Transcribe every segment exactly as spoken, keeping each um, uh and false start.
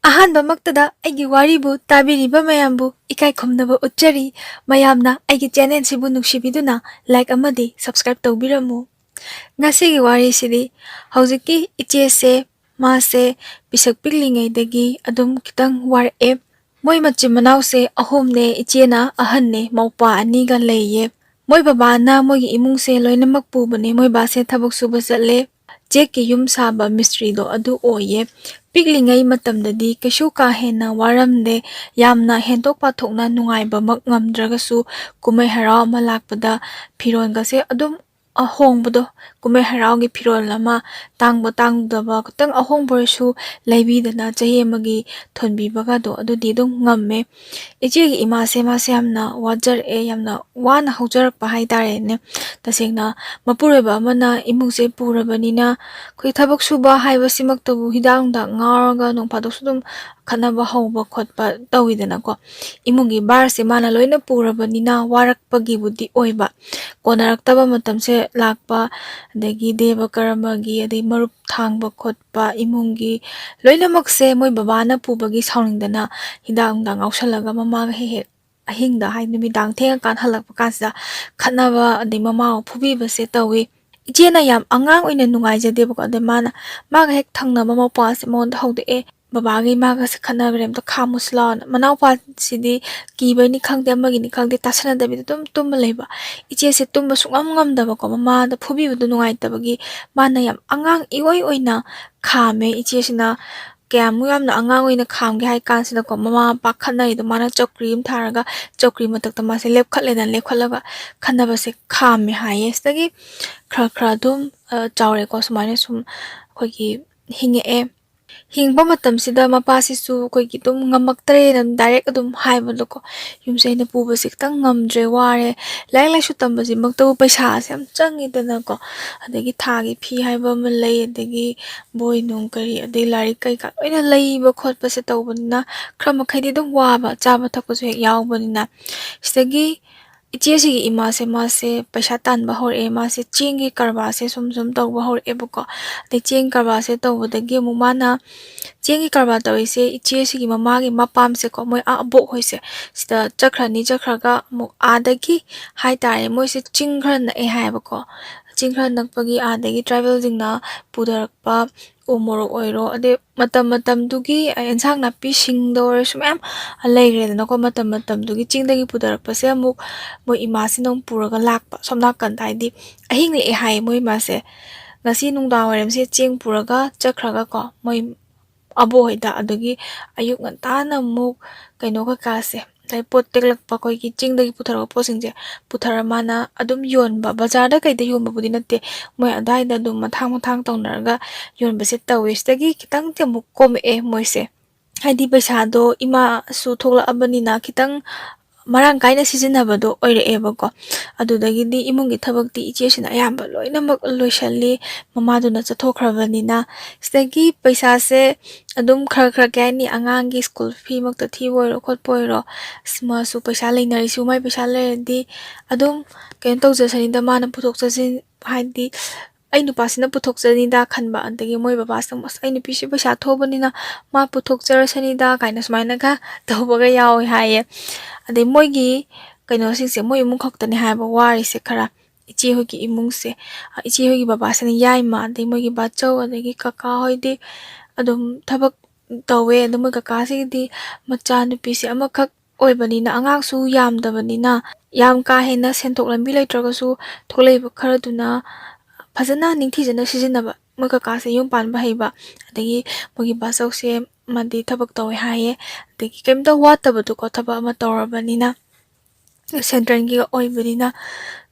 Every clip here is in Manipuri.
ꯑꯍꯥꯟꯕꯃꯛꯇꯗ ꯑꯩꯒꯤ ꯋꯥꯔꯤꯕꯨ ꯇꯥꯕꯤꯔꯤꯕ ꯃꯌꯥꯝꯕꯨ ꯏꯀꯥꯏ ꯈꯨꯝꯅꯕ ꯎꯠꯆꯔꯤ꯫ ꯃꯌꯥꯝꯅ ꯑꯩꯒꯤ ꯆꯦꯅꯦꯜꯁꯤꯕꯨ ꯅꯨꯡꯁꯤꯕꯤꯗꯨꯅ ꯂꯥꯏꯛ ꯑꯃꯗꯤ ꯁꯕꯁꯀ꯭ꯔꯥꯏꯕ ꯇꯧꯕꯤꯔꯝꯃꯨ꯫ ꯉꯁꯤꯒꯤ ꯋꯥꯔꯤꯁꯤꯗꯤ ꯍꯧꯖꯤꯛꯀꯤ ꯏꯆꯦꯁꯦ, ꯃꯥꯁꯦ ꯄꯤꯁꯛ ꯄꯤꯛꯂꯤꯉꯩꯗꯒꯤ ꯑꯗꯨꯝ ꯈꯤꯇꯪ ꯋꯥꯔꯛꯑꯦ꯫ ꯃꯣꯏ ꯃꯆꯤꯟ ꯃꯅꯥꯎꯁꯦ ꯑꯍꯨꯝꯅꯦ, ꯏꯆꯦꯅ ꯑꯍꯟꯅꯦ, ꯃꯧꯄ꯭ꯋꯥ ꯑꯅꯤꯒ ꯂꯩꯌꯦ꯫ ꯃꯣꯏ ꯕꯕꯥꯅ ꯃꯣꯏꯒꯤ ꯏꯃꯨꯡꯁꯦ ꯂꯣꯏꯅꯃꯛ ꯄꯨꯕꯅꯦ꯫ ꯃꯣꯏ ꯕꯥꯁꯦ ꯊꯕꯛ ꯁꯨꯕ ꯆꯠꯂꯦ꯫ ꯆꯦꯛꯀꯤ ꯌꯨꯝ ꯁꯥꯕ ꯃꯤꯁꯇ꯭ꯔꯤꯗꯣ ꯑꯗꯨ ꯑꯣꯏꯌꯦ꯫ ꯄꯤꯛꯂꯤꯉꯩ ꯃꯇꯝꯗꯗꯤ ꯀꯩꯁꯨ ꯀꯥ ꯍꯦꯟꯅ ꯋꯥꯔꯝꯗꯦ꯫ ꯌꯥꯝꯅ ꯍꯦꯟꯗꯣꯛ ꯄꯥꯊꯣꯛꯅ ꯅꯨꯡꯉꯥꯏꯕꯃꯛ ꯉꯝꯗ꯭ꯔꯒꯁꯨ, ꯀꯨꯝꯍꯩ ꯍꯔꯥꯎ ꯑꯃ ꯂꯥꯛꯄꯗ ꯐꯤꯔꯣꯜꯒꯁꯦ ꯑꯗꯨꯝ ꯑꯍꯣꯡꯕꯗꯣ, ꯀꯨꯝꯍꯩ ꯍꯔꯥꯎꯒꯤ ꯐꯤꯔꯣꯜ ꯑꯃ ꯇꯥꯡꯕ ꯇꯥꯡꯗꯕ ꯈꯤꯇꯪ ꯑꯍꯣꯡꯕ ꯑꯣꯏꯔꯁꯨ ꯂꯩꯕꯤꯗꯅ ꯆꯍꯤ ꯑꯃꯒꯤ ꯊꯣꯟꯕꯤꯕꯒꯗꯣ ꯑꯗꯨꯗꯤ ꯑꯗꯨꯝ ꯉꯝꯃꯦ꯫ ꯏꯆꯦꯒꯤ ꯏꯃꯥꯁꯦ, ꯃꯥꯁꯦ ꯌꯥꯝꯅ ꯋꯥꯖꯔꯛꯑꯦ, ꯌꯥꯝꯅ ꯋꯥꯅ ꯍꯧꯖꯔꯛꯄ ꯍꯥꯏꯇꯥꯔꯦꯅꯦ꯫ ꯇꯁꯦꯡꯅ ꯃꯄꯨꯔꯣꯏꯕ ꯑꯃꯅ ꯏꯃꯨꯡꯁꯦ ꯄꯨꯔꯕꯅꯤꯅ, ꯑꯩꯈꯣꯏ ꯊꯕꯛ ꯁꯨꯕ ꯍꯥꯏꯕꯁꯤꯃꯛꯇꯕꯨ ꯍꯤꯗꯥꯛ ꯅꯨꯡꯗꯥꯛ ꯉꯥꯎꯔꯒ ꯅꯣꯡ ꯐꯥꯗꯣꯛꯁꯨ ꯑꯗꯨꯝ ꯈꯠꯅꯕ ꯍꯧꯕ ꯈꯣꯠꯄ ꯇꯧꯋꯤꯗꯅꯀꯣ꯫ ꯏꯃꯨꯡꯒꯤ ꯚꯥꯔꯁꯦ ꯃꯥꯅ ꯂꯣꯏꯅ ꯄꯨꯔꯕꯅꯤꯅ ꯋꯥꯔꯛꯄꯒꯤꯕꯨꯗꯤ ꯑꯣꯏꯕ, ꯀꯣꯟꯅꯔꯛꯇꯕ ꯃꯇꯝꯁꯦ ꯂꯥꯛꯄ, ꯑꯗꯒꯤ ꯗꯦꯕ ꯀꯔꯃꯒꯤ, ꯑꯗꯩ ꯃꯔꯨꯞ ꯊꯥꯡꯕ ꯈꯣꯠꯄ, ꯏꯃꯨꯡꯒꯤ ꯂꯣꯏꯅꯃꯛꯁꯦ ꯃꯣꯏ ꯕꯕꯥꯅ ꯄꯨꯕꯒꯤ ꯁꯥꯎꯅꯤꯡꯗꯅ ꯍꯤꯗꯥꯛ ꯅꯨꯡꯗꯥꯛ ꯉꯥꯎꯁꯜꯂꯒ ꯃꯃꯥꯒ ꯍꯦꯛ ꯍꯦꯛ ꯑꯍꯤꯡꯗ ꯍꯥꯏ, ꯅꯨꯃꯤꯗꯥꯡ ꯊꯦꯡꯉꯀꯥꯟ ꯍꯜꯂꯛꯄ ꯀꯥꯟꯁꯤꯗ ꯈꯠꯅꯕ, ꯑꯗꯩ ꯃꯃꯥꯕꯨ ꯐꯨꯕꯤꯕꯁꯦ ꯇꯧꯋꯤ꯫ ꯏꯆꯦꯅ ꯌꯥꯝ ꯑꯉꯥꯡ ꯑꯣꯏꯅ ꯅꯨꯡꯉꯥꯏꯖꯗꯦꯕꯀꯣ꯫ ꯑꯗꯩ ꯃꯥꯅ, ꯃꯥꯒ ꯍꯦꯛ ꯊꯪꯅꯕ ꯃꯧꯄ꯭ꯋꯥꯁꯦ ꯃꯉꯣꯟꯗ ꯍꯧꯗꯣꯛꯑꯦ, "ꯕꯕꯥꯒ ꯏꯃꯥꯒꯁꯦ ꯈꯠꯅꯈ꯭ꯔꯦ, ꯑꯝꯇ ꯈꯥꯝꯃꯨꯁꯤ ꯂꯥꯛꯑꯣꯅ"꯫ ꯃꯅꯥꯎꯄꯥꯁꯤꯗꯤ ꯀꯤꯕꯩꯅꯤ ꯈꯪꯗꯦ, ꯑꯃꯒꯤꯅꯤ ꯈꯪꯗꯦ, ꯇꯥꯁꯟꯅꯗꯕꯤꯗ ꯑꯗꯨꯝ ꯇꯨꯝꯃ ꯂꯩꯕ꯫ ꯏꯆꯦꯁꯦ ꯇꯨꯝꯕ ꯁꯨꯡꯉꯝ ꯉꯝꯗꯕꯀꯣ, ꯃꯃꯥꯗ ꯐꯨꯕꯤꯕꯗꯣ ꯅꯨꯡꯉꯥꯏꯇꯕꯒꯤ꯫ ꯃꯥꯅ ꯌꯥꯝ ꯑꯉꯥꯡ ꯏꯑꯣꯏ ꯑꯣꯏꯅ ꯈꯥꯝꯃꯦ꯫ ꯏꯆꯦꯁꯤꯅ ꯀꯌꯥꯃꯨꯛ ꯌꯥꯝꯅ ꯑꯉꯥꯡ ꯑꯣꯏꯅ ꯈꯥꯝꯒꯦ ꯍꯥꯏ ꯀꯥꯟꯁꯤꯗꯀꯣ, ꯃꯃꯥ ꯃꯄꯥ ꯈꯠꯅꯔꯤꯗꯣ ꯃꯥꯅ ꯆꯧꯀ꯭ꯔꯤ ꯑꯃ ꯊꯥꯔꯒ ꯆꯧꯀ꯭ꯔꯤ ꯃꯊꯛꯇ ꯃꯥꯁꯦ ꯂꯦꯞꯈꯠꯂꯦꯗꯅ, ꯂꯦꯞꯈꯠꯂꯒ ꯈꯠꯅꯕꯁꯦ ꯈꯥꯝꯃꯦ ꯍꯥꯏꯌꯦ꯫ ꯁꯤꯗꯒꯤ ꯈꯔ ꯈꯔ ꯑꯗꯨꯝ, ꯑ, ꯆꯥꯎꯔꯦꯀꯣ, ꯁꯨꯃꯥꯏꯅ ꯁꯨꯝ ꯑꯩꯈꯣꯏꯒꯤ ꯍꯤꯡꯉꯛꯑꯦ꯫ ꯍꯤꯡꯕ ꯃꯇꯝꯁꯤꯗ ꯃꯄꯥꯁꯤꯁꯨ ꯑꯩꯈꯣꯏꯒꯤ ꯑꯗꯨꯝ ꯉꯝꯃꯛꯇ꯭ꯔꯦꯅ ꯗꯥꯏꯔꯦꯛ ꯑꯗꯨꯝ ꯍꯥꯏꯕꯗꯣꯀꯣ, "ꯌꯨꯝꯁꯦ ꯑꯩꯅ ꯄꯨꯕꯁꯦ ꯈꯤꯇꯪ ꯉꯝꯗ꯭ꯔꯦ, ꯋꯥꯔꯦ"꯫ ꯂꯥꯏꯔꯤꯛ ꯂꯥꯏꯁꯨ ꯇꯝꯕꯁꯤꯃꯛꯇꯕꯨ ꯄꯩꯁꯥꯁꯦ ꯌꯥꯝ ꯆꯪꯉꯤꯗꯅꯀꯣ꯫ ꯑꯗꯒꯤ ꯊꯥꯒꯤ ꯐꯤ ꯍꯥꯏꯕ ꯑꯃ ꯂꯩ, ꯑꯗꯒꯤ ꯕꯣꯏ ꯅꯨꯡ ꯀꯔꯤ, ꯑꯗꯩ ꯂꯥꯏꯔꯤꯛ ꯀꯩꯀꯥ ꯂꯣꯏꯅ ꯂꯩꯕ ꯈꯣꯠꯄꯁꯦ ꯇꯧꯕꯅꯤꯅ, ꯈꯔ ꯃꯈꯩꯗꯤ ꯑꯗꯨꯝ ꯋꯥꯕ, ꯆꯥꯕ ꯊꯛꯄꯁꯨ ꯍꯦꯛ ꯌꯥꯎꯕꯅꯤꯅ꯫ ꯁꯤꯗꯒꯤ ꯏꯆꯦꯁꯤꯒꯤ ꯏꯃꯥꯁꯦ, ꯃꯥꯁꯦ ꯄꯩꯁꯥ ꯇꯥꯟꯕ ꯍꯧꯔꯛꯑꯦ꯫ ꯃꯥꯁꯦ ꯆꯦꯡꯒꯤ ꯀꯔꯕꯥꯔꯁꯦ ꯁꯨꯝ ꯁꯨꯝ ꯇꯧꯕ ꯍꯧꯔꯛꯑꯦꯕꯀꯣ꯫ ꯑꯗꯩ ꯆꯦꯡ ꯀꯔꯕꯥꯔꯁꯦ ꯇꯧꯕꯗꯒꯤ ꯑꯃꯨꯛ ꯃꯥꯅ ꯆꯦꯡꯒꯤ ꯀꯔꯕꯥꯔ ꯇꯧꯔꯤꯁꯦ ꯏꯆꯦꯁꯤꯒꯤ ꯃꯃꯥꯒꯤ ꯃꯄꯥꯝꯁꯦꯀꯣ, ꯃꯣꯏ ꯑꯥ ꯑꯕꯣꯛ ꯍꯣꯏꯁꯦ, ꯁꯤꯗ ꯆꯠꯈ꯭ꯔꯅꯤ꯫ ꯆꯠꯈ꯭ꯔꯒ ꯑꯃꯨꯛ ꯑꯥꯗꯒꯤ ꯍꯥꯏꯇꯥꯔꯦ, ꯃꯣꯏꯁꯦ ꯆꯤꯡ ꯈꯔ ꯅꯛꯑꯦ ꯍꯥꯏꯌꯦꯕꯀꯣ꯫ ꯆꯤꯡ ꯈꯔ ꯅꯛꯄꯒꯤ ꯑꯥꯗꯒꯤ ꯇ꯭ꯔꯥꯏꯕꯦꯜꯁꯤꯡꯅ ꯄꯨꯊꯔꯛꯄ ꯎ ꯃꯣꯔꯣꯛ ꯑꯣꯏꯔꯣ, ꯑꯗꯩ ꯃꯇꯝ ꯃꯇꯝꯗꯨꯒꯤ ꯑꯦꯟꯁꯥꯡ ꯅꯥꯄꯤꯁꯤꯡꯗ ꯑꯣꯏꯔꯁꯨ ꯃꯌꯥꯝ ꯂꯩꯈ꯭ꯔꯦꯗꯅꯀꯣ꯫ ꯃꯇꯝ ꯃꯇꯝꯗꯨꯒꯤ ꯆꯤꯡꯗꯒꯤ ꯄꯨꯊꯔꯛꯄꯁꯦ ꯑꯃꯨꯛ ꯃꯣꯏ ꯏꯃꯥꯁꯤꯅ ꯑꯃꯨꯛ ꯄꯨꯔꯒ ꯂꯥꯛꯄ ꯁꯣꯝ ꯅꯥꯀꯟꯗ, ꯍꯥꯏꯗꯤ ꯑꯍꯤꯡ ꯂꯦꯛꯑꯦ ꯍꯥꯏꯌꯦ ꯃꯣꯏ ꯏꯃꯥꯁꯦ꯫ ꯉꯁꯤ ꯅꯨꯡꯗꯥꯡ ꯋꯥꯏꯔꯝꯁꯦ ꯆꯦꯡ ꯄꯨꯔꯒ ꯆꯠꯈ꯭ꯔꯒꯀꯣ, ꯃꯣꯏ ꯑꯕꯣꯛ ꯍꯣꯏꯗ, ꯑꯗꯨꯒꯤ ꯑꯌꯨꯛ ꯉꯟꯇꯥꯅ ꯑꯃꯨꯛ ꯀꯩꯅꯣ ꯀꯩꯀꯥꯁꯦ, ꯉꯁꯥꯏ ꯄꯣꯠ ꯇꯦꯛꯂꯛꯄ, ꯑꯩꯈꯣꯏꯒꯤ ꯆꯤꯡꯗꯒꯤ ꯄꯨꯊꯔꯛꯄ ꯄꯣꯠꯁꯤꯡꯁꯦ ꯄꯨꯊꯔ ꯃꯥꯅ ꯑꯗꯨꯝ ꯌꯣꯟꯕ, ꯕꯖꯥꯔꯗ ꯀꯩꯗ ꯌꯣꯟꯕꯕꯨꯗꯤ ꯅꯠꯇꯦ, ꯃꯣꯏ ꯑꯗꯥꯏꯗ ꯑꯗꯨꯝ ꯃꯊꯥꯡ ꯃꯊꯥꯡ ꯇꯧꯅꯔꯒ ꯌꯣꯟꯕꯁꯦ ꯇꯧꯋꯦ꯫ ꯁꯤꯗꯒꯤ ꯈꯤꯇꯪꯗꯤ ꯑꯃꯨꯛ ꯀꯣꯝꯃꯛꯑꯦ ꯃꯣꯏꯁꯦ, ꯍꯥꯏꯗꯤ ꯄꯩꯁꯥꯗꯣ ꯏꯃꯥꯁꯨ ꯊꯣꯛꯂꯛꯑꯕꯅꯤꯅ ꯈꯤꯇꯪ ꯃꯔꯥꯡ ꯀꯥꯏꯅ ꯁꯤꯖꯤꯟꯅꯕꯗꯣ ꯑꯣꯏꯔꯛꯑꯦꯕꯀꯣ꯫ ꯑꯗꯨꯗꯒꯤꯗꯤ ꯏꯃꯨꯡꯒꯤ ꯊꯕꯛꯇꯤ ꯏꯆꯦꯁꯤꯅ ꯑꯌꯥꯝꯕ ꯂꯣꯏꯅꯃꯛ ꯂꯣꯏꯁꯜꯂꯤ, ꯃꯃꯥꯗꯨꯅ ꯆꯠꯊꯣꯛꯈ꯭ꯔꯕꯅꯤꯅ꯫ ꯁꯤꯗꯒꯤ ꯄꯩꯁꯥꯁꯦ ꯑꯗꯨꯝ ꯈꯔ ꯈꯔ, ꯀꯩ ꯍꯥꯏꯅꯤ, ꯑꯉꯥꯡꯒꯤ ꯁ꯭ꯀꯨꯜ ꯐꯤꯃꯛꯇ ꯊꯤꯕ ꯑꯣꯏꯔꯣ ꯈꯣꯠꯄ ꯑꯣꯏꯔꯣ, ꯑꯁ, ꯃꯥꯁꯨ ꯄꯩꯁꯥ ꯂꯩꯅꯔꯤꯁꯨ, ꯃꯥꯏ ꯄꯩꯁꯥ ꯂꯩꯔꯗꯤ ꯑꯗꯨꯝ ꯀꯩꯅꯣ ꯇꯧꯖꯁꯅꯤꯗ, ꯃꯥꯅ ꯄꯨꯊꯣꯛ ꯆꯠꯁꯤꯟ, ꯍꯥꯏꯗꯤ ꯑꯩ ꯅꯨꯄꯥꯁꯤꯅ ꯄꯨꯊꯣꯛꯆꯅꯤꯗ ꯈꯟꯕ, ꯑꯗꯒꯤ ꯃꯣꯏ ꯕꯕꯥꯁꯤꯅ ꯑꯃꯨꯛ, "ꯑꯁ, ꯑꯩ ꯅꯨꯄꯤꯁꯤ ꯄꯩꯁꯥ ꯊꯣꯛꯑꯕꯅꯤꯅ ꯃꯥ ꯄꯨꯊꯣꯛꯆꯔꯁꯅꯤꯗ" ꯀꯥꯏꯅ ꯁꯨꯃꯥꯏꯅꯒ ꯇꯧꯕꯒ ꯌꯥꯎꯋꯦ ꯍꯥꯏꯌꯦ꯫ ꯑꯗꯩ ꯃꯣꯏꯒꯤ ꯀꯩꯅꯣꯁꯤꯡꯁꯦ, ꯃꯣꯏ ꯏꯃꯨꯡ ꯈꯛꯇꯅꯦ ꯍꯥꯏꯕ ꯋꯥꯔꯤꯁꯦ ꯈꯔ, ꯏꯆꯦ ꯍꯣꯏꯒꯤ ꯏꯃꯨꯡꯁꯦ꯫ ꯑ, ꯏꯆꯦ ꯍꯣꯏꯒꯤ ꯕꯕꯥꯁꯤꯅ ꯌꯥꯏꯃ, ꯑꯗꯩ ꯃꯣꯏꯒꯤ ꯕꯥꯆꯧ, ꯑꯗꯒꯤ ꯀꯀꯥ ꯍꯣꯏꯗꯤ ꯑꯗꯨꯝ ꯊꯕꯛ ꯇꯧꯋꯦ꯫ ꯑꯗꯣ ꯃꯣꯏ ꯀꯀꯥꯁꯤꯒꯤꯗꯤ ꯃꯆꯥꯅꯨꯄꯤꯁꯦ ꯑꯃꯈꯛ ꯑꯣꯏꯕꯅꯤꯅ, ꯑꯉꯥꯡꯁꯨ ꯌꯥꯝꯗꯕꯅꯤꯅ, ꯌꯥꯝ ꯀꯥ ꯍꯦꯟꯅ ꯁꯦꯟꯊꯣꯛ ꯂꯝꯕꯤ ꯂꯩꯇ꯭ꯔꯒꯁꯨ ꯊꯣꯛꯂꯛꯏꯕ ꯈꯔꯗꯨꯅ ꯐꯖꯅ ꯅꯤꯡꯊꯤꯖꯅ ꯁꯤꯖꯤꯟꯅꯕ꯫ ꯃꯣꯏ ꯀꯀꯥꯁꯦ ꯌꯨꯝ ꯄꯥꯟꯕ ꯍꯩꯕ, ꯑꯗꯒꯤ ꯃꯣꯏꯒꯤ ꯕꯥꯆꯧꯁꯦ ꯃꯥꯗꯤ ꯊꯕꯛ ꯇꯧꯋꯦ ꯍꯥꯏꯌꯦ, ꯑꯗꯒꯤ ꯀꯩꯝꯇ ꯋꯥꯠꯇꯕꯗꯣꯀꯣ, ꯊꯕꯛ ꯑꯃ ꯇꯧꯔꯕꯅꯤꯅ꯫ ꯁꯦꯟꯇ꯭ꯔꯦꯜꯒꯤ ꯑꯣꯏꯕꯅꯤꯅ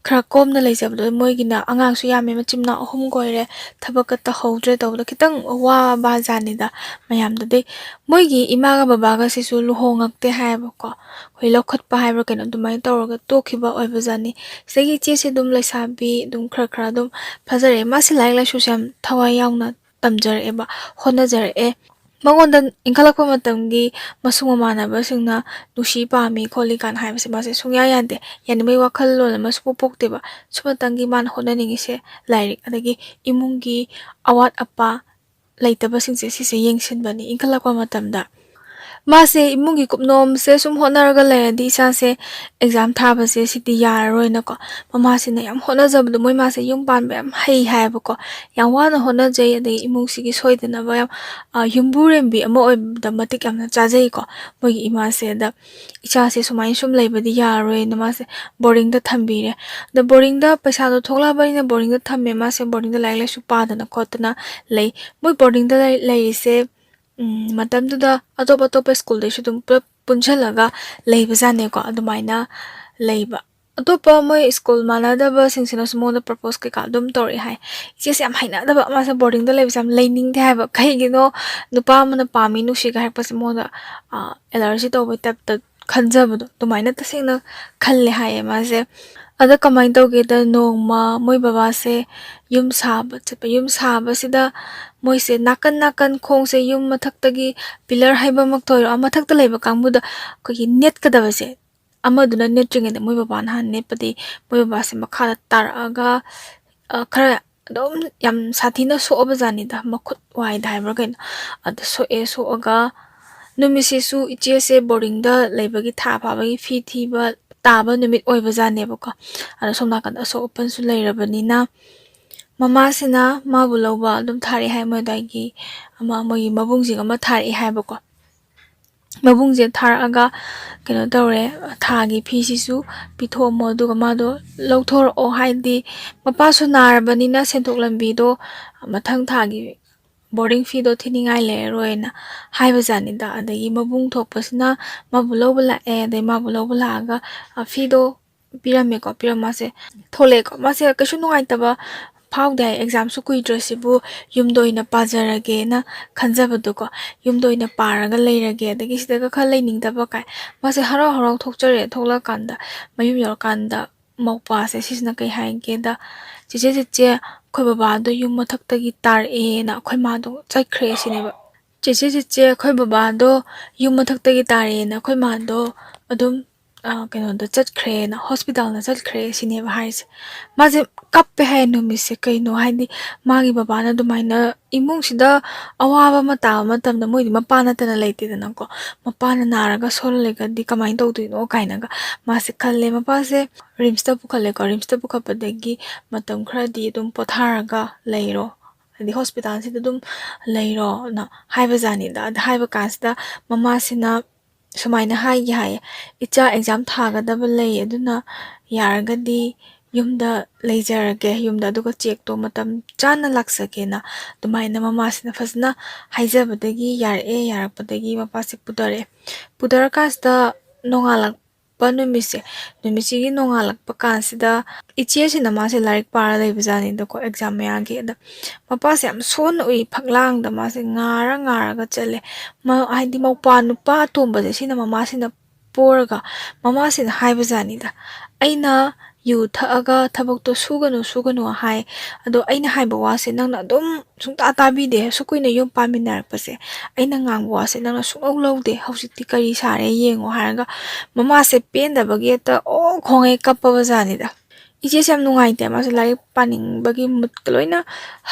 ꯈꯔ ꯀꯣꯝꯅ ꯂꯩꯖꯕꯗꯣ꯫ ꯃꯣꯏꯒꯤꯅ ꯑꯉꯥꯡꯁꯨ ꯌꯥꯝꯃꯦ, ꯃꯆꯤꯟ ꯃꯅꯥꯎ ꯑꯍꯨꯝꯒ ꯑꯣꯏꯔꯦ, ꯊꯕꯛꯀ ꯇꯧꯍꯧꯗ꯭ꯔꯦ ꯇꯧꯕꯗꯣ ꯈꯤꯇꯪ ꯋꯥꯕ ꯖꯥꯠꯅꯤꯗ ꯃꯌꯥꯝꯗꯨꯗꯤ꯫ ꯃꯣꯏꯒꯤ ꯏꯃꯥꯒ ꯕꯕꯥꯒꯁꯤꯁꯨ ꯂꯨꯍꯣꯡꯉꯛꯇꯦ ꯍꯥꯏꯌꯦꯕꯀꯣ, ꯑꯩꯈꯣꯏ ꯂꯧꯈꯠꯄ ꯍꯥꯏꯕ꯭ꯔꯥ ꯀꯩꯅꯣ, ꯑꯗꯨꯃꯥꯏꯅ ꯇꯧꯔꯒ ꯇꯣꯛꯈꯤꯕ ꯑꯣꯏꯕꯖꯥꯠꯅꯤ꯫ ꯁꯤꯗꯒꯤ ꯏꯆꯦꯁꯦ ꯑꯗꯨꯝ ꯂꯩꯁꯥꯕꯤ ꯑꯗꯨꯝ ꯈꯔ ꯈꯔ ꯑꯗꯨꯝ ꯐꯖꯔꯛꯑꯦ꯫ ꯃꯥꯁꯦ ꯂꯥꯏꯔꯤꯛ ꯂꯥꯏꯁꯨꯁꯦ ꯌꯥꯝ ꯊꯋꯥꯏ ꯌꯥꯎꯅ ꯇꯝꯖꯔꯛꯑꯦꯕ, ꯍꯣꯠꯅꯖꯔꯛꯑꯦ꯫ ꯃꯉꯣꯟꯗ ꯏꯟꯈꯠꯂꯛꯄ ꯃꯇꯝꯒꯤ ꯃꯁꯨꯡ ꯃꯃꯥꯟꯅꯕꯁꯤꯡꯅ ꯅꯨꯡꯁꯤ ꯄꯥꯝꯃꯤ ꯈꯣꯠꯂꯤ ꯀꯥꯏꯅ ꯍꯥꯏꯕꯁꯦ ꯃꯥꯁꯦ ꯁꯨꯡꯌꯥ ꯌꯥꯗꯦ꯫ ꯌꯥꯅꯤꯡꯕꯒꯤ ꯋꯥꯈꯜꯂꯣꯟ ꯑꯃꯁꯨ ꯄꯣꯛ ꯄꯣꯛꯇꯦꯕ꯫ ꯁꯨꯝꯃꯇꯪꯒꯤ ꯃꯥꯅ ꯍꯣꯠꯅꯅꯤꯡꯉꯤꯁꯦ ꯂꯥꯏꯔꯤꯛ, ꯑꯗꯒꯤ ꯏꯃꯨꯡꯒꯤ ꯑꯋꯥꯠ ꯑꯄꯥ ꯂꯩꯇꯕꯁꯤꯡꯁꯦ ꯁꯤꯁꯦ ꯌꯦꯡꯁꯤꯟꯕꯅꯤ ꯏꯟꯈꯠꯂꯛꯄ ꯃꯇꯝꯗ꯫ ꯃꯥꯁꯦ ꯏꯃꯨꯡꯒꯤ ꯀꯨꯞꯅꯣꯝꯁꯦ ꯁꯨꯝ ꯍꯣꯠꯅꯔꯒ ꯂꯩꯔꯗꯤ ꯏꯆꯥꯁꯦ ꯑꯦꯛꯖꯥꯝ ꯊꯥꯕꯁꯦ ꯁꯤꯗꯤ ꯌꯥꯔꯔꯣꯏꯅꯀꯣ꯫ ꯃꯃꯥꯁꯤꯅ ꯌꯥꯝ ꯍꯣꯠꯅꯖꯕꯗꯣ, ꯃꯣꯏ ꯃꯥꯁꯦ ꯌꯨꯝ ꯄꯥꯟꯕ ꯌꯥꯝ ꯍꯩ ꯍꯥꯏꯌꯦꯕꯀꯣ꯫ ꯌꯥꯝ ꯋꯥꯅ ꯍꯣꯠꯅꯖꯩ, ꯑꯗꯒꯤ ꯏꯃꯨꯡꯁꯤꯒꯤ ꯁꯣꯏꯗꯅꯕ ꯌꯥꯝ, ꯑ, ꯌꯨꯝꯕꯨꯔꯦꯝꯕꯤ ꯑꯃ ꯑꯣꯏꯕꯗ ꯃꯇꯤꯛ ꯌꯥꯝꯅ ꯆꯥꯖꯩꯀꯣ ꯃꯣꯏꯒꯤ ꯏꯃꯥꯁꯦ꯫ ꯑꯗ ꯏꯆꯥꯁꯦ ꯁꯨꯃꯥꯏꯅ ꯁꯨꯝ ꯂꯩꯕꯗꯤ ꯌꯥꯔꯔꯣꯏꯅ ꯃꯥꯁꯦ ꯕꯣꯔꯗꯤꯡꯗ ꯊꯝꯕꯤꯔꯦ꯫ ꯑꯗ ꯕꯣꯔꯗꯤꯡꯗ ꯄꯩꯁꯥꯗꯣ ꯊꯣꯛꯂꯛꯑꯕꯅꯤꯅ ꯕꯣꯔꯗꯤꯡꯗ ꯊꯝꯃꯦ꯫ ꯃꯥꯁꯦ ꯕꯣꯔꯗꯤꯡꯗ ꯂꯥꯏꯔꯤꯛ ꯂꯥꯏꯁꯨ ꯄꯥꯗꯅ ꯈꯣꯠꯇꯅ ꯂꯩ꯫ ꯃꯣꯏ ꯕꯣꯔꯗꯤꯡꯗ ꯂꯩ-, ꯂꯩꯔꯤꯁꯦ, ꯎꯝ, ꯃꯇꯝꯗꯨꯗ ꯑꯇꯣꯞ ꯑꯇꯣꯞꯄ ꯁ꯭ꯀꯨꯜꯗꯩꯁꯨ ꯑꯗꯨꯝ ꯄꯨꯂꯞ ꯄꯨꯟꯁꯤꯜꯂꯒ ꯂꯩꯕꯖꯥꯠꯅꯦꯀꯣ꯫ ꯑꯗꯨꯃꯥꯏꯅ ꯂꯩꯕ꯫ ꯑꯇꯣꯞꯄ ꯃꯣꯏ ꯁ꯭ꯀꯨꯜ ꯃꯥꯟꯅꯗꯕꯁꯤꯡꯁꯤꯅꯁꯨ ꯃꯉꯣꯟꯗ ꯄ꯭ꯔꯄꯣꯁ ꯀꯩꯀꯥ ꯑꯗꯨꯝ ꯇꯧꯔꯛꯑꯦ ꯍꯥꯏ꯫ ꯏꯆꯦꯁꯦ ꯌꯥꯝ ꯍꯩꯅꯗꯕ, ꯃꯥꯁꯦ ꯕꯣꯔꯗꯤꯡꯗ ꯂꯩꯕꯁꯦ ꯌꯥꯝ ꯂꯩꯅꯤꯡꯗꯦ ꯍꯥꯏꯕ꯫ ꯀꯩꯒꯤꯅꯣ? ꯅꯨꯄꯥ ꯑꯃꯅ ꯄꯥꯝꯃꯤ, ꯅꯨꯡꯁꯤꯒ ꯍꯥꯏꯔꯛꯄꯁꯦ ꯃꯉꯣꯟꯗ, ꯑ, ꯑꯦꯂꯔꯖꯤ ꯇꯧꯕꯩ ꯇꯥꯏꯞꯇ ꯈꯟꯖꯕꯗꯣ ꯑꯗꯨꯃꯥꯏꯅ ꯇꯁꯦꯡꯅ ꯈꯜꯂꯦ ꯍꯥꯏꯌꯦ ꯃꯥꯁꯦ꯫ ꯑꯗ ꯀꯃꯥꯏꯅ ꯇꯧꯒꯦꯗ, ꯅꯣꯡꯃ ꯃꯣꯏ ꯕꯕꯥꯁꯦ ꯌꯨꯝ ꯁꯥꯕ ꯆꯠꯄ꯫ ꯌꯨꯝ ꯁꯥꯕꯁꯤꯗ ꯃꯣꯏꯁꯦ ꯅꯥꯀꯟ ꯅꯥꯀꯟ ꯈꯣꯡꯁꯦ ꯌꯨꯝ ꯃꯊꯛꯇꯒꯤ ꯄꯤꯂꯔ ꯍꯩꯕꯃꯛꯇ ꯑꯣꯏꯔꯣ, ꯑ, ꯃꯊꯛꯇ ꯂꯩꯕ ꯀꯥꯡꯕꯨꯗ ꯑꯩꯈꯣꯏꯒꯤ ꯅꯦꯠꯀꯗꯕꯁꯦ, ꯑꯃꯗꯨꯅ ꯅꯦꯠꯇ꯭ꯔꯤꯉꯩꯗ ꯃꯣꯏ ꯕꯕꯥꯅ ꯍꯥꯟꯅ ꯅꯦꯠꯄꯗꯤ ꯃꯣꯏ ꯕꯕꯥꯁꯦ ꯃꯈꯥꯗ ꯇꯥꯔꯛꯑꯒ, ꯑ, ꯈꯔ ꯑꯗꯨꯝ ꯌꯥꯝ ꯁꯥꯊꯤꯅ ꯁꯣꯛꯑꯕ ꯖꯥꯠꯅꯤꯗ, ꯃꯈꯨꯠ ꯋꯥꯏꯗ ꯍꯥꯏꯕ꯭ꯔꯥ ꯀꯩꯅꯣ꯫ ꯑꯗꯨ ꯁꯣꯛꯑꯦ, ꯁꯣꯛꯑꯒ ꯅꯨꯃꯤꯠꯁꯤꯁꯨ ꯏꯆꯦꯁꯦ ꯕꯣꯔꯗꯤꯡꯗ ꯂꯩꯕꯒꯤ ꯊꯥ ꯐꯥꯕꯒꯤ ꯐꯤ ꯊꯤꯕ ꯇꯥꯕ ꯅꯨꯃꯤꯠ ꯑꯣꯏꯕ ꯖꯥꯠꯅꯦꯕꯀꯣ꯫ ꯑꯗꯣ ꯁꯣꯝ ꯅꯥꯀꯟꯗ ꯑꯁꯣꯛ ꯑꯄꯟꯁꯨ ꯂꯩꯔꯕꯅꯤꯅ ꯃꯃꯥꯁꯤꯅ ꯃꯥꯕꯨ ꯂꯧꯕ ꯑꯗꯨꯝ ꯊꯥꯔꯛꯑꯦ ꯍꯥꯏ, ꯃꯣꯏ ꯑꯗꯥꯏꯒꯤ ꯑꯃ ꯃꯣꯏꯒꯤ ꯃꯕꯨꯡꯁꯤꯡ ꯑꯃ ꯊꯥꯔꯛꯑꯦ ꯍꯥꯏꯕꯀꯣ꯫ ꯃꯕꯨꯡꯁꯦ ꯊꯥꯔꯛꯑꯒ ꯀꯩꯅꯣ ꯇꯧꯔꯦ, "ꯊꯥꯒꯤ ꯐꯤꯁꯤꯁꯨ ꯄꯤꯊꯣꯛꯑꯝꯃꯣ, ꯑꯗꯨꯒ ꯃꯥꯗꯣ ꯂꯧꯊꯣꯔꯛꯑꯣ, ꯍꯥꯏꯗꯤ ꯃꯄꯥꯁꯨ ꯅꯥꯔꯕꯅꯤꯅ ꯁꯦꯟꯊꯣꯛ ꯂꯝꯕꯤꯗꯣ ꯃꯊꯪ ꯊꯥꯒꯤ ꯕꯣꯔꯗꯤꯡ ꯐꯤꯗꯣ ꯊꯤꯅꯤꯡꯉꯥꯏ ꯂꯩꯔꯔꯣꯏꯅ" ꯍꯥꯏꯕꯖꯥꯠꯅꯤꯗ꯫ ꯑꯗꯒꯤ ꯃꯕꯨꯡ ꯊꯣꯛꯄꯁꯤꯅ ꯃꯥꯕꯨ ꯂꯧꯕ ꯂꯥꯛꯑꯦ꯫ ꯑꯗꯩ ꯃꯥꯕꯨ ꯂꯧꯕ ꯂꯥꯛꯑꯒ, ꯑ, ꯐꯤꯗꯣ ꯄꯤꯔꯝꯃꯦꯀꯣ꯫ ꯄꯤꯔꯝ ꯃꯥꯁꯦ ꯊꯣꯛꯂꯛꯑꯦꯀꯣ꯫ ꯃꯥꯁꯦ ꯀꯩꯁꯨ ꯅꯨꯡꯉꯥꯏꯇꯕ ꯐꯥꯎꯗꯦ ꯍꯥꯏ, ꯑꯦꯛꯖꯥꯝꯁꯨ ꯀꯨꯏꯗ꯭ꯔꯁꯤꯕꯨ ꯌꯨꯝꯗ ꯑꯣꯏꯅ ꯄꯥꯖꯔꯒꯦꯅ ꯈꯟꯖꯕꯗꯣꯀꯣ꯫ ꯌꯨꯝꯗ ꯑꯣꯏꯅ ꯄꯥꯔꯒ ꯂꯩꯔꯒꯦ, ꯑꯗꯒꯤ ꯁꯤꯗꯒ ꯈꯔ ꯂꯩꯅꯤꯡꯗꯕ ꯀꯥꯏ꯫ ꯃꯥꯁꯦ ꯍꯔꯥꯎ ꯍꯔꯥꯎ ꯊꯣꯛꯆꯔꯛꯑꯦ꯫ ꯊꯣꯛꯂꯛꯑꯀꯥꯟꯗ ꯃꯌꯨꯝ ꯌꯧꯔꯀꯥꯟꯗ ꯃꯧꯄꯥꯁꯦ ꯁꯤꯁꯤꯅ ꯀꯩ ꯍꯥꯏꯒꯦꯗ, "ꯆꯦꯆꯦ, ꯆꯦꯆꯦ, ꯑꯩꯈꯣꯏ ꯕꯕꯥꯗꯣ ꯌꯨꯝ ꯃꯊꯛꯇꯒꯤ ꯇꯥꯔꯛꯑꯦꯅ ꯑꯩꯈꯣꯏ ꯃꯥꯗꯣ ꯆꯠꯈ꯭ꯔꯦ" ꯁꯤꯅꯦꯕ꯫ "ꯆꯦꯆꯦ, ꯆꯦꯆꯦ, ꯑꯩꯈꯣꯏ ꯕꯕꯥꯗꯣ ꯌꯨꯝ ꯃꯊꯛꯇꯒꯤ ꯇꯥꯔꯛꯑꯦꯅ ꯑꯩꯈꯣꯏ ꯃꯥꯗꯣ ꯑꯗꯨꯝ, ꯑ, ꯀꯩꯅꯣꯗ ꯆꯠꯈ꯭ꯔꯦꯅ, ꯍꯣꯁꯄꯤꯇꯥꯜꯗ ꯆꯠꯈ꯭ꯔꯦ", ꯁꯤꯅꯦꯕ ꯍꯥꯏꯔꯤꯁꯦ꯫ ꯃꯥꯁꯦ ꯀꯞꯄꯦ ꯍꯥꯏ ꯅꯨꯃꯤꯠꯁꯦ꯫ ꯀꯩꯅꯣ ꯍꯥꯏꯗꯤ, ꯃꯥꯒꯤ ꯕꯕꯥꯅ ꯑꯗꯨꯃꯥꯏꯅ ꯏꯃꯨꯡꯁꯤꯗ ꯑꯋꯥꯕ ꯑꯃ ꯇꯥꯕ ꯃꯇꯝꯗ, ꯃꯣꯏꯗꯤ ꯃꯄꯥ ꯅꯠꯇꯅ ꯂꯩꯇꯦꯗꯅꯀꯣ, ꯃꯄꯥꯅ ꯅꯥꯔꯒ ꯁꯣꯜꯂ ꯂꯩꯔꯒꯗꯤ ꯀꯃꯥꯏꯅ ꯇꯧꯗꯣꯏꯅꯣ ꯀꯥꯏꯅꯒ ꯃꯥꯁꯦ ꯈꯜꯂꯦ꯫ ꯃꯄꯥꯁꯦ ꯔꯤꯝꯁꯇ ꯄꯨꯈꯠꯂꯦꯀꯣ꯫ ꯔꯤꯝꯁꯇ ꯄꯨꯈꯠꯄꯗꯒꯤ ꯃꯇꯝ ꯈꯔꯗꯤ ꯑꯗꯨꯝ ꯄꯣꯊꯥꯔꯒ ꯂꯩꯔꯣ, ꯍꯥꯏꯗꯤ ꯍꯣꯁꯄꯤꯇꯥꯜꯁꯤꯗ ꯑꯗꯨꯝ ꯂꯩꯔꯣꯅ ꯍꯥꯏꯕꯖꯥꯠꯅꯤꯗ꯫ ꯑꯗ ꯍꯥꯏꯕ ꯀꯥꯟꯁꯤꯗ ꯃꯃꯥꯁꯤꯅ ꯁꯨꯃꯥꯏꯅ ꯍꯥꯏꯒꯦ ꯍꯥꯏꯌꯦ, "ꯏꯆꯥ ꯑꯦꯛꯖꯥꯝ ꯊꯥꯒꯗꯕ ꯂꯩ, ꯑꯗꯨꯅ ꯌꯥꯔꯒꯗꯤ ꯌꯨꯝꯗ ꯂꯩꯖꯔꯒꯦ, ꯌꯨꯝꯗ, ꯑꯗꯨꯒ ꯆꯦꯛꯇꯣ ꯃꯇꯝ ꯆꯥꯅ ꯂꯥꯛꯆꯒꯦꯅ", ꯑꯗꯨꯃꯥꯏꯅ ꯃꯃꯥꯁꯤꯅ ꯐꯖꯅ ꯍꯥꯏꯖꯕꯗꯒꯤ ꯌꯥꯔꯛꯑꯦ꯫ ꯌꯥꯔꯛꯄꯗꯒꯤ ꯃꯄꯥꯁꯦ ꯄꯨꯊꯔꯛꯑꯦ꯫ ꯄꯨꯊꯔꯀꯥꯟꯁꯤꯗ ꯅꯣꯡꯉꯥꯜꯂꯛꯄ ꯅꯨꯃꯤꯠꯁꯦ, ꯅꯨꯃꯤꯠꯁꯤꯒꯤ ꯅꯣꯡꯉꯥꯜꯂꯛꯄ ꯀꯥꯟꯁꯤꯗ ꯏꯆꯦꯁꯤꯅ ꯃꯥꯁꯦ ꯂꯥꯏꯔꯤꯛ ꯄꯥꯔ ꯂꯩꯕꯖꯥꯠꯅꯤꯗꯀꯣ, ꯑꯦꯛꯖꯥꯝ ꯃꯌꯥꯒꯤ꯫ ꯑꯗ ꯃꯄꯥꯁꯦ ꯌꯥꯝ ꯁꯣꯟꯅ ꯎꯏ, ꯐꯛꯂꯥꯡꯗ ꯃꯥꯁꯦ ꯉꯥꯔ ꯉꯥꯔꯒ ꯆꯠꯂꯦ꯫ ꯃ-, ꯍꯥꯏꯗꯤ ꯃꯧꯄ꯭ꯋꯥ ꯅꯨꯄꯥ ꯑꯇꯣꯝꯕꯁꯦ, ꯁꯤꯅ ꯃꯃꯥꯁꯤꯅ ꯄꯣꯔꯒ ꯃꯃꯥꯁꯤꯅ ꯍꯥꯏꯕꯖꯥꯠꯅꯤꯗ, "ꯑꯩꯅ ꯌꯨ ꯊꯛꯑꯒ ꯊꯕꯛꯇꯣ ꯁꯨꯒꯅꯨ, ꯁꯨꯒꯅꯨ ꯍꯥꯏ, ꯑꯗꯣ ꯑꯩꯅ ꯍꯥꯏꯕ ꯋꯥꯁꯦ ꯅꯪꯅ ꯑꯗꯨꯝ ꯁꯨꯡꯇꯥ ꯇꯥꯕꯤꯗꯦ, ꯑꯁꯨꯛ ꯀꯨꯏꯅ ꯌꯨꯝ ꯄꯥꯟꯃꯤꯟꯅꯔꯛꯄꯁꯦ꯫ ꯑꯩꯅ ꯉꯥꯡꯕ ꯋꯥꯁꯦ ꯅꯪꯅ ꯁꯨꯡꯂꯧ ꯂꯧꯗꯦ, ꯍꯧꯖꯤꯛꯇꯤ ꯀꯔꯤ ꯁꯥꯔꯦ ꯌꯦꯡꯉꯣ" ꯍꯥꯏꯔꯒ ꯃꯃꯥꯁꯦ ꯄꯦꯟꯗꯕꯒꯤ ꯍꯦꯛꯇ ꯑꯣ ꯈꯣꯡꯉꯩ ꯀꯞꯄꯕ ꯖꯥꯠꯅꯤꯗ꯫ ꯏꯆꯦꯁꯦ ꯌꯥꯝ ꯅꯨꯡꯉꯥꯏꯇꯦ, ꯃꯥꯁꯦ ꯂꯥꯏꯔꯤꯛ ꯄꯥꯅꯤꯡꯕꯒꯤ ꯃꯨꯠꯀ ꯂꯣꯏꯅ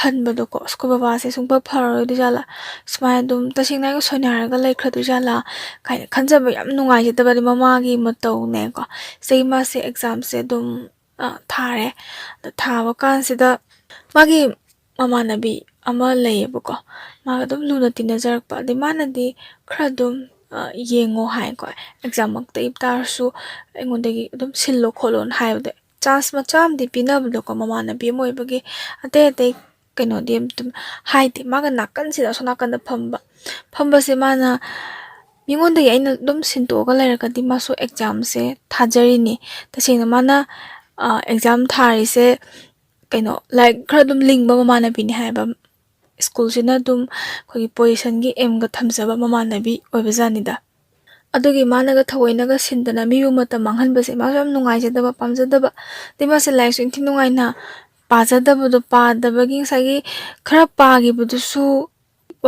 ꯍꯟꯕꯗꯣꯀꯣ꯫ "ꯑꯁ, ꯑꯩꯈꯣꯏ ꯕꯕꯥꯁꯦ ꯁꯨꯡꯐ ꯐꯔꯔꯣꯏꯗꯣꯏ ꯖꯥꯠꯂꯥ? ꯁꯨꯃꯥꯏꯅ ꯑꯗꯨꯝ ꯇꯁꯦꯡꯅ ꯑꯩꯒ ꯁꯣꯏꯅꯔꯒ ꯂꯩꯈ꯭ꯔꯗꯣꯏ ꯖꯥꯠꯂꯥ?" ꯀꯥꯏꯅ ꯈꯟꯖꯕ ꯌꯥꯝ ꯅꯨꯡꯉꯥꯏꯖꯗꯕꯗꯤ ꯃꯃꯥꯒꯤ ꯃꯇꯧꯅꯦꯀꯣ꯫ ꯁꯤꯗꯒꯤ ꯃꯥꯁꯦ ꯑꯦꯛꯖꯥꯝꯁꯦ ꯑꯗꯨꯝ, ꯑ, ꯊꯥꯔꯦ꯫ ꯑꯗ ꯊꯥꯕ ꯀꯥꯟꯁꯤꯗ ꯃꯥꯒꯤ ꯃꯃꯥꯟꯅꯕꯤ ꯑꯃ ꯂꯩꯌꯦꯕꯀꯣ꯫ ꯃꯥꯒ ꯑꯗꯨꯝ ꯂꯨꯅ ꯇꯤꯟꯅꯖꯔꯛꯄ꯫ ꯑꯗꯩ ꯃꯥꯅꯗꯤ ꯈꯔ ꯑꯗꯨꯝ, ꯑ, ꯌꯦꯡꯉꯣ ꯍꯥꯏꯀꯣ꯫ ꯑꯦꯛꯖꯥꯝꯃꯛꯇ ꯇꯥꯔꯁꯨ ꯑꯩꯉꯣꯟꯗꯒꯤ ꯑꯗꯨꯝ ꯁꯤꯜꯂꯣ ꯈꯣꯠꯂꯣꯅ ꯍꯥꯏꯕꯗ ꯆꯥꯟꯁ ꯃꯆꯥ ꯑꯃꯗꯤ ꯄꯤꯅꯕꯗꯣꯀꯣ, ꯃꯃꯥꯟꯅꯕꯤ ꯑꯃ ꯑꯣꯏꯕꯒꯤ꯫ ꯑꯇꯩ ꯑꯇꯩ ꯀꯩꯅꯣꯗꯤ ꯑꯗꯨꯝ ꯍꯥꯏꯗꯦ꯫ ꯃꯥꯒ ꯅꯥꯀꯟꯁꯤꯗ, ꯑꯁꯣꯝ ꯅꯥꯀꯟꯗ ꯐꯝꯕ, ꯐꯝꯕꯁꯦ ꯃꯥꯅ ꯃꯤꯉꯣꯟꯗꯒꯤ ꯑꯩꯅ ꯑꯗꯨꯝ ꯁꯤꯟꯇꯣꯛꯑꯒ ꯂꯩꯔꯒꯗꯤ ꯃꯥꯁꯨ ꯑꯦꯛꯖꯥꯝꯁꯦ ꯊꯥꯖꯔꯤꯅꯤ꯫ ꯇꯁꯦꯡꯅ ꯃꯥꯅ, ꯑ, ꯑꯦꯛꯖꯥꯝ ꯊꯥꯔꯤꯁꯦ ꯀꯩꯅꯣ, ꯂꯥꯏꯔꯤꯛ ꯈꯔ ꯑꯗꯨꯝ ꯂꯤꯡꯕ ꯃꯃꯥꯟꯅꯕꯤꯅꯤ ꯍꯥꯏꯕ꯫ ꯁ꯭ꯀꯨꯜꯁꯤꯅ ꯑꯗꯨꯝ ꯑꯩꯈꯣꯏꯒꯤ ꯄꯣꯖꯤꯁꯟꯒꯤ ꯑꯦꯝꯒ ꯊꯝꯖꯕ ꯃꯃꯥꯟꯅꯕꯤ ꯑꯣꯏꯕꯖꯥꯠꯅꯤꯗ꯫ ꯑꯗꯨꯒꯤ ꯃꯥꯅꯒ ꯊꯑꯣꯏꯅꯒ ꯁꯤꯟꯗꯅ ꯃꯤꯕꯨ ꯃꯇꯝ ꯃꯥꯡꯍꯟꯕꯁꯦ ꯃꯥꯁꯨ ꯌꯥꯝ ꯅꯨꯡꯉꯥꯏꯖꯗꯕ, ꯄꯥꯝꯖꯗꯕ꯫ ꯑꯗꯩ ꯃꯥꯁꯦ ꯂꯥꯏꯔꯤꯛꯁꯨ ꯏꯟꯊꯤ ꯅꯨꯡꯉꯥꯏꯅ ꯄꯥꯖꯗꯕꯗꯣ, ꯄꯥꯗꯕꯒꯤ ꯉꯁꯥꯏꯒꯤ ꯈꯔ ꯄꯥꯈꯤꯕꯗꯨꯁꯨ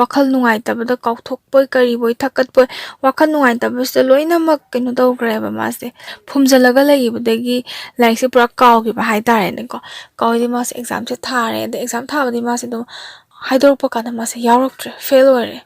ꯋꯥꯈꯜ ꯅꯨꯡꯉꯥꯏꯇꯕꯗ ꯀꯥꯎꯊꯣꯛꯄꯣꯏ ꯀꯔꯤꯕꯣꯏ ꯊꯛꯀꯠꯄꯣꯏ, ꯋꯥꯈꯜ ꯅꯨꯡꯉꯥꯏꯇꯕꯁꯤꯗ ꯂꯣꯏꯅꯃꯛ ꯀꯩꯅꯣ ꯇꯧꯈ꯭ꯔꯦꯕ꯫ ꯃꯥꯁꯦ ꯐꯨꯝꯖꯤꯜꯂꯒ ꯂꯩꯈꯤꯕꯗꯒꯤ ꯂꯥꯏꯔꯤꯛꯁꯦ ꯄꯨꯔꯥ ꯀꯥꯎꯈꯤꯕ ꯍꯥꯏꯇꯥꯔꯦꯅꯦꯀꯣ꯫ ꯀꯥꯎꯏꯗꯤ ꯃꯥꯁꯦ ꯑꯦꯛꯖꯥꯝꯁꯦ ꯊꯥꯔꯦ, ꯑꯗꯩ ꯑꯦꯛꯖꯥꯝ ꯊꯥꯕꯗꯤ ꯃꯥꯁꯦ ꯑꯗꯨꯝ ꯍꯥꯏꯗꯣꯔꯛꯄ ꯀꯥꯟꯗ ꯃꯥꯁꯦ ꯌꯥꯎꯔꯛꯇ꯭ꯔꯦ, ꯐꯦꯜ ꯑꯣꯏꯔꯦ꯫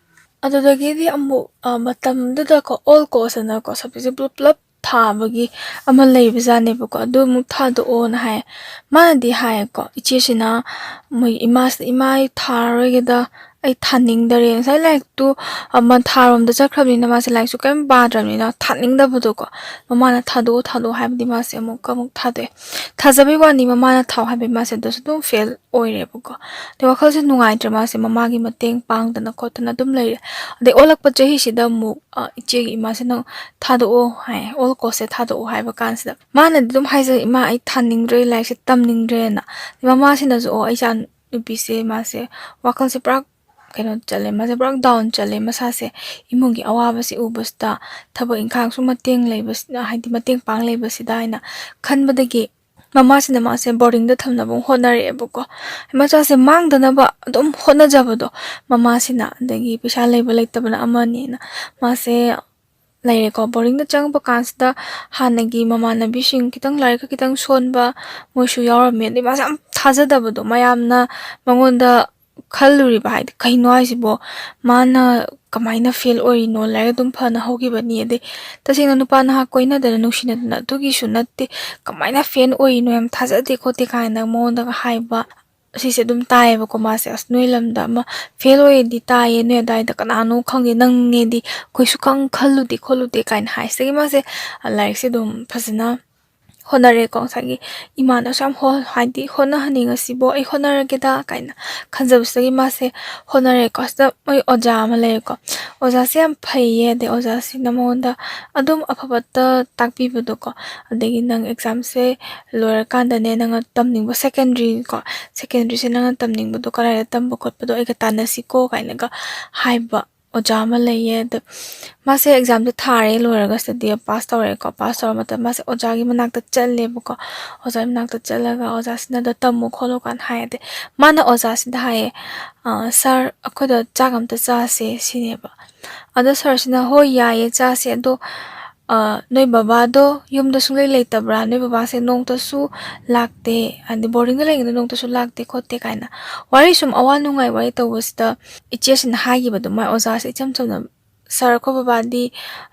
ꯑꯗꯨꯗꯒꯤꯗꯤ ꯑꯃꯨꯛ, ꯑ, ꯃꯇꯝꯗꯨꯗꯀꯣ, ꯑꯣꯜ ꯀꯣꯁ ꯑꯅꯀꯣ, ꯁꯕꯖꯦꯛꯁꯦ ꯄꯨꯂꯞ ꯄꯨꯂꯞ ꯊꯥꯕꯒꯤ ꯑꯃ ꯂꯩꯕꯖꯥꯠꯅꯦꯕꯀꯣ, ꯑꯗꯨ ꯑꯃꯨꯛ ꯊꯥꯗꯣꯛꯑꯣꯅ ꯍꯥꯏ꯫ ꯃꯥꯅꯗꯤ ꯍꯥꯏꯌꯦꯀꯣ, ꯏꯆꯦꯁꯤꯅ ꯃꯣꯏ ꯏꯃꯥꯁꯤꯗ, "ꯏꯃꯥ, ꯑꯩ ꯊꯥꯔꯔꯣꯏꯒꯦꯗ, ꯑꯩ ꯊꯥꯅꯤꯡꯗꯔꯦ"꯫ ꯉꯁꯥꯏ ꯂꯥꯏꯔꯤꯛꯇꯨ, ꯑ, ꯃꯊꯥꯔꯣꯝꯗ ꯆꯠꯈ꯭ꯔꯕꯅꯤꯅ ꯃꯥꯁꯦ ꯂꯥꯏꯔꯤꯛꯁꯨ ꯀꯔꯤꯝ ꯄꯥꯗ꯭ꯔꯕꯅꯤꯅ ꯊꯥꯅꯤꯡꯗꯕꯗꯣꯀꯣ, ꯃꯃꯥꯅ "ꯊꯥꯗꯣꯛꯑꯣ, ꯊꯥꯗꯣꯛꯑꯣ" ꯍꯥꯏꯕꯗꯤ ꯃꯥꯁꯦ ꯑꯃꯨꯛꯀ ꯑꯃꯨꯛ ꯊꯥꯗꯣꯛꯑꯦ꯫ ꯊꯥꯖꯕꯩ ꯋꯥꯅꯤ, ꯃꯃꯥꯅ ꯊꯥꯎ ꯍꯥꯏꯕꯩ ꯃꯥꯁꯦ ꯑꯗꯨꯁꯨ ꯑꯗꯨꯝ ꯐꯦꯜ ꯑꯣꯏꯔꯦꯕꯀꯣ꯫ ꯑꯗꯩ ꯋꯥꯈꯜꯁꯦ ꯅꯨꯡꯉꯥꯏꯇ꯭ꯔꯦ, ꯃꯥꯁꯦ ꯃꯃꯥꯒꯤ ꯃꯇꯦꯡ ꯄꯥꯡꯗꯅ ꯈꯣꯠꯇꯅ ꯑꯗꯨꯝ ꯂꯩꯔꯦ꯫ ꯑꯗꯩ ꯑꯣꯜꯂꯛꯄ ꯆꯍꯤꯁꯤꯗ ꯑꯃꯨꯛ, ꯑ, ꯏꯆꯦꯒꯤ ꯏꯃꯥꯁꯤꯅ "ꯊꯥꯗꯣꯛꯑꯣ" ꯍꯥꯏ, ꯑꯣꯜ ꯀꯣꯁꯁꯦ ꯊꯥꯗꯣꯛꯑꯣ ꯍꯥꯏꯕ ꯀꯥꯟꯁꯤꯗ ꯃꯥꯅꯗꯤ ꯑꯗꯨꯝ ꯍꯥꯏꯖꯩ, "ꯏꯃꯥ, ꯑꯩ ꯊꯥꯅꯤꯡꯗ꯭ꯔꯦ, ꯂꯥꯏꯔꯤꯛꯁꯦ ꯇꯝꯅꯤꯡꯗ꯭ꯔꯦꯅ"꯫ ꯑꯗꯩ ꯃꯃꯥꯁꯤꯅꯁꯨ, "ꯑꯣ, ꯏꯆꯥ ꯅꯨꯄꯤꯁꯦ ꯃꯥꯁꯦ ꯋꯥꯈꯜꯁꯦ ꯄꯨꯔꯥ ꯀꯩꯅꯣ ꯆꯠꯂꯦ, ꯃꯥꯁꯦ ꯄꯨꯔꯥ ꯗꯥꯎꯟ ꯆꯠꯂꯦ, ꯃꯁꯥꯁꯦ ꯏꯃꯨꯡꯒꯤ ꯑꯋꯥꯕꯁꯤ ꯎꯕꯁꯤꯗ, ꯊꯕꯛ ꯏꯪꯈꯥꯡꯁꯨ ꯃꯇꯦꯡ ꯂꯩꯕꯁꯤꯗ, ꯍꯥꯏꯗꯤ ꯃꯇꯦꯡ ꯄꯥꯡ ꯂꯩꯕꯁꯤꯗ" ꯍꯥꯏꯅ ꯈꯟꯕꯗꯒꯤ ꯃꯃꯥꯁꯤꯅ ꯃꯥꯁꯦ ꯕꯣꯔꯗꯤꯡꯗ ꯊꯝꯅꯕ ꯍꯣꯠꯅꯔꯛꯑꯦꯕꯀꯣ꯫ ꯃꯆꯥꯁꯦ ꯃꯥꯡꯗꯅꯕ ꯑꯗꯨꯝ ꯍꯣꯠꯅꯖꯕꯗꯣ ꯃꯃꯥꯁꯤꯅ, ꯑꯗꯒꯤ ꯄꯩꯁꯥ ꯂꯩꯕ ꯂꯩꯇꯕꯅ ꯑꯃꯅꯤꯅ ꯃꯥꯁꯦ ꯂꯩꯔꯦꯀꯣ꯫ ꯕꯣꯔꯗꯤꯡꯗ ꯆꯪꯉꯛꯄ ꯀꯥꯟꯁꯤꯗ ꯍꯥꯟꯅꯒꯤ ꯃꯃꯥꯟꯅꯕꯤꯁꯤꯡ, ꯈꯤꯇꯪ ꯂꯥꯏꯔꯤꯛꯀ ꯈꯤꯇꯪ ꯁꯣꯟꯕ, ꯃꯣꯏꯁꯨ ꯌꯥꯎꯔꯝꯃꯦ꯫ ꯑꯗꯩ ꯃꯥꯁꯦ ꯌꯥꯝ ꯊꯥꯖꯗꯕꯗꯣ, ꯃꯌꯥꯝꯅ ꯃꯉꯣꯟꯗ ꯈꯜꯂꯨꯔꯤꯕ, ꯍꯥꯏꯗꯤ, "ꯀꯩꯅꯣ ꯍꯥꯏꯁꯤꯕꯣ, ꯃꯥꯅ ꯀꯃꯥꯏꯅ ꯐꯦꯜ ꯑꯣꯏꯔꯤꯅꯣ? ꯂꯥꯏꯔꯤꯛ ꯑꯗꯨꯝ ꯐꯅ ꯍꯧꯈꯤꯕꯅꯤ, ꯑꯗꯩ ꯇꯁꯦꯡꯅ ꯅꯨꯄꯥ ꯅꯍꯥ ꯀꯣꯏꯅꯗꯅ ꯅꯨꯡꯁꯤꯅꯗꯅ ꯑꯗꯨꯒꯤꯁꯨ ꯅꯠꯇꯦ, ꯀꯃꯥꯏꯅ ꯐꯦꯜ ꯑꯣꯏꯔꯤꯅꯣ? ꯌꯥꯝ ꯊꯥꯖꯗꯦ" ꯈꯣꯠꯇꯦ ꯀꯥꯏꯅ ꯃꯉꯣꯟꯗꯒ ꯍꯥꯏꯕ꯫ ꯑꯁꯤꯁꯦ ꯑꯗꯨꯝ ꯇꯥꯏꯌꯦꯕꯀꯣ꯫ ꯃꯥꯁꯦ, "ꯑꯁ, ꯅꯣꯏ ꯂꯝꯗ ꯑꯃ ꯐꯦꯜ ꯑꯣꯏꯌꯦꯗꯤ ꯇꯥꯏꯌꯦ, ꯅꯣꯏ ꯑꯗꯥꯏꯗ ꯀꯅꯥꯅꯣ ꯈꯪꯗꯦ, ꯅꯪꯅꯦꯗꯤ ꯑꯩꯈꯣꯏ ꯁꯨꯈꯪ ꯈꯜꯂꯨꯗꯦ ꯈꯣꯠꯂꯨꯗꯦ" ꯀꯥꯏꯅ ꯍꯥꯏ꯫ ꯁꯤꯗꯒꯤ ꯃꯥꯁꯦ, ꯑ, ꯂꯥꯏꯔꯤꯛꯁꯦ ꯑꯗꯨꯝ ꯐꯖꯅ ꯍꯣꯠꯅꯔꯦꯀꯣ꯫ ꯉꯁꯥꯏꯒꯤ ꯏꯃꯥꯅꯁꯨ ꯌꯥꯝ ꯍꯣ-, ꯍꯥꯏꯗꯤ, "ꯍꯣꯠꯅꯍꯟꯅꯤꯡꯉꯁꯤꯕꯣ, ꯑꯩ ꯍꯣꯠꯅꯔꯒꯦꯗ" ꯀꯥꯏꯅ ꯈꯟꯖꯕꯁꯤꯗꯒꯤ ꯃꯥꯁꯦ ꯍꯣꯠꯅꯔꯦꯀꯣ꯫ ꯁꯤꯗ ꯃꯣꯏ ꯑꯣꯖꯥ ꯑꯃ ꯂꯩꯌꯦꯀꯣ꯫ ꯑꯣꯖꯥꯁꯦ ꯌꯥꯝ ꯐꯩꯌꯦ, ꯑꯗꯩ ꯑꯣꯖꯥꯁꯤꯅ ꯃꯉꯣꯟꯗ ꯑꯗꯨꯝ ꯑꯐꯕꯇ ꯇꯥꯛꯄꯤꯕꯗꯣꯀꯣ꯫ ꯑꯗꯒꯤ, "ꯅꯪ ꯑꯦꯛꯖꯥꯝꯁꯦ ꯂꯣꯏꯔꯀꯥꯟꯗꯅꯦ, ꯅꯪꯅ ꯇꯝꯅꯤꯡꯕ ꯁꯦꯀꯦꯟꯗ꯭ꯔꯤ ꯀꯣ, ꯁꯦꯀꯦꯟꯗ꯭ꯔꯤꯁꯦ ꯅꯪꯅ ꯇꯝꯅꯤꯡꯕꯗꯣ ꯀꯗꯥꯏꯗ ꯇꯝꯕ ꯈꯣꯠꯄꯗꯣ ꯑꯩꯒ ꯇꯥꯟꯅꯁꯤꯀꯣ" ꯀꯥꯏꯅꯒ ꯍꯥꯏꯕ꯫ ꯑꯣꯖꯥ ꯑꯃ ꯂꯩꯌꯦ꯫ ꯑꯗ ꯃꯥꯁꯦ ꯑꯦꯛꯖꯥꯝꯁꯦ ꯊꯥꯔꯦ, ꯂꯣꯏꯔꯒ ꯁꯤꯗꯗꯤ ꯄꯥꯁ ꯇꯧꯔꯦꯀꯣ꯫ ꯄꯥꯁ ꯇꯧꯔ ꯃꯇꯝ ꯃꯥꯁꯦ ꯑꯣꯖꯥꯒꯤ ꯃꯅꯥꯛꯇ ꯆꯠꯂꯦꯕꯀꯣ꯫ ꯑꯣꯖꯥꯒꯤ ꯃꯅꯥꯛꯇ ꯆꯠꯂꯒ ꯑꯣꯖꯥꯁꯤꯅꯗ "ꯇꯝꯃꯨ ꯈꯣꯠꯂꯨ" ꯀꯥꯏꯅ ꯍꯥꯏ꯫ ꯑꯗꯩ ꯃꯥꯅ ꯑꯣꯖꯥꯁꯤꯗ ꯍꯥꯏꯌꯦ, "ꯑ, ꯁꯥꯔ, ꯑꯩꯈꯣꯏꯗ ꯆꯥꯛ ꯑꯝꯇ ꯆꯥꯁꯦ" ꯁꯤꯅꯦꯕ꯫ ꯑꯗꯣ ꯁꯥꯔꯁꯤꯅ, "ꯍꯣꯏ, ꯌꯥꯏꯌꯦ, ꯆꯥꯁꯦ, ꯑꯗꯣ, ꯑ, ꯅꯣꯏ ꯕꯕꯥꯗꯣ ꯌꯨꯝꯗ ꯁꯨꯡꯂꯩ ꯂꯩꯇꯕ꯭ꯔꯥ? ꯅꯣꯏ ꯕꯕꯥꯁꯦ ꯅꯣꯡꯇꯁꯨ ꯂꯥꯛꯇꯦ, ꯍꯥꯏꯗꯤ ꯕꯣꯔꯗꯤꯡꯗ ꯂꯩꯉꯩꯗ ꯅꯣꯡꯇꯁꯨ ꯂꯥꯛꯇꯦ ꯈꯣꯠꯇꯦ" ꯀꯥꯏꯅ ꯋꯥꯔꯤ ꯁꯨꯝ ꯑꯋꯥ ꯅꯨꯡꯉꯥꯏ ꯋꯥꯔꯤ ꯇꯧꯕꯁꯤꯗ ꯏꯆꯦꯁꯤꯅ ꯍꯥꯏꯈꯤꯕꯗꯣ ꯃꯥꯏ ꯑꯣꯖꯥꯁꯦ ꯏꯆꯝ ꯆꯝꯅ, "ꯁꯥꯔ, ꯑꯩꯈꯣꯏ ꯕꯕꯥꯗꯤ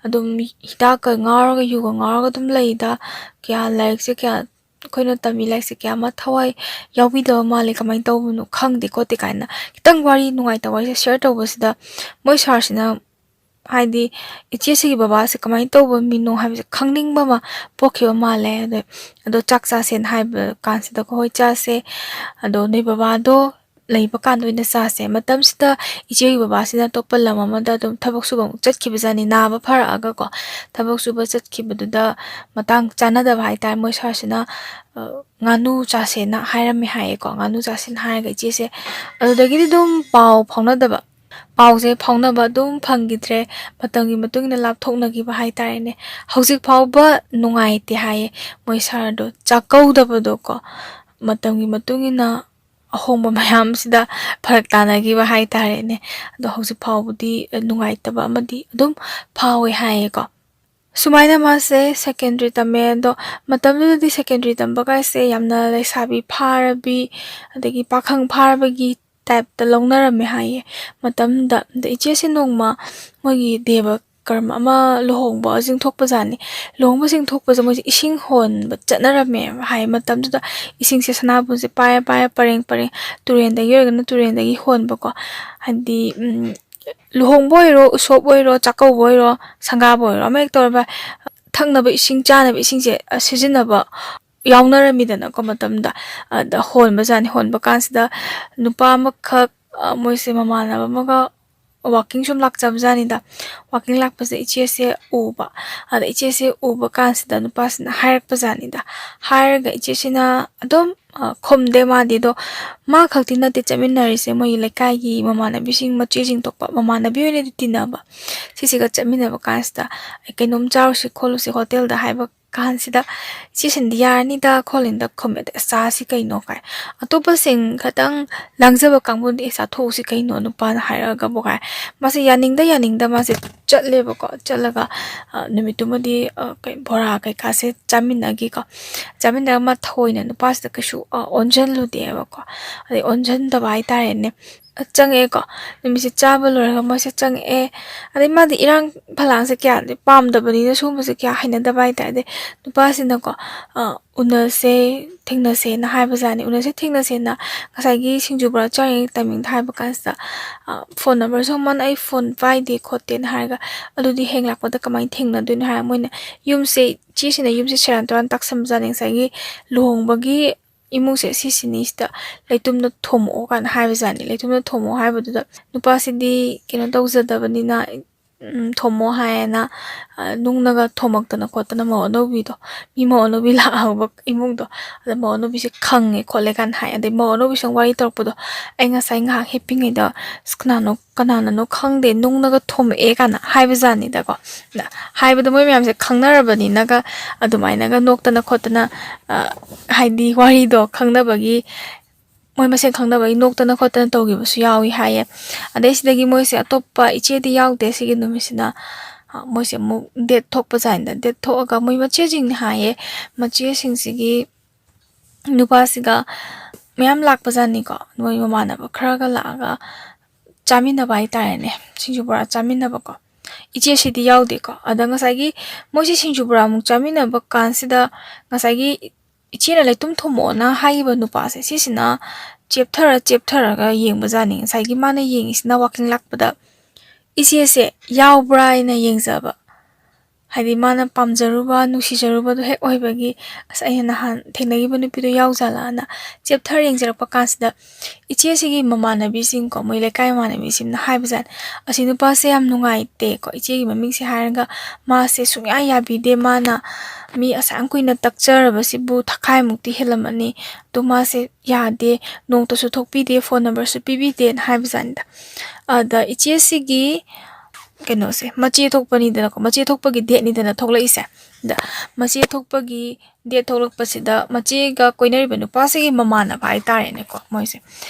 ꯑꯗꯨꯝ ꯍꯤꯗꯥꯛꯀ ꯉꯥꯎꯔꯒ ꯌꯨꯒ ꯉꯥꯎꯔꯒ ꯑꯗꯨꯝ ꯂꯩꯗ, ꯀꯌꯥ ꯂꯥꯏꯔꯤꯛꯁꯦ ꯀꯌꯥ, ꯑꯩꯈꯣꯏꯅ ꯇꯝꯃꯤ ꯂꯥꯏꯔꯤꯛꯁꯦ ꯀꯌꯥ ꯑꯃ ꯊꯋꯥꯏ ꯌꯥꯎꯕꯤꯗꯕ ꯃꯥꯜꯂꯤ, ꯀꯃꯥꯏꯅ ꯇꯧꯕꯅꯣ ꯈꯪꯗꯦ ꯈꯣꯠꯇꯦ" ꯀꯥꯏꯅ ꯈꯤꯇꯪ ꯋꯥꯔꯤ ꯅꯨꯡꯉꯥꯏꯇꯕ ꯋꯥꯔꯤꯁꯦ ꯁꯤꯌꯔ ꯇꯧꯕꯁꯤꯗ ꯃꯣꯏ ꯁꯥꯔꯁꯤꯅ, ꯍꯥꯏꯗꯤ ꯏꯆꯦꯁꯤꯒꯤ ꯕꯕꯥꯁꯦ ꯀꯃꯥꯏꯅ ꯇꯧꯕ ꯃꯤꯅꯣ ꯍꯥꯏꯕꯁꯦ ꯈꯪꯅꯤꯡꯕ ꯑꯃ ꯄꯣꯛꯈꯤꯕ ꯃꯥꯜꯂꯦ꯫ ꯑꯗ, "ꯑꯗꯣ ꯆꯥꯛ ꯆꯥꯁꯦꯅ" ꯍꯥꯏꯕ ꯀꯥꯟꯁꯤꯗꯀꯣ, "ꯍꯣꯏ, ꯆꯥꯁꯦ, ꯑꯗꯣ ꯅꯣꯏ ꯕꯕꯥꯗꯣ ꯂꯩꯕ ꯀꯥꯟꯗ ꯑꯣꯏꯅ ꯆꯥꯁꯦ"꯫ ꯃꯇꯝꯁꯤꯗ ꯏꯆꯦꯒꯤ ꯕꯕꯥꯁꯤꯅ ꯑꯇꯣꯞꯄ ꯂꯝ ꯑꯃꯗ ꯑꯗꯨꯝ ꯊꯕꯛ ꯁꯨꯕ ꯑꯃꯨꯛ ꯆꯠꯈꯤꯕꯖꯥꯠꯅꯤ, ꯅꯥꯕ ꯐꯔꯛꯑꯒꯀꯣ꯫ ꯊꯕꯛ ꯁꯨꯕ ꯆꯠꯈꯤꯕꯗꯨꯗ ꯃꯇꯥꯡ ꯆꯥꯅꯗꯕ ꯍꯥꯏꯇꯥꯔꯦ, ꯃꯣꯏ ꯁꯥꯔꯁꯤꯅ, ꯑ, "ꯉꯥꯅꯨ ꯆꯥꯁꯦꯅ" ꯍꯥꯏꯔꯝꯃꯦ ꯍꯥꯏꯌꯦꯀꯣ꯫ "ꯉꯥꯅꯨ ꯆꯥꯁꯦꯅ" ꯍꯥꯏꯔꯒ ꯏꯆꯦꯁꯦ ꯑꯗꯨꯗꯒꯤꯗꯤ ꯑꯗꯨꯝ ꯄꯥꯎ ꯐꯥꯎꯅꯗꯕ, ꯄꯥꯎꯁꯦ ꯐꯥꯎꯅꯕ ꯑꯗꯨꯝ ꯐꯪꯈꯤꯗ꯭ꯔꯦ꯫ ꯃꯇꯝꯒꯤ ꯃꯇꯨꯡ ꯏꯟꯅ ꯂꯥꯞꯊꯣꯛꯅꯈꯤꯕ ꯍꯥꯏꯇꯥꯔꯦꯅꯦ꯫ ꯍꯧꯖꯤꯛ ꯐꯥꯎꯕ ꯅꯨꯡꯉꯥꯏꯇꯦ ꯍꯥꯏꯌꯦ ꯃꯣꯏ ꯁꯥꯔꯗꯣ, ꯆꯥꯛꯀꯧꯗꯕꯗꯣꯀꯣ꯫ ꯃꯇꯝꯒꯤ ꯃꯇꯨꯡ ꯏꯟꯅ ꯑꯍꯣꯡꯕ ꯃꯌꯥꯝꯁꯤꯗ ꯐꯔꯛ ꯇꯥꯅꯈꯤꯕ ꯍꯥꯏꯇꯥꯔꯦꯅꯦ꯫ ꯑꯗꯣ ꯍꯧꯖꯤꯛ ꯐꯥꯎꯕꯗꯤ ꯅꯨꯡꯉꯥꯏꯇꯕ ꯑꯃꯗꯤ ꯑꯗꯨꯝ ꯐꯥꯎꯋꯦ ꯍꯥꯏꯌꯦꯀꯣ꯫ ꯁꯨꯃꯥꯏꯅ ꯃꯥꯁꯦ ꯁꯦꯀꯦꯟꯗꯔꯤ ꯇꯝꯃꯦ꯫ ꯑꯗꯣ ꯃꯇꯝꯗꯨꯗꯗꯤ ꯁꯦꯀꯦꯟꯗꯔꯤ ꯇꯝꯕ ꯀꯥꯏꯁꯦ ꯌꯥꯝꯅ ꯂꯩꯁꯥꯕꯤ ꯐꯥꯔꯕꯤ, ꯑꯗꯒꯤ ꯄꯥꯈꯪ ꯐꯥꯔꯕꯒꯤ ꯇꯥꯏꯞꯇ ꯂꯧꯅꯔꯝꯃꯦ ꯍꯥꯏꯌꯦ ꯃꯇꯝꯗ꯫ ꯑꯗ ꯏꯆꯦꯁꯦ ꯅꯣꯡꯃ ꯃꯣꯏꯒꯤ ꯗꯦꯕ ꯀꯔꯝ ꯑꯃ, ꯂꯨꯍꯣꯡꯕ ꯆꯤꯡꯊꯣꯛꯄꯖꯥꯠꯅꯤ꯫ ꯂꯨꯍꯣꯡꯕ ꯆꯤꯡꯊꯣꯛꯄꯁꯦ ꯃꯣꯏꯁꯦ ꯏꯁꯤꯡ ꯍꯣꯟꯕ ꯆꯠꯅꯔꯝꯃꯦ ꯍꯥꯏ꯫ ꯃꯇꯝꯗꯨꯗ ꯏꯁꯤꯡꯁꯦ ꯁꯅꯥꯕꯨꯟꯁꯦ ꯄꯥꯏꯔ ꯄꯥꯏꯔ ꯄꯔꯦꯡ ꯄꯔꯦꯡ, ꯇꯨꯔꯦꯟꯗꯒꯤ ꯑꯣꯏꯔꯒꯅ ꯇꯨꯔꯦꯟꯗꯒꯤ ꯍꯣꯟꯕꯀꯣ꯫ ꯍꯥꯏꯗꯤ, ꯎꯝ, ꯂꯨꯍꯣꯡꯕ ꯑꯣꯏꯔꯣ, ꯎꯁꯣꯞ ꯑꯣꯏꯔꯣ, ꯆꯥꯛꯀꯧꯕ ꯑꯣꯏꯔꯣ, ꯁꯪꯒꯥꯕ ꯑꯣꯏꯔꯣ, ꯑꯃ ꯍꯦꯛ ꯇꯧꯔꯕ ꯊꯛꯅꯕ ꯏꯁꯤꯡ, ꯆꯥꯅꯕ ꯏꯁꯤꯡꯁꯦ, ꯑ, ꯁꯤꯖꯤꯟꯅꯕ ꯌꯥꯎꯅꯔꯝꯃꯤꯗꯅꯀꯣ ꯃꯇꯝꯗ꯫ ꯑꯗ ꯍꯣꯟꯕꯖꯥꯠꯅꯤ꯫ ꯍꯣꯟꯕ ꯀꯥꯟꯁꯤꯗ ꯅꯨꯄꯥ ꯑꯃꯈꯛ, ꯑ, ꯃꯣꯏꯁꯦ ꯃꯃꯥꯟꯅꯕ ꯑꯃꯒ ꯋꯥꯛꯀꯤꯡ ꯁꯨꯝ ꯂꯥꯛꯆꯕꯖꯥꯠꯅꯤꯗ꯫ ꯋꯥꯛꯀꯤꯡ ꯂꯥꯛꯄꯁꯦ ꯏꯆꯦꯁꯦ ꯎꯕ꯫ ꯑꯗ ꯏꯆꯦꯁꯦ ꯎꯕ ꯀꯥꯟꯁꯤꯗ ꯅꯨꯄꯥꯁꯤꯅ ꯍꯥꯏꯔꯛꯄꯖꯥꯠꯅꯤꯗ꯫ ꯍꯥꯏꯔꯒ ꯏꯆꯦꯁꯤꯅ ꯑꯗꯨꯝ, ꯑ, ꯈꯨꯝꯗꯦ ꯃꯥꯗꯤ꯫ ꯑꯗꯣ ꯃꯥ ꯈꯛꯇꯤ ꯅꯠꯇꯦ ꯆꯠꯃꯤꯟꯅꯔꯤꯁꯦ, ꯃꯣꯏꯒꯤ ꯂꯩꯀꯥꯏꯒꯤ ꯃꯃꯥꯟꯅꯕꯤꯁꯤꯡ, ꯃꯆꯦꯁꯤꯡ ꯊꯣꯛꯄ ꯃꯃꯥꯟꯅꯕꯤ ꯑꯣꯏꯅꯗꯤ ꯇꯤꯟꯅꯕ꯫ ꯁꯤꯁꯤꯒ ꯆꯠꯃꯤꯟꯅꯕ ꯀꯥꯟꯁꯤꯗ, "ꯑꯩ ꯀꯩꯅꯣꯝ ꯆꯥꯔꯨꯁꯤ ꯈꯣꯠꯂꯨꯁꯤ ꯍꯣꯇꯦꯜꯗ" ꯍꯥꯏꯕ ꯀꯥꯟꯁꯤꯗ, ꯏꯆꯦꯁꯤꯅꯗꯤ "ꯌꯥꯔꯅꯤꯗ" ꯈꯣꯠꯂꯤꯗ ꯈꯨꯝꯃꯦ꯫ ꯑꯗꯩ "ꯑꯁ, ꯆꯥꯁꯤ ꯀꯩꯅꯣ" ꯀꯥꯏ꯫ ꯑꯇꯣꯞꯄꯁꯤꯡ ꯈꯇꯪ ꯂꯥꯡꯖꯕ ꯀꯥꯡꯕꯨꯗꯤ "ꯑꯦ, ꯆꯥꯊꯣꯛꯎꯁꯤ ꯀꯩꯅꯣ ꯅꯨꯄꯥꯅ ꯍꯥꯏꯔꯛꯑꯒꯕꯨ" ꯀꯥꯏ꯫ ꯃꯥꯁꯦ ꯌꯥꯅꯤꯡꯗ ꯌꯥꯅꯤꯡꯗ ꯃꯥꯁꯦ ꯆꯠꯂꯦꯕꯀꯣ꯫ ꯆꯠꯂꯒ, ꯑ, ꯅꯨꯃꯤꯠꯇꯨꯃꯗꯤ, ꯑ, ꯀꯩ, ꯕꯣꯔꯥ ꯀꯩꯀꯥꯁꯦ ꯆꯥꯃꯤꯟꯅꯈꯤꯀꯣ꯫ ꯆꯥꯃꯤꯟꯅꯔꯒ ꯃꯥ ꯊꯑꯣꯏꯅ ꯅꯨꯄꯥꯁꯤꯗ ꯀꯩꯁꯨ, ꯑ, ꯑꯣꯟꯁꯤꯜꯂꯨꯗꯦꯕꯀꯣ꯫ ꯑꯗꯩ ꯑꯣꯟꯁꯤꯟꯗꯕ ꯍꯥꯏꯇꯥꯔꯦꯅꯦ꯫ ꯆꯪꯉꯛꯑꯦꯀꯣ꯫ ꯅꯨꯃꯤꯠꯁꯦ ꯆꯥꯕ ꯂꯣꯏꯔꯒ ꯃꯣꯏꯁꯦ ꯆꯪꯉꯛꯑꯦ꯫ ꯑꯗꯩ ꯃꯥꯗꯤ ꯏꯔꯥꯡ ꯐꯂꯥꯡꯁꯦ ꯀꯌꯥꯗꯤ ꯄꯥꯝꯗꯕꯅꯤꯅ, ꯁꯤꯒꯨꯝꯕꯁꯦ ꯀꯌꯥ ꯍꯩꯅꯗꯕ ꯍꯥꯏꯇꯥꯔꯦ꯫ ꯑꯗꯩ ꯅꯨꯄꯥꯁꯤꯅꯀꯣ, ꯑ, "ꯎꯅꯁꯦ, ꯊꯦꯡꯅꯁꯦꯅ" ꯍꯥꯏꯕꯖꯥꯠꯅꯤ꯫ "ꯎꯅꯁꯦ, ꯊꯦꯡꯅꯁꯦꯅ" ꯉꯁꯥꯏꯒꯤ ꯁꯤꯡꯖꯨ ꯕꯣꯔꯥ ꯆꯥꯔꯤꯉꯩ ꯇꯥꯏꯃꯤꯡꯗ ꯍꯥꯏꯕ ꯀꯥꯟꯁꯤꯗ, ꯑ, ꯐꯣꯟ ꯅꯝꯕꯔꯁꯨ ꯃꯥꯅ "ꯑꯩ ꯐꯣꯟ ꯄꯥꯏꯗꯦ ꯈꯣꯠꯇꯦꯅ" ꯍꯥꯏꯔꯒ, "ꯑꯗꯨꯗꯤ ꯍꯌꯦꯡ ꯂꯥꯛꯄꯗ ꯀꯃꯥꯏꯅ ꯊꯦꯡꯅꯗꯣꯏꯅꯣ?" ꯍꯥꯏꯔꯒ ꯃꯣꯏꯅ ꯌꯨꯝꯁꯦ, ꯏꯆꯦꯁꯤꯅ ꯌꯨꯝꯁꯦ ꯁꯦꯔꯥꯟ ꯇꯨꯔꯥꯟ ꯇꯥꯛꯁꯟꯕꯖꯥꯠꯅꯤ꯫ ꯉꯁꯥꯏꯒꯤ ꯂꯨꯍꯣꯡꯕꯒꯤ ꯏꯃꯨꯡꯁꯦ ꯁꯤꯁꯤꯅꯤ, ꯁꯤꯗ ꯂꯩꯇꯨꯝꯗ ꯊꯣꯝꯃꯛꯑꯣ ꯀꯥꯏꯅ ꯍꯥꯏꯕꯖꯥꯠꯅꯤ꯫ ꯂꯩꯇꯨꯝꯗ ꯊꯣꯝꯃꯛꯑꯣ ꯍꯥꯏꯕꯗꯨꯗ ꯅꯨꯄꯥꯁꯤꯗꯤ ꯀꯩꯅꯣ ꯇꯧꯖꯗꯕꯅꯤꯅ, ꯎꯝ, ꯊꯣꯝꯃꯣ ꯍꯥꯏꯌꯦꯅ, ꯑ, ꯅꯨꯡꯅꯒ ꯊꯣꯝꯃꯛꯇꯅ ꯈꯣꯠꯇꯅ ꯃꯧ ꯑꯅꯧꯕꯤꯗꯣ, ꯃꯤ ꯃꯧ ꯑꯅꯧꯕꯤ ꯂꯥꯛꯍꯧꯕ ꯏꯃꯨꯡꯗꯣ, ꯑꯗ ꯃꯧ ꯑꯅꯧꯕꯤꯁꯦ ꯈꯪꯉꯦ ꯈꯣꯠꯂꯦ ꯀꯥꯏꯅ ꯍꯥꯏ꯫ ꯑꯗꯩ ꯃꯧ ꯑꯅꯧꯕꯤꯁꯤꯅ ꯋꯥꯔꯤ ꯇꯧꯔꯛꯄꯗꯣ, "ꯑꯩ ꯉꯁꯥꯏ ꯉꯥꯏꯍꯥꯛ ꯍꯤꯞꯄꯤꯉꯩꯗ ꯑꯁ ꯀꯅꯥꯅꯣ, ꯀꯅꯥꯅꯅꯣ ꯈꯪꯗꯦ, ꯅꯨꯡꯅꯒ ꯊꯣꯝꯃꯛꯑꯦ" ꯀꯥꯏꯅ ꯍꯥꯏꯕꯖꯥꯠꯅꯤꯗꯀꯣ꯫ ꯅ-, ꯍꯥꯏꯕꯗꯣ ꯃꯣꯏ ꯃꯌꯥꯝꯁꯦ ꯈꯪꯅꯔꯕꯅꯤꯅꯒ ꯑꯗꯨꯃꯥꯏꯅꯒ ꯅꯣꯛꯇꯅ ꯈꯣꯠꯇꯅ, ꯑ, ꯍꯥꯏꯗꯤ ꯋꯥꯔꯤꯗꯣ ꯈꯪꯅꯕꯒꯤ, ꯃꯣꯏ ꯃꯁꯦꯟ ꯈꯪꯅꯕꯒꯤ ꯅꯣꯛꯇꯅ ꯈꯣꯠꯇꯅ ꯇꯧꯈꯤꯕꯁꯨ ꯌꯥꯎꯏ ꯍꯥꯏꯌꯦ꯫ ꯑꯗꯩ ꯁꯤꯗꯒꯤ ꯃꯣꯏꯁꯦ ꯑꯇꯣꯞꯄ ꯏꯆꯦꯗꯤ ꯌꯥꯎꯗꯦ ꯁꯤꯒꯤ ꯅꯨꯃꯤꯠꯁꯤꯅ꯫ ꯑ, ꯃꯣꯏꯁꯦ ꯑꯃꯨꯛ ꯗꯦꯠ ꯊꯣꯛꯄꯖꯥꯠꯅꯤꯗ꯫ ꯗꯦꯠ ꯊꯣꯛꯑꯒ ꯃꯣꯏ ꯃꯆꯦꯁꯤꯡꯅ ꯍꯥꯏꯌꯦ, ꯃꯆꯦꯁꯤꯡꯁꯤꯒꯤ ꯅꯨꯄꯥꯁꯤꯒ ꯃꯌꯥꯝ ꯂꯥꯛꯄꯖꯥꯠꯅꯤꯀꯣ, ꯃꯣꯏ ꯃꯃꯥꯟꯅꯕ ꯈꯔꯒ ꯂꯥꯛꯑꯒ ꯆꯥꯃꯤꯟꯅꯕ ꯍꯥꯏꯇꯥꯔꯦꯅꯦ, ꯁꯤꯡꯖꯨ ꯕꯣꯔꯥ ꯆꯥꯃꯤꯟꯅꯕꯀꯣ꯫ ꯏꯆꯦꯁꯤꯗꯤ ꯌꯥꯎꯗꯦꯀꯣ꯫ ꯑꯗ ꯉꯁꯥꯏꯒꯤ ꯃꯣꯏꯁꯤ ꯁꯤꯡꯖꯨ ꯕꯣꯔꯥ ꯑꯃꯨꯛ ꯆꯥꯃꯤꯟꯅꯕ ꯀꯥꯟꯁꯤꯗ ꯉꯁꯥꯏꯒꯤ ꯏꯆꯦꯅ "ꯂꯩꯇꯨꯝ ꯊꯣꯝꯃꯛꯑꯣꯅ" ꯍꯥꯏꯈꯤꯕ ꯅꯨꯄꯥꯁꯦ, ꯁꯤꯁꯤꯅ ꯆꯦꯞꯊꯔ ꯆꯦꯞꯊꯔꯒ ꯌꯦꯡꯕꯖꯥꯠꯅꯤ꯫ ꯉꯁꯥꯏꯒꯤ ꯃꯥꯅ ꯌꯦꯡꯉꯤꯁꯤꯅ ꯋꯥꯀꯤꯡ ꯂꯥꯛꯄꯗ ꯏꯆꯦꯁꯦ ꯌꯥꯎꯕ꯭ꯔꯥ ꯍꯥꯏꯅ ꯌꯦꯡꯖꯕ꯫ ꯍꯥꯏꯗꯤ ꯃꯥꯅ ꯄꯥꯝꯖꯔꯨꯕ, ꯅꯨꯡꯁꯤꯖꯔꯨꯕꯗꯣ ꯍꯦꯛ ꯑꯣꯏꯕꯒꯤ, "ꯑꯁ, ꯑꯩꯅ ꯅꯍꯥꯟ ꯊꯦꯡꯅꯈꯤꯕ ꯅꯨꯄꯤꯗꯣ ꯌꯥꯎꯖꯥꯠꯂꯥꯅ" ꯆꯦꯞꯊꯔ ꯌꯦꯡꯖꯔꯛꯄ ꯀꯥꯟꯁꯤꯗ, ꯏꯆꯦꯁꯤꯒꯤ ꯃꯃꯥꯟꯅꯕꯤꯁꯤꯡꯀꯣ, ꯃꯣꯏ ꯂꯩꯀꯥꯏ ꯃꯃꯥꯟꯅꯕꯤꯁꯤꯡꯅ ꯍꯥꯏꯕꯖꯥꯠꯅꯤ, "ꯑꯁꯤ ꯅꯨꯄꯥꯁꯦ ꯌꯥꯝ ꯅꯨꯡꯉꯥꯏꯇꯦꯀꯣ, ꯏꯆꯦꯒꯤ ꯃꯃꯤꯡꯁꯦ ꯍꯥꯏꯔꯒ ꯃꯥꯁꯦ ꯁꯨꯡꯌꯥ ꯌꯥꯕꯤꯗꯦ, ꯃꯥꯅ ꯃꯤ ꯑꯁꯥꯡ ꯀꯨꯏꯅ ꯇꯛꯆꯔꯕꯁꯤꯕꯨ ꯊꯈꯥꯏꯃꯨꯛꯇꯤ ꯍꯦꯜꯂꯝꯃꯅꯤ, ꯑꯗꯣ ꯃꯥꯁꯦ ꯌꯥꯗꯦ, ꯅꯣꯡꯇꯁꯨ ꯊꯣꯛꯄꯤꯗꯦ, ꯐꯣꯟ ꯅꯝꯕꯔꯁꯨ ꯄꯤꯕꯤꯗꯦꯅ" ꯍꯥꯏꯕꯖꯥꯠꯅꯤꯗ꯫ ꯑꯗ ꯏꯆꯦꯁꯤꯒꯤ ꯀꯩꯅꯣꯁꯦ, ꯃꯆꯦ ꯊꯣꯛꯄꯅꯤꯗꯅꯀꯣ, ꯃꯆꯦ ꯊꯣꯛꯄꯒꯤ ꯗꯦꯠꯅꯤꯗꯅ ꯊꯣꯛꯂꯛꯏꯁꯦ꯫ ꯑꯗ ꯃꯆꯦ ꯊꯣꯛꯄꯒꯤ ꯗꯦꯠ ꯊꯣꯛꯂꯛꯄꯁꯤꯗ ꯃꯆꯦꯒ ꯀꯣꯏꯅꯔꯤꯕ ꯅꯨꯄꯥꯁꯤꯒꯤ ꯃꯃꯥꯟꯅꯕ ꯍꯥꯏꯇꯥꯔꯦꯅꯦꯀꯣ, ꯃꯣꯏꯁꯦ꯫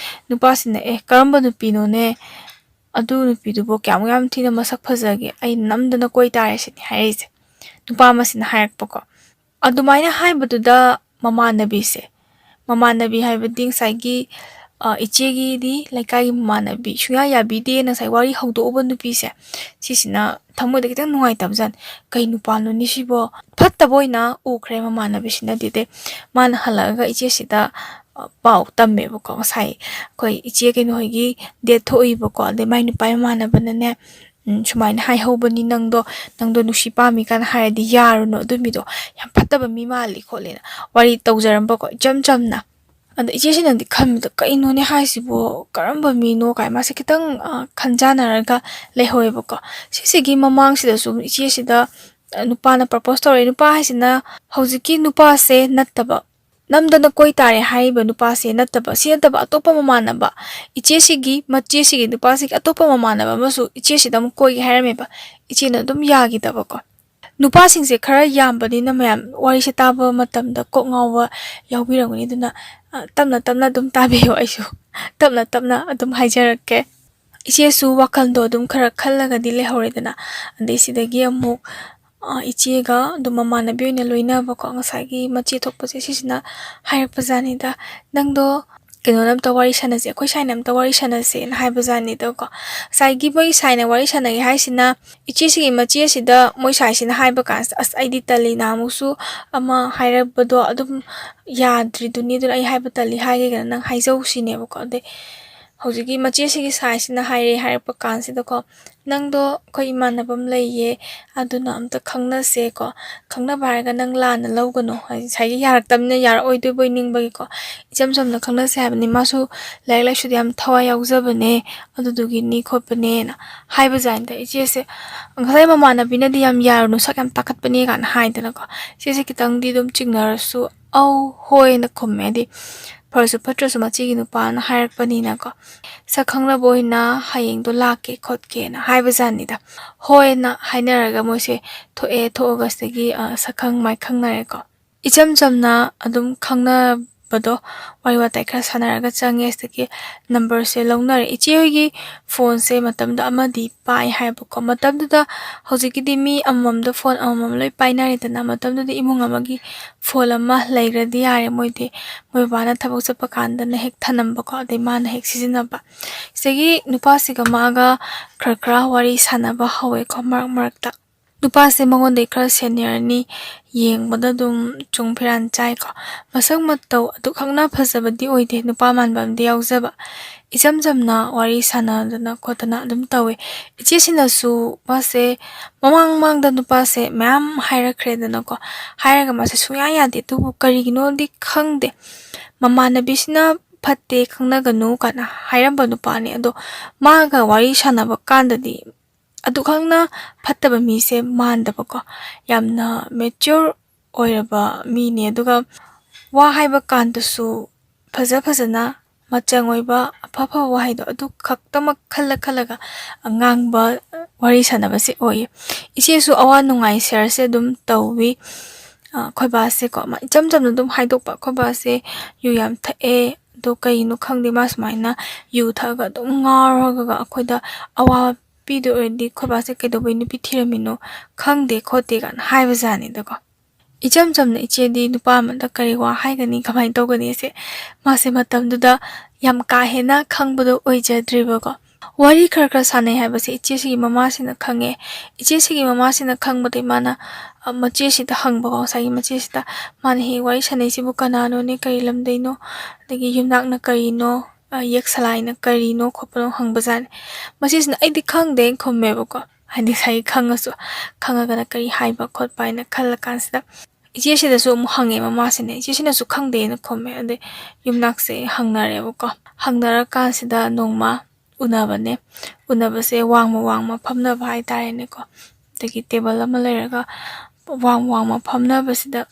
ꯅꯨꯄꯥꯁꯤꯅ, "ꯑꯦ, ꯀꯔꯝꯕ ꯅꯨꯄꯤꯅꯣꯅꯦ? ꯑꯗꯨ ꯅꯨꯄꯤꯗꯨꯕꯨ ꯀꯌꯥꯃꯨꯛ ꯌꯥꯝ ꯊꯤꯅ ꯃꯁꯛ ꯐꯖꯒꯦ? ꯑꯩ ꯅꯝꯗꯅ ꯀꯣꯏ ꯇꯥꯔꯦ" ꯁꯤꯅꯤ ꯍꯥꯏꯔꯛꯏꯁꯦ꯫ ꯅꯨꯄꯥ ꯑꯃꯁꯤꯅ ꯍꯥꯏꯔꯛꯄꯀꯣ꯫ ꯑꯗꯨꯃꯥꯏꯅ ꯍꯥꯏꯕꯗꯨꯗ ꯃꯃꯥꯟꯅꯕꯤꯁꯦ, ꯃꯃꯥꯟꯅꯕꯤ ꯍꯥꯏꯕꯗꯤ ꯉꯁꯥꯏꯒꯤ, ꯑ, ꯏꯆꯦꯒꯤꯗꯤ ꯂꯩꯀꯥꯏꯒꯤ ꯃꯃꯥꯟꯅꯕꯤ, ꯁꯨꯡꯌꯥ ꯌꯥꯕꯤꯗꯦꯅ ꯉꯁꯥꯏ ꯋꯥꯔꯤ ꯍꯧꯗꯣꯛꯎꯕ ꯅꯨꯄꯤꯁꯦ, ꯁꯤꯁꯤꯅ ꯊꯃꯣꯏꯗ ꯈꯤꯇꯪ ꯅꯨꯡꯉꯥꯏꯇꯕꯖꯥꯠꯅꯤ꯫ "ꯀꯩ ꯅꯨꯄꯥꯅꯣꯅꯦ ꯁꯤꯕꯣ?" ꯐꯠꯇꯕ ꯑꯣꯏꯅ ꯎꯈ꯭ꯔꯦ ꯃꯃꯥꯟꯅꯕꯤꯁꯤꯅꯗꯤ꯫ ꯑꯗꯩ ꯃꯥꯅ ꯍꯜꯂꯛꯑꯒ ꯏꯆꯦꯁꯤꯗ, ꯑ, ꯄꯥꯎ ꯇꯝꯃꯦꯕꯀꯣ, "ꯉꯁꯥꯏ ꯑꯩꯈꯣꯏ ꯏꯆꯦ ꯀꯩꯅꯣ ꯍꯣꯏꯒꯤ ꯗꯦꯠ ꯊꯣꯛꯏꯕꯀꯣ, ꯑꯗꯩ ꯃꯥꯏ ꯅꯨꯄꯥ ꯃꯃꯥꯟꯅꯕꯅꯅꯦ, ꯎꯝ, ꯁꯨꯃꯥꯏꯅ ꯍꯥꯏꯍꯧꯕꯅꯤ, ꯅꯪꯗꯣ, ꯅꯪꯗꯣ ꯅꯨꯡꯁꯤ ꯄꯥꯝꯃꯤ ꯀꯥꯏꯅ ꯍꯥꯏꯔꯗꯤ ꯌꯥꯔꯨꯅꯨ, ꯑꯗꯨ ꯃꯤꯗꯣ ꯌꯥꯝ ꯐꯠꯇꯕ ꯃꯤ ꯃꯥꯜꯂꯤ" ꯈꯣꯠꯂꯤꯅ ꯋꯥꯔꯤ ꯇꯧꯖꯔꯝꯕꯀꯣ, ꯏꯆꯝ ꯆꯝꯅ꯫ ꯑꯗ ꯏꯆꯦꯁꯤꯅꯗꯤ ꯈꯟꯕꯗ, "ꯀꯩꯅꯣꯅꯦ ꯍꯥꯏꯁꯤꯕꯣ? ꯀꯔꯝꯕ ꯃꯤꯅꯣ?" ꯀꯥꯏ ꯃꯥꯁꯦ ꯈꯤꯇꯪ, ꯑ, ꯈꯟꯖꯥꯟꯅꯔꯒ ꯂꯩꯍꯧꯋꯦꯕꯀꯣ꯫ ꯁꯤꯁꯤꯒꯤ ꯃꯃꯥꯡꯁꯤꯗꯁꯨ ꯏꯆꯦꯁꯤꯗ, ꯑ, ꯅꯨꯄꯥꯅ ꯄ꯭ꯔꯄꯣꯁ ꯇꯧꯔꯛꯑꯦ꯫ ꯅꯨꯄꯥ ꯍꯥꯏꯁꯤꯅ ꯍꯧꯖꯤꯛꯀꯤ ꯅꯨꯄꯥꯁꯦ ꯅꯠꯇꯕ, ꯅꯝꯗꯅ ꯀꯣꯏ ꯇꯥꯔꯦ ꯍꯥꯏꯔꯤꯕ ꯅꯨꯄꯥꯁꯦ ꯅꯠꯇꯕ, ꯁꯤ ꯅꯠꯇꯕ ꯑꯇꯣꯞꯄ ꯃꯃꯥꯟꯅꯕ, ꯏꯆꯦꯁꯤꯒꯤ ꯃꯆꯦꯁꯤꯒꯤ ꯅꯨꯄꯥꯁꯤꯒꯤ ꯑꯇꯣꯞꯄ ꯃꯃꯥꯟꯅꯕ ꯑꯃꯁꯨ ꯏꯆꯦꯁꯤꯗ ꯑꯃꯨꯛ ꯀꯣꯏꯒꯦ ꯍꯥꯏꯔꯝꯃꯦꯕ꯫ ꯏꯆꯦꯅ ꯑꯗꯨꯝ ꯌꯥꯈꯤꯗꯕꯀꯣ꯫ ꯅꯨꯄꯥꯁꯤꯡꯁꯦ ꯈꯔ ꯌꯥꯝꯕꯅꯤꯅ ꯃꯌꯥꯝ ꯋꯥꯔꯤꯁꯦ ꯇꯥꯕ ꯃꯇꯝꯗ ꯀꯣꯛ ꯉꯥꯎꯕ ꯌꯥꯎꯕꯤꯔꯝꯒꯅꯤ꯫ ꯑꯗꯨꯅ, ꯑ, ꯇꯞꯅ ꯇꯞꯅ ꯑꯗꯨꯝ ꯇꯥꯕꯤꯌꯨ, ꯑꯩꯁꯨ ꯇꯞꯅ ꯇꯞꯅ ꯑꯗꯨꯝ ꯍꯥꯏꯖꯔꯛꯀꯦ꯫ ꯏꯆꯦꯁꯨ ꯋꯥꯈꯜꯗꯣ ꯑꯗꯨꯝ ꯈꯔ ꯈꯜꯂꯒꯗꯤ ꯂꯩꯍꯧꯔꯦꯗꯅ꯫ ꯑꯗꯩ ꯁꯤꯗꯒꯤ ꯑꯃꯨꯛ, ꯑ, ꯏꯆꯦꯒ ꯑꯗꯨꯝ ꯃꯃꯥꯟꯅꯕꯤ ꯑꯣꯏꯅ ꯂꯣꯏꯅꯕꯀꯣ, ꯉꯁꯥꯏꯒꯤ ꯃꯆꯦ ꯊꯣꯛꯄꯁꯦ, ꯁꯤꯁꯤꯅ ꯍꯥꯏꯔꯛꯄꯖꯥꯠꯅꯤꯗ, "ꯅꯪꯗꯣ ꯀꯩꯅꯣꯅ ꯑꯝꯇ ꯋꯥꯔꯤ ꯁꯥꯟꯅꯁꯦ, ꯑꯩꯈꯣꯏ ꯁꯥꯏꯅ ꯑꯝꯇ ꯋꯥꯔꯤ ꯁꯥꯟꯅꯁꯦꯅ" ꯍꯥꯏꯕꯖꯥꯠꯅꯤꯗꯀꯣ꯫ ꯉꯁꯥꯏꯒꯤ ꯃꯣꯏ ꯁꯥꯏꯅ ꯋꯥꯔꯤ ꯁꯥꯟꯅꯒꯦ ꯍꯥꯏꯁꯤꯅ, ꯏꯆꯦꯁꯤꯒꯤ ꯃꯆꯦꯁꯤꯗ ꯃꯣꯏ ꯁꯥꯏꯁꯤꯅ ꯍꯥꯏꯕ ꯀꯥꯟꯁꯤꯗ, "ꯑꯁ, ꯑꯩꯗꯤ ꯇꯜꯂꯤ, ꯅꯍꯥꯟꯃꯨꯛꯁꯨ ꯑꯃ ꯍꯥꯏꯔꯛꯄꯗꯣ ꯑꯗꯨꯝ ꯌꯥꯗ꯭ꯔꯤꯗꯨꯅꯤ, ꯑꯗꯨꯅ ꯑꯩ ꯍꯥꯏꯕ ꯇꯜꯂꯤ, ꯍꯥꯏꯒꯦꯒꯅ ꯅꯪ ꯍꯥꯏꯖꯧ" ꯁꯤꯅꯦꯕꯀꯣ꯫ ꯑꯗꯩ ꯍꯧꯖꯤꯛꯀꯤ ꯃꯆꯦꯁꯤꯒꯤ ꯁꯥꯏꯁꯤꯅ ꯍꯥꯏꯔꯦ, ꯍꯥꯏꯔꯛꯄ ꯀꯥꯟꯁꯤꯗꯀꯣ, "ꯅꯪꯗꯣ ꯑꯩꯈꯣꯏ ꯏꯃꯥꯟꯅꯕ ꯑꯃ ꯂꯩꯌꯦ, ꯑꯗꯨꯅ ꯑꯝꯇ ꯈꯪꯅꯁꯦꯀꯣ, ꯈꯪꯅꯕ ꯍꯥꯏꯔꯒ ꯅꯪ ꯂꯥꯟꯅ ꯂꯧꯒꯅꯨ, ꯍꯥꯏꯗꯤ ꯉꯁꯥꯏꯒꯤ ꯌꯥꯔꯛꯇꯕꯅꯤꯅ ꯌꯥꯔꯛꯑꯣꯏꯗꯣꯏꯕꯣꯏ ꯅꯤꯡꯕꯒꯤꯀꯣ, ꯏꯆꯝ ꯆꯝꯅ ꯈꯪꯅꯁꯦ ꯍꯥꯏꯕꯅꯤ, ꯃꯥꯁꯨ ꯂꯥꯏꯔꯤꯛ ꯂꯥꯏꯁꯨꯗ ꯌꯥꯝ ꯊꯋꯥꯏ ꯌꯥꯎꯖꯕꯅꯦ, ꯑꯗꯨꯗꯨꯒꯤꯅꯤ ꯈꯣꯠꯄꯅꯦꯅ" ꯍꯥꯏꯕꯖꯥꯠꯅꯤꯗ꯫ ꯏꯆꯦꯁꯦ ꯉꯁꯥꯏ ꯃꯃꯥꯟꯅꯕꯤꯅꯗꯤ ꯌꯥꯝ ꯌꯥꯔꯨꯅꯨ, ꯁꯛ ꯌꯥꯝ ꯇꯥꯈꯠꯄꯅꯦ ꯀꯥꯏꯅ ꯍꯥꯏꯗꯅꯀꯣ, ꯏꯆꯦꯁꯦ ꯈꯤꯇꯪꯗꯤ ꯑꯗꯨꯝ ꯆꯤꯡꯅꯔꯁꯨ "ꯑꯧ, ꯍꯣꯏꯅ" ꯈꯨꯝꯃꯦ, ꯍꯥꯏꯗꯤ ꯐꯔꯁꯨ ꯐꯠꯇ꯭ꯔꯁꯨ ꯃꯆꯦꯒꯤ ꯅꯨꯄꯥꯅ ꯍꯥꯏꯔꯛꯄꯅꯤꯅꯀꯣ꯫ "ꯁꯛ ꯈꯪꯅꯕ ꯑꯣꯏꯅ ꯍꯌꯦꯡꯗꯣ ꯂꯥꯛꯀꯦ ꯈꯣꯠꯀꯦꯅ" ꯍꯥꯏꯕꯖꯥꯠꯅꯤꯗ꯫ ꯍꯣꯏꯅ ꯍꯥꯏꯅꯔꯒ ꯃꯣꯏꯁꯦ ꯊꯣꯛꯑꯦ, ꯊꯣꯛꯑꯒ ꯁꯤꯗꯒꯤ, ꯑ, ꯁꯛꯈꯪ ꯃꯥꯏꯈꯪꯅꯔꯦꯀꯣ꯫ ꯏꯆꯝ ꯆꯝꯅ ꯑꯗꯨꯝ ꯈꯪꯅꯕꯗꯣ, ꯋꯥꯔꯤ ꯋꯥꯇꯥꯏ ꯈꯔ ꯁꯥꯟꯅꯔꯒ ꯆꯪꯉꯦ, ꯁꯤꯗꯒꯤ ꯅꯝꯕꯔꯁꯦ ꯂꯧꯅꯔꯦ꯫ ꯏꯆꯦ ꯍꯣꯏꯒꯤ ꯐꯣꯟꯁꯦ ꯃꯇꯝꯗ ꯑꯃꯗꯤ ꯄꯥꯏ ꯍꯥꯏꯕꯀꯣ꯫ ꯃꯇꯝꯗꯨꯗ ꯍꯧꯖꯤꯛꯀꯤꯗꯤ ꯃꯤ ꯑꯃꯃꯝꯗ ꯐꯣꯟ ꯑꯃꯃꯝ ꯂꯣꯏ ꯄꯥꯏꯅꯔꯦꯗꯅ, ꯃꯇꯝꯗꯨꯗꯤ ꯏꯃꯨꯡ ꯑꯃꯒꯤ ꯐꯣꯟ ꯑꯃ ꯂꯩꯔꯗꯤ ꯌꯥꯔꯦ꯫ ꯃꯣꯏꯗꯤ ꯃꯣꯏ ꯕꯕꯥꯅ ꯊꯕꯛ ꯆꯠꯄ ꯀꯥꯟꯗꯅ ꯍꯦꯛ ꯊꯅꯝꯕꯀꯣ, ꯑꯗꯩ ꯃꯥꯅ ꯍꯦꯛ ꯁꯤꯖꯤꯟꯅꯕ꯫ ꯁꯤꯗꯒꯤ ꯅꯨꯄꯥꯁꯤꯒ ꯃꯥꯒ ꯈꯔ ꯈꯔ ꯋꯥꯔꯤ ꯁꯥꯟꯅꯕ ꯍꯧꯋꯦꯀꯣ ꯃꯔꯛ ꯃꯔꯛꯇ꯫ ꯅꯨꯄꯥꯁꯦ ꯃꯉꯣꯟꯗꯩ ꯈꯔ ꯁꯦꯅꯤꯌꯔꯅꯤ, ꯌꯦꯡꯕꯗ ꯑꯗꯨꯝ ꯆꯨꯡ ꯐꯤꯔꯥꯟ ꯆꯥꯏꯀꯣ꯫ ꯃꯁꯛ ꯃꯇꯧ ꯑꯗꯨꯛ ꯍꯛꯅ ꯐꯖꯕꯗꯤ ꯑꯣꯏꯗꯦ, ꯅꯨꯄꯥ ꯃꯥꯟꯕ ꯑꯃꯗꯤ ꯌꯥꯎꯖꯕ꯫ ꯏꯆꯝ ꯆꯝꯅ ꯋꯥꯔꯤ ꯁꯥꯟꯅꯗꯅ ꯈꯣꯠꯇꯅ ꯑꯗꯨꯝ ꯇꯧꯋꯦ꯫ ꯏꯆꯦꯁꯤꯅꯁꯨ ꯃꯥꯁꯦ ꯃꯃꯥꯡ ꯃꯃꯥꯡꯗ ꯅꯨꯄꯥꯁꯦ ꯃꯌꯥꯝ ꯍꯥꯏꯔꯛꯈ꯭ꯔꯦꯗꯅꯀꯣ꯫ ꯍꯥꯏꯔꯒ ꯃꯥꯁꯦ ꯁꯨꯡꯌꯥ ꯌꯥꯗꯦ꯫ ꯑꯗꯨꯕꯨ ꯀꯔꯤꯒꯤꯅꯣꯗꯤ ꯈꯪꯗꯦ, ꯃꯃꯥꯟꯅꯕꯤꯁꯤꯅ "ꯐꯠꯇꯦ, ꯈꯪꯅꯒꯅꯨ" ꯀꯥꯏꯅ ꯍꯥꯏꯔꯝꯕ ꯅꯨꯄꯥꯅꯦ꯫ ꯑꯗꯣ ꯃꯥꯒ ꯋꯥꯔꯤ ꯁꯥꯟꯅꯕ ꯀꯥꯟꯗꯗꯤ ꯑꯗꯨꯛ ꯈꯪꯅ ꯐꯠꯇꯕ ꯃꯤꯁꯦ ꯃꯥꯟꯗꯕꯀꯣ, ꯌꯥꯝꯅ ꯃꯦꯆ꯭ꯌꯣꯔ ꯑꯣꯏꯔꯕ ꯃꯤꯅꯦ꯫ ꯑꯗꯨꯒ ꯋꯥ ꯍꯥꯏꯕ ꯀꯥꯟꯗꯁꯨ ꯐꯖ ꯐꯖꯅ ꯃꯆꯪ ꯑꯣꯏꯕ ꯑꯐ ꯑꯐꯕ ꯋꯥꯍꯩꯗꯣ ꯑꯗꯨ ꯈꯛꯇꯃꯛ ꯈꯜꯂ ꯈꯜꯂꯒ ꯉꯥꯡꯕ, ꯋꯥꯔꯤ ꯁꯥꯟꯅꯕꯁꯦ ꯑꯣꯏꯌꯦ꯫ ꯏꯆꯦꯁꯨ ꯑꯋꯥ ꯅꯨꯡꯉꯥꯏ ꯁꯤꯌꯔꯁꯦ ꯑꯗꯨꯝ ꯇꯧꯋꯤ꯫ ꯑ, ꯑꯩꯈꯣꯏ ꯕꯥꯁꯦꯀꯣ, ꯃꯥ ꯏꯆꯝ ꯆꯝꯅ ꯑꯗꯨꯝ ꯍꯥꯏꯗꯣꯛꯄ, "ꯑꯩꯈꯣꯏ ꯕꯥꯁꯦ ꯌꯨ ꯌꯥꯝ ꯊꯛꯑꯦ, ꯑꯗꯣ ꯀꯩꯅꯣ ꯈꯪꯗꯦ, ꯃꯥ ꯁꯨꯃꯥꯏꯅ ꯌꯨ ꯊꯛꯑꯒ ꯑꯗꯨꯝ ꯉꯥꯎꯔꯒ ꯑꯩꯈꯣꯏꯗ ꯑꯋꯥꯕ ꯄꯤꯗꯣꯏ ꯑꯣꯏꯔꯗꯤ ꯑꯩꯈꯣꯏ ꯕꯥꯁꯦ ꯀꯩꯗꯧꯕꯩ ꯅꯨꯄꯤ ꯊꯤꯔꯝꯃꯤꯅꯣ ꯈꯪꯗꯦ ꯈꯣꯠꯇꯦ" ꯀꯥꯏꯅ ꯍꯥꯏꯕꯖꯥꯠꯅꯤꯗꯀꯣ꯫ ꯏꯆꯝ ꯆꯝꯅ ꯏꯆꯦꯗꯤ ꯅꯨꯄꯥ ꯑꯃꯗ ꯀꯔꯤ ꯋꯥ ꯍꯥꯏꯒꯅꯤ, ꯀꯃꯥꯏꯅ ꯇꯧꯒꯅꯤꯁꯦ ꯃꯥꯁꯦ ꯃꯇꯝꯗꯨꯗ ꯌꯥꯝ ꯀꯥ ꯍꯦꯟꯅ ꯈꯪꯕꯗꯣ ꯑꯣꯏꯖꯗ꯭ꯔꯤꯕꯀꯣ꯫ ꯋꯥꯔꯤ ꯈꯔ ꯈꯔ ꯁꯥꯟꯅꯩ ꯍꯥꯏꯕꯁꯦ ꯏꯆꯦꯁꯤꯒꯤ ꯃꯃꯥꯁꯤꯅ ꯈꯪꯉꯦ꯫ ꯏꯆꯦꯁꯤꯒꯤ ꯃꯃꯥꯁꯤꯅ ꯈꯪꯕꯗꯒꯤ ꯃꯥꯅ, ꯑ, ꯃꯆꯦꯁꯤꯗ ꯍꯪꯕꯀꯣ, ꯉꯁꯥꯏꯒꯤ ꯃꯆꯦꯁꯤꯗ꯫ ꯃꯥꯅ ꯍꯦꯛ ꯋꯥꯔꯤ ꯁꯥꯟꯅꯩꯁꯤꯕꯨ ꯀꯅꯥꯅꯣꯅꯦ, ꯀꯔꯤ ꯂꯝꯗꯩꯅꯣ, ꯑꯗꯒꯤ ꯌꯨꯝꯅꯥꯛꯅ ꯀꯔꯤꯅꯣ, "ꯌꯦꯛ ꯁꯂꯥꯏꯅ ꯀꯔꯤꯅꯣ ꯈꯣꯠꯄꯅꯣ?" ꯍꯪꯕꯖꯥꯠꯅꯤ꯫ ꯃꯁꯤꯁꯤꯅ "ꯑꯩꯗꯤ ꯈꯪꯗꯦ" ꯈꯨꯝꯃꯦꯕꯀꯣ꯫ ꯍꯥꯏꯗꯤ ꯉꯁꯥꯏ ꯈꯪꯉꯁꯨ, ꯈꯪꯉꯒꯅ ꯀꯔꯤ ꯍꯥꯏꯕ ꯈꯣꯠꯄ ꯍꯥꯏꯅ ꯈꯜꯂ ꯀꯥꯟꯁꯤꯗ, ꯏꯆꯦꯁꯤꯗꯁꯨ ꯑꯃꯨꯛ ꯍꯪꯉꯦ ꯃꯃꯥꯁꯤꯅ꯫ ꯏꯆꯦꯁꯤꯅꯁꯨ "ꯈꯪꯗꯦꯅ" ꯈꯨꯝꯃꯦ꯫ ꯑꯗꯩ ꯌꯨꯝꯅꯥꯛꯁꯦ ꯍꯪꯅꯔꯦꯕꯀꯣ꯫ ꯍꯪꯅꯔꯀꯥꯟꯁꯤꯗ ꯅꯣꯡꯃ ꯎꯅꯕꯅꯦ꯫ ꯎꯅꯕꯁꯦ ꯋꯥꯡꯃ ꯋꯥꯡꯃ ꯐꯝꯅꯕ ꯍꯥꯏꯇꯥꯔꯦꯅꯦꯀꯣ꯫ ꯑꯗꯒꯤ ꯇꯦꯕꯜ ꯑꯃ ꯂꯩꯔꯒ ꯋꯥꯡꯃ ꯋꯥꯡꯃ ꯐꯝꯅꯕꯁꯤꯗ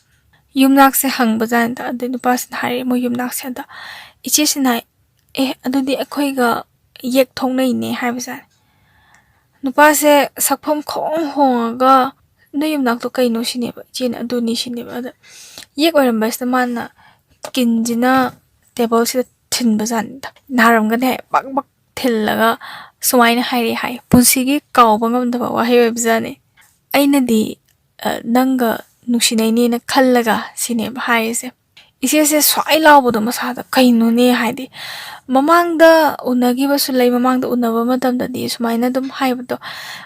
ꯌꯨꯝꯅꯥꯛꯁꯦ ꯍꯪꯕꯖꯥꯠꯅꯤꯗ꯫ ꯑꯗꯩ ꯅꯨꯄꯥꯁꯤꯅ ꯍꯥꯏꯔꯛꯑꯦ, ꯃꯣꯏ ꯌꯨꯝꯅꯥꯛꯁꯦ꯫ ꯑꯗ ꯏꯆꯦꯁꯤꯅ ꯍꯥꯏ, "ꯑꯦ, ꯑꯗꯨꯗꯤ ꯑꯩꯈꯣꯏꯒ ꯌꯦꯛ ꯊꯣꯛꯅꯩꯅꯦ" ꯍꯥꯏꯕꯖꯥꯠꯅꯤ꯫ ꯅꯨꯄꯥꯁꯦ ꯁꯛꯐꯝ ꯈꯣꯡ ꯍꯣꯡꯉꯒ, "ꯅꯣꯏ ꯌꯨꯝꯅꯥꯛꯇꯣ ꯀꯩꯅꯣ?" ꯁꯤꯅꯦꯕ꯫ ꯏꯆꯦꯅ "ꯑꯗꯨꯅꯤ" ꯁꯤꯅꯦꯕ꯫ ꯑꯗ ꯌꯦꯛ ꯑꯣꯏꯔꯝꯕꯁꯤꯗ ꯃꯥꯅ ꯀꯤꯟꯁꯤꯅ ꯇꯦꯕꯜꯁꯤꯗ ꯊꯤꯟꯕꯖꯥꯠꯅꯤꯗ꯫ ꯅꯥꯔꯝꯒꯅꯤ ꯍꯥꯏ, ꯕꯛ ꯕꯛ ꯊꯤꯜꯂꯒ ꯁꯨꯃꯥꯏꯅ ꯍꯥꯏꯔꯛꯑꯦ ꯍꯥꯏ, "ꯄꯨꯟꯁꯤꯒꯤ ꯀꯥꯎꯕ ꯉꯝꯗꯕ ꯋꯥꯍꯩ ꯑꯣꯏꯕꯖꯥꯠꯅꯤ꯫ ꯑꯩꯅꯗꯤ, ꯑ, ꯅꯪꯒ ꯅꯨꯡꯁꯤꯅꯩꯅꯦꯅ ꯈꯜꯂꯒ" ꯁꯤꯅꯦꯕ ꯍꯥꯏꯔꯤꯁꯦ꯫ ꯏꯆꯦꯁꯦ ꯁ꯭ꯋꯥꯏ ꯂꯥꯎꯕꯗꯣ ꯃꯁꯥꯗ, "ꯀꯩꯅꯣꯅꯦ?" ꯍꯥꯏꯗꯤ ꯃꯃꯥꯡꯗ ꯎꯅꯈꯤꯕꯁꯨ ꯂꯩ, ꯃꯃꯥꯡꯗ ꯎꯅꯕ ꯃꯇꯝꯗꯗꯤ ꯁꯨꯃꯥꯏꯅ ꯑꯗꯨꯝ ꯍꯥꯏꯕꯗꯣ,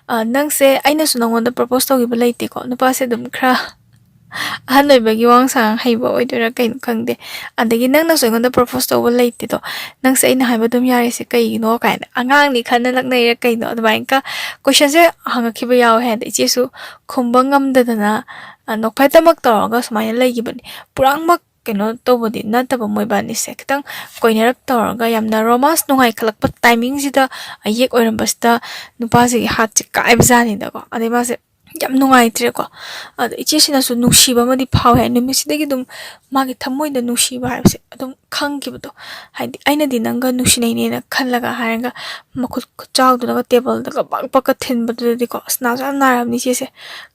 "ꯑ, ꯅꯪꯁꯦ, ꯑꯩꯅꯁꯨ ꯅꯪꯉꯣꯟꯗ ꯄ꯭ꯔꯄꯣꯁ ꯇꯧꯈꯤꯕ ꯂꯩꯇꯦꯀꯣ?" ꯅꯨꯄꯥꯁꯦ ꯑꯗꯨꯝ ꯈꯔ ꯑꯍꯟ ꯑꯣꯏꯕꯒꯤ ꯋꯥꯉꯥꯡ ꯁꯉꯥꯡ ꯍꯩꯕ ꯑꯣꯏꯗꯣꯏꯔꯥ ꯀꯩꯅꯣ ꯈꯪꯗꯦ꯫ ꯑꯗꯒꯤ "ꯅꯪꯅꯁꯨ ꯑꯩꯉꯣꯟꯗ ꯄ꯭ꯔꯄꯣꯁ ꯇꯧꯕ ꯂꯩꯇꯦꯗꯣ, ꯅꯪꯁꯦ ꯑꯩꯅ ꯍꯥꯏꯕ ꯑꯗꯨꯝ ꯌꯥꯔꯤꯁꯦ ꯀꯩꯒꯤꯅꯣ?" ꯀꯥꯏꯅ, "ꯑꯉꯥꯡꯅꯤ ꯈꯟꯅ ꯂꯛꯅꯩꯔꯥ ꯀꯩꯅꯣ?" ꯑꯗꯨꯃꯥꯏꯅꯒ ꯀꯣꯏꯁꯟꯁꯦ ꯍꯪꯉꯛꯈꯤꯕ ꯌꯥꯎꯋꯦ꯫ ꯍꯥꯏꯗꯤ ꯏꯆꯦꯁꯨ ꯈꯨꯝꯕ ꯉꯝꯗꯗꯅ, ꯑ, ꯅꯣꯛꯐꯦꯠꯇꯃꯛ ꯇꯧꯔꯒ ꯁꯨꯃꯥꯏꯅ ꯂꯩꯈꯤꯕꯅꯤ꯫ ꯄꯨꯔꯥꯃꯛ ꯀꯩꯅꯣ ꯇꯧꯕꯗꯤ ꯅꯠꯇꯕ ꯃꯣꯏꯕꯥꯅꯤꯁꯦ, ꯈꯤꯇꯪ ꯀꯣꯏꯅꯔꯞ ꯇꯧꯔꯒ ꯌꯥꯝꯅ ꯔꯣꯃꯥꯟꯁ ꯅꯨꯡꯉꯥꯏꯈꯠꯂꯛꯄ ꯇꯥꯏꯃꯤꯡꯁꯤꯗ, ꯑ, ꯌꯦꯛ ꯑꯣꯏꯔꯝꯕꯁꯤꯗ ꯅꯨꯄꯥꯁꯤꯒꯤ ꯍꯥꯔꯠꯁꯦ ꯀꯥꯏꯕꯖꯥꯠꯅꯤꯗꯀꯣ꯫ ꯑꯗꯩ ꯃꯥꯁꯦ ꯌꯥꯝ ꯅꯨꯡꯉꯥꯏꯇ꯭ꯔꯦꯀꯣ꯫ ꯑꯗ ꯏꯆꯦꯁꯤꯅꯁꯨ ꯅꯨꯡꯁꯤꯕ ꯑꯃꯗꯤ ꯐꯥꯎꯋꯦ ꯍꯥꯏ꯫ ꯅꯨꯃꯤꯠꯁꯤꯗꯒꯤ ꯑꯗꯨꯝ ꯃꯥꯒꯤ ꯊꯃꯣꯏꯗ ꯅꯨꯡꯁꯤꯕ ꯍꯥꯏꯕꯁꯦ ꯑꯗꯨꯝ ꯈꯪꯈꯤꯕꯗꯣ, ꯍꯥꯏꯗꯤ "ꯑꯩꯅꯗꯤ ꯅꯪꯒ ꯅꯨꯡꯁꯤꯅꯩꯅꯦꯅ ꯈꯜꯂꯒ" ꯍꯥꯏꯔꯒ ꯃꯈꯨꯠ ꯈꯨꯠꯆꯥꯎꯗꯨꯅꯒ ꯇꯦꯕꯜꯗꯒ ꯕꯛ ꯕꯛꯀ ꯊꯤꯟꯕꯗꯨꯗꯗꯤꯀꯣ, ꯑꯁ, ꯅꯥꯁꯨ ꯌꯥꯝ ꯅꯥꯔꯝꯅꯤ ꯏꯆꯦꯁꯦ꯫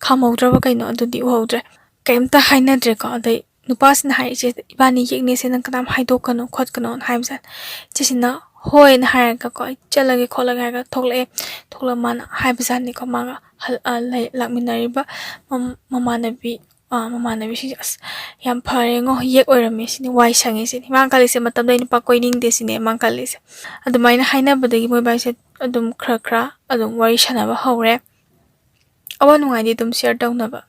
ꯈꯥꯝꯍꯧꯗ꯭ꯔꯕ ꯀꯩꯅꯣ, ꯑꯗꯨꯗꯤ ꯎꯍꯧꯗ꯭ꯔꯦ꯫ ꯀꯩꯝꯇ ꯍꯥꯏꯅꯗ꯭ꯔꯦꯀꯣ꯫ ꯑꯗꯩ ꯅꯨꯄꯥꯁꯤꯅ ꯍꯥꯏꯔꯤꯁꯦ, "ꯏꯕꯥꯅꯤ ꯌꯦꯛꯅꯦꯁꯦ ꯅꯪ ꯀꯅꯥꯝ ꯍꯥꯏꯗꯣꯛꯀꯅꯣ ꯈꯣꯠꯀꯅꯣꯅ" ꯍꯥꯏꯕꯖꯥꯠꯅꯤ꯫ ꯏꯆꯦꯁꯤꯅ "ꯍꯣꯏꯅ" ꯍꯥꯏꯔꯒꯀꯣ, "ꯑꯩ ꯆꯠꯂꯒꯦ ꯈꯣꯠꯂꯒꯦ" ꯍꯥꯏꯔꯒ ꯊꯣꯛꯂꯛꯑꯦ꯫ ꯊꯣꯛꯂꯒ ꯃꯥꯅ ꯍꯥꯏꯕꯖꯥꯠꯅꯤꯀꯣ, ꯃꯥꯒ ꯍꯜ-, ꯑ, ꯂꯩ-, ꯂꯥꯛꯃꯤꯟꯅꯔꯤꯕ ꯃꯝ-, ꯃꯃꯥꯟꯅꯕꯤ, ꯑ, ꯃꯃꯥꯟꯅꯕꯤꯁꯤꯡꯁꯦ, "ꯑꯁ, ꯌꯥꯝ ꯐꯔꯦꯉꯣ, ꯌꯦꯛ ꯑꯣꯏꯔꯝꯃꯦ" ꯁꯤꯅꯤ, "ꯋꯥꯏ ꯁꯪꯉꯦ" ꯁꯤꯅꯤ꯫ ꯃꯥꯅ ꯈꯜꯂꯤꯁꯦ, "ꯃꯇꯝꯗ ꯑꯩ ꯅꯨꯄꯥ ꯀꯣꯏꯅꯤꯡꯗꯦ" ꯁꯤꯅꯦ ꯃꯥꯅ ꯈꯜꯂꯤꯁꯦ꯫ ꯑꯗꯨꯃꯥꯏꯅ ꯍꯥꯏꯅꯕꯗꯒꯤ ꯃꯣꯏꯕꯥꯏꯁꯦ ꯑꯗꯨꯝ ꯈꯔ ꯈꯔ ꯑꯗꯨꯝ ꯋꯥꯔꯤ ꯁꯥꯟꯅꯕ ꯍꯧꯔꯦ꯫ ꯑꯋꯥ ꯅꯨꯡꯉꯥꯏꯗꯤ ꯑꯗꯨꯝ ꯁꯤꯌꯔ ꯇꯧꯅꯕ꯫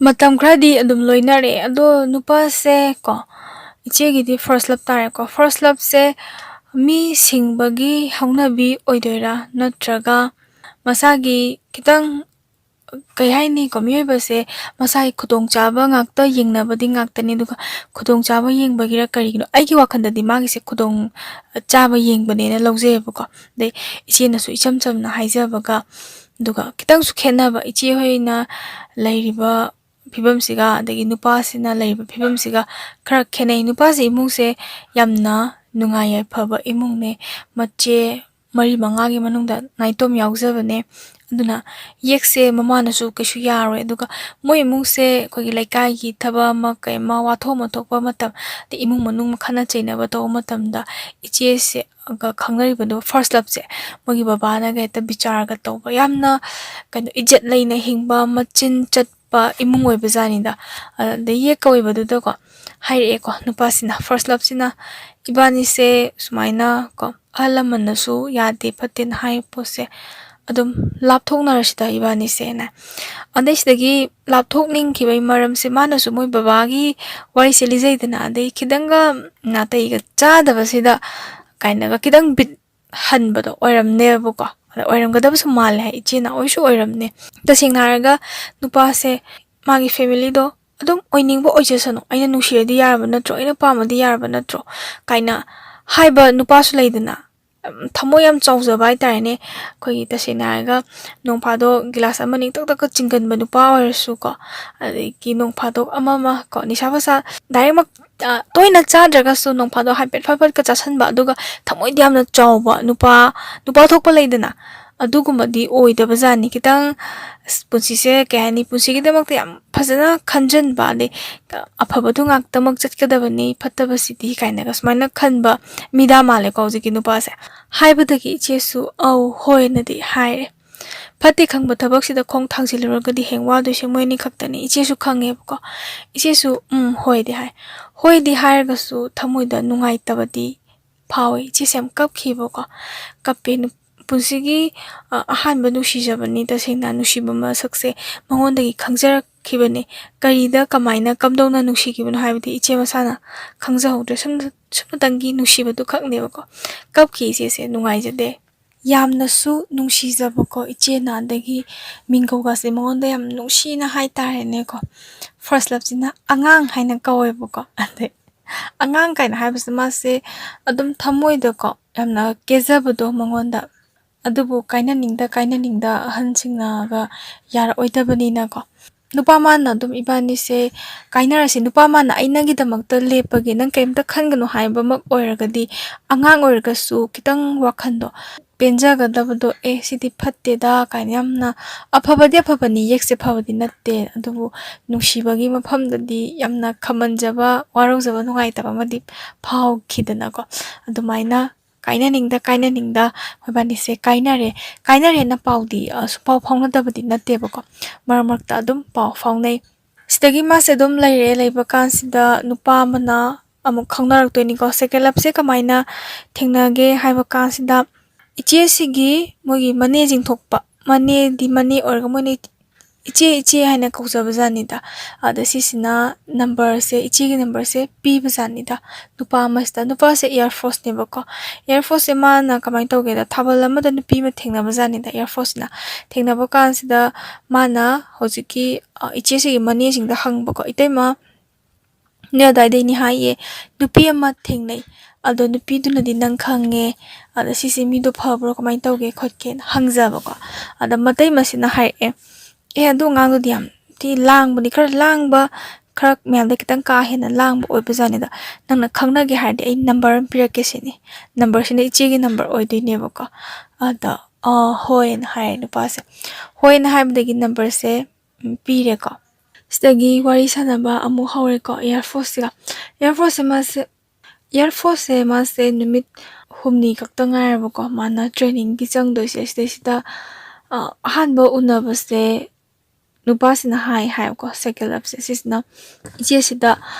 ꯃꯇꯝ ꯈꯔꯗꯤ ꯑꯗꯨꯝ ꯂꯣꯏꯅꯔꯛꯑꯦ꯫ ꯑꯗꯣ ꯅꯨꯄꯥꯁꯦ ꯀꯣ, ꯏꯆꯦꯒꯤꯗꯤ ꯐꯥꯔꯁ ꯂꯞ ꯇꯥꯔꯦꯀꯣ꯫ ꯐꯥꯔꯁ ꯂꯞꯁꯦ, ꯃꯤ ꯁꯤꯡꯕꯒꯤ ꯍꯧꯅꯕꯤ ꯑꯣꯏꯗꯣꯏꯔꯥ, ꯅꯠꯇ꯭ꯔꯒ ꯃꯁꯥꯒꯤ ꯈꯤꯇꯪ, ꯀꯩ ꯍꯥꯏꯅꯤꯀꯣ, ꯃꯤꯑꯣꯏꯕꯁꯦ ꯃꯁꯥꯒꯤ ꯈꯨꯗꯣꯡꯆꯥꯕ ꯉꯥꯛꯇ ꯌꯦꯡꯅꯕꯗꯤ ꯉꯥꯛꯇꯅꯤ꯫ ꯑꯗꯨꯒ ꯈꯨꯗꯣꯡꯆꯥꯕ ꯌꯦꯡꯕꯒꯤꯔ ꯀꯔꯤꯒꯤꯅꯣ, ꯑꯩꯒꯤ ꯋꯥꯈꯜꯗꯗꯤ ꯃꯥꯒꯤꯁꯦ ꯈꯨꯗꯣꯡ ꯆꯥꯕ ꯌꯦꯡꯕꯅꯦꯅ ꯂꯧꯖꯩꯌꯦꯕꯀꯣ꯫ ꯑꯗꯩ ꯏꯆꯦꯅꯁꯨ ꯏꯆꯝ ꯆꯝꯅ ꯍꯥꯏꯖꯕꯒ, ꯑꯗꯨꯒ ꯈꯤꯇꯪꯁꯨ ꯈꯦꯠꯅꯕ, ꯏꯆꯦ ꯍꯣꯏꯅ ꯂꯩꯔꯤꯕ ꯐꯤꯕꯝꯁꯤꯒ ꯑꯗꯒꯤ ꯅꯨꯄꯥꯁꯤꯅ ꯂꯩꯔꯤꯕ ꯐꯤꯕꯝꯁꯤꯒ ꯈꯔ ꯈꯦꯠꯅꯩ꯫ ꯅꯨꯄꯥꯁꯦ ꯏꯃꯨꯡꯁꯦ ꯌꯥꯝꯅ ꯅꯨꯡꯉꯥꯏ ꯌꯥꯏꯐꯕ ꯏꯃꯨꯡꯅꯦ꯫ ꯃꯆꯦ ꯃꯔꯤ ꯃꯉꯥꯒꯤ ꯃꯅꯨꯡꯗ ꯅꯥꯏꯇꯣꯝ ꯌꯥꯎꯖꯕꯅꯦ꯫ ꯑꯗꯨꯅ ꯌꯦꯛꯁꯦ ꯃꯃꯥꯅꯁꯨ ꯀꯩꯁꯨ ꯌꯥꯔꯣꯏ꯫ ꯑꯗꯨꯒ ꯃꯣꯏ ꯏꯃꯨꯡꯁꯦ ꯑꯩꯈꯣꯏꯒꯤ ꯂꯩꯀꯥꯏꯒꯤ ꯊꯕꯛ ꯑꯃ ꯀꯩ ꯑꯃ ꯋꯥꯊꯣꯛ ꯑꯃ ꯊꯣꯛꯄ ꯃꯇꯝ, ꯑꯗꯩ ꯏꯃꯨꯡ ꯃꯅꯨꯡ ꯈꯠꯅ ꯆꯩꯅꯕ ꯇꯧꯕ ꯃꯇꯝꯗ ꯏꯆꯦꯁꯦ ꯒ ꯈꯪꯅꯔꯤꯕꯗꯣ, ꯐꯥꯔꯁ ꯂꯞꯁꯦ, ꯃꯣꯏꯒꯤ ꯕꯕꯥꯅꯒ ꯍꯦꯛꯇ ꯕꯤꯆꯥꯔꯒ ꯇꯧꯕ, ꯌꯥꯝꯅ ꯀꯩꯅꯣ, ꯏꯖꯠ ꯂꯩꯅ ꯍꯤꯡꯕ, ꯃꯆꯤꯟ ꯆꯠꯄ ꯏꯃꯨꯡ ꯑꯣꯏꯕ ꯖꯥꯠꯅꯤꯗ꯫ ꯑꯗꯩ ꯌꯦꯛ ꯀꯧꯏꯕꯗꯨꯗꯀꯣ ꯍꯥꯏꯔꯛꯑꯦꯀꯣ, ꯅꯨꯄꯥꯁꯤꯅ, ꯐꯥꯔꯁ ꯂꯞꯁꯤꯅ, "ꯏꯕꯥꯅꯤꯁꯦ ꯁꯨꯃꯥꯏꯅ ꯀꯣ, ꯑꯍꯜ ꯂꯃꯟꯅꯁꯨ ꯌꯥꯗꯦ ꯐꯠꯇꯦꯅ ꯍꯥꯏ ꯄꯣꯠꯁꯦ, ꯑꯗꯨꯝ ꯂꯥꯞꯊꯣꯛꯅꯔꯁꯤꯗ ꯏꯕꯥꯅꯤꯁꯦꯅ"꯫ ꯑꯗꯩ ꯁꯤꯗꯒꯤ ꯂꯥꯞꯊꯣꯛꯅꯤꯡꯈꯤꯕꯒꯤ ꯃꯔꯝꯁꯦ, ꯃꯥꯅꯁꯨ ꯃꯣꯏ ꯕꯕꯥꯒꯤ ꯋꯥꯔꯤꯁꯦ ꯂꯤꯖꯩꯗꯅ, ꯑꯗꯩ ꯈꯤꯇꯪꯒ ꯅꯥꯇꯩꯒ ꯆꯥꯗꯕꯁꯤꯗ ꯀꯥꯏꯅꯒ ꯈꯤꯇꯪ ꯕꯤꯠ ꯍꯟꯕꯗꯣ ꯑꯣꯏꯔꯝꯅꯦꯕꯀꯣ꯫ ꯑꯗ ꯑꯣꯏꯔꯝꯒꯗꯕꯁꯨ ꯃꯥꯜꯂꯦ ꯍꯥꯏ, ꯏꯆꯦꯅ ꯑꯣꯏꯁꯨ ꯑꯣꯏꯔꯝꯅꯦ꯫ ꯇꯁꯦꯡꯅ ꯍꯥꯏꯔꯒ ꯅꯨꯄꯥꯁꯦ, ꯃꯥꯒꯤ ꯐꯦꯃꯤꯂꯤꯗꯣ ꯑꯗꯨꯝ ꯑꯣꯏꯅꯤꯡꯕ ꯑꯣꯏꯖꯁꯅꯨ, ꯑꯩꯅ ꯅꯨꯡꯁꯤꯔꯗꯤ ꯌꯥꯔꯕ ꯅꯠꯇ꯭ꯔꯣ, ꯑꯩꯅ ꯄꯥꯝꯃꯗꯤ ꯌꯥꯔꯕ ꯅꯠꯇ꯭ꯔꯣ ꯀꯥꯏꯅ ꯍꯥꯏꯕ ꯅꯨꯄꯥꯁꯨ ꯂꯩꯗꯅ꯫ ꯌꯥꯝ ꯊꯃꯣꯏ ꯌꯥꯝ ꯆꯥꯎꯖꯕ ꯍꯥꯏꯇꯥꯔꯦꯅꯦ꯫ ꯑꯩꯈꯣꯏꯒꯤ ꯇꯁꯦꯡꯅ ꯍꯥꯏꯔꯒ ꯅꯣꯡ ꯐꯥꯗꯣꯛ ꯒꯤꯂꯥꯁ ꯑꯃꯅꯤ ꯇꯛ ꯇꯛꯀ ꯆꯤꯡꯒꯟꯕ ꯅꯨꯄꯥ ꯑꯣꯏꯔꯁꯨꯀꯣ, ꯑꯗꯒꯤ ꯅꯣꯡ ꯐꯥꯗꯣꯛ ꯑꯃ ꯑꯃ ꯀꯣ, ꯅꯤꯁꯥ ꯄꯁꯥ ꯗꯥꯏꯔꯦꯛꯃꯛ, ꯑ, ꯇꯣꯏꯅ ꯆꯥꯗ꯭ꯔꯒꯁꯨ ꯅꯣꯡ ꯐꯥꯗꯣꯛ ꯍꯥꯏꯐꯦꯠ ꯐꯠ ꯐꯠꯀ ꯆꯥꯁꯟꯕ, ꯑꯗꯨꯒ ꯊꯃꯣꯏꯗꯤ ꯌꯥꯝꯅ ꯆꯥꯎꯕ ꯅꯨꯄꯥ, ꯅꯨꯄꯥ ꯊꯣꯛꯄ ꯂꯩꯗꯅ, ꯑꯗꯨꯒꯨꯝꯕꯗꯤ ꯑꯣꯏꯗꯕ ꯖꯥꯠꯅꯤ꯫ ꯈꯤꯇꯪ, ꯑꯁ, ꯄꯨꯟꯁꯤꯁꯦ ꯀꯩ ꯍꯥꯏꯅꯤ, ꯄꯨꯟꯁꯤꯒꯤꯗꯃꯛꯇ ꯌꯥꯝ ꯐꯖꯅ ꯈꯟꯖꯟꯕ, ꯑꯗꯩ ꯑꯐꯕꯗꯨ ꯉꯥꯛꯇꯃꯛ ꯆꯠꯀꯗꯕꯅꯤ, ꯐꯠꯇꯕꯁꯤꯗꯤ ꯀꯥꯏꯅꯒ ꯁꯨꯃꯥꯏꯅ ꯈꯟꯕ ꯃꯤꯗꯥ ꯃꯥꯜꯂꯦꯀꯣ ꯍꯧꯖꯤꯛꯀꯤ ꯅꯨꯄꯥꯁꯦ꯫ ꯍꯥꯏꯕꯗꯒꯤ ꯏꯆꯦꯁꯨ "ꯑꯧ, ꯍꯣꯏꯅꯗꯤ" ꯍꯥꯏꯔꯦ꯫ ꯐꯠꯇꯦ ꯈꯪꯕ ꯊꯕꯛꯁꯤꯗ ꯈꯣꯡ ꯊꯥꯡꯖꯤꯜꯂꯨꯔꯒꯗꯤ ꯍꯌꯦꯡ ꯋꯥꯗꯣꯏꯁꯦ ꯃꯣꯏ ꯑꯅꯤ ꯈꯛꯇꯅꯤ꯫ ꯏꯆꯦꯁꯨ ꯈꯪꯉꯦꯕꯀꯣ꯫ ꯏꯆꯦꯁꯨ "ꯎꯝ, ꯍꯣꯏꯗꯤ" ꯍꯥꯏ꯫ ꯍꯣꯏꯗꯤ ꯍꯥꯏꯔꯒꯁꯨ ꯊꯃꯣꯏꯗ ꯅꯨꯡꯉꯥꯏꯇꯕꯗꯤ ꯐꯥꯎꯋꯦ꯫ ꯏꯆꯦꯁꯦ ꯌꯥꯝ ꯀꯞꯈꯤꯕꯀꯣ꯫ ꯀꯞꯄꯦ꯫ ꯅꯨ-, ꯄꯨꯟꯁꯤꯒꯤ ꯑ, ꯑꯍꯥꯟꯕ ꯅꯨꯡꯁꯤꯖꯕꯅꯤ꯫ ꯇꯁꯦꯡꯅ ꯅꯨꯡꯁꯤꯕ ꯃꯁꯛꯁꯦ ꯃꯉꯣꯟꯗꯒꯤ ꯈꯪꯖꯔꯛꯈꯤꯕꯅꯤ꯫ ꯀꯔꯤꯗ ꯀꯃꯥꯏꯅ ꯀꯝꯗꯧꯅ ꯅꯨꯡꯁꯤꯈꯤꯕꯅꯣ ꯍꯥꯏꯕꯗꯤ ꯏꯆꯦ ꯃꯁꯥꯅ ꯈꯪꯖꯍꯧꯗ꯭ꯔꯦ꯫ ꯁꯨꯝ ꯁꯨꯝꯅꯇꯪꯒꯤ ꯅꯨꯡꯁꯤꯕꯗꯨ ꯈꯛꯅꯦꯕꯀꯣ꯫ ꯀꯞꯈꯤ ꯏꯆꯦꯁꯦ, ꯅꯨꯡꯉꯥꯏꯖꯗꯦ꯫ ꯌꯥꯝꯅꯁꯨ ꯅꯨꯡꯁꯤꯖꯕꯀꯣ ꯏꯆꯦꯅ, ꯑꯗꯒꯤ ꯃꯤꯡꯒꯧꯒꯁꯦ ꯃꯉꯣꯟꯗ ꯌꯥꯝ ꯅꯨꯡꯁꯤꯅ ꯍꯥꯏꯇꯥꯔꯦꯅꯦꯀꯣ꯫ ꯐꯥꯔꯁ ꯂꯞꯁꯤꯅ ꯑꯉꯥꯡ ꯍꯥꯏꯅ ꯀꯧꯋꯦꯕꯀꯣ꯫ ꯑꯗꯩ ꯑꯉꯥꯡ ꯀꯥꯏꯅ ꯍꯥꯏꯕꯁꯦ ꯃꯥꯁꯦ ꯑꯗꯨꯝ ꯊꯃꯣꯏꯗꯀꯣ ꯌꯥꯝꯅ ꯀꯦꯖꯕꯗꯣ ꯃꯉꯣꯟꯗ꯫ ꯑꯗꯨꯕꯨ ꯀꯥꯏꯅꯅꯤꯡꯗ ꯀꯥꯏꯅꯅꯤꯡꯗ ꯑꯍꯟꯁꯤꯡꯅꯒ ꯌꯥꯔꯛꯑꯣꯏꯗꯕꯅꯤꯅꯀꯣ꯫ ꯅꯨꯄꯥ ꯃꯥꯅ ꯑꯗꯨꯝ ꯏꯕꯥꯅꯤꯁꯦ ꯀꯥꯏꯅꯔꯁꯤ, ꯅꯨꯄꯥ ꯃꯥꯅ "ꯑꯩ ꯅꯪꯒꯤꯗꯃꯛꯇ ꯂꯦꯞꯄꯒꯦ, ꯅꯪ ꯀꯩꯝꯇ ꯈꯟꯒꯅꯨ" ꯍꯥꯏꯕꯃꯛ ꯑꯣꯏꯔꯒꯗꯤ, ꯑꯉꯥꯡ ꯑꯣꯏꯔꯒꯁꯨ ꯈꯤꯇꯪ ꯋꯥꯈꯜꯗꯣ ꯄꯦꯟꯖꯒꯗꯕꯗꯣ, "ꯑꯦ, ꯁꯤꯗꯤ ꯐꯠꯇꯦꯗ" ꯀꯥꯏꯅ ꯌꯥꯝꯅ, ꯑꯐꯕꯗꯤ ꯑꯐꯕꯅꯤ, ꯌꯦꯛꯁꯦ ꯐꯕꯗꯤ ꯅꯠꯇꯦ, ꯑꯗꯨꯕꯨ ꯅꯨꯡꯁꯤꯕꯒꯤ ꯃꯐꯝꯗꯗꯤ ꯌꯥꯝꯅ ꯈꯝꯃꯟꯖꯕ, ꯋꯥꯔꯧꯖꯕ, ꯅꯨꯡꯉꯥꯏꯇꯕ ꯑꯃꯗꯤ ꯐꯥꯎꯈꯤꯗꯅꯀꯣ꯫ ꯑꯗꯨꯃꯥꯏꯅ ꯀꯥꯏꯅꯅꯤꯡꯗ ꯀꯥꯏꯅꯅꯤꯡꯗ ꯃꯣꯏꯕꯥꯅꯤꯁꯦ ꯀꯥꯏꯅꯔꯦ꯫ ꯀꯥꯏꯅꯔꯦꯅ ꯄꯥꯎꯗꯤ, ꯑ, ꯁꯨꯡꯄꯥꯎ ꯐꯥꯎꯅꯗꯕꯗꯤ ꯅꯠꯇꯦꯕꯀꯣ, ꯃꯔꯛ ꯃꯔꯛꯇ ꯑꯗꯨꯝ ꯄꯥꯎ ꯐꯥꯎꯅꯩ꯫ ꯁꯤꯗꯒꯤ ꯃꯥꯁꯦ ꯑꯗꯨꯝ ꯂꯩꯔꯦ꯫ ꯂꯩꯕ ꯀꯥꯟꯁꯤꯗ ꯅꯨꯄꯥ ꯑꯃꯅ ꯑꯃꯨꯛ ꯈꯪꯅꯔꯛꯇꯣꯏꯅꯤꯀꯣ꯫ ꯁꯦꯀꯦꯟ ꯂꯞꯁꯦ ꯀꯃꯥꯏꯅ ꯊꯦꯡꯅꯒꯦ ꯍꯥꯏꯕ ꯀꯥꯟꯁꯤꯗ, ꯏꯆꯦꯁꯤꯒꯤ ꯃꯣꯏꯒꯤ ꯃꯅꯦꯁꯤꯡ ꯊꯣꯛꯄ, ꯃꯅꯦꯗꯤ ꯃꯅꯦ ꯑꯣꯏꯔꯒ ꯃꯣꯏꯅ "ꯏꯆꯦ, ꯏꯆꯦ" ꯍꯥꯏꯅ ꯀꯧꯖꯕ ꯖꯥꯠꯅꯤꯗ꯫ ꯑꯗ ꯁꯤꯁꯤꯅ ꯅꯝꯕꯔꯁꯦ, ꯏꯆꯦꯒꯤ ꯅꯝꯕꯔꯁꯦ ꯄꯤꯕ ꯖꯥꯠꯅꯤꯗ ꯅꯨꯄꯥ ꯑꯃꯁꯤꯗ꯫ ꯅꯨꯄꯥꯁꯦ ꯑꯦꯌꯥꯔ ꯐꯣꯔꯁꯅꯦꯕꯀꯣ꯫ ꯑꯦꯌꯥꯔ ꯐꯣꯔꯁꯁꯦ ꯃꯥꯅ ꯀꯃꯥꯏꯅ ꯇꯧꯒꯦꯗ, ꯊꯥꯕꯜ ꯑꯃꯗ ꯅꯨꯄꯤ ꯑꯃ ꯊꯦꯡꯅꯕ ꯖꯥꯠꯅꯤꯗ ꯑꯦꯌꯥꯔ ꯐꯣꯔꯁꯁꯤꯅ꯫ ꯊꯦꯡꯅꯕ ꯀꯥꯟꯁꯤꯗ ꯃꯥꯅ ꯍꯧꯖꯤꯛꯀꯤ, ꯑ, ꯏꯆꯦꯁꯤꯒꯤ ꯃꯅꯦꯁꯤꯡꯗ ꯍꯪꯕꯀꯣ, "ꯏꯇꯩꯃ, ꯅꯣꯏ ꯑꯗꯥꯏꯗꯩꯅꯤ ꯍꯥꯏꯌꯦ, ꯅꯨꯄꯤ ꯑꯃ ꯊꯦꯡꯅꯩ, ꯑꯗꯣ ꯅꯨꯄꯤꯗꯨꯅꯗꯤ ꯅꯪ ꯈꯪꯉꯦ, ꯑꯗ ꯁꯤꯁꯦ ꯃꯤꯗꯣ ꯐꯕ꯭ꯔꯣ, ꯀꯃꯥꯏꯅ ꯇꯧꯒꯦ ꯈꯣꯠꯀꯦꯅ?" ꯍꯪꯖꯕꯀꯣ꯫ ꯑꯗ ꯃꯇꯩꯃꯁꯤꯅ ꯍꯥꯏꯔꯛꯑꯦ, "ꯑꯦ, ꯑꯗꯨ ꯑꯉꯥꯡꯗꯨꯗꯤ ꯌꯥꯝ ꯊꯤ ꯂꯥꯡꯕꯅꯤ, ꯈꯔ ꯂꯥꯡꯕ, ꯈꯔ ꯃꯌꯥꯝꯗ ꯈꯤꯇꯪ ꯀꯥ ꯍꯦꯟꯅ ꯂꯥꯡꯕ ꯑꯣꯏꯕꯖꯥꯠꯅꯤꯗ꯫ ꯅꯪꯅ ꯈꯪꯅꯒꯦ ꯍꯥꯏꯔꯗꯤ ꯑꯩ ꯅꯝꯕꯔ ꯑꯃ ꯄꯤꯔꯛꯀꯦ" ꯁꯤꯅꯤ꯫ ꯅꯝꯕꯔꯁꯤꯅ ꯏꯆꯦꯒꯤ ꯅꯝꯕꯔ ꯑꯣꯏꯗꯣꯏꯅꯦꯕꯀꯣ꯫ ꯑꯗ, "ꯑ, ꯍꯣꯏꯅ" ꯍꯥꯏꯔꯦ ꯅꯨꯄꯥꯁꯦ꯫ ꯍꯣꯏꯅ ꯍꯥꯏꯕꯗꯒꯤ ꯅꯝꯕꯔꯁꯦ, ꯎꯝ, ꯄꯤꯔꯦꯀꯣ꯫ ꯁꯤꯗꯒꯤ ꯋꯥꯔꯤ ꯁꯥꯟꯅꯕ ꯑꯃꯨꯛ ꯍꯧꯔꯦꯀꯣ ꯑꯦꯌꯥꯔ ꯐꯣꯔꯁꯁꯤꯒ꯫ ꯑꯦꯌꯥꯔ ꯐꯣꯔꯁꯁꯦ ꯃꯥꯁꯦ, ꯑꯦꯌꯥꯔ ꯐꯣꯔꯁꯁꯦ ꯃꯥꯁꯦ ꯅꯨꯃꯤꯠ ꯍꯨꯝꯅꯤ ꯈꯛꯇ ꯉꯥꯏꯔꯕꯀꯣ ꯃꯥꯅ ꯇ꯭ꯔꯦꯅꯤꯡꯒꯤ ꯆꯪꯗꯣꯏꯁꯦ꯫ ꯁꯤꯗꯩꯁꯤꯗ, ꯑ, ꯑꯍꯥꯟꯕ ꯎꯅꯕꯁꯦ ꯅꯨꯄꯥꯁꯤꯅ ꯍꯥꯏ ꯍꯥꯏꯕꯀꯣ, ꯁꯦꯀꯦꯟ ꯂꯞꯁꯦ ꯁꯤꯁꯤꯅ ꯏꯆꯦꯁꯤꯗ,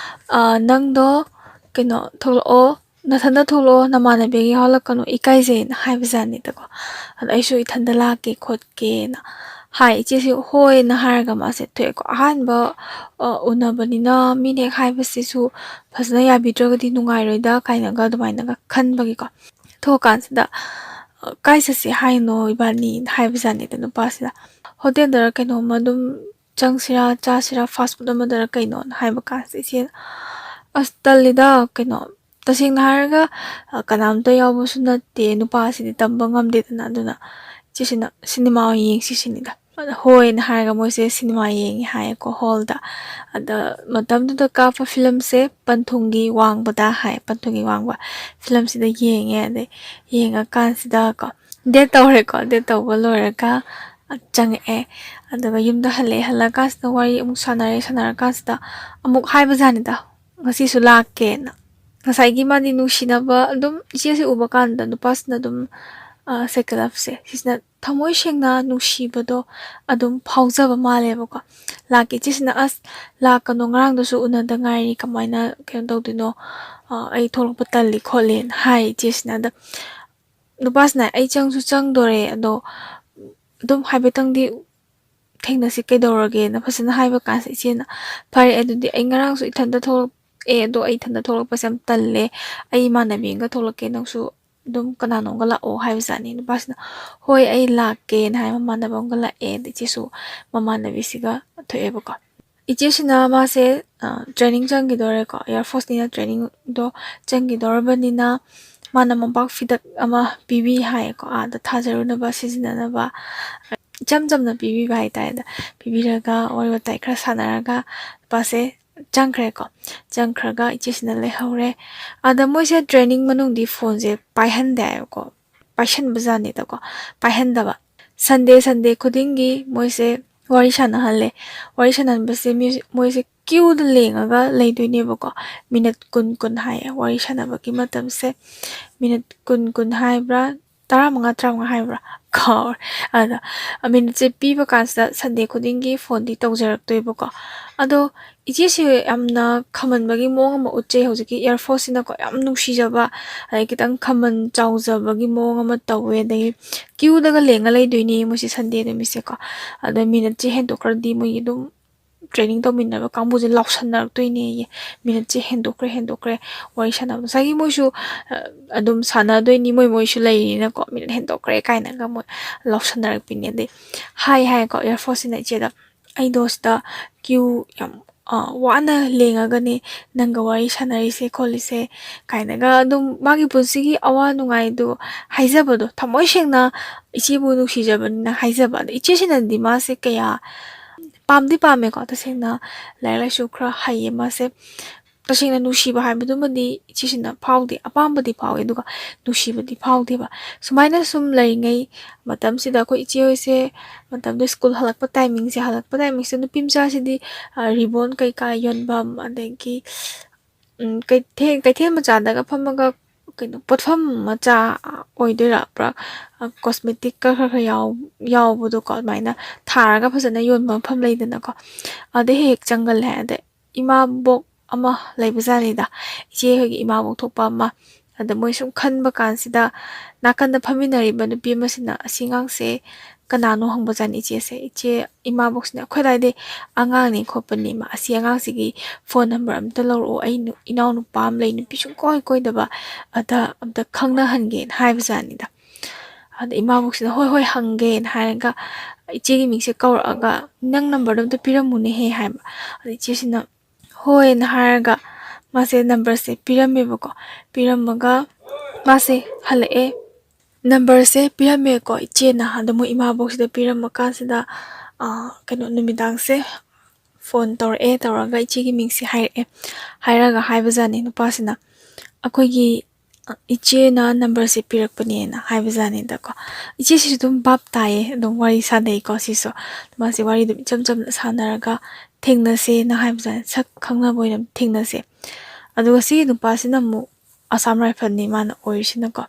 "ꯑ, ꯅꯪꯗꯣ ꯀꯩꯅꯣ ꯊꯣꯛꯂꯛꯑꯣ, "ꯅꯊꯟꯗ ꯊꯣꯛꯂꯛꯑꯣ, ꯅꯃꯥꯟꯅꯕꯤꯒ ꯌꯥꯎꯍꯜꯂꯛꯀꯅꯨ, ꯏꯀꯥꯏꯖꯩꯅ" ꯍꯥꯏꯕꯖꯥꯠꯅꯤꯗꯀꯣ꯫ ꯑꯗꯣ ꯑꯩꯁꯨ ꯏꯊꯟꯗ ꯂꯥꯛꯀꯦ ꯈꯣꯠꯀꯦꯅ ꯍꯥꯏ꯫ ꯏꯆꯦꯁꯤ ꯍꯣꯏꯅ ꯍꯥꯏꯔꯒ ꯃꯥꯁꯦ ꯊꯣꯛꯑꯦꯀꯣ꯫ ꯑꯍꯥꯟꯕ, ꯑ, ꯎꯅꯕꯅꯤꯅ ꯃꯤꯅ ꯍꯦꯛ ꯍꯥꯏꯕꯁꯤꯁꯨ ꯐꯖꯅ ꯌꯥꯕꯤꯗ꯭ꯔꯒꯗꯤ ꯅꯨꯡꯉꯥꯏꯔꯣꯏꯗ ꯀꯥꯏꯅꯒ ꯑꯗꯨꯃꯥꯏꯅꯒ ꯈꯟꯕꯒꯤꯀꯣ꯫ ꯊꯣꯛꯑꯀꯥꯟꯁꯤꯗ, "ꯑ, ꯀꯥꯏ ꯆꯠꯁꯤ ꯍꯥꯏꯅꯣ ꯏꯕꯥꯅꯤ?" ꯍꯥꯏꯕꯖꯥꯠꯅꯤꯗ ꯅꯨꯄꯥꯁꯤꯗ꯫ "ꯍꯣꯇꯦꯜꯗꯔ ꯀꯩꯅꯣꯝꯃ ꯑꯗꯨꯝ ꯆꯪꯁꯤꯔꯥ, ꯆꯥꯁꯤꯔꯥ, ꯐꯥꯁ ꯐꯨꯗ ꯑꯃꯗꯔ ꯀꯩꯅꯣꯅ" ꯍꯥꯏꯕ ꯀꯥꯟꯁꯤꯗ ꯏꯆꯦꯅ, "ꯑꯁ, ꯇꯜꯂꯤꯗ, ꯀꯩꯅꯣ, ꯇꯁꯦꯡꯅ ꯍꯥꯏꯔꯒ, ꯑ, ꯀꯅꯥꯝꯇ ꯌꯥꯎꯕꯁꯨ ꯅꯠꯇꯦ, ꯅꯨꯄꯥꯁꯤꯗꯤ ꯇꯝꯕ ꯉꯝꯗꯦꯗꯅ, ꯑꯗꯨꯅ ꯏꯆꯦꯁꯤꯅ ꯁꯤꯅꯦꯃꯥ ꯑꯣꯏꯅ ꯌꯦꯡꯁꯤ ꯁꯤꯅꯤꯗ"꯫ ꯑꯗ ꯍꯣꯏꯅ ꯍꯥꯏꯔꯒ ꯃꯣꯏꯁꯦ ꯁꯤꯅꯦꯃꯥ ꯌꯦꯡꯉꯦ ꯍꯥꯏꯌꯦꯀꯣ ꯍꯣꯜꯗ꯫ ꯑꯗ ꯃꯇꯝꯗꯨꯗ ꯀꯥꯞꯄ ꯐꯤꯂꯝꯁꯦ ꯄꯟꯊꯨꯡꯒꯤ ꯋꯥꯡꯕꯗ ꯍꯥꯏ, ꯄꯟꯊꯨꯡꯒꯤ ꯋꯥꯡꯕ ꯐꯤꯂꯝꯁꯤꯗ ꯌꯦꯡꯉꯦ꯫ ꯑꯗꯩ ꯌꯦꯡꯉꯀꯥꯟꯁꯤꯗꯀꯣ, ꯗꯦꯠ ꯇꯧꯔꯦꯀꯣ, ꯗꯦꯠ ꯇꯧꯕ ꯂꯣꯏꯔꯒ ꯆꯪꯉꯛꯑꯦ꯫ ꯑꯗꯨꯒ ꯌꯨꯝꯗ ꯍꯜꯂꯛꯑꯦ꯫ ꯍꯜꯂꯛꯑꯀꯥꯟꯁꯤꯗ ꯋꯥꯔꯤ ꯑꯃꯨꯛ ꯁꯥꯟꯅꯔꯦ꯫ ꯁꯥꯟꯅꯔꯀꯥꯟꯁꯤꯗ ꯑꯃꯨꯛ ꯍꯥꯏꯕꯖꯥꯠꯅꯤꯗ, "ꯉꯁꯤꯁꯨ ꯂꯥꯛꯀꯦꯅ"꯫ ꯉꯁꯥꯏꯒꯤ ꯃꯥꯗꯤ ꯅꯨꯡꯁꯤꯅꯕ ꯑꯗꯨꯝ ꯏꯆꯦꯁꯦ ꯎꯕ ꯀꯥꯟꯗ ꯅꯨꯄꯥꯁꯤꯅ ꯑꯗꯨꯝ, ꯑ, second love ꯁꯦ ꯁꯤꯁꯤꯅ ꯊꯃꯣꯏ ꯁꯦꯡꯅ ꯅꯨꯡꯁꯤꯕꯗꯣ ꯑꯗꯨꯝ ꯐꯥꯎꯖꯕ ꯃꯥꯜꯂꯦꯕꯀꯣ꯫ ꯂꯥꯛꯀꯦ ꯏꯆꯦꯁꯤꯅ, "ꯑꯁ, ꯂꯥꯛꯀꯅꯣ, ꯉꯔꯥꯡꯗꯁꯨ ꯎꯅꯗ ꯉꯥꯏꯔꯤ, ꯀꯃꯥꯏꯅ ꯀꯩꯅꯣ ꯇꯧꯗꯣꯏꯅꯣ? ꯑ, ꯑꯩ ꯊꯣꯛꯂꯛꯄ ꯇꯜꯂꯤ" ꯈꯣꯠꯂꯦꯅ ꯍꯥꯏ ꯏꯆꯦꯁꯤꯅ꯫ ꯑꯗ ꯅꯨꯄꯥꯁꯤꯅ, "ꯑꯩ ꯆꯪꯁꯨ ꯆꯪꯗꯣꯔꯦ, ꯑꯗꯣ ꯑꯗꯨꯝ ꯍꯥꯏꯐꯦꯠꯇꯪꯗꯤ ꯊꯦꯡꯅꯁꯤ ꯀꯩꯗꯧꯔꯒꯦꯅ" ꯐꯖꯅ ꯍꯥꯏꯕ ꯀꯥꯟꯁꯤꯗ ꯏꯆꯦꯅ, "ꯐꯔꯦ ꯑꯗꯨꯗꯤ, ꯑꯩ ꯉꯔꯥꯡꯁꯨ ꯏꯊꯟꯇ ꯊꯣꯛꯂꯛꯑꯦ, ꯑꯗꯣ ꯑꯩ ꯏꯊꯟꯇ ꯊꯣꯛꯂꯛꯄꯁꯦ ꯌꯥꯝ ꯇꯜꯂꯦ, ꯑꯩ ꯏꯃꯥꯟꯅꯕꯤ ꯑꯃꯒ ꯊꯣꯛꯂꯛꯀꯦ, ꯅꯪꯁꯨ ꯑꯗꯨꯝ ꯀꯅꯥꯅꯣꯝꯒ ꯂꯥꯛꯑꯣ" ꯍꯥꯏꯕꯖꯥꯠꯅꯤ꯫ ꯅꯨꯄꯥꯁꯤꯅ, "ꯍꯣꯏ, ꯑꯩ ꯂꯥꯛꯀꯦꯅ" ꯍꯥꯏ ꯃꯃꯥꯟꯅꯕ ꯑꯃꯒ ꯂꯥꯛꯑꯦ꯫ ꯑꯗ ꯏꯆꯦꯁꯨ ꯃꯃꯥꯟꯅꯕꯤꯁꯤꯒ ꯊꯣꯛꯑꯦꯕꯀꯣ꯫ ꯏꯆꯦꯁꯤꯅ ꯃꯥꯁꯦ, ꯑ, training ꯆꯪꯈꯤꯗꯣꯔꯦꯀꯣ, Air Force ꯅꯤꯅ trainingꯗꯣ ꯆꯪꯈꯤꯗꯧꯔꯕꯅꯤꯅ ꯃꯥꯅ ꯃꯣꯝꯄꯥꯛ ꯐꯤꯗꯛ ꯑꯃ ꯄꯤꯕꯤ ꯍꯥꯏꯌꯦꯀꯣ, ꯑꯥꯗ ꯊꯥꯖꯔꯨꯅꯕ, ꯁꯤꯖꯤꯟꯅꯅꯕ꯫ ꯏꯆꯝ ꯆꯝꯅ ꯄꯤꯕꯤꯕ ꯍꯥꯏꯇꯥꯔꯦ꯫ ꯑꯗ ꯄꯤꯕꯤꯔꯒ ꯋꯥꯔꯤ ꯋꯥꯇꯥꯏ ꯈꯔ ꯁꯥꯟꯅꯔꯒ ꯅꯨꯄꯥꯁꯦ ꯆꯪꯈ꯭ꯔꯦꯀꯣ꯫ ꯆꯪꯈ꯭ꯔꯒ ꯏꯆꯦꯁꯤꯅ ꯂꯩꯍꯧꯔꯦ꯫ ꯑꯗ ꯃꯣꯏꯁꯦ training ꯃꯅꯨꯡꯗꯤ phoneꯁꯦ ꯄꯥꯏꯍꯟꯗꯦ ꯍꯥꯏꯕꯀꯣ, ꯄꯥꯏꯁꯟꯕꯖꯥꯠꯅꯤꯗꯀꯣ, ꯄꯥꯏꯍꯟꯗꯕ꯫ Sunday, Sunday ꯈꯨꯗꯤꯡꯒꯤ ꯃꯣꯏꯁꯦ ꯋꯥꯔꯤ ꯁꯥꯟꯅꯍꯜꯂꯦ꯫ ꯋꯥꯔꯤ ꯁꯥꯟꯅꯍꯟꯕꯁꯦ ꯃꯤ-, ꯃꯣꯏꯁꯦ queueꯗ ꯂꯦꯡꯉꯒ ꯂꯩꯗꯣꯏꯅꯦꯕꯀꯣ꯫ Minute ꯀꯨꯟ, ꯀꯨꯟ ꯍꯥꯏꯌꯦ ꯋꯥꯔꯤ ꯁꯥꯟꯅꯕꯒꯤ ꯃꯇꯝꯁꯦ꯫ Minute ꯀꯨꯟ, ꯀꯨꯟ ꯍꯥꯏꯕ꯭ꯔꯥ, ꯇꯔꯥꯃꯉꯥ, ꯇꯔꯥꯃꯉꯥ ꯍꯥꯏꯕ꯭ꯔꯥ, ꯀꯥꯎꯔꯦ꯫ ꯑꯗ ꯃꯤꯅꯤꯠꯁꯦ ꯄꯤꯕ ꯀꯥꯟꯁꯤꯗ ꯁꯟꯗꯦ ꯈꯨꯗꯤꯡꯒꯤ ꯐꯣꯟꯗꯤ ꯇꯧꯖꯔꯛꯇꯣꯏꯕꯀꯣ꯫ ꯑꯗꯣ ꯏꯆꯦꯁꯦ ꯌꯥꯝꯅ ꯈꯝꯃꯟꯕꯒꯤ ꯃꯑꯣꯡ ꯑꯃ ꯎꯠꯆꯩ꯫ ꯍꯧꯖꯤꯛꯀꯤ ꯏꯌꯥꯔꯐꯣꯔꯁꯁꯤꯅꯀꯣ ꯌꯥꯝ ꯅꯨꯡꯁꯤꯖꯕ, ꯑꯗꯩ ꯈꯤꯇꯪ ꯈꯝꯃꯟ ꯆꯥꯎꯖꯕꯒꯤ ꯃꯑꯣꯡ ꯑꯃ ꯇꯧꯋꯦ꯫ ꯑꯗꯒꯤ ꯀ꯭ꯌꯨꯗꯒ ꯂꯦꯡꯉ ꯂꯩꯗꯣꯏꯅꯦ ꯃꯣꯏꯁꯦ ꯁꯟꯗꯦ ꯅꯨꯃꯤꯠꯁꯦꯀꯣ꯫ ꯑꯗ ꯃꯤꯅꯠꯁꯦ ꯍꯦꯟꯗꯣꯛꯈ꯭ꯔꯗꯤ ꯃꯣꯏꯒꯤ ꯑꯗꯨꯝ ꯇ꯭ꯔꯦꯅꯤꯡ ꯇꯧꯃꯤꯟꯅꯕ ꯀꯥꯡꯕꯨꯁꯦ ꯂꯥꯎꯁꯟꯅꯔꯛꯇꯣꯏꯅꯦꯌꯦ꯫ ꯃꯤꯅꯠꯁꯦ ꯍꯦꯟꯗꯣꯛꯈ꯭ꯔꯦ, ꯍꯦꯟꯗꯣꯛꯈ꯭ꯔꯦ, ꯋꯥꯔꯤ ꯁꯥꯟꯅꯕ꯫ ꯉꯁꯥꯏꯒꯤ ꯃꯣꯏꯁꯨ, ꯑ, ꯑꯗꯨꯝ ꯁꯥꯟꯅꯗꯣꯏꯅꯤ, ꯃꯣꯏ ꯃꯣꯏꯁꯨ ꯂꯩꯔꯤꯅꯀꯣ, ꯃꯤꯅꯠ ꯍꯦꯟꯗꯣꯛꯈ꯭ꯔꯦ ꯀꯥꯏꯅꯒ ꯃꯣꯏ ꯂꯥꯎꯁꯟꯅꯔꯛꯄꯤꯅꯦ꯫ ꯑꯗꯩ ꯍꯥꯏ ꯍꯥꯏꯀꯣ, ꯏꯌꯥꯔꯐꯣꯔꯁꯁꯤꯅ ꯏꯆꯦꯗ, "ꯑꯩꯗꯣ ꯁꯤꯗ ꯀ꯭ꯌꯨ ꯌꯥꯝ, ꯑ, ꯋꯥꯅ ꯂꯦꯡꯉꯒꯅꯦ ꯅꯪꯒ ꯋꯥꯔꯤ ꯁꯥꯟꯅꯔꯤꯁꯦ ꯈꯣꯠꯂꯤꯁꯦ" ꯀꯥꯏꯅꯒ ꯑꯗꯨꯝ ꯃꯥꯒꯤ ꯄꯨꯟꯁꯤꯒꯤ ꯑꯋꯥ ꯅꯨꯡꯉꯥꯏꯗꯣ ꯍꯥꯏꯖꯕꯗꯣ, ꯊꯃꯣꯏ ꯁꯦꯡꯅ ꯏꯆꯦꯕꯨ ꯅꯨꯡꯁꯤꯖꯕꯅꯤꯅ ꯍꯥꯏꯖꯕ꯫ ꯑꯗ ꯏꯆꯦꯁꯤꯅꯗꯤ ꯃꯥꯁꯦ ꯀꯌꯥ ꯄꯥꯝꯗꯤ ꯄꯥꯝꯃꯦꯀꯣ, ꯇꯁꯦꯡꯅ ꯂꯥꯏꯔꯤꯛ ꯂꯥꯏꯁꯨ ꯈꯔ ꯍꯩꯌꯦ ꯃꯥꯁꯦ꯫ ꯇꯁꯦꯡꯅ ꯅꯨꯡꯁꯤꯕ ꯍꯥꯏꯕꯗꯨꯃꯗꯤ ꯏꯆꯦꯁꯤꯅ ꯐꯥꯎꯗꯦ, ꯑꯄꯥꯝꯕꯗꯤ ꯐꯥꯎꯋꯦ, ꯑꯗꯨꯒ ꯅꯨꯡꯁꯤꯕꯗꯤ ꯐꯥꯎꯗꯦꯕ꯫ ꯁꯨꯃꯥꯏꯅ ꯁꯨꯝ ꯂꯩꯔꯤꯉꯩ ꯃꯇꯝꯁꯤꯗ ꯑꯩꯈꯣꯏ ꯏꯆꯦ ꯍꯣꯏꯁꯦ ꯃꯇꯝꯗꯨ ꯁ꯭ꯀꯨꯜ ꯍꯜꯂꯛꯄ ꯇꯥꯏꯃꯤꯡꯁꯦ, ꯍꯜꯂꯛꯄ ꯇꯥꯏꯃꯤꯡꯁꯤꯗ ꯅꯨꯄꯤ ꯃꯆꯥꯁꯤꯗꯤ, ꯑ, ꯔꯤꯕꯣꯟ ꯀꯩꯀꯥ ꯌꯣꯟꯐꯝ, ꯑꯗꯒꯤ, ꯎꯝ, ꯀꯩꯊꯦꯜ, ꯀꯩꯊꯦꯜ ꯃꯆꯥꯗꯒ ꯐꯝꯃꯒ ꯀꯩꯅꯣ ꯄꯣꯠꯐꯝ ꯃꯆꯥ ꯑꯣꯏꯗꯣꯏꯔꯥ, ꯄꯨꯔꯥ, ꯑ, ꯀꯣꯁꯃꯦꯇꯤꯛꯀ ꯈꯔ ꯈꯔ ꯌꯥꯎ-, ꯌꯥꯎꯕꯗꯣꯀꯣ, ꯑꯗꯨꯃꯥꯏꯅ ꯊꯥꯔꯒ ꯐꯖꯅ ꯌꯣꯟꯕ ꯃꯐꯝ ꯂꯩꯗꯅꯀꯣ, ꯑꯗ ꯍꯦꯛ ꯍꯦꯛ ꯆꯪꯒꯜꯂꯦ꯫ ꯑꯗ ꯏꯃꯥꯕꯣꯛ ꯑꯃ ꯂꯩꯕꯖꯥꯠꯅꯤꯗ, ꯏꯆꯦ ꯍꯣꯏꯒꯤ ꯏꯃꯥꯕꯣꯛ ꯊꯣꯛꯄ ꯑꯃ꯫ ꯑꯗ ꯃꯣꯏ ꯁꯨꯝ ꯈꯟꯕ ꯀꯥꯟꯁꯤꯗ ꯅꯥꯀꯟꯗ ꯐꯝꯃꯤꯟꯅꯔꯤꯕ ꯅꯨꯄꯤ ꯑꯃꯁꯤꯅ ꯑꯁꯤ ꯑꯉꯥꯡꯁꯦ ꯀꯅꯥꯅꯣ ꯍꯪꯕꯖꯥꯠꯅꯤ ꯏꯆꯦꯁꯦ꯫ ꯏꯆꯦ ꯏꯃꯥꯕꯣꯛꯁꯤꯅ, "ꯑꯩꯈꯣꯏ ꯑꯗꯥꯏꯗꯩ ꯑꯉꯥꯡꯅꯤ ꯈꯣꯠꯄꯅꯤ ꯏꯃꯥ, ꯑꯁꯤ ꯑꯉꯥꯡꯁꯤꯒꯤ ꯐꯣꯟ ꯅꯝꯕꯔ ꯑꯝꯇ ꯂꯧꯔꯛꯑꯣ, ꯑꯩ ꯅꯨ-, ꯏꯅꯥꯎ ꯅꯨꯄꯥ ꯑꯃ ꯂꯩ, ꯅꯨꯄꯤ ꯁꯨꯡꯀꯣꯏ ꯀꯣꯏꯗꯕ, ꯑꯗ ꯑꯝꯇ ꯈꯪꯅꯍꯟꯒꯦꯅ" ꯍꯥꯏꯕꯖꯥꯠꯅꯤꯗ꯫ ꯑꯗ ꯏꯃꯥꯕꯣꯛꯁꯤꯅ, "ꯍꯣꯏ, ꯍꯣꯏ, ꯍꯪꯒꯦꯅ" ꯍꯥꯏꯔꯒ ꯏꯆꯦꯒꯤ ꯃꯤꯡꯁꯦ ꯀꯧꯔꯛꯑꯒ, "ꯅꯪ ꯅꯝꯕꯔꯗꯣ ꯑꯝꯇ ꯄꯤꯔꯝꯃꯨꯅꯦꯍꯦ" ꯍꯥꯏꯕ꯫ ꯑꯗ ꯏꯆꯦꯁꯤꯅ, "ꯍꯣꯏꯅ" ꯍꯥꯏꯔꯒ ꯃꯥꯁꯦ ꯅꯝꯕꯔꯁꯦ ꯄꯤꯔꯝꯃꯦꯕꯀꯣ꯫ ꯄꯤꯔꯝꯃꯒ ꯃꯥꯁꯦ ꯍꯜꯂꯛꯑꯦ꯫ ꯅꯝꯕꯔꯁꯦ ꯄꯤꯔꯝꯃꯦꯀꯣ ꯏꯆꯦꯅ꯫ ꯑꯗ ꯃꯣꯏ ꯏꯃꯥꯕꯣꯛꯁꯤꯗ ꯄꯤꯔꯝꯃ ꯀꯥꯟꯁꯤꯗ, ꯑ, ꯀꯩꯅꯣ, ꯅꯨꯃꯤꯗꯥꯡꯁꯦ ꯐꯣꯟ ꯇꯧꯔꯛꯑꯦ, ꯇꯧꯔꯒ ꯏꯆꯦꯒꯤ ꯃꯤꯡꯁꯦ ꯍꯥꯏꯔꯛꯑꯦ꯫ ꯍꯥꯏꯔꯒ ꯍꯥꯏꯕꯖꯥꯠꯅꯤ ꯅꯨꯄꯥꯁꯤꯅ, "ꯑꯩꯈꯣꯏꯒꯤ, ꯑ, ꯏꯆꯦꯅ ꯅꯝꯕꯔꯁꯦ ꯄꯤꯔꯛꯄꯅꯦꯅ" ꯍꯥꯏꯕꯖꯥꯠꯅꯤꯗꯀꯣ꯫ ꯏꯆꯦꯁꯤꯁꯨ ꯑꯗꯨꯝ ꯚꯥꯞ ꯇꯥꯏꯌꯦ, ꯑꯗꯨꯝ ꯋꯥꯔꯤ ꯁꯥꯟꯅꯩꯀꯣ ꯁꯤꯁꯨ꯫ ꯃꯥꯁꯦ ꯋꯥꯔꯤ ꯑꯗꯨꯝ ꯏꯆꯝ ꯆꯝꯅ ꯁꯥꯟꯅꯔꯒ "ꯊꯦꯡꯅꯁꯦꯅ" ꯍꯥꯏꯕꯖꯥꯠꯅꯤ, ꯁꯛ ꯈꯪꯅꯕ ꯑꯣꯏꯅ ꯊꯦꯡꯅꯁꯦ꯫ ꯑꯗꯨꯒ ꯁꯤꯒꯤ ꯅꯨꯄꯥꯁꯤꯅ ꯑꯃꯨꯛ ꯑꯁꯥꯝ ꯔꯥꯏꯐꯜꯅꯤ ꯃꯥꯅ ꯑꯣꯏꯔꯤꯁꯤꯅꯀꯣ꯫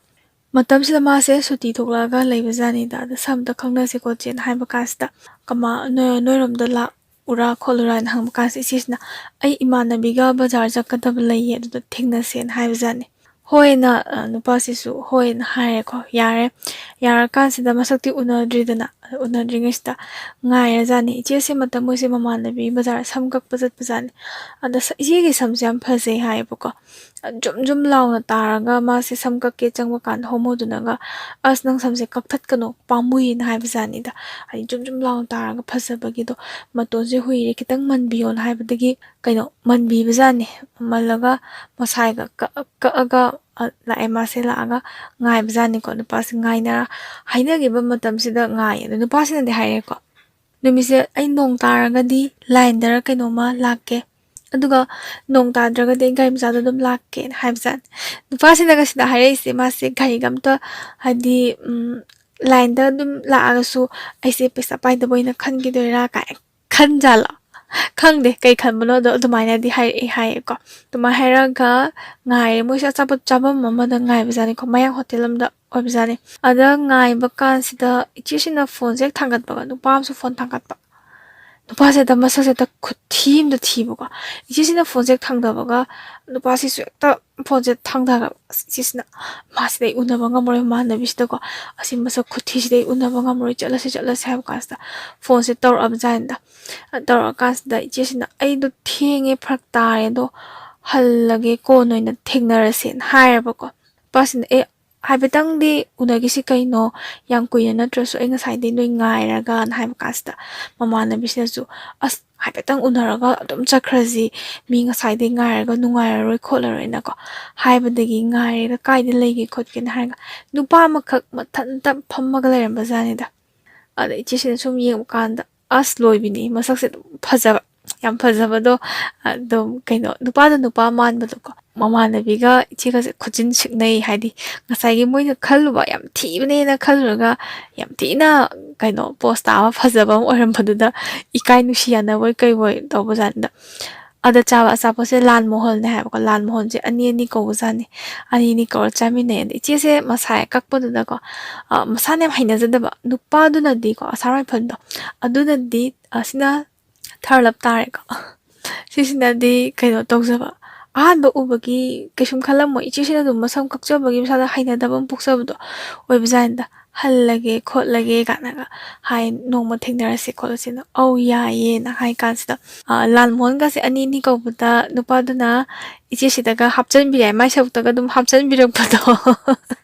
ꯃꯇꯝꯁꯤꯗ ꯃꯥꯁꯦ ꯁꯨꯇꯤ ꯊꯣꯛꯂꯛꯑꯒ ꯂꯩꯕꯖꯥꯠꯅꯤꯗ꯫ ꯑꯗ "ꯁꯝ ꯑꯝꯇ ꯈꯪꯅꯁꯦ ꯈꯣꯠꯁꯦꯅ" ꯍꯥꯏꯕ ꯀꯥꯟꯁꯤꯗ, "ꯀꯃꯥ-, ꯅꯣꯏ-, ꯅꯣꯏꯔꯣꯝꯗ ꯂꯥꯛꯎꯔꯥ ꯈꯣꯠꯂꯨꯔꯥꯅ" ꯍꯪꯕ ꯀꯥꯟꯁꯤꯗ, ꯏꯆꯦꯁꯤꯅ "ꯑꯩ ꯏꯃꯥꯟꯅꯕꯤꯒ ꯕꯖꯥꯔ ꯆꯠꯀꯗꯕ ꯂꯩꯌꯦ, ꯑꯗꯨꯗ ꯊꯦꯡꯅꯁꯦꯅ" ꯍꯥꯏꯕꯖꯥꯠꯅꯤ꯫ ꯍꯣꯏꯅ, ꯑ, ꯅꯨꯄꯥꯁꯤꯁꯨ ꯍꯣꯏꯅ ꯍꯥꯏꯔꯦꯀꯣ, ꯌꯥꯔꯦ꯫ ꯌꯥꯔꯀꯥꯟꯁꯤꯗ ꯃꯁꯛꯇꯤ ꯎꯅꯗ꯭ꯔꯤꯗꯅ, ꯑꯗ ꯎꯅꯗ꯭ꯔꯤꯉꯩꯁꯤꯗ ꯉꯥꯏꯔꯖꯥꯠꯅꯤ꯫ ꯏꯆꯦꯁꯦ ꯃꯇꯝ ꯃꯣꯏꯁꯦ ꯃꯃꯥꯟꯅꯕꯤ ꯕꯖꯥꯔ ꯁꯝ ꯀꯛꯄ ꯆꯠꯄꯖꯥꯠꯅꯤ꯫ ꯑꯗ ꯁ-, ꯏꯆꯦꯒꯤ ꯁꯝꯁꯦ ꯌꯥꯝ ꯐꯖꯩ ꯍꯥꯏꯌꯦꯕꯀꯣ꯫ ꯖꯨꯝ ꯖꯨꯝ ꯂꯥꯎꯅ ꯇꯥꯔꯒ ꯃꯥꯁꯦ ꯁꯝ ꯀꯛꯀꯦ ꯆꯪꯕ ꯀꯥꯟꯗ ꯍꯣꯃꯣꯗꯨꯅꯒ, "ꯑꯁ, ꯅꯪ ꯁꯝꯁꯦ ꯀꯛꯊꯠꯀꯅꯨ, ꯄꯥꯝꯃꯨꯏꯅ" ꯍꯥꯏꯕꯖꯥꯠꯅꯤꯗ꯫ ꯍꯥꯏꯗꯤ ꯖꯨꯝ ꯖꯨꯝ ꯂꯥꯎꯅ ꯇꯥꯔꯒ ꯐꯖꯕꯒꯤꯗꯣ, "ꯃꯇꯣꯟꯁꯦ ꯍꯨꯏꯔꯦ, ꯈꯤꯇꯪ ꯃꯟꯕꯤꯌꯣꯅ" ꯍꯥꯏꯕꯗꯒꯤ, ꯀꯩꯅꯣ, ꯃꯟꯕꯤꯕꯖꯥꯠꯅꯤ꯫ ꯃꯜꯂꯒ ꯃꯁꯥꯏꯒ ꯀꯛ-, ꯀꯛꯑꯒ, ꯑ, ꯂꯥꯛꯑꯦ꯫ ꯃꯥꯁꯦ ꯂꯥꯛꯑꯒ ꯉꯥꯏꯕꯖꯥꯠꯅꯤꯀꯣ꯫ ꯅꯨꯄꯥꯁꯦ ꯉꯥꯏꯅꯔ ꯍꯥꯏꯅꯈꯤꯕ ꯃꯇꯝꯁꯤꯗ ꯉꯥꯏꯌꯦ꯫ ꯑꯗꯣ ꯅꯨꯄꯥꯁꯤꯅꯗꯤ ꯍꯥꯏꯔꯦꯀꯣ, "ꯅꯨꯃꯤꯠꯁꯦ ꯑꯩ ꯅꯣꯡ ꯇꯥꯔꯒꯗꯤ ꯂꯥꯏꯟꯗꯔ ꯀꯩꯅꯣꯝꯃ ꯂꯥꯛꯀꯦ, ꯑꯗꯨꯒ ꯅꯣꯡ ꯇꯥꯗ꯭ꯔꯒꯗꯤ ꯑꯩ ꯒꯥꯔꯤ ꯃꯆꯥꯗ ꯑꯗꯨꯝ ꯂꯥꯛꯀꯦꯅ" ꯍꯥꯏꯕꯖꯥꯠꯅꯤ꯫ ꯅꯨꯄꯥꯁꯤꯅꯒ ꯁꯤꯗ ꯍꯥꯏꯔꯛꯏꯁꯦ, ꯃꯥꯁꯦ ꯒꯥꯔꯤꯒ ꯑꯝꯇ, ꯍꯥꯏꯗꯤ, ꯎꯝ, ꯂꯥꯏꯟꯗ ꯑꯗꯨꯝ ꯂꯥꯛꯑꯒꯁꯨ ꯑꯩꯁꯦ ꯄꯩꯁꯥ ꯄꯥꯏꯗꯕ ꯑꯣꯏꯅ ꯈꯟꯈꯤꯗꯣꯏꯔꯥ ꯀꯥꯏꯅ ꯈꯟꯖꯥꯠꯂꯣ? ꯈꯪꯗꯦ ꯀꯩ ꯈꯟꯕꯅꯣ, ꯑꯗꯣ ꯑꯗꯨꯃꯥꯏꯅꯗꯤ ꯍꯥꯏꯔꯛꯑꯦ ꯍꯥꯏꯌꯦꯀꯣ꯫ ꯑꯗꯨꯃꯥꯏꯅ ꯍꯥꯏꯔꯒ ꯉꯥꯏꯔꯦ꯫ ꯃꯣꯏꯁꯦ ꯑꯆꯥꯄꯣꯠ ꯆꯥꯐꯝ ꯑꯃꯗ ꯉꯥꯏꯕꯖꯥꯠꯅꯤꯀꯣ, ꯃꯌꯥꯡ ꯍꯣꯇꯦꯜ ꯑꯃꯗ ꯑꯣꯏꯕꯖꯥꯠꯅꯤ꯫ ꯑꯗ ꯉꯥꯏꯕ ꯀꯥꯟꯁꯤꯗ ꯏꯆꯦꯁꯤꯅ ꯐꯣꯟꯁꯦ ꯍꯦꯛ ꯊꯥꯡꯒꯠꯄꯒ ꯅꯨꯄꯥ ꯑꯃꯁꯨ ꯐꯣꯟ ꯊꯥꯡꯒꯠꯄ꯫ ꯅꯨꯄꯥꯁꯦ ꯍꯦꯛꯇ ꯃꯁꯛꯁꯦ ꯍꯦꯛꯇ ꯈꯨꯊꯤ ꯑꯃꯗ ꯊꯤꯕꯀꯣ꯫ ꯏꯆꯦꯁꯤꯅ ꯐꯣꯟꯁꯦ ꯍꯦꯛ ꯊꯥꯡꯗꯕꯒ ꯅꯨꯄꯥꯁꯤꯁꯨ ꯍꯦꯛꯇ ꯐꯣꯟꯁꯦ ꯊꯥꯡꯊꯈ꯭ꯔꯕ꯫ ꯑꯁ, ꯏꯆꯦꯁꯤꯅ, "ꯃꯥꯁꯤꯗꯤ ꯑꯩ ꯎꯅꯕ ꯉꯝꯃꯔꯣꯏ, ꯃꯃꯥꯟꯅꯕꯤꯁꯤꯗꯀꯣ꯫ ꯑꯁꯤ ꯃꯁꯛ ꯈꯨꯊꯤꯁꯤꯗꯤ ꯑꯩ ꯎꯅꯕ ꯉꯝꯃꯔꯣꯏ, ꯆꯠꯂꯁꯤ, ꯆꯠꯂꯁꯤ" ꯍꯥꯏꯕ ꯀꯥꯟꯁꯤꯗ ꯐꯣꯟꯁꯦ ꯇꯧꯔꯛꯑꯕꯖꯥꯠꯅꯤꯗ꯫ ꯇꯧꯔꯛꯑꯀꯥꯟꯁꯤꯗ ꯏꯆꯦꯁꯤꯅ, "ꯑꯩꯗꯣ ꯊꯦꯡꯉꯦ, ꯐꯔꯛ ꯇꯥꯔꯦ, ꯑꯗꯣ ꯍꯜꯂꯒꯦ, ꯀꯣꯟꯅ ꯑꯣꯏꯅ ꯊꯦꯡꯅꯔꯁꯦꯅ" ꯍꯥꯏꯔꯕꯀꯣ꯫ ꯅꯨꯄꯥꯁꯤꯅ, "ꯑꯦ, ꯍꯥꯏꯐꯦꯠꯇꯪꯗꯤ ꯎꯅꯈꯤꯁꯤ ꯀꯩꯅꯣ, ꯌꯥꯝ ꯀꯨꯏꯅ ꯅꯠꯇ꯭ꯔꯁꯨ, ꯑꯩ ꯉꯁꯥꯏꯗꯩ ꯅꯣꯏ ꯉꯥꯏꯔꯒꯅ" ꯍꯥꯏꯕ ꯀꯥꯟꯁꯤꯗ, ꯃꯃꯥꯟꯅꯕꯤꯁꯤꯅꯁꯨ, "ꯑꯁ, ꯍꯥꯏꯐꯦꯠꯇꯪ ꯎꯅꯔꯒ ꯑꯗꯨꯝ ꯆꯠꯈ꯭ꯔꯁꯤ, ꯃꯤ ꯉꯁꯥꯏꯗꯩ ꯉꯥꯏꯔꯒ ꯅꯨꯡꯉꯥꯏꯔꯔꯣꯏ ꯈꯣꯠꯂꯔꯣꯏꯅꯀꯣ" ꯍꯥꯏꯕꯗꯒꯤ, "ꯉꯥꯏꯔꯒ ꯀꯥꯏꯗ ꯂꯩꯒꯦ ꯈꯣꯠꯀꯦꯅ" ꯍꯥꯏꯔꯒ, ꯅꯨꯄꯥ ꯑꯃꯈꯛ ꯃꯊꯟꯇ ꯐꯝꯃꯒ ꯂꯩꯔꯝꯕꯖꯥꯠꯅꯤꯗ꯫ ꯑꯗ ꯏꯆꯦꯁꯤꯅ ꯁꯨꯝ ꯌꯦꯡꯕ ꯀꯥꯟꯗ, ꯑꯁ, ꯂꯣꯏꯕꯤꯅꯤ, ꯃꯁꯛꯁꯦ ꯑꯗꯨꯝ ꯐꯖꯕ, ꯌꯥꯝ ꯐꯖꯕꯗꯣ꯫ ꯑꯗꯨꯝ, ꯀꯩꯅꯣ, ꯅꯨꯄꯥꯗ ꯅꯨꯄꯥ ꯃꯥꯟꯕꯗꯣꯀꯣ꯫ ꯃꯃꯥꯟꯅꯕꯤꯒ ꯏꯆꯦꯒꯁꯦ ꯈꯨꯠꯆꯤꯟ ꯁꯤꯛꯅꯩ, ꯍꯥꯏꯗꯤ ꯉꯁꯥꯏꯒꯤ ꯃꯣꯏꯅ ꯈꯜꯂꯨꯕ ꯌꯥꯝ ꯊꯤꯕꯅꯦꯅ ꯈꯜꯂꯨꯔꯒ ꯌꯥꯝ ꯊꯤꯅ, ꯀꯩꯅꯣ, ꯄꯣꯁ ꯇꯥꯕ ꯐꯖꯕ ꯑꯃ ꯑꯣꯏꯔꯝꯕꯗꯨꯗ ꯏꯀꯥꯏ ꯅꯨꯡꯁꯤ ꯌꯥꯅꯕꯣꯏ ꯀꯩꯕꯣꯏ ꯇꯧꯕꯖꯥꯠꯅꯤꯗ꯫ ꯑꯗ ꯆꯥꯕ ꯑꯆꯥꯄꯣꯠꯁꯦ ꯂꯥꯜ ꯃꯣꯍꯣꯟꯅꯦ ꯍꯥꯏꯕꯀꯣ꯫ ꯂꯥꯜ ꯃꯣꯍꯣꯟꯁꯦ ꯑꯅꯤ ꯑꯅꯤ ꯀꯧꯕꯖꯥꯠꯅꯤ꯫ ꯑꯅꯤ ꯑꯅꯤ ꯀꯧꯔ ꯆꯥꯃꯤꯟꯅꯩ꯫ ꯑꯗ ꯏꯆꯦꯁꯦ ꯃꯁꯥ ꯍꯦꯛ ꯀꯛꯄꯗꯨꯗꯀꯣ, ꯑ, ꯃꯁꯥꯅ ꯌꯥꯝ ꯍꯩꯅꯖꯗꯕ ꯅꯨꯄꯥꯗꯨꯅꯗꯤꯀꯣ, ꯑꯁꯥꯝ ꯔꯥꯏꯐꯜꯗꯣ, ꯑꯗꯨꯅꯗꯤ, ꯑ, ꯁꯤꯅ ꯊꯥꯔꯂꯞ ꯇꯥꯔꯦꯀꯣ꯫ ꯁꯤꯁꯤꯅꯗꯤ ꯀꯩꯅꯣ ꯇꯧꯖꯕ, ꯑꯍꯥꯟꯕ ꯎꯕꯒꯤ ꯀꯩꯁꯨꯝ ꯈꯜꯂꯝꯃꯣꯏ꯫ ꯏꯆꯦꯁꯤꯅ ꯑꯗꯨꯝ ꯃꯁꯝ ꯀꯛꯆꯕꯒꯤ ꯃꯁꯥꯗ ꯍꯩꯅꯗꯕ ꯑꯃ ꯄꯣꯛꯆꯕꯗꯣ ꯑꯣꯏꯕꯖꯥꯠꯅꯤꯗ꯫ "ꯍꯜꯂꯒꯦ ꯈꯣꯠꯂꯒꯦ" ꯀꯥꯏꯅꯒ ꯍꯥꯏ, "ꯅꯣꯡꯃ ꯊꯦꯡꯅꯔꯁꯦ ꯈꯣꯠꯂꯁꯦꯅ"꯫ "ꯑꯧ, ꯌꯥꯏꯌꯦꯅ" ꯍꯥꯏ ꯀꯥꯟꯁꯤꯗ, ꯑ, ꯂꯥꯜ ꯃꯣꯍꯟꯒꯁꯦ ꯑꯅꯤ ꯑꯅꯤ ꯀꯧꯕꯗ ꯅꯨꯄꯥꯗꯨꯅ ꯏꯆꯦꯁꯤꯗꯒ ꯍꯥꯞꯆꯤꯟꯕꯤꯔꯦ, ꯃꯥꯏ ꯁꯔꯨꯛꯇꯒ ꯑꯗꯨꯝ ꯍꯥꯞꯆꯤꯟꯕꯤꯔꯛꯄꯗꯣ꯫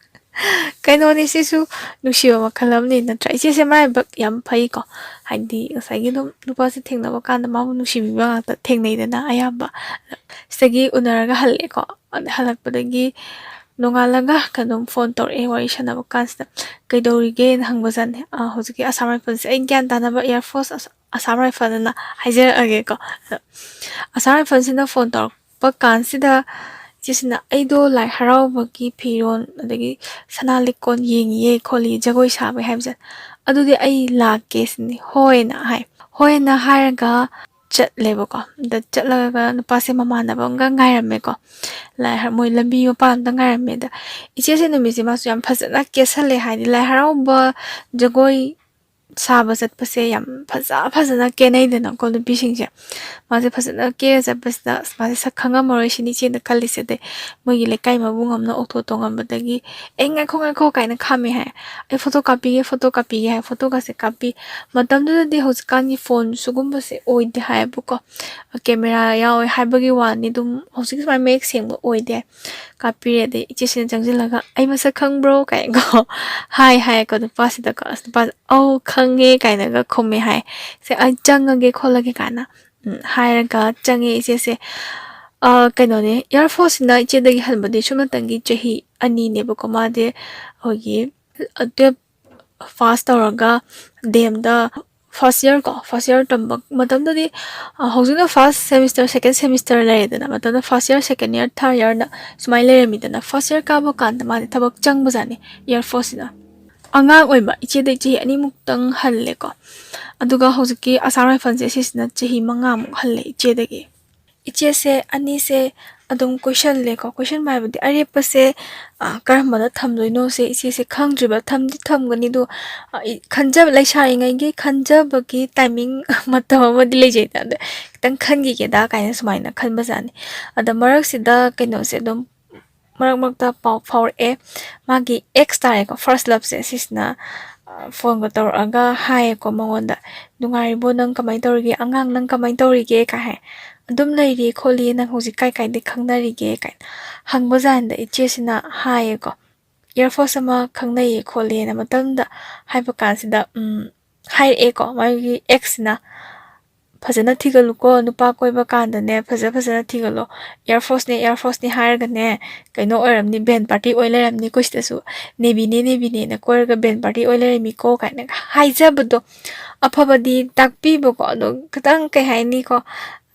ꯀꯩꯅꯣꯅꯤ ꯁꯤꯁꯨ, ꯅꯨꯡꯁꯤꯕ ꯃꯈꯜ ꯑꯃꯅꯤ ꯅꯠꯇ꯭ꯔꯥ? ꯏꯆꯦꯁꯦ ꯃꯔꯥꯏꯕꯛ ꯌꯥꯝ ꯐꯩꯀꯣ꯫ ꯍꯥꯏꯗꯤ ꯉꯁꯥꯏꯒꯤ ꯑꯗꯨꯝ ꯅꯨꯄꯥꯁꯦ ꯊꯦꯡꯅꯕ ꯀꯥꯟꯗ ꯃꯥꯕꯨ ꯅꯨꯡꯁꯤꯕꯤꯕ ꯉꯥꯛꯇ ꯊꯦꯡꯅꯩꯗꯅ ꯑꯌꯥꯝꯕ꯫ ꯁꯤꯗꯒꯤ ꯎꯅꯔꯒ ꯍꯜꯂꯛꯑꯦꯀꯣ꯫ ꯑꯗ ꯍꯜꯂꯛꯄꯗꯒꯤ ꯅꯣꯡꯉꯥꯜꯂꯒ ꯀꯩꯅꯣꯝ ꯐꯣꯟ ꯇꯧꯔꯛꯑꯦ ꯋꯥꯔꯤ ꯁꯥꯟꯅꯕ ꯀꯥꯟꯁꯤꯗ꯫ "ꯀꯩꯗꯧꯔꯤꯒꯦꯅ" ꯍꯪꯕꯖꯥꯠꯅꯤ꯫ ꯑ, ꯍꯧꯖꯤꯛꯀꯤ ꯑꯁꯥꯝ ꯔꯥꯏꯐꯜꯁꯦ, ꯑꯩ ꯒ꯭ꯌꯥꯟ ꯇꯥꯅꯕ ꯑꯦꯌꯥꯔ ꯐꯣꯔꯁ ꯑꯁ-, ꯑꯁꯥꯝ ꯔꯥꯏꯐꯜ ꯑꯅ ꯍꯥꯏꯖꯔꯛꯑꯒꯦꯀꯣ꯫ ꯑꯗ ꯑꯁꯥꯝ ꯔꯥꯏꯐꯜꯁꯤꯅ ꯐꯣꯟ ꯇꯧꯔꯛꯄ ꯀꯥꯟꯁꯤꯗ ꯏꯆꯦꯁꯤꯅ, "ꯑꯩꯗꯣ ꯂꯥꯏ ꯍꯔꯥꯎꯕꯒꯤ ꯐꯤꯔꯣꯜ ꯑꯗꯒꯤ ꯁꯅꯥ ꯂꯤꯛꯀꯣꯟ ꯌꯦꯡꯉꯤꯌꯦ ꯈꯣꯠꯂꯤ, ꯖꯒꯣꯏ ꯁꯥꯕꯩ" ꯍꯥꯏꯕꯁꯦ꯫ "ꯑꯗꯨꯗꯤ ꯑꯩ ꯂꯥꯛꯀꯦ" ꯁꯤꯅꯤ꯫ "ꯍꯣꯏꯅ" ꯍꯥꯏ꯫ "ꯍꯣꯏꯅ" ꯍꯥꯏꯔꯒ ꯆꯠꯂꯦꯕꯀꯣ꯫ ꯑꯗ ꯆꯠꯂꯒ ꯅꯨꯄꯥꯁꯦ ꯃꯃꯥꯟꯅꯕ ꯑꯃꯒ ꯉꯥꯏꯔꯝꯃꯦꯀꯣ꯫ ꯂꯥꯏ ꯍꯔ-, ꯃꯣꯏ ꯂꯝꯕꯤ ꯃꯄꯥꯟ ꯑꯝꯗ ꯉꯥꯏꯔꯝꯃꯦ꯫ ꯑꯗ ꯏꯆꯦꯁꯦ ꯅꯨꯃꯤꯠꯁꯦ ꯃꯥꯁꯨ ꯌꯥꯝ ꯐꯖꯅ ꯀꯦꯁꯜꯂꯦ꯫ ꯍꯥꯏꯗꯤ ꯂꯥꯏ ꯍꯔꯥꯎꯕ ꯖꯒꯣꯏ ꯁꯥꯕ ꯆꯠꯄꯁꯦ ꯌꯥꯝ ꯐꯖ ꯐꯖꯅ ꯀꯦꯅꯩꯗꯅꯀꯣ ꯅꯨꯄꯤꯁꯤꯡꯁꯦ꯫ ꯃꯥꯁꯦ ꯐꯖꯅ ꯀꯦꯔ ꯆꯠꯄꯁꯤꯗ, "ꯑꯁ, ꯃꯥꯁꯦ ꯁꯛ ꯈꯪꯉꯝꯃꯔꯣꯏ" ꯁꯤꯅꯤ ꯏꯆꯦꯅ ꯈꯜꯂꯤꯁꯦ꯫ ꯑꯗꯩ ꯃꯣꯏꯒꯤ ꯂꯩꯀꯥꯏ ꯃꯕꯨꯡ ꯑꯃꯅ ꯑꯣꯛꯇꯣ ꯇꯣꯡꯉꯝꯕꯗꯒꯤ, "ꯑꯦ, ꯉꯥꯏꯈꯣ, ꯉꯥꯏꯈꯣ" ꯀꯥꯏꯅ ꯈꯥꯝꯃꯦ ꯍꯥꯏ꯫ "ꯑꯩ ꯐꯣꯇꯣ ꯀꯥꯞꯄꯤꯒꯦ, ꯐꯣꯇꯣ ꯀꯥꯞꯄꯤꯒꯦ" ꯍꯥꯏ꯫ ꯐꯣꯇꯣꯒꯁꯦ ꯀꯥꯞꯄꯤ꯫ ꯃꯇꯝꯗꯨꯗꯗꯤ ꯍꯧꯖꯤꯛꯀꯥꯟꯒꯤ ꯐꯣꯟ ꯁꯤꯒꯨꯝꯕꯁꯦ ꯑꯣꯏꯗꯦ ꯍꯥꯏꯌꯦꯕꯀꯣ꯫ ꯀꯦꯃꯦꯔꯥ ꯌꯥꯎꯋꯦ ꯍꯥꯏꯕꯒꯤ ꯋꯥꯅꯤ, ꯑꯗꯨꯝ ꯍꯧꯖꯤꯛꯀꯤ ꯁꯨꯃꯥꯏꯅ ꯃꯌꯦꯛ ꯁꯦꯡꯕ ꯑꯣꯏꯗꯦ꯫ ꯀꯥꯞꯄꯤꯔꯦ꯫ ꯑꯗꯩ ꯏꯆꯦꯁꯤꯅ ꯆꯪꯁꯤꯜꯂꯒ, "ꯑꯩ ꯃꯁꯛ ꯈꯪꯕ꯭ꯔꯣ?" ꯀꯥꯏꯅꯀꯣ ꯍꯥꯏ ꯍꯥꯏꯌꯦꯀꯣ ꯅꯨꯄꯥꯁꯤꯗꯀꯣ꯫ ꯑꯁ, ꯅꯨꯄꯥꯁꯦ, "ꯑꯧ, ꯈꯪꯉꯦ" ꯀꯥꯏꯅꯒ ꯈꯨꯝꯃꯦ ꯍꯥꯏ꯫ ꯁꯦ, "ꯑꯩ ꯆꯪꯉꯒꯦ ꯈꯣꯠꯂꯒꯦ" ꯀꯥꯏꯅ, ꯎꯝ, ꯍꯥꯏꯔꯒ ꯆꯪꯉꯦ ꯏꯆꯦꯁꯦ꯫ ꯑ, ꯀꯩꯅꯣꯅꯦ, ꯑꯦꯌꯥꯔ ꯐꯣꯔꯁꯁꯤꯅ ꯏꯆꯦꯗꯒꯤ ꯍꯟꯕꯗꯤ ꯁꯨꯞꯅꯇꯪꯒꯤ ꯆꯍꯤ ꯑꯅꯤꯅꯦꯕꯀꯣ꯫ ꯃꯥꯗꯤ ꯑꯩꯈꯣꯏꯒꯤ, ꯑ, ꯇꯨꯌꯦꯜꯞ ꯄꯥꯁ ꯇꯧꯔꯒ ꯗꯤ ꯑꯦꯝꯗ ꯐꯥꯔꯁ ꯏꯌꯔ ꯀꯣ, ꯐꯥꯔꯁ ꯏꯌꯔ ꯇꯝꯕ ꯃꯇꯝꯗꯗꯤ, ꯑ, ꯍꯧꯖꯤꯛꯅ ꯐꯥꯔꯁ ꯁꯦꯃꯤꯁꯇꯔ, ꯁꯦꯀꯦꯟ ꯁꯦꯃꯤꯁꯇꯔ ꯂꯩꯔꯦꯗꯅ, ꯃꯇꯝꯗ ꯐꯥꯔꯁ ꯏꯌꯔ, ꯁꯦꯀꯦꯟ ꯏꯌꯔ, ꯊꯥꯔꯠ ꯏꯌꯔꯅ ꯁꯨꯃꯥꯏꯅ ꯂꯩꯔꯝꯃꯤꯗꯅ꯫ ꯐꯥꯔꯁ ꯏꯌꯔ ꯀꯥꯕ ꯀꯥꯟꯗ ꯃꯥꯁꯦ ꯊꯕꯛ ꯆꯪꯕꯖꯥꯠꯅꯤ ꯑꯦꯌꯥꯔ ꯐꯣꯔꯁꯁꯤꯗ꯫ ꯑꯉꯥꯡ ꯑꯣꯏꯕ, ꯏꯆꯦꯗꯩ ꯆꯍꯤ ꯑꯅꯤꯃꯨꯛꯇꯪ ꯍꯜꯂꯦꯀꯣ꯫ ꯑꯗꯨꯒ ꯍꯧꯖꯤꯛꯀꯤ ꯑꯁꯥꯝ ꯔꯥꯏꯐꯜꯁꯦ ꯁꯤꯁꯤꯅ ꯆꯍꯤ ꯃꯉꯥꯃꯨꯛ ꯍꯜꯂꯦ ꯏꯆꯦꯗꯒꯤ꯫ ꯏꯆꯦꯁꯦ, ꯑꯅꯤꯁꯦ ꯑꯗꯨꯝ ꯀꯣꯏꯁꯜꯂꯦꯀꯣ꯫ ꯀꯣꯏꯁꯟꯕ ꯍꯥꯏꯕꯗꯤ ꯑꯔꯦꯞꯄꯁꯦ, ꯑ, ꯀꯔꯝꯕꯗ ꯊꯝꯗꯣꯏꯅꯣꯁꯦ ꯏꯆꯦꯁꯦ ꯈꯪꯗ꯭ꯔꯤꯕ, ꯊꯝꯗꯤ ꯊꯝꯒꯅꯤ ꯑꯗꯣ, ꯑ, ꯏ-, ꯈꯟꯖꯕ, ꯂꯩꯁꯥꯔꯤꯉꯩꯒꯤ ꯈꯟꯖꯕꯒꯤ timing ꯃꯇꯝ ꯑꯃꯗꯤ ꯂꯩꯖꯩꯗꯅ, ꯑꯗ ꯈꯤꯇꯪ ꯈꯟꯈꯤꯒꯦꯗ ꯀꯥꯏꯅ ꯁꯨꯃꯥꯏꯅ ꯈꯟꯕꯖꯥꯠꯅꯤ꯫ ꯑꯗ ꯃꯔꯛꯁꯤꯗ ꯀꯩꯅꯣꯁꯦ ꯑꯗꯨꯝ ꯃꯔꯛ ꯃꯔꯛꯇ ꯄꯥꯎ ꯐꯥꯎꯔꯛꯑꯦ꯫ ꯃꯥꯒꯤ ex ꯇꯥꯔꯦꯀꯣ, first loveꯁꯦ, ꯁꯤꯁꯤꯅ, ꯑ, ꯐꯣꯟꯒ ꯇꯧꯔꯛꯑꯒ ꯍꯥꯏꯌꯦꯀꯣ ꯃꯉꯣꯟꯗ, "ꯅꯨꯡꯉꯥꯏꯔꯤꯕꯣ? ꯅꯪ ꯀꯃꯥꯏꯅ ꯇꯧꯔꯤꯒꯦ? ꯑꯉꯥꯡ ꯅꯪ ꯀꯃꯥꯏꯅ ꯇꯧꯔꯤꯒꯦ?" ꯀꯥꯏ ꯍꯥꯏ꯫ "ꯑꯗꯨꯝ ꯂꯩꯔꯤ ꯈꯣꯠꯂꯤ, ꯅꯪ ꯍꯧꯖꯤꯛ ꯀꯥꯏ ꯀꯥꯏꯗ ꯈꯪꯅꯔꯤꯒꯦ?" ꯀꯥꯏꯅ ꯍꯪꯕꯖꯥꯠꯅꯤꯗ ꯏꯆꯦꯁꯤꯅ ꯍꯥꯏꯌꯦꯀꯣ꯫ Air Force ꯑꯃ ꯈꯪꯅꯩꯌꯦ ꯈꯣꯠꯂꯦꯅ ꯃꯇꯝꯗ ꯍꯥꯏꯕ ꯀꯥꯟꯁꯤꯗ, ꯎꯝ, ꯍꯥꯏꯔꯛꯑꯦꯀꯣ ꯃꯥꯒꯤ exꯁꯤꯅ, "ꯐꯖꯅ ꯊꯤꯒꯠꯂꯨꯀꯣ, ꯅꯨꯄꯥ ꯀꯣꯏꯕ ꯀꯥꯟꯗꯅꯦ, ꯐꯖ ꯐꯖꯅ ꯊꯤꯒꯠꯂꯣ꯫ Air Forceꯅꯦ, Air Forceꯅꯦ ꯍꯥꯏꯔꯒꯅꯦ, ꯀꯩꯅꯣ ꯑꯣꯏꯔꯝꯅꯤ, band party ꯑꯣꯏ ꯂꯩꯔꯝꯅꯤ, ꯑꯩꯈꯣꯏ ꯁꯤꯗꯁꯨ Navyꯅꯦ, Navyꯅꯦꯅ ꯀꯣꯏꯔꯒ band party ꯑꯣꯏ ꯂꯩꯔꯝꯃꯤꯀꯣ" ꯀꯥꯏꯅꯒ ꯍꯥꯏꯖꯕꯗꯣ, ꯑꯐꯕꯗꯤ ꯇꯥꯛꯄꯤꯕꯀꯣ, ꯑꯗꯣ ꯈꯤꯇꯪ, ꯀꯩ ꯍꯥꯏꯅꯤꯀꯣ,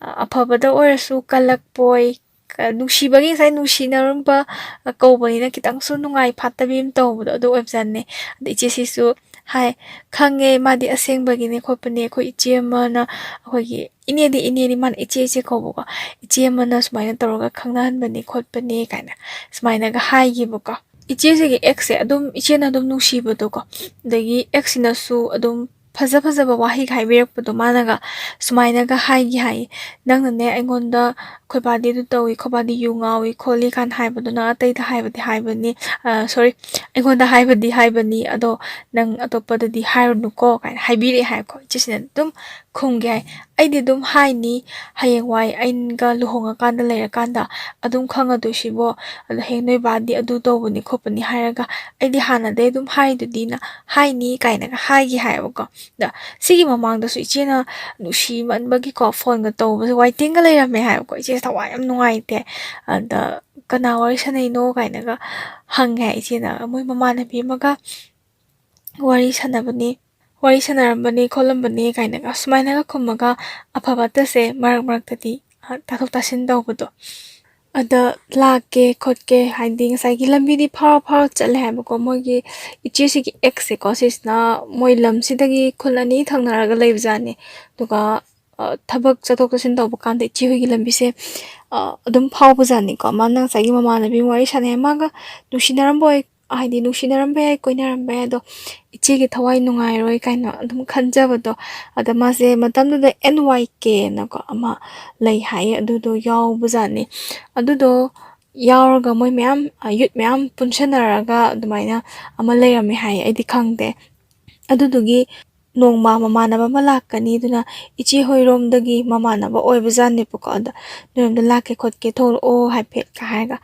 ꯑꯐꯕꯗ ꯑꯣꯏꯔꯁꯨ ꯀꯜꯂꯛꯄꯣꯏ, ꯀ-, ꯅꯨꯡꯁꯤꯕꯒꯤ ꯉꯁꯥꯏ ꯅꯨꯡꯁꯤꯅꯔꯝꯕ, ꯑ, ꯀꯧꯕꯅꯤꯅ ꯈꯤꯇꯪꯁꯨ ꯅꯨꯡꯉꯥꯏ ꯐꯥꯠꯇꯕꯤ ꯑꯃ ꯇꯧꯕꯗꯣ ꯑꯗꯨ ꯑꯣꯏꯕꯖꯥꯠꯅꯦ꯫ ꯑꯗ ꯏꯆꯦꯁꯤꯁꯨ ꯍꯥꯏ, "ꯈꯪꯉꯦ, ꯃꯥꯗꯤ ꯑꯁꯦꯡꯕꯒꯤꯅꯦ ꯈꯣꯠꯄꯅꯦ, ꯑꯩꯈꯣꯏ ꯏꯆꯦ ꯑꯃꯅ, ꯑꯩꯈꯣꯏꯒꯤ ꯏꯅꯦꯗꯤ ꯏꯅꯦꯅꯤ, ꯃꯥꯅ ꯏꯆꯦ ꯏꯆꯦ ꯀꯧꯕꯀꯣ, ꯏꯆꯦ ꯑꯃꯅ ꯁꯨꯃꯥꯏꯅ ꯇꯧꯔꯒ ꯈꯪꯅꯍꯟꯕꯅꯦ ꯈꯣꯠꯄꯅꯦ" ꯀꯥꯏꯅ ꯁꯨꯃꯥꯏꯅꯒ ꯍꯥꯏꯈꯤꯕꯀꯣ꯫ ꯏꯆꯦꯁꯤꯒꯤ exꯁꯦ ꯑꯗꯨꯝ, ꯏꯆꯦꯅ ꯑꯗꯨꯝ ꯅꯨꯡꯁꯤꯕꯗꯣꯀꯣ, ꯑꯗꯒꯤ exꯁꯤꯅꯁꯨ ꯑꯗꯨꯝ ꯐꯖ ꯐꯖꯕ ꯋꯥꯍꯩꯒ ꯍꯥꯏꯕꯤꯔꯛꯄꯗꯣ, ꯃꯥꯅꯒ ꯁꯨꯃꯥꯏꯅꯒ ꯍꯥꯏꯒꯤ ꯍꯥꯏꯌꯦ, "ꯅꯪꯅꯅꯦ ꯑꯩꯉꯣꯟꯗ ꯑꯩꯈꯣꯏ ꯕꯥꯗꯤ ꯑꯗꯨ ꯇꯧꯏ, ꯑꯩꯈꯣꯏ ꯕꯥꯗꯤ ꯌꯨ ꯉꯥꯎꯏ ꯈꯣꯠꯂꯤ" ꯀꯥꯏꯅ ꯍꯥꯏꯕꯗꯨꯅ ꯑꯇꯩꯗ ꯍꯥꯏꯕꯗꯤ ꯍꯥꯏꯕꯅꯤ, ꯑ, sorry, "ꯑꯩꯉꯣꯟꯗ ꯍꯥꯏꯕꯗꯤ ꯍꯥꯏꯕꯅꯤ, ꯑꯗꯣ ꯅꯪ ꯑꯇꯣꯞꯄꯗꯗꯤ ꯍꯥꯏꯔꯨꯅꯨꯀꯣ" ꯀꯥꯏꯅ ꯍꯥꯏꯕꯤꯔꯛꯑꯦ ꯍꯥꯏꯀꯣ꯫ ꯏꯆꯦꯁꯤꯅ ꯑꯗꯨꯝ ꯈꯨꯝꯒꯦ ꯍꯥꯏ, "ꯑꯩꯗꯤ ꯑꯗꯨꯝ ꯍꯥꯏꯅꯤ, ꯍꯌꯦꯡꯋꯥꯏ ꯑꯩꯒ ꯂꯨꯍꯣꯡꯉꯀꯥꯟꯗ ꯂꯩꯔꯀꯥꯟꯗ ꯑꯗꯨꯝ ꯈꯪꯉꯗꯣꯏꯁꯤꯕꯣ, ꯑꯗꯣ ꯍꯌꯦꯡ ꯅꯣꯏ ꯕꯥꯗꯤ ꯑꯗꯨ ꯇꯧꯕꯅꯤ ꯈꯣꯠꯄꯅꯤ ꯍꯥꯏꯔꯒ ꯑꯩꯗꯤ ꯍꯥꯟꯅꯗꯩ ꯑꯗꯨꯝ ꯍꯥꯏꯗꯨꯗꯤꯅ ꯍꯥꯏꯅꯤ" ꯀꯥꯏꯅꯒ ꯍꯥꯏꯒꯤ ꯍꯥꯏꯌꯦꯕꯀꯣ꯫ ꯑꯗ ꯁꯤꯒꯤ ꯃꯃꯥꯡꯗꯁꯨ ꯏꯆꯦꯅ ꯅꯨꯡꯁꯤꯃꯟꯕꯒꯤꯀꯣ ꯐꯣꯟꯒ ꯇꯧꯕꯁꯦ waitingꯒ ꯂꯩꯔꯝꯃꯦ ꯍꯥꯏꯕꯀꯣ꯫ ꯏꯆꯦꯁꯦ ꯊꯋꯥꯏ ꯌꯥꯝ ꯅꯨꯡꯉꯥꯏꯇꯦ꯫ ꯑꯗ "ꯀꯅꯥ ꯋꯥꯔꯤ ꯁꯥꯟꯅꯩꯅꯣ?" ꯀꯥꯏꯅꯒ ꯍꯪꯉꯦ ꯍꯥꯏ ꯏꯆꯦꯅ꯫ "ꯃꯣꯏ ꯃꯃꯥꯟꯅꯕꯤ ꯑꯃꯒ ꯋꯥꯔꯤ ꯁꯥꯟꯅꯕꯅꯤ, ꯋꯥꯔꯤ ꯁꯥꯟꯅꯔꯝꯕꯅꯤ ꯈꯣꯠꯂꯝꯕꯅꯤ" ꯀꯥꯏꯅꯒ ꯁꯨꯃꯥꯏꯅꯒ ꯈꯨꯝꯃꯒ ꯑꯐꯕ ꯑꯠꯇꯁꯦ ꯃꯔꯛ ꯃꯔꯛꯇꯗꯤ, ꯑ, ꯇꯥꯊꯣꯛ ꯇꯥꯁꯤꯟ ꯇꯧꯕꯗꯣ꯫ "ꯑꯗ ꯂꯥꯛꯀꯦ ꯈꯣꯠꯀꯦ", ꯍꯥꯏꯗꯤ ꯉꯁꯥꯏꯒꯤ ꯂꯝꯕꯤꯗꯤ ꯐꯥꯎꯔ ꯐꯥꯎꯔ ꯆꯠꯂꯦ ꯍꯥꯏꯕꯀꯣ꯫ ꯃꯣꯏꯒꯤ ꯏꯆꯦꯁꯤꯒꯤ exꯁꯦꯀꯣ, ꯁꯤꯁꯤꯅ ꯃꯣꯏ ꯂꯝꯁꯤꯗꯒꯤ ꯈꯨꯜ ꯑꯅꯤ ꯊꯪꯅꯔꯒ ꯂꯩꯕꯖꯥꯠꯅꯤ꯫ ꯑꯗꯨꯒ ꯊꯕꯛ ꯆꯠꯊꯣꯛ ꯆꯠꯁꯤꯟ ꯇꯧꯕ ꯀꯥꯟꯗ ꯏꯆꯦ ꯍꯣꯏꯒꯤ ꯂꯝꯕꯤꯁꯦ ꯑꯗꯨꯝ ꯐꯥꯎꯕꯖꯥꯠꯅꯤꯀꯣ꯫ ꯃꯥꯅ ꯉꯁꯥꯏꯒꯤ ꯃꯃꯥꯟꯅꯕꯤ ꯋꯥꯔꯤ ꯁꯥꯟꯅꯩ, ꯃꯥꯒ ꯅꯨꯡꯁꯤꯅꯔꯝꯕ ꯑꯣꯏ, ꯍꯥꯏꯗꯤ ꯅꯨꯡꯁꯤꯅꯔꯝꯕ ꯌꯥꯏ, ꯀꯣꯏꯅꯔꯝꯕ ꯌꯥꯏ, ꯑꯗꯣ ꯏꯆꯦꯒꯤ ꯊꯋꯥꯏ ꯅꯨꯡꯉꯥꯏꯔꯣꯏ ꯀꯥꯏꯅ ꯑꯗꯨꯝ ꯈꯟꯖꯕꯗꯣ꯫ ꯑꯗ ꯃꯥꯁꯦ ꯃꯇꯝꯗꯨꯗ ꯑꯦꯟ ꯋꯥꯏ ꯀꯦꯅꯀꯣ ꯑꯃ ꯂꯩ ꯍꯥꯏꯌꯦ, ꯑꯗꯨꯗꯣ ꯌꯥꯎꯕꯖꯥꯠꯅꯤ꯫ ꯑꯗꯨꯗꯣ ꯌꯥꯎꯔꯒ ꯃꯣꯏ ꯃꯌꯥꯝ, ꯌꯨꯠ ꯃꯌꯥꯝ ꯄꯨꯟꯁꯟꯅꯔꯒ ꯑꯗꯨꯃꯥꯏꯅ ꯑꯃ ꯂꯩꯔꯝꯃꯦ ꯍꯥꯏꯌꯦ, ꯑꯩꯗꯤ ꯈꯪꯗꯦ꯫ ꯑꯗꯨꯗꯨꯒꯤ ꯅꯣꯡꯃ ꯃꯃꯥꯟꯅꯕ ꯑꯃ ꯂꯥꯛꯀꯅꯤ, ꯑꯗꯨꯅ ꯏꯆꯦ ꯍꯣꯏꯔꯣꯝꯗꯒꯤ ꯃꯃꯥꯟꯅꯕ ꯑꯣꯏꯕꯖꯥꯠꯅꯦꯕꯀꯣ꯫ ꯑꯗ ꯅꯣꯏꯔꯣꯝꯗ ꯂꯥꯛꯀꯦ ꯈꯣꯠꯀꯦ, ꯊꯣꯛꯂꯛꯑꯣ ꯍꯥꯏꯐꯦꯠꯀ ꯍꯥꯏꯔꯒ,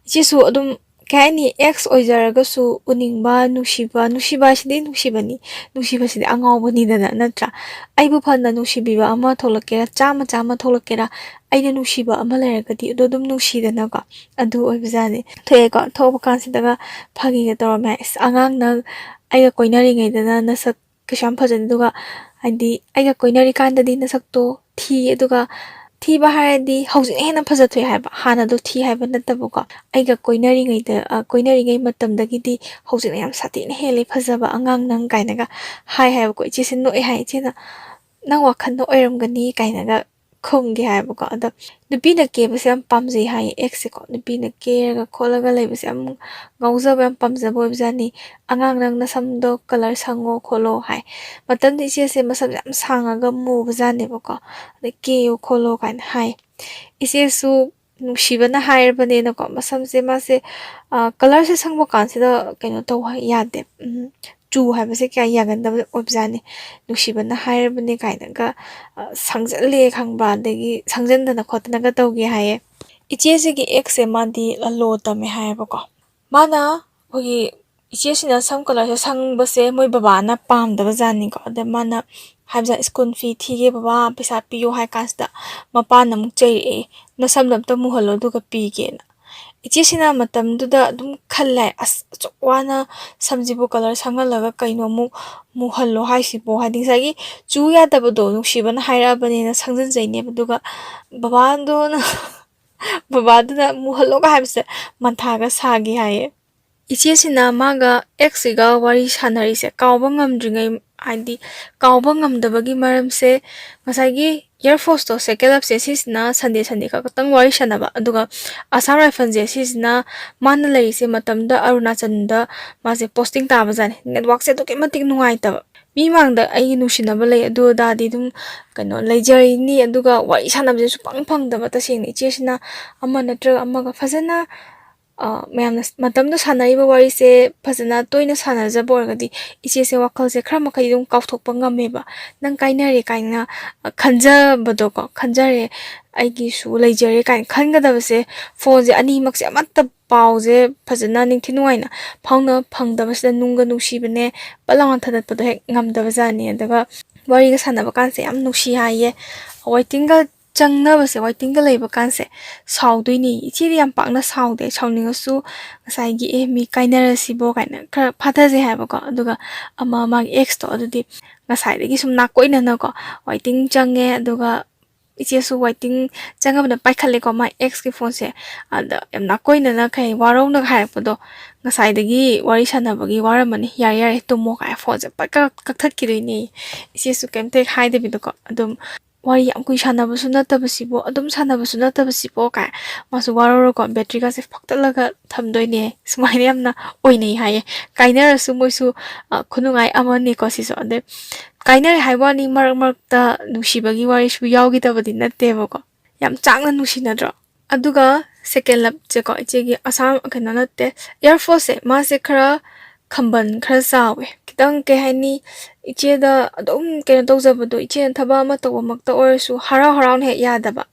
ꯏꯆꯦꯁꯨ ꯑꯗꯨꯝ ꯀꯩ ꯍꯥꯏꯅꯤ, ꯑꯦꯛꯁ ꯑꯣꯏꯖꯔꯒꯁꯨ ꯎꯅꯤꯡꯕ, ꯅꯨꯡꯁꯤꯕ, ꯅꯨꯡꯁꯤꯕ ꯍꯥꯏꯁꯤꯗꯤ ꯅꯨꯡꯁꯤꯕꯅꯤ, ꯅꯨꯡꯁꯤꯕꯁꯤꯗꯤ ꯑꯉꯥꯎꯕꯅꯤꯗꯅ, ꯅꯠꯇ꯭ꯔꯥ? ꯑꯩꯕꯨ ꯐꯅ ꯅꯨꯡꯁꯤꯕꯤꯕ ꯑꯃ ꯊꯣꯛꯂꯛꯀꯦꯔꯥ, ꯆꯥꯝꯃ ꯆꯥꯝꯃ ꯊꯣꯛꯂꯛꯀꯦꯔꯥ, ꯑꯩꯅ ꯅꯨꯡꯁꯤꯕ ꯑꯃ ꯂꯩꯔꯒꯗꯤ ꯑꯗꯨ ꯑꯗꯨꯝ ꯅꯨꯡꯁꯤꯗꯅꯀꯣ꯫ ꯑꯗꯨ ꯑꯣꯏꯕꯖꯥꯠꯅꯤ꯫ ꯊꯣꯛꯑꯦꯀꯣ, ꯊꯣꯛꯄ ꯀꯥꯟꯁꯤꯗꯒ ꯐꯥꯒꯤꯒ ꯇꯧꯔꯝꯃꯦ ꯍꯥꯏ, "ꯑꯁ, ꯑꯉꯥꯡ, ꯅꯪ ꯑꯩꯒ ꯀꯣꯏꯅꯔꯤꯉꯩꯗꯅ ꯅꯁꯛ ꯀꯩꯁꯨ ꯌꯥꯝ ꯐꯖꯅꯤ, ꯑꯗꯨꯒ ꯍꯥꯏꯗꯤ ꯑꯩꯒ ꯀꯣꯏꯅꯔꯤꯀꯥꯟꯗꯗꯤ ꯅꯁꯛꯇꯣ ꯊꯤ, ꯑꯗꯨꯒ ꯊꯤꯕ ꯍꯥꯏꯔꯗꯤ ꯍꯧꯖꯤꯛꯅ ꯍꯦꯟꯅ ꯐꯖꯊꯣꯛꯑꯦ ꯍꯥꯏꯕ, ꯍꯥꯟꯅꯗꯣ ꯊꯤ ꯍꯥꯏꯕ ꯅꯠꯇꯕꯀꯣ, ꯑꯩꯒ ꯀꯣꯏꯅꯔꯤꯉꯩꯗ, ꯑ, ꯀꯣꯏꯅꯔꯤꯉꯩ ꯃꯇꯝꯗꯒꯤꯗꯤ ꯍꯧꯖꯤꯛꯅ ꯌꯥꯝ ꯁꯥꯊꯤꯅ ꯍꯦꯜꯂꯦ ꯐꯖꯕ, ꯑꯉꯥꯡ ꯅꯪ" ꯀꯥꯏꯅꯒ ꯍꯥꯏ ꯍꯥꯏꯕꯀꯣ꯫ ꯏꯆꯦꯁꯦ ꯅꯣꯛꯑꯦ ꯍꯥꯏ, ꯏꯆꯦꯅ, "ꯅꯪ ꯋꯥꯈꯜꯗ ꯑꯣꯏꯔꯝꯒꯅꯤ" ꯀꯥꯏꯅꯒ ꯈꯨꯝꯒꯦ ꯍꯥꯏꯕꯀꯣ꯫ ꯑꯗꯣ ꯅꯨꯄꯤꯅ ꯀꯦꯕꯁꯦ ꯌꯥꯝ ꯄꯥꯝꯖꯩ ꯍꯥꯏꯌꯦ ꯑꯦꯛꯁꯁꯦꯀꯣ꯫ ꯅꯨꯄꯤꯅ ꯀꯦꯔꯒ ꯈꯣꯠꯂꯒ ꯂꯩꯕꯁꯦ ꯌꯥꯝ ꯉꯥꯎꯖꯕ, ꯌꯥꯝ ꯄꯥꯝꯖꯕ ꯑꯣꯏꯕꯖꯥꯠꯅꯤ꯫ "ꯑꯉꯥꯡ, ꯅꯪ ꯅꯁꯝꯗꯣ ꯀꯂꯔ ꯁꯪꯉꯣ ꯈꯣꯠꯂꯣ" ꯍꯥꯏ꯫ ꯃꯇꯝꯗꯨ ꯏꯆꯦꯁꯦ ꯃꯁꯝꯁꯦ ꯌꯥꯝ ꯁꯥꯡꯉꯒ ꯃꯨꯕꯖꯥꯠꯅꯦꯕꯀꯣ꯫ ꯑꯗꯩ "ꯀꯦꯌꯨ ꯈꯣꯠꯂꯣ" ꯀꯥꯏꯅ ꯍꯥꯏ꯫ ꯏꯆꯦꯁꯨ ꯅꯨꯡꯁꯤꯕꯅ ꯍꯥꯏꯔꯕꯅꯦꯅꯀꯣ, ꯃꯁꯝꯁꯦ ꯃꯥꯁꯦ, ꯑ, ꯀꯂꯔꯁꯦ ꯁꯪꯕ ꯀꯥꯟꯁꯤꯗ ꯀꯩꯅꯣ ꯇꯧ ꯌꯥꯗꯦ, ꯎꯝ, ꯆꯨ ꯍꯥꯏꯕꯁꯦ ꯀꯌꯥ ꯌꯥꯒꯟꯗꯕ ꯑꯣꯏꯕꯖꯥꯠꯅꯤ꯫ ꯅꯨꯡꯁꯤꯕꯅ ꯍꯥꯏꯔꯕꯅꯦ ꯀꯥꯏꯅꯒ, ꯑ, ꯁꯪꯖꯜꯂꯦ ꯈꯪꯕ꯭ꯔꯥ, ꯑꯗꯒꯤ ꯁꯪꯖꯟꯗꯅ ꯈꯣꯠꯇꯅꯒ ꯇꯧꯒꯦ ꯍꯥꯏꯌꯦ꯫ ꯏꯆꯦꯁꯤꯒꯤ ꯑꯦꯛꯁꯁꯦ ꯃꯥꯗꯤ ꯂꯣ ꯇꯝꯃꯦ ꯍꯥꯏꯌꯦꯕꯀꯣ꯫ ꯃꯥꯅ, ꯑꯩꯈꯣꯏꯒꯤ ꯏꯆꯦꯁꯤꯅ ꯁꯝ ꯀꯂꯔꯁꯦ ꯁꯪꯕꯁꯦ ꯃꯣꯏ ꯕꯕꯥꯅ ꯄꯥꯝꯗꯕ ꯖꯥꯠꯅꯤꯀꯣ꯫ ꯑꯗ ꯃꯥꯅ ꯍꯥꯏꯕꯖꯥꯠ, "ꯁ꯭ꯀꯨꯜ ꯐꯤ ꯊꯤꯒꯦ ꯕꯕꯥ, ꯄꯩꯁꯥ ꯄꯤꯌꯣ" ꯍꯥꯏ ꯀꯥꯟꯁꯤꯗ ꯃꯄꯥꯅ ꯑꯃꯨꯛ ꯆꯩꯔꯛꯑꯦ, "ꯅꯁꯝꯗꯣ ꯑꯝꯇ ꯃꯨꯍꯜꯂꯣ ꯑꯗꯨꯒ ꯄꯤꯒꯦꯅ"꯫ ꯏꯆꯦꯁꯤꯅ ꯃꯇꯝꯗꯨꯗ ꯑꯗꯨꯝ ꯈꯜꯂꯦ, "ꯑꯁ, ꯑꯁꯨꯛ ꯋꯥꯅ ꯁꯝꯁꯤꯕꯨ ꯀꯂꯔ ꯁꯪꯍꯜꯂꯒ ꯀꯩꯅꯣ ꯑꯃꯨꯛ ꯃꯨꯍꯜꯂꯣ ꯍꯥꯏꯁꯤꯕꯣ?" ꯍꯥꯏꯗꯤ ꯉꯁꯥꯏꯒꯤ ꯆꯨ ꯌꯥꯗꯕꯗꯣ ꯅꯨꯡꯁꯤꯕꯅ ꯍꯥꯏꯔꯛꯑꯕꯅꯤꯅ ꯁꯪꯖꯟꯖꯩꯅꯦꯕ, ꯑꯗꯨꯒ ꯕꯕꯥꯗꯨꯅ, ꯕꯕꯥꯗꯨꯅ "ꯃꯨꯍꯜꯂꯣꯒ" ꯍꯥꯏꯕꯁꯦ ꯃꯟꯊꯥꯒ ꯁꯥꯒꯤ ꯍꯥꯏꯌꯦ꯫ ꯏꯆꯦꯁꯤꯅ ꯃꯥꯒ ꯑꯦꯛꯁꯁꯤꯒ ꯋꯥꯔꯤ ꯁꯥꯟꯅꯔꯤꯁꯦ ꯀꯥꯎꯕ ꯉꯝꯗ꯭ꯔꯤꯉꯩ, ꯍꯥꯏꯗꯤ ꯀꯥꯎꯕ ꯉꯝꯗꯕꯒꯤ ꯃꯔꯝꯁꯦ, ꯉꯁꯥꯏꯒꯤ Air Forceꯇꯣ, second loveꯁꯦ, ꯁꯤꯁꯤꯅ Sunday Sunday ꯈꯛꯇꯪ ꯋꯥꯔꯤ ꯁꯥꯟꯅꯕ, ꯑꯗꯨꯒ Assam Riflesꯁꯦ, ꯁꯤꯁꯤꯅ ꯃꯥꯅ ꯂꯩꯔꯤꯁꯦ ꯃꯇꯝꯗ ꯑꯔꯨꯅꯥꯆꯜꯗ ꯃꯥꯁꯦ posting ꯇꯥꯕꯖꯥꯠꯅꯤ꯫ Networkꯁꯦ ꯑꯗꯨꯛꯀꯤ ꯃꯇꯤꯛ ꯅꯨꯡꯉꯥꯏꯇꯕ꯫ ꯃꯤ ꯃꯥꯡꯗ ꯑꯩꯒꯤ ꯅꯨꯡꯁꯤꯅꯕ ꯂꯩ, ꯑꯗꯨ ꯑꯗꯥꯗꯤ ꯑꯗꯨꯝ, ꯀꯩꯅꯣ, ꯂꯩꯖꯔꯤꯅꯤ, ꯑꯗꯨꯒ ꯋꯥꯔꯤ ꯁꯥꯟꯅꯕꯁꯦ ꯁꯨꯐꯪ ꯐꯪꯗꯕ꯫ ꯇꯁꯦꯡꯅ ꯏꯆꯦꯁꯤꯅ ꯑꯃ ꯅꯠꯇ꯭ꯔꯒ ꯑꯃꯒ ꯐꯖꯅ, ꯑ, ꯃꯌꯥꯝꯅ ꯃꯇꯝꯗꯣ ꯁꯥꯟꯅꯔꯤꯕ ꯋꯥꯔꯤꯁꯦ ꯐꯖꯅ ꯇꯣꯏꯅ ꯁꯥꯟꯅꯖꯕ ꯑꯣꯏꯔꯒꯗꯤ ꯏꯆꯦꯁꯦ ꯋꯥꯈꯜꯁꯦ ꯈꯔ ꯃꯈꯩ ꯑꯗꯨꯝ ꯀꯥꯎꯊꯣꯛꯄ ꯉꯝꯃꯦꯕ꯫ ꯅꯪ ꯀꯥꯏꯅꯔꯦ ꯀꯥꯏꯅ, ꯑ, ꯈꯟꯖꯕꯗꯣꯀꯣ, ꯈꯟꯖꯔꯦ, ꯑꯩꯒꯤꯁꯨ ꯂꯩꯖꯔꯦ ꯀꯥꯏꯅ ꯈꯟꯒꯗꯕꯁꯦ, ꯐꯣꯟꯁꯦ ꯑꯅꯤꯃꯛꯁꯦ ꯑꯃꯠꯇ ꯄꯥꯎꯁꯦ ꯐꯖꯅ ꯅꯤꯡꯊꯤ ꯅꯨꯡꯉꯥꯏꯅ ꯐꯥꯎꯅ ꯐꯪꯗꯕꯁꯤꯗ ꯅꯨꯡꯒ ꯅꯨꯡꯁꯤꯕꯅꯦ ꯄꯠ ꯂꯥꯎꯅ ꯊꯥꯗꯠꯄꯗꯣ ꯍꯦꯛ ꯉꯝꯗꯕꯖꯥꯠꯅꯤ꯫ ꯑꯗꯨꯒ ꯋꯥꯔꯤꯒ ꯁꯥꯟꯅꯕ ꯀꯥꯟꯁꯦ ꯌꯥꯝ ꯅꯨꯡꯁꯤ ꯍꯥꯏꯌꯦ꯫ Waitingꯒ ꯆꯪꯅꯕꯁꯦ, waitingꯒ ꯂꯩꯕ ꯀꯥꯟꯁꯦ ꯁꯥꯎꯗꯣꯏꯅꯦ꯫ ꯏꯆꯦꯗꯤ ꯌꯥꯝ ꯄꯥꯛꯅ ꯁꯥꯎꯗꯦ, ꯁꯥꯎꯅꯤꯡꯉꯁꯨ ꯉꯁꯥꯏꯒꯤ, "ꯑꯦ, ꯃꯤ ꯀꯥꯏꯅꯔꯁꯤꯕꯣ" ꯀꯥꯏꯅ ꯈꯔ ꯐꯥꯊꯖꯩ ꯍꯥꯏꯕꯀꯣ꯫ ꯑꯗꯨꯒ ꯑꯃ ꯃꯥꯒꯤ ꯑꯦꯛꯁꯇꯣ, ꯑꯗꯨꯗꯤ ꯉꯁꯥꯏꯗꯒꯤ ꯁꯨꯝ ꯅꯥꯀꯣꯏꯅꯅꯀꯣ waiting ꯆꯪꯉꯦ, ꯑꯗꯨꯒ ꯏꯆꯦꯁꯨ waiting ꯆꯪꯉꯕꯅ ꯄꯥꯏꯈꯠꯂꯦꯀꯣ, ꯃꯥꯏ ꯑꯦꯛꯁꯀꯤ ꯐꯣꯟꯁꯦ꯫ ꯑꯗ ꯌꯥꯝ ꯅꯥꯀꯣꯏꯅꯅ ꯀꯩ ꯋꯥꯔꯧꯅꯒ ꯍꯥꯏꯔꯛꯄꯗꯣ, "ꯉꯁꯥꯏꯗꯒꯤ ꯋꯥꯔꯤ ꯁꯥꯟꯅꯕꯒꯤ ꯋꯥꯔꯝꯃꯅꯤ, ꯌꯥꯔꯦ ꯌꯥꯔꯦ, ꯇꯨꯝꯃꯣ" ꯀꯥꯏ ꯐꯣꯟꯁꯦ ꯄꯠ ꯀꯛ-, ꯀꯛꯊꯠꯈꯤꯗꯣꯏꯅꯦ꯫ ꯏꯆꯦꯁꯨ ꯀꯩꯝꯇ ꯍꯦꯛ ꯍꯥꯏꯗꯕꯤꯗꯀꯣ, ꯑꯗꯨꯝ, "ꯋꯥꯔꯤ ꯌꯥꯝ ꯀꯨꯏ ꯁꯥꯟꯅꯕꯁꯨ ꯅꯠꯇꯕꯁꯤꯕꯣ, ꯑꯗꯨꯝ ꯁꯥꯟꯅꯕꯁꯨ ꯅꯠꯇꯕꯁꯤꯕꯣ" ꯀꯥꯏ ꯃꯥꯁꯨ ꯋꯥꯔꯧꯔꯀꯣ batteryꯒꯁꯦ ꯐꯛꯇꯠꯂꯒ ꯊꯝꯗꯣꯏꯅꯦ꯫ ꯁꯨꯃꯥꯏꯅ ꯌꯥꯝꯅ ꯑꯣꯏꯅꯩ ꯍꯥꯏꯌꯦ꯫ ꯀꯥꯏꯅꯔꯁꯨ ꯃꯣꯏꯁꯨ, ꯑ, ꯈꯨꯅꯨꯡꯉꯥꯏ ꯑꯃꯅꯤꯀꯣ ꯁꯤꯁꯨ꯫ ꯑꯗꯩ ꯀꯥꯏꯅꯔꯦ ꯍꯥꯏꯕ ꯋꯥꯅꯤ, ꯃꯔꯛ ꯃꯔꯛꯇ ꯅꯨꯡꯁꯤꯕꯒꯤ ꯋꯥꯔꯤꯁꯨ ꯌꯥꯎꯈꯤꯗꯕꯗꯤ ꯅꯠꯇꯦꯕꯀꯣ꯫ ꯌꯥꯝ ꯆꯥꯛꯅ ꯅꯨꯡꯁꯤꯅꯗ꯭ꯔꯣ? ꯑꯗꯨꯒ second loveꯁꯦꯀꯣ, ꯏꯆꯦꯒꯤ ꯑꯁꯥꯝ, ꯀꯩꯅꯣ ꯅꯠꯇꯦ, Air Forceꯁꯦ, ꯃꯥꯁꯦ ꯈꯔ ꯈꯝꯕꯟ ꯈꯔ ꯆꯥꯎꯋꯦ꯫ ꯈꯤꯇꯪ, ꯀꯩ ꯍꯥꯏꯅꯤ, ꯏꯆꯦꯗ ꯑꯗꯨꯝ ꯀꯩꯅꯣ ꯇꯧꯖꯕꯗꯣ, ꯏꯆꯦꯅ ꯊꯕꯛ ꯑꯃ ꯇꯧꯕꯃꯛꯇ ꯑꯣꯏꯔꯁꯨ ꯍꯔꯥꯎ ꯍꯔꯥꯎꯅ ꯍꯦꯛ ꯌꯥꯗꯕ꯫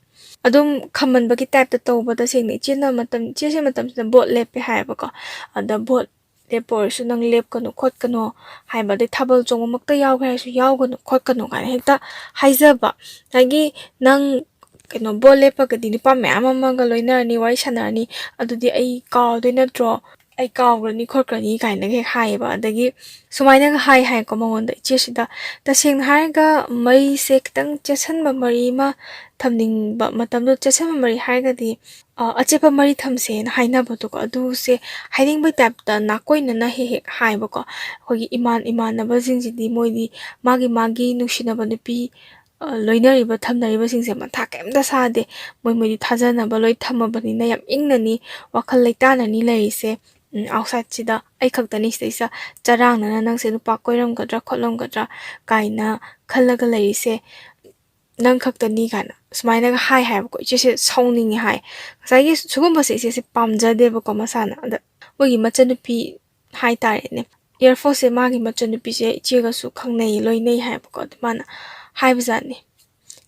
ꯑꯗꯨꯝ ꯈꯝꯕꯟꯕꯒꯤ typeꯇ ꯇꯧꯕ꯫ ꯇꯁꯦꯡꯅ ꯏꯆꯦꯅ ꯃꯇꯝ, ꯏꯆꯦꯁꯦ ꯃꯇꯝꯁꯤꯗ ꯚꯣꯠ ꯂꯦꯞꯄꯦ ꯍꯥꯏꯌꯦꯕꯀꯣ꯫ ꯑꯗ ꯚꯣꯠ ꯂꯦꯞꯄ ꯑꯣꯏꯔꯁꯨ "ꯅꯪ ꯂꯦꯞꯀꯅꯨ ꯈꯣꯠꯀꯅꯨ" ꯍꯥꯏꯕ, ꯑꯗꯩ ꯊꯥꯕꯜ ꯆꯣꯡꯕꯃꯛꯇ ꯌꯥꯎꯒꯦ ꯍꯥꯏꯔꯁꯨ "ꯌꯥꯎꯒꯅꯨ ꯈꯣꯠꯀꯅꯨ" ꯀꯥꯏꯅ ꯍꯦꯛꯇ ꯍꯥꯏꯖꯕ꯫ ꯉꯁꯥꯏꯒꯤ ꯅꯪ, ꯀꯩꯅꯣ, ꯚꯣꯠ ꯂꯦꯞꯄꯒꯗꯤ ꯅꯨꯄꯥ ꯃꯌꯥꯝ ꯑꯃꯒ ꯂꯣꯏꯅꯔꯅꯤ, ꯋꯥꯔꯤ ꯁꯥꯟꯅꯔꯅꯤ, ꯑꯗꯨꯗꯤ ꯑꯩ ꯀꯥꯎꯗꯣꯏ ꯅꯠꯇ꯭ꯔꯣ? "ꯑꯩ ꯀꯥꯎꯈ꯭ꯔꯅꯤ ꯈꯣꯠꯈ꯭ꯔꯅꯤ" ꯀꯥꯏꯅꯒ ꯍꯦꯛ ꯍꯥꯏꯌꯦꯕ꯫ ꯑꯗꯒꯤ ꯁꯨꯃꯥꯏꯅꯒ ꯍꯥꯏ ꯍꯥꯏꯀꯣ ꯃꯉꯣꯟꯗ, ꯏꯆꯦꯁꯤꯗ, "ꯇꯁꯦꯡꯅ ꯍꯥꯏꯔꯒ ꯃꯔꯤꯁꯦ ꯈꯤꯇꯪ ꯆꯦꯠꯁꯟꯕ ꯃꯔꯤ ꯑꯃ ꯊꯝꯅꯤꯡꯕ ꯃꯇꯝꯗꯣ, ꯆꯦꯠꯁꯟꯕ ꯃꯔꯤ ꯍꯥꯏꯔꯒꯗꯤ, ꯑ, ꯑꯆꯦꯠꯄ ꯃꯔꯤ ꯊꯝꯁꯦꯅ ꯍꯥꯏꯅꯕꯗꯣꯀꯣ, ꯑꯗꯨꯁꯦ ꯍꯥꯏꯅꯤꯡꯕꯩ ꯇꯥꯏꯞꯇ ꯅꯥꯀꯣꯏꯅꯅ ꯍꯦꯛ ꯍꯦꯛ ꯍꯥꯏꯕꯀꯣ꯫ ꯑꯩꯈꯣꯏꯒꯤ ꯏꯃꯥꯟ-, ꯏꯃꯥꯟꯅꯕꯁꯤꯡꯁꯤꯗꯤ ꯃꯣꯏꯗꯤ ꯃꯥꯒꯤ ꯃꯥꯒꯤ ꯅꯨꯡꯁꯤꯅꯕ ꯅꯨꯄꯤ, ꯑ, ꯂꯣꯏꯅꯔꯤꯕ, ꯊꯝꯅꯔꯤꯕꯁꯤꯡꯁꯦ ꯃꯊꯥ ꯀꯩꯝꯇ ꯁꯥꯗꯦ꯫ ꯃꯣꯏ ꯃꯣꯏꯗꯤ ꯊꯥꯖꯅꯕ ꯂꯣꯏ ꯊꯝꯃꯕꯅꯤꯅ ꯌꯥꯝ ꯏꯪꯅꯅꯤ, ꯋꯥꯈꯜ ꯂꯩꯇꯥꯅꯅꯤ ꯂꯩꯔꯤꯁꯦ꯫ ꯎꯝ, outsideꯁꯤꯗ ꯑꯩ ꯈꯛꯇꯅꯤ ꯁꯤꯗꯩꯁꯤꯗ ꯆꯔꯥꯡꯅꯅ ꯅꯪꯁꯦ ꯅꯨꯄꯥ ꯀꯣꯏꯔꯝꯒꯗ꯭ꯔꯥ ꯈꯣꯠꯂꯝꯒꯗ꯭ꯔꯥ ꯀꯥꯏꯅ ꯈꯜꯂꯒ ꯂꯩꯔꯤꯁꯦ꯫ ꯅꯪ ꯈꯛꯇꯅꯤ" ꯀꯥꯏꯅ ꯁꯨꯃꯥꯏꯅꯒ ꯍꯥꯏ ꯍꯥꯏꯕꯀꯣ꯫ ꯏꯆꯦꯁꯦ ꯁꯥꯎꯅꯤꯡꯉꯦ ꯍꯥꯏ꯫ ꯉꯁꯥꯏꯒꯤ ꯁꯤꯒꯨꯝꯕꯁꯦ ꯏꯆꯦꯁꯦ ꯄꯥꯝꯖꯗꯦꯕꯀꯣ ꯃꯁꯥꯅ꯫ ꯑꯗ ꯃꯣꯏꯒꯤ ꯃꯆꯟꯅꯨꯄꯤ ꯍꯥꯏꯇꯥꯔꯦꯅꯦ, Air Forceꯁꯦ ꯃꯥꯒꯤ ꯃꯆꯟꯅꯨꯄꯤꯁꯦ ꯏꯆꯦꯒꯁꯨ ꯈꯪꯅꯩ, ꯂꯣꯏꯅꯩ ꯍꯥꯏꯕꯀꯣ꯫ ꯑꯗꯨ ꯃꯥꯅ ꯍꯥꯏꯕꯖꯥꯠꯅꯤ꯫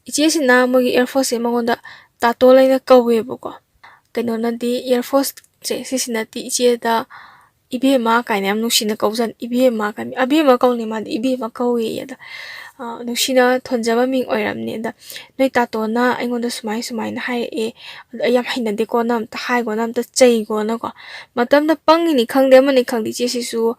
ꯏꯆꯦꯁꯤꯅ ꯃꯣꯏꯒꯤ Air Forceꯁꯦ ꯃꯉꯣꯟꯗ ꯇꯥꯇꯣꯜ ꯍꯥꯏꯅ ꯀꯧꯋꯦꯕꯀꯣ꯫ ꯀꯩꯅꯣꯅꯗꯤ, Air Forceꯁꯦ ꯁꯤꯁꯤꯅꯗꯤ ꯏꯆꯦꯗ "ꯏꯕꯦꯝꯃ" ꯀꯥꯏꯅ ꯌꯥꯝ ꯅꯨꯡꯁꯤꯅ ꯀꯧꯖꯥꯠꯅꯤ꯫ "ꯏꯕꯦꯝꯃ" ꯀꯥꯏꯅ, "ꯑꯕꯦꯝꯃ" ꯀꯧꯅꯤ ꯃꯥꯗꯤ, "ꯏꯕꯦꯝꯃ" ꯀꯧꯋꯦꯌꯦ꯫ ꯑꯗ, ꯑ, ꯅꯨꯡꯁꯤꯅ ꯊꯣꯟꯖꯕ ꯃꯤꯡ ꯑꯣꯏꯔꯝꯅꯤ꯫ ꯑꯗ, "ꯅꯣꯏ ꯇꯥꯇꯣꯅ ꯑꯩꯉꯣꯟꯗ ꯁꯨꯃꯥꯏ ꯁꯨꯃꯥꯏꯅ ꯍꯥꯏꯔꯛꯑꯦ, ꯑꯗꯣ ꯑꯩ ꯌꯥꯝ ꯍꯩꯅꯗꯦꯀꯣ, ꯅꯪ ꯑꯝꯇ ꯍꯥꯏꯒꯣ, ꯅꯪ ꯑꯝꯇ ꯆꯩꯒꯣꯅꯀꯣ", ꯃꯇꯝꯗ ꯄꯪꯉꯤꯅꯤ ꯈꯪꯗꯦ, ꯑꯃꯅꯤ ꯈꯪꯗꯦ, ꯏꯆꯦꯁꯤꯁꯨ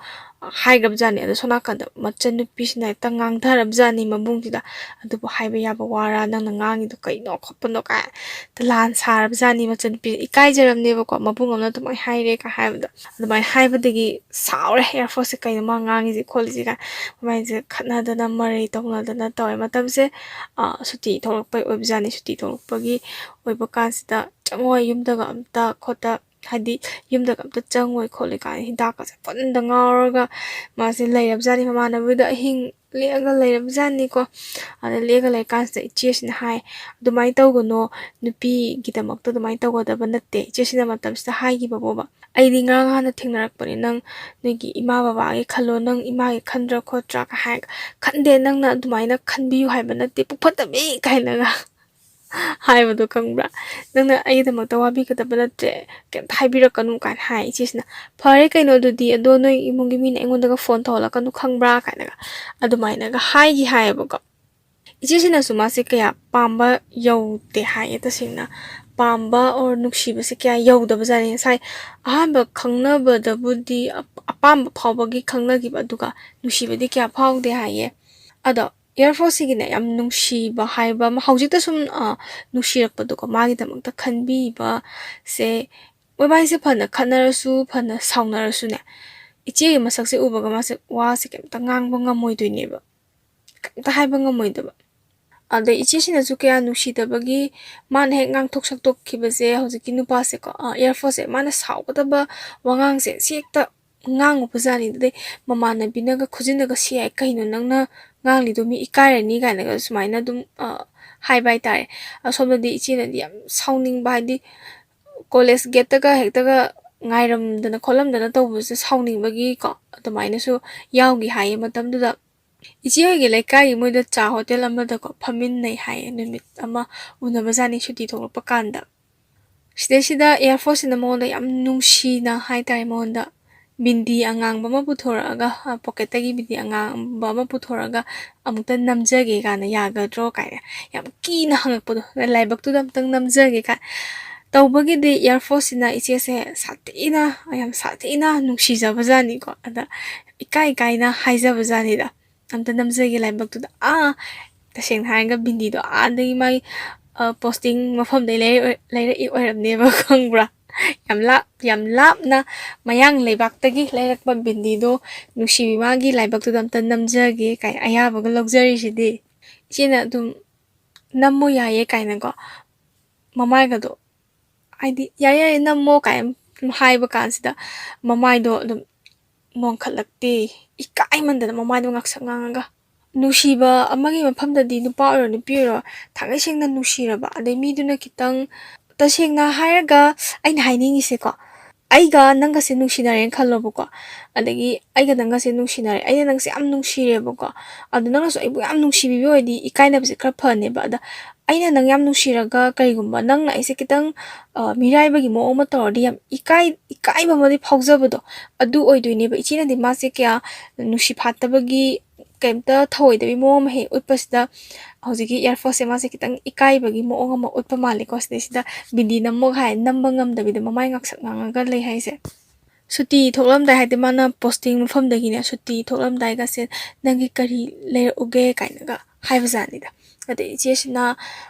ꯍꯥꯏꯈ꯭ꯔꯕꯖꯥꯠꯅꯤ꯫ ꯑꯗꯣ ꯁꯣꯝ ꯅꯥꯀꯟꯗ ꯃꯆꯟꯅꯨꯄꯤꯁꯤꯅ ꯍꯦꯛꯇ ꯉꯥꯡꯊꯔꯕꯖꯥꯠꯅꯤ ꯃꯕꯨꯡꯁꯤꯗ꯫ "ꯑꯗꯨꯕꯨ ꯍꯥꯏꯕ ꯌꯥꯕ ꯋꯥꯔꯥ, ꯅꯪꯅ ꯉꯥꯡꯉꯤꯗꯣ ꯀꯩꯅꯣ ꯈꯣꯠꯄꯅꯣ?" ꯀꯥꯏ ꯍꯦꯛꯇ ꯂꯥꯟ ꯁꯥꯔꯕꯖꯥꯠꯅꯤ ꯃꯆꯟꯅꯨꯄꯤ꯫ ꯏꯀꯥꯏꯖꯔꯝꯅꯦꯕꯀꯣ, ꯃꯕꯨꯡ ꯑꯃꯅ ꯑꯗꯨꯃꯥꯏꯅ ꯍꯥꯏꯔꯦ ꯀꯥꯏ ꯍꯥꯏꯕꯗꯣ꯫ ꯑꯗꯨꯃꯥꯏꯅ ꯍꯥꯏꯕꯗꯒꯤ ꯁꯥꯎꯔꯦ Air Forceꯁꯦ, "ꯀꯩꯅꯣ ꯃꯥ ꯉꯥꯡꯉꯤꯁꯦ ꯈꯣꯠꯂꯤꯁꯦ?" ꯀꯥꯏ꯫ ꯃꯕꯥꯏꯅꯤꯁꯦ ꯈꯠꯅꯗꯅ ꯃꯔꯩ ꯇꯧꯅꯗꯅ ꯇꯧꯋꯦ꯫ ꯃꯇꯝꯁꯦ, ꯑ, ꯁꯨꯇꯤ ꯊꯣꯛꯂꯛꯄꯩ ꯑꯣꯏꯕꯖꯥꯠꯅꯤ꯫ ꯁꯨꯇꯤ ꯊꯣꯛꯂꯛꯄꯒꯤ ꯑꯣꯏꯕ ꯀꯥꯟꯁꯤꯗ, "ꯆꯪꯉꯣ, ꯌꯨꯝꯗꯒ ꯑꯝꯇ ꯈꯣꯠꯇ", ꯍꯥꯏꯗꯤ ꯌꯨꯝꯗꯒ ꯑꯝꯇ ꯆꯪꯉꯣꯏ ꯈꯣꯠꯂꯣꯏ ꯀꯥꯏꯅ ꯍꯤꯗꯥꯛꯀꯁꯦ ꯄꯨꯟꯗ ꯉꯥꯎꯔꯒ ꯃꯥꯁꯦ ꯂꯩꯔꯕꯖꯥꯠꯅꯤ꯫ ꯃꯃꯥꯟꯅꯕꯤꯗ ꯑꯍꯤꯡ ꯂꯦꯛꯑꯒ ꯂꯩꯔꯕꯖꯥꯠꯅꯤꯀꯣ꯫ ꯑꯗ ꯂꯦꯛꯑꯒ ꯂꯩꯔꯀꯥꯟꯁꯤꯗ ꯏꯆꯦꯁꯤꯅ ꯍꯥꯏ, "ꯑꯗꯨꯃꯥꯏꯅ ꯇꯧꯒꯅꯣ, ꯅꯨꯄꯤꯒꯤꯗꯃꯛꯇ ꯑꯗꯨꯃꯥꯏꯅ ꯇꯧꯒꯗꯕ ꯅꯠꯇꯦ"꯫ ꯏꯆꯦꯁꯤꯅ ꯃꯇꯝꯁꯤꯗ ꯍꯥꯏꯈꯤꯕ ꯕꯣꯕ, "ꯑꯩꯗꯤ ꯉꯔꯥꯡ ꯅꯍꯥꯟꯅ ꯊꯦꯡꯅꯔꯛꯄꯅꯦ, ꯅꯪ ꯅꯣꯏꯒꯤ ꯏꯃꯥ ꯕꯕꯥꯒꯤ ꯈꯜꯂꯣ, ꯅꯪ ꯏꯃꯥꯒꯤ ꯈꯟꯗ꯭ꯔꯥ ꯈꯣꯠꯇ꯭ꯔꯥ?" ꯀꯥꯏ ꯍꯥꯏꯔꯒ, "ꯈꯟꯗꯦ, ꯅꯪꯅ ꯑꯗꯨꯃꯥꯏꯅ ꯈꯟꯕꯤꯌꯨ ꯍꯥꯏꯕ ꯅꯠꯇꯦ, ꯄꯨꯛ ꯐꯠꯇꯕꯤ" ꯀꯥꯏꯅꯒ ꯍꯥꯏꯕꯗꯣ ꯈꯪꯕ꯭ꯔꯥ? "ꯅꯪꯅ ꯑꯩꯒꯤꯗꯃꯛꯇ ꯋꯥꯕꯤꯒꯗꯕ ꯅꯠꯇ꯭ꯔꯦ, ꯀꯩꯝꯇ ꯍꯥꯏꯕꯤꯔꯛꯀꯅꯨ" ꯀꯥꯏꯅ ꯍꯥꯏ꯫ ꯏꯆꯦꯁꯤꯅ, "ꯐꯔꯦ ꯀꯩꯅꯣ ꯑꯗꯨꯗꯤ, ꯑꯗꯣ ꯅꯣꯏ ꯏꯃꯨꯡꯒꯤ ꯃꯤꯅ ꯑꯩꯉꯣꯟꯗꯒ ꯐꯣꯟ ꯇꯧꯍꯜꯂꯛꯀꯅꯨ ꯈꯪꯕ꯭ꯔꯥ?" ꯀꯥꯏꯅꯒ ꯑꯗꯨꯃꯥꯏꯅꯒ ꯍꯥꯏꯈꯤ ꯍꯥꯏꯌꯦꯕꯀꯣ꯫ ꯏꯆꯦꯁꯤꯅꯁꯨ ꯃꯥꯁꯦ ꯀꯌꯥ ꯄꯥꯝꯕ ꯌꯧꯗꯦ ꯍꯥꯏꯌꯦ ꯇꯁꯦꯡꯅ꯫ ꯄꯥꯝꯕ or ꯅꯨꯡꯁꯤꯕꯁꯦ ꯀꯌꯥ ꯌꯧꯗꯕꯖꯥꯠꯅꯤ꯫ ꯉꯁꯥꯏ ꯑꯍꯥꯟꯕ ꯈꯪꯅꯕꯗꯕꯨꯗꯤ ꯑꯞ-, ꯑꯄꯥꯝꯕ ꯐꯥꯎꯕꯒꯤ ꯈꯪꯅꯈꯤꯕ, ꯑꯗꯨꯒ ꯅꯨꯡꯁꯤꯕꯗꯤ ꯀꯌꯥ ꯐꯥꯎꯗꯦ ꯍꯥꯏꯌꯦ꯫ ꯑꯗꯣ Air Force ꯁꯤꯒꯤꯅꯦ, ꯌꯥꯝ ꯅꯨꯡꯁꯤꯕ ꯍꯥꯏꯕ ꯑꯃ, ꯍꯧꯖꯤꯛꯇ ꯁꯨꯝ, ꯑ, ꯅꯨꯡꯁꯤꯔꯛꯄꯗꯣꯀꯣ, ꯃꯥꯒꯤꯗꯃꯛꯇ ꯈꯟꯕꯤꯕꯁꯦ, ꯃꯣꯏꯕꯥꯅꯤꯁꯦ ꯐꯅ ꯈꯠꯅꯔꯁꯨ, ꯐꯅ ꯁꯥꯎꯅꯔꯁꯨꯅꯦ, ꯏꯆꯦꯒꯤ ꯃꯁꯛꯁꯦ ꯎꯕꯒ ꯃꯥꯁꯦ ꯋꯥꯁꯦ ꯀꯩꯝꯇ ꯉꯥꯡꯕ ꯉꯝꯃꯣꯏꯗꯣꯏꯅꯦꯕ, ꯀꯩꯝꯇ ꯍꯥꯏꯕ ꯉꯝꯃꯣꯏꯗꯕ꯫ ꯑꯗꯩ ꯏꯆꯦꯁꯤꯅꯁꯨ ꯀꯌꯥ ꯅꯨꯡꯁꯤꯗꯕꯒꯤ, ꯃꯥꯅ ꯍꯦꯛ ꯉꯥꯡꯊꯣꯛ ꯁꯛꯇꯣꯛꯈꯤꯕꯁꯦ, ꯍꯧꯖꯤꯛꯀꯤ ꯅꯨꯄꯥꯁꯦꯀꯣ, ꯑ, Air Force ꯁꯦ, ꯃꯥꯅ ꯁꯥꯎꯒꯗꯕ ꯋꯥꯉꯥꯡꯁꯦ ꯁꯤ ꯍꯦꯛꯇ ꯉꯥꯡꯉꯨꯕꯖꯥꯠꯅꯤ꯫ ꯑꯗꯩ ꯃꯃꯥꯟꯅꯕꯤꯅꯒ ꯈꯨꯖꯤꯟꯅꯒ ꯁꯤ ꯍꯥꯏ, "ꯀꯩꯅꯣ ꯅꯪꯅ ꯉꯥꯡꯂꯤꯗꯣ, ꯃꯤ ꯏꯀꯥꯏꯔꯅꯤ" ꯀꯥꯏꯅꯒ ꯁꯨꯃꯥꯏꯅ ꯑꯗꯨꯝ, ꯑ, ꯍꯥꯏꯕ ꯍꯥꯏꯇꯥꯔꯦ꯫ ꯑꯁꯣꯝꯗꯗꯤ ꯏꯆꯦꯅꯗꯤ ꯌꯥꯝ ꯁꯥꯎꯅꯤꯡꯕ, ꯍꯥꯏꯗꯤ college gate ꯇꯒ ꯍꯦꯛꯇꯒ ꯉꯥꯏꯔꯝꯗꯅ ꯈꯣꯠꯂꯝꯗꯅ ꯇꯧꯕꯁꯦ ꯁꯥꯎꯅꯤꯡꯕꯒꯤꯀꯣ, ꯑꯗꯨꯃꯥꯏꯅꯁꯨ ꯌꯥꯎꯈꯤ ꯍꯥꯏꯌꯦ ꯃꯇꯝꯗꯨꯗ꯫ ꯏꯆꯦ ꯍꯣꯏꯒꯤ ꯂꯩꯀꯥꯏꯒꯤ ꯃꯣꯏꯗ ꯆꯥ ꯍꯣꯇꯦꯜ ꯑꯃꯗꯀꯣ ꯐꯝꯃꯤꯟꯅꯩ ꯍꯥꯏꯌꯦ, ꯅꯨꯃꯤꯠ ꯑꯃ ꯎꯅꯕꯖꯥꯠꯅꯤ ꯁꯨꯇꯤ ꯊꯣꯛꯂꯛꯄ ꯀꯥꯟꯗ꯫ ꯁꯤꯗꯩꯁꯤꯗ Air Force ꯁꯤꯅ ꯃꯉꯣꯟꯗ ꯌꯥꯝ ꯅꯨꯡꯁꯤꯅ ꯍꯥꯏꯇꯥꯔꯦ, ꯃꯉꯣꯟꯗ ꯕꯤꯟꯗꯤ ꯑꯉꯥꯡꯕ ꯑꯃ ꯄꯨꯊꯣꯔꯛꯑꯒ, ꯑ, pocket ꯇꯒꯤ ꯕꯤꯟꯗꯤ ꯑꯉꯥꯡꯕ ꯑꯃ ꯄꯨꯊꯣꯔꯛꯑꯒ, "ꯑꯃꯨꯛꯇ ꯅꯝꯖꯒꯦ" ꯀꯥꯏꯅ, "ꯌꯥꯒꯗ꯭ꯔꯣ?" ꯀꯥꯏꯅ ꯌꯥꯝ ꯀꯤꯅ ꯍꯪꯉꯛꯄꯗꯣ, "ꯂꯥꯏꯕꯛꯇꯨꯗ ꯑꯃꯨꯛꯇꯪ ꯅꯝꯖꯒꯦ" ꯀꯥꯏ꯫ ꯇꯧꯕꯒꯤꯗꯤ Air Force ꯁꯤꯅ ꯏꯆꯦꯁꯦ ꯁꯥꯊꯤꯅ, ꯌꯥꯝ ꯁꯥꯊꯤꯅ ꯅꯨꯡꯁꯤꯖꯕꯖꯥꯠꯅꯤꯀꯣ꯫ ꯑꯗ ꯏꯀꯥꯏ ꯏꯀꯥꯏꯅ ꯍꯥꯏꯖꯕꯖꯥꯠꯅꯤꯗ, "ꯑꯝꯇ ꯅꯝꯖꯒꯦ ꯂꯥꯏꯕꯛꯇꯨꯗ"꯫ ꯑꯥ, ꯇꯁꯦꯡꯅ ꯍꯥꯏꯔꯒ ꯕꯤꯟꯗꯤꯗꯣ ꯑꯥꯗꯒꯤ ꯃꯥꯒꯤ, ꯑ, posting ꯃꯐꯝꯗꯩ ꯂꯩꯔꯛ-, ꯂꯩꯔꯛꯏ ꯑꯣꯏꯔꯝꯅꯦꯕ, ꯈꯪꯕ꯭ꯔꯥ? ꯌꯥꯝ ꯂꯥꯞ-, ꯌꯥꯝ ꯂꯥꯞꯅ ꯃꯌꯥꯡ ꯂꯩꯕꯥꯛꯇꯒꯤ ꯂꯩꯔꯛꯄ ꯕꯤꯟꯗꯤꯗꯣ, "ꯅꯨꯡꯁꯤꯕꯤ, ꯃꯥꯒꯤ ꯂꯥꯏꯕꯛꯇꯨꯗ ꯑꯝꯇ ꯅꯝꯖꯒꯦ" ꯀꯥꯏꯅ ꯑꯌꯥꯕꯒ ꯂꯧꯖꯔꯤꯁꯤꯗꯤ꯫ ꯏꯆꯦꯅ ꯑꯗꯨꯝ "ꯅꯝꯃꯣ, ꯌꯥꯏꯌꯦ" ꯀꯥꯏꯅꯀꯣ, ꯃꯃꯥꯏꯒꯗꯣ, ꯍꯥꯏꯗꯤ, "ꯌꯥꯏꯌꯦ, ꯌꯥꯏꯌꯦ, ꯅꯝꯃꯣ" ꯀꯥꯏꯅ ꯍꯥꯏꯕ ꯀꯥꯟꯁꯤꯗ, ꯃꯃꯥꯏꯗꯣ ꯑꯗꯨꯝ ꯅꯣꯟꯈꯠꯂꯛꯇꯦ꯫ ꯏꯀꯥꯏꯃꯟꯗꯅ ꯃꯃꯥꯏꯗꯣ ꯉꯥꯡꯁꯛ ꯉꯥꯡꯉꯒ꯫ ꯅꯨꯡꯁꯤꯕ ꯑꯃꯒꯤ ꯃꯐꯝꯗꯗꯤ, ꯅꯨꯄꯥ ꯑꯣꯏꯔꯣ ꯅꯨꯄꯤ ꯑꯣꯏꯔꯣ, ꯊꯥꯡꯒꯩ ꯁꯦꯡꯅ ꯅꯨꯡꯁꯤꯔꯕ, ꯑꯗꯩ ꯃꯤꯗꯨꯅ ꯈꯤꯇꯪ, ꯇꯁꯦꯡꯅ ꯍꯥꯏꯔꯒ, ꯑꯩꯅ ꯍꯥꯏꯅꯤꯡꯉꯤꯁꯦꯀꯣ, ꯑꯩꯒ ꯅꯪꯒꯁꯦ ꯅꯨꯡꯁꯤꯅꯔꯦꯅ ꯈꯜꯂꯣꯕꯀꯣ, ꯑꯗꯒꯤ ꯑꯩꯒ ꯅꯪꯒꯁꯦ ꯅꯨꯡꯁꯤꯅꯔꯦ, ꯑꯩꯅ ꯅꯪꯁꯦ ꯌꯥꯝ ꯅꯨꯡꯁꯤꯔꯦꯕꯀꯣ, ꯑꯗꯣ ꯅꯪꯅꯁꯨ ꯑꯩꯕꯨ ꯌꯥꯝ ꯅꯨꯡꯁꯤꯕꯤꯕ ꯑꯣꯏꯗꯤ ꯏꯀꯥꯏꯅꯕꯁꯦ ꯈꯔ ꯐꯅꯦꯕ꯫ ꯑꯗ ꯑꯩꯅ ꯅꯪ ꯌꯥꯝ ꯅꯨꯡꯁꯤꯔꯒ ꯀꯩꯒꯨꯝꯕ ꯅꯪꯅ ꯑꯩꯁꯦ ꯈꯤꯇꯪ, ꯑ, ꯃꯤꯔꯥꯏꯕꯒꯤ ꯃꯑꯣꯡ ꯑꯃ ꯇꯧꯔꯗꯤ ꯌꯥꯝ ꯏꯀꯥꯏ-, ꯏꯀꯥꯏꯕ ꯑꯃꯗꯤ ꯐꯥꯎꯖꯕꯗꯣ, ꯑꯗꯨ ꯑꯣꯏꯗꯣꯏꯅꯦꯕ꯫ ꯏꯆꯦꯅꯗꯤ ꯃꯥꯁꯦ ꯀꯌꯥ ꯅꯨꯡꯁꯤ ꯐꯥꯠꯇꯕꯒꯤ ꯀꯩꯝꯇ ꯊꯧꯑꯣꯏꯗꯕꯤ ꯃꯑꯣꯡ ꯑꯃ ꯍꯦꯛ ꯎꯠꯄꯁꯤꯗ, ꯍꯧꯖꯤꯛꯀꯤ ꯑꯦꯌꯔ ꯐꯣꯔꯁꯁꯦ ꯃꯥꯁꯦ ꯈꯤꯇꯪ ꯏꯀꯥꯏꯕꯒꯤ ꯃꯑꯣꯡ ꯑꯃ ꯎꯠꯄ ꯃꯥꯜꯂꯦꯀꯣ꯫ ꯁꯤꯗꯩꯁꯤꯗ ꯕꯤꯟꯗꯤ ꯅꯝꯃꯣꯒ ꯍꯥꯏ ꯅꯝꯕ ꯉꯝꯗꯕꯤꯗ ꯃꯃꯥꯏ ꯉꯥꯛꯁꯛ ꯉꯥꯡꯉꯒ ꯂꯩ ꯍꯥꯏꯁꯦ꯫ ꯁꯨꯇꯤ ꯊꯣꯛꯂꯝꯗꯥꯏ, ꯍꯥꯏꯗꯤ ꯃꯥꯅ ꯄꯣꯁꯇꯤꯡ ꯃꯐꯝꯗꯒꯤꯅꯦ ꯁꯨꯇꯤ ꯊꯣꯛꯂꯝꯗꯥꯏꯒꯁꯦ, "ꯅꯪꯒꯤ ꯀꯔꯤ ꯂꯩꯔꯛꯎꯒꯦ?" ꯀꯥꯏꯅꯒ ꯍꯥꯏꯕꯖꯥꯠꯅꯤꯗ꯫ ꯑꯗꯩ ꯏꯆꯦꯁꯤꯅ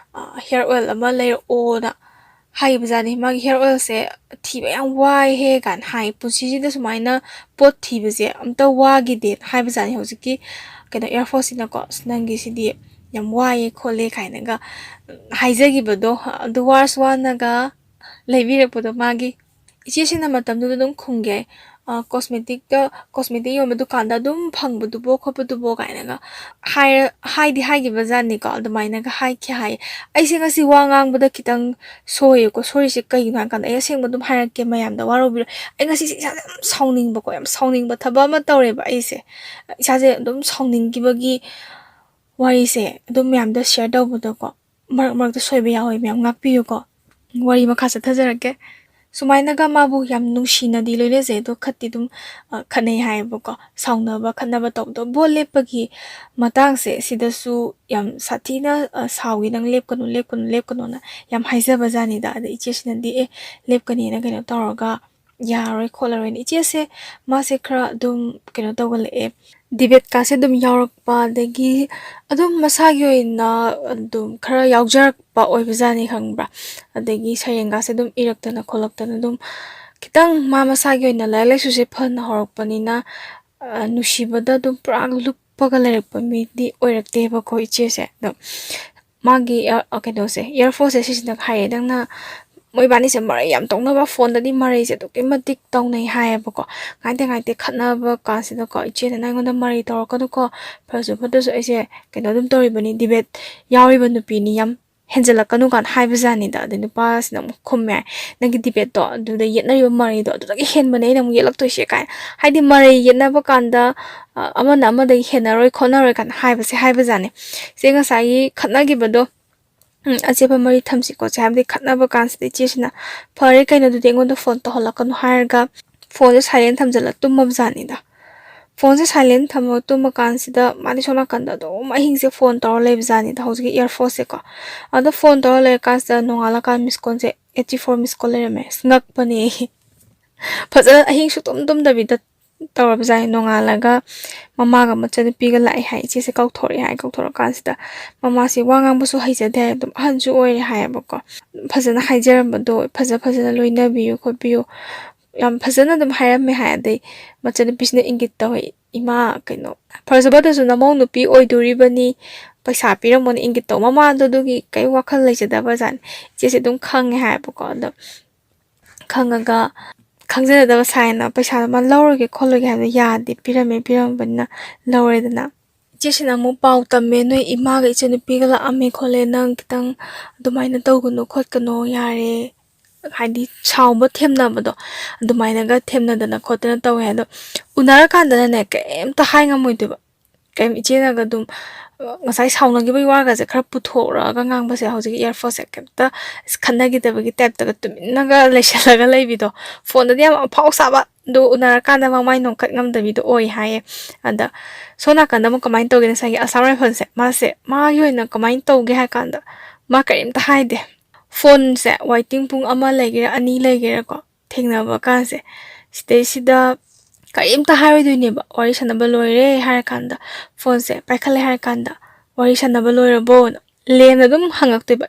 ꯍꯤꯌꯔ ꯑꯣꯏꯜ ꯑꯃ ꯂꯩꯔꯛꯑꯣꯅ ꯍꯥꯏꯕꯖꯥꯠꯅꯤ꯫ ꯃꯥꯒꯤ ꯍꯤꯌꯔ ꯑꯣꯏꯜꯁꯦ ꯊꯤꯕ ꯌꯥꯝ ꯋꯥꯏꯍꯦ ꯀꯥꯏꯅ ꯍꯥꯏ, "ꯄꯨꯟꯁꯤꯁꯤꯗ ꯁꯨꯃꯥꯏꯅ ꯄꯣꯠ ꯊꯤꯕꯁꯦ ꯑꯝꯇ ꯋꯥꯈꯤꯗꯦ" ꯍꯥꯏꯕꯖꯥꯠꯅꯤ꯫ ꯍꯧꯖꯤꯛꯀꯤ ꯀꯩꯅꯣ ꯑꯦꯌꯔ ꯐꯣꯔꯁꯁꯤꯅꯀꯣ, "ꯑꯁ, ꯅꯪꯒꯤꯁꯤꯗꯤ ꯌꯥꯝ ꯋꯥꯏꯑꯦ ꯈꯣꯠꯂꯦ" ꯀꯥꯏꯅꯒ ꯍꯥꯏꯖꯈꯤꯕꯗꯣ, ꯑꯗꯨ ꯋꯥꯔꯁꯨ ꯋꯥꯅꯒ ꯂꯩꯕꯤꯔꯛꯄꯗꯣ ꯃꯥꯒꯤ꯫ ꯏꯆꯦꯁꯤꯅ ꯃꯇꯝꯗꯨꯗ ꯑꯗꯨꯝ ꯈꯨꯝꯒꯦ, "ꯑ, ꯀꯣꯁꯃꯦꯇꯤꯛꯇ, ꯀꯣꯁꯃꯦꯇꯤꯛ ꯌꯣꯟꯕ ꯗꯨꯀꯥꯟꯗ ꯑꯗꯨꯝ ꯐꯪꯕꯗꯨꯕꯣ ꯈꯣꯠꯄꯗꯨꯕꯣ?" ꯀꯥꯏꯅꯒ ꯍꯥꯏꯔ-, ꯍꯥꯏꯗꯤ ꯍꯥꯏꯈꯤꯕ ꯖꯥꯠꯅꯤꯀꯣ, ꯑꯗꯨꯃꯥꯏꯅꯒ ꯍꯥꯏꯈꯤ ꯍꯥꯏ꯫ ꯑꯩꯁꯦ ꯉꯁꯤ ꯋꯥ ꯉꯥꯡꯕꯗ ꯈꯤꯇꯪ ꯁꯣꯏꯌꯦꯀꯣ꯫ ꯁꯣꯏꯔꯤꯁꯦ ꯀꯩꯒꯤꯅꯣ ꯍꯥꯏ ꯀꯥꯟꯗ, ꯑꯩ ꯑꯁꯦꯡꯕ ꯑꯗꯨꯝ ꯍꯥꯏꯔꯛꯀꯦ, ꯃꯌꯥꯝꯗ ꯋꯥꯔꯧꯕꯤꯔꯣ꯫ ꯑꯩ ꯉꯁꯤꯁꯦ ꯏꯁꯥꯁꯦ ꯌꯥꯝ ꯁꯥꯎꯅꯤꯡꯕꯀꯣ, ꯌꯥꯝ ꯁꯥꯎꯅꯤꯡꯕ ꯊꯕꯛ ꯑꯃ ꯇꯧꯔꯦꯕ ꯑꯩꯁꯦ꯫ ꯏꯁꯥꯁꯦ ꯑꯗꯨꯝ ꯁꯥꯎꯅꯤꯡꯈꯤꯕꯒꯤ ꯋꯥꯔꯤꯁꯦ ꯑꯗꯨꯝ ꯃꯌꯥꯝꯗ ꯁꯤꯌꯔ ꯇꯧꯕꯗꯀꯣ, ꯃꯔꯛ ꯃꯔꯛꯇ ꯁꯣꯏꯕ ꯌꯥꯎꯋꯦ, ꯃꯌꯥꯝ ꯉꯥꯛꯄꯤꯌꯨꯀꯣ꯫ ꯋꯥꯔꯤ ꯃꯈꯥ ꯆꯠꯊꯖꯔꯛꯀꯦ꯫ ꯁꯨꯃꯥꯏꯅꯒ ꯃꯥꯕꯨ ꯌꯥꯝ ꯅꯨꯡꯁꯤꯅꯗꯤ ꯂꯣꯏꯅꯖꯩ, ꯑꯗꯣ ꯈꯠꯇꯤ ꯑꯗꯨꯝ, ꯑ, ꯈꯠꯅꯩ ꯍꯥꯏꯌꯦꯕꯀꯣ꯫ ꯁꯥꯎꯅꯕ ꯈꯠꯅꯕ ꯇꯧꯕꯗꯣ, ꯚꯣꯠ ꯂꯦꯞꯄꯒꯤ ꯃꯇꯥꯡꯁꯦ ꯁꯤꯗꯁꯨ ꯌꯥꯝ ꯁꯥꯊꯤꯅ, ꯑ, ꯁꯥꯎꯏ, "ꯅꯪ ꯂꯦꯞꯀꯅꯨ, ꯂꯦꯞꯀꯅꯨ, ꯂꯦꯞꯀꯅꯨꯅ" ꯌꯥꯝ ꯍꯥꯏꯖꯕ ꯖꯥꯠꯅꯤꯗ꯫ ꯑꯗ ꯏꯆꯦꯁꯤꯅꯗꯤ, "ꯑꯦ, ꯂꯦꯞꯀꯅꯤꯅ ꯀꯩꯅꯣ ꯇꯧꯔꯒ ꯌꯥꯔꯣꯏ ꯈꯣꯠꯂꯔꯣꯏꯅ", ꯏꯆꯦꯁꯦ, ꯃꯥꯁꯦ ꯈꯔ ꯑꯗꯨꯝ ꯀꯩꯅꯣ ꯇꯧꯒꯜꯂꯛꯑꯦ, ꯗꯤꯕꯦꯠꯀꯥꯁꯦ ꯑꯗꯨꯝ ꯌꯥꯎꯔꯛꯄ, ꯑꯗꯒꯤ ꯑꯗꯨꯝ ꯃꯁꯥꯒꯤ ꯑꯣꯏꯅ ꯑꯗꯨꯝ ꯈꯔ ꯌꯥꯎꯖꯔꯛꯄ ꯑꯣꯏꯕꯖꯥꯠꯅꯤ, ꯈꯪꯕ꯭ꯔꯥ? ꯑꯗꯒꯤ ꯁꯩꯔꯦꯡꯒꯥꯁꯦ ꯑꯗꯨꯝ ꯏꯔꯛꯇꯅ ꯈꯣꯠꯂꯛꯇꯅ ꯑꯗꯨꯝ ꯈꯤꯇꯪ ꯃꯥ ꯃꯁꯥꯒꯤ ꯑꯣꯏꯅ ꯂꯥꯏꯔꯤꯛ ꯂꯥꯏꯁꯨꯁꯦ ꯐꯅ ꯍꯧꯔꯛꯄꯅꯤꯅ, ꯑ, ꯅꯨꯡꯁꯤꯕꯗ ꯑꯗꯨꯝ ꯄꯨꯔꯥ ꯂꯨꯞꯄꯒ ꯂꯩꯔꯛꯄ ꯃꯤꯗꯤ ꯑꯣꯏꯔꯛꯇꯦꯕꯀꯣ ꯏꯆꯦꯁꯦ꯫ ꯑꯗꯣ ꯃꯥꯒꯤ ꯑꯦꯌꯔ-, ꯑ, ꯀꯩꯅꯣꯁꯦ, ꯑꯦꯌꯔ ꯐꯣꯔꯁꯁꯦ ꯁꯤꯁꯤꯅ ꯍꯥꯏꯌꯦ, "ꯅꯪꯅ", ꯃꯣꯏꯕꯥꯅꯤꯁꯦ ꯃꯔꯩ ꯌꯥꯝ ꯇꯧꯅꯕ, ꯐꯣꯟꯗꯗꯤ ꯃꯔꯩꯁꯦ ꯑꯗꯨꯛꯀꯤ ꯃꯇꯤꯛ ꯇꯧꯅꯩ ꯍꯥꯏꯌꯦꯕꯀꯣ꯫ ꯉꯥꯏꯇꯦ ꯉꯥꯏꯇꯦ ꯈꯠꯅꯕ ꯀꯥꯟꯁꯤꯗꯀꯣ, ꯏꯆꯦꯅ, "ꯅꯪꯉꯣꯟꯗ ꯃꯔꯩ ꯇꯧꯔꯛꯀꯅꯨꯀꯣ, ꯐꯔꯁꯨ ꯐꯠꯇ꯭ꯔꯁꯨ ꯑꯩꯁꯦ ꯀꯩꯅꯣ ꯑꯗꯨꯝ ꯇꯧꯔꯤꯕꯅꯤ, ꯗꯤꯕꯦꯠ ꯌꯥꯎꯔꯤꯕ ꯅꯨꯄꯤꯅꯤ, ꯌꯥꯝ ꯍꯦꯟꯖꯜꯂꯛꯀꯅꯨ" ꯀꯥꯏꯅ ꯍꯥꯏꯕꯖꯥꯠꯅꯤꯗ꯫ ꯑꯗꯩ ꯅꯨꯄꯥꯁꯤꯅ ꯑꯃꯨꯛ ꯈꯨꯝꯃꯦ, "ꯅꯪꯒꯤ ꯗꯤꯕꯦꯠꯇꯣ, ꯑꯗꯨꯗ ꯌꯦꯠꯅꯔꯤꯕ ꯃꯔꯩꯗꯣ ꯑꯗꯨꯗꯒꯤ ꯍꯦꯟꯕꯅꯦ ꯑꯩꯅ ꯑꯃꯨꯛ ꯌꯦꯠꯂꯛꯇꯣꯏꯁꯦ" ꯀꯥꯏꯅ꯫ ꯍꯥꯏꯗꯤ ꯃꯔꯩ ꯌꯦꯠꯅꯕ ꯀꯥꯟꯗ, ꯑ, ꯑꯃꯅ ꯑꯃꯗꯒꯤ ꯍꯦꯟꯅꯔꯣꯏ ꯈꯣꯠꯅꯔꯣꯏ ꯀꯥꯏꯅ ꯍꯥꯏꯕꯁꯦ ꯍꯥꯏꯕꯖꯥꯠꯅꯤ꯫ ꯏꯆꯦ ꯉꯁꯥꯏꯒꯤ ꯈꯠꯅꯈꯤꯕꯗꯣ, ꯎꯝ, ꯑꯆꯦꯠꯄ ꯃꯔꯤ ꯊꯝꯁꯤ ꯈꯣꯠꯁꯤ ꯍꯥꯏꯕꯗꯤ ꯈꯠꯅꯕ ꯀꯥꯟꯁꯤꯗ ꯏꯆꯦꯁꯤꯅ, "ꯐꯔꯦ ꯀꯩꯅꯣ, ꯑꯗꯨꯗꯤ ꯑꯩꯉꯣꯟꯗ ꯐꯣꯟ ꯇꯧꯍꯜꯂꯛꯀꯅꯨ" ꯍꯥꯏꯔꯒ ꯐꯣꯟꯁꯦ ꯁꯥꯏꯂꯦꯟ ꯊꯝꯖꯤꯜꯂ ꯇꯨꯝꯃꯕ ꯖꯥꯠꯅꯤꯗ꯫ ꯐꯣꯟꯁꯦ ꯁꯥꯏꯂꯦꯟ ꯊꯝꯃꯒ ꯇꯨꯝꯃ ꯀꯥꯟꯁꯤꯗ ꯃꯥꯗꯤ ꯁꯣꯝ ꯅꯥꯀꯟꯗ ꯑꯗꯨꯝ ꯑꯍꯤꯡꯁꯦ ꯐꯣꯟ ꯇꯧꯔ ꯂꯩꯕꯖꯥꯠꯅꯤꯗ, ꯍꯧꯖꯤꯛꯀꯤ ꯏꯌꯥꯔꯐꯣꯟꯁꯦꯀꯣ꯫ ꯑꯗꯣ ꯐꯣꯟ ꯇꯧꯔ ꯂꯩꯔꯀꯥꯟꯁꯤꯗ ꯅꯣꯡꯉꯥꯜꯂꯀꯥꯟ ꯃꯤꯁ ꯀꯣꯜꯁꯦ ꯑꯩꯠꯇꯤ ꯐꯣꯔ ꯃꯤꯁ ꯀꯣꯜ ꯂꯩꯔꯝꯃꯦ꯫ ꯑꯁ, ꯉꯛꯄꯅꯦ꯫ ꯐꯖꯅ ꯑꯍꯤꯡ ꯁꯨꯛꯇꯨꯝ ꯇꯨꯝꯗꯕꯤꯗ ꯇꯧꯔꯕꯖꯥꯠꯅꯤ꯫ ꯅꯣꯡꯉꯥꯜꯂꯒ ꯃꯃꯥꯒ ꯃꯆꯟꯅꯨꯄꯤꯒ ꯂꯥꯛꯑꯦ ꯍꯥꯏ, ꯏꯆꯦꯁꯦ ꯀꯧꯊꯣꯔꯛꯑꯦ ꯍꯥꯏ꯫ ꯀꯧꯊꯣꯔꯛꯀꯥꯟꯁꯤꯗ ꯃꯃꯥꯁꯦ ꯋꯥ ꯉꯥꯡꯕꯁꯨ ꯍꯩꯖꯗꯦ ꯍꯥꯏ, ꯑꯗꯨꯝ ꯑꯍꯟꯁꯨ ꯑꯣꯏꯔꯦ ꯍꯥꯏꯌꯦꯕꯀꯣ꯫ ꯐꯖꯅ ꯍꯥꯏꯖꯔꯝꯕꯗꯣ, ꯐꯖ ꯐꯖꯅ ꯂꯣꯏꯅꯕꯤꯌꯨ ꯈꯣꯠꯄꯤꯌꯨ, ꯌꯥꯝ ꯐꯖꯅ ꯑꯗꯨꯝ ꯍꯥꯏꯔꯝꯃꯦ ꯍꯥꯏ꯫ ꯑꯗꯩ ꯃꯆꯟꯅꯨꯄꯤꯁꯤꯅ ꯏꯪꯒꯤꯠ ꯇꯧꯋꯦ, "ꯏꯃꯥ, ꯀꯩꯅꯣ, ꯐꯔꯁꯨꯕꯗꯁꯨ ꯅꯃꯧ ꯅꯨꯄꯤ ꯑꯣꯏꯗꯣꯔꯤꯕꯅꯤ, ꯄꯩꯁꯥ ꯄꯤꯔꯝꯃꯣꯅ ꯏꯪꯒꯤꯠ ꯇꯧ"꯫ ꯃꯃꯥꯗꯣ ꯑꯗꯨꯒꯤ ꯀꯩ ꯋꯥꯈꯜ ꯂꯩꯖꯗꯕ ꯖꯥꯠꯅꯤ꯫ ꯏꯆꯦꯁꯦ ꯑꯗꯨꯝ ꯈꯪꯉꯦ ꯍꯥꯏꯌꯦꯕꯀꯣ꯫ ꯑꯗꯣ ꯈꯪꯉꯒ ꯈꯪꯖꯗꯕ ꯁꯥꯏꯅ ꯄꯩꯁꯥꯗꯣ ꯃꯥ ꯂꯧꯔꯒꯦ ꯈꯣꯠꯂꯒꯦ ꯍꯥꯏꯕꯗꯣ ꯌꯥꯗꯦ, ꯄꯤꯔꯝꯃꯦ, ꯄꯤꯔꯝꯕꯅꯤꯅ ꯂꯧꯔꯦꯗꯅ꯫ ꯏꯆꯦꯁꯤꯅ ꯑꯃꯨꯛ ꯄꯥꯎ ꯇꯝꯃꯦ, "ꯅꯣꯏ ꯏꯃꯥꯒ ꯏꯆꯟꯅꯨꯄꯤꯒ ꯂꯥꯛꯑꯝꯃꯦ ꯈꯣꯠꯂꯦ, ꯅꯪ ꯈꯤꯇꯪ ꯑꯗꯨꯃꯥꯏꯅ ꯇꯧꯒꯅꯨ ꯈꯣꯠꯀꯅꯨ, ꯌꯥꯔꯦ", ꯍꯥꯏꯗꯤ ꯁꯥꯎꯕ ꯊꯦꯝꯅꯕꯗꯣ ꯑꯗꯨꯃꯥꯏꯅꯒ ꯊꯦꯝꯅꯗꯅ ꯈꯣꯠꯇꯅ ꯇꯧꯋꯦ꯫ ꯑꯗꯣ ꯎꯅꯔꯀꯥꯟꯗꯅꯅꯦ ꯀꯩꯝꯇ ꯍꯥꯏ ꯉꯝꯃꯣꯏꯗꯣꯏꯕ꯫ ꯀꯩꯝ, ꯏꯆꯦꯅꯒ ꯑꯗꯨꯝ, ꯑ, ꯉꯁꯥꯏ ꯁꯥꯎꯅꯈꯤꯕꯒꯤ ꯋꯥꯒꯁꯦ ꯈꯔ ꯄꯨꯊꯣꯛꯑꯒ ꯉꯥꯡꯕꯁꯦ ꯍꯧꯖꯤꯛꯀꯤ ꯏꯌꯥꯔꯐꯣꯟꯁꯦ ꯀꯩꯝꯇ ꯈꯠꯅꯈꯤꯗꯕꯒꯤ ꯇꯥꯏꯞꯇꯒ ꯇꯨꯃꯤꯟꯅꯒ ꯂꯩꯁꯜꯂꯒ ꯂꯩꯕꯤꯗꯣ꯫ ꯐꯣꯟꯗꯗꯤ ꯌꯥꯝ ꯑꯐꯥꯎ ꯁꯥꯕ, ꯑꯗꯣ ꯎꯅꯔꯀꯥꯟꯗ ꯃꯃꯥꯏ ꯅꯣꯡꯈꯠ ꯉꯝꯗꯕꯤꯗꯣ ꯑꯣꯏ ꯍꯥꯏꯌꯦ꯫ ꯑꯗ ꯁꯣꯝ ꯅꯥꯀꯟꯗ ꯑꯃꯨꯛ ꯀꯃꯥꯏꯅ ꯇꯧꯒꯦ, ꯉꯁꯥꯏꯒꯤ ꯑꯁꯥꯝ ꯔꯥꯏꯐꯜꯁꯦ, ꯃꯥꯁꯦ ꯃꯥꯒꯤ ꯑꯣꯏꯅ ꯀꯃꯥꯏꯅ ꯇꯧꯒꯦ ꯍꯥꯏ ꯀꯥꯟꯗ, ꯃꯥ ꯀꯔꯤꯝꯇ ꯍꯥꯏꯗꯦ꯫ ꯐꯣꯟꯁꯦ ꯋꯦꯇꯤꯡ ꯄꯨꯡ ꯑꯃ ꯂꯩꯒꯦꯔꯥ, ꯑꯅꯤ ꯂꯩꯒꯦꯔꯥꯀꯣ, ꯊꯦꯡꯅꯕ ꯀꯥꯟꯁꯦ, ꯁꯤꯗꯩꯁꯤꯗ ꯀꯔꯤꯝꯇ ꯍꯥꯏꯔꯣꯏꯗꯣꯏꯅꯦꯕ꯫ ꯋꯥꯔꯤ ꯁꯥꯟꯅꯕ ꯂꯣꯏꯔꯦ ꯍꯥꯏꯔꯀꯥꯟꯗ, ꯐꯣꯟꯁꯦ ꯄꯥꯏꯈꯠꯂꯦ ꯍꯥꯏꯔꯀꯥꯟꯗ, "ꯋꯥꯔꯤ ꯁꯥꯟꯅꯕ ꯂꯣꯏꯔꯕꯣ?" ꯂꯦꯟꯅ ꯑꯗꯨꯝ ꯍꯪꯉꯛꯇꯣꯏꯕ꯫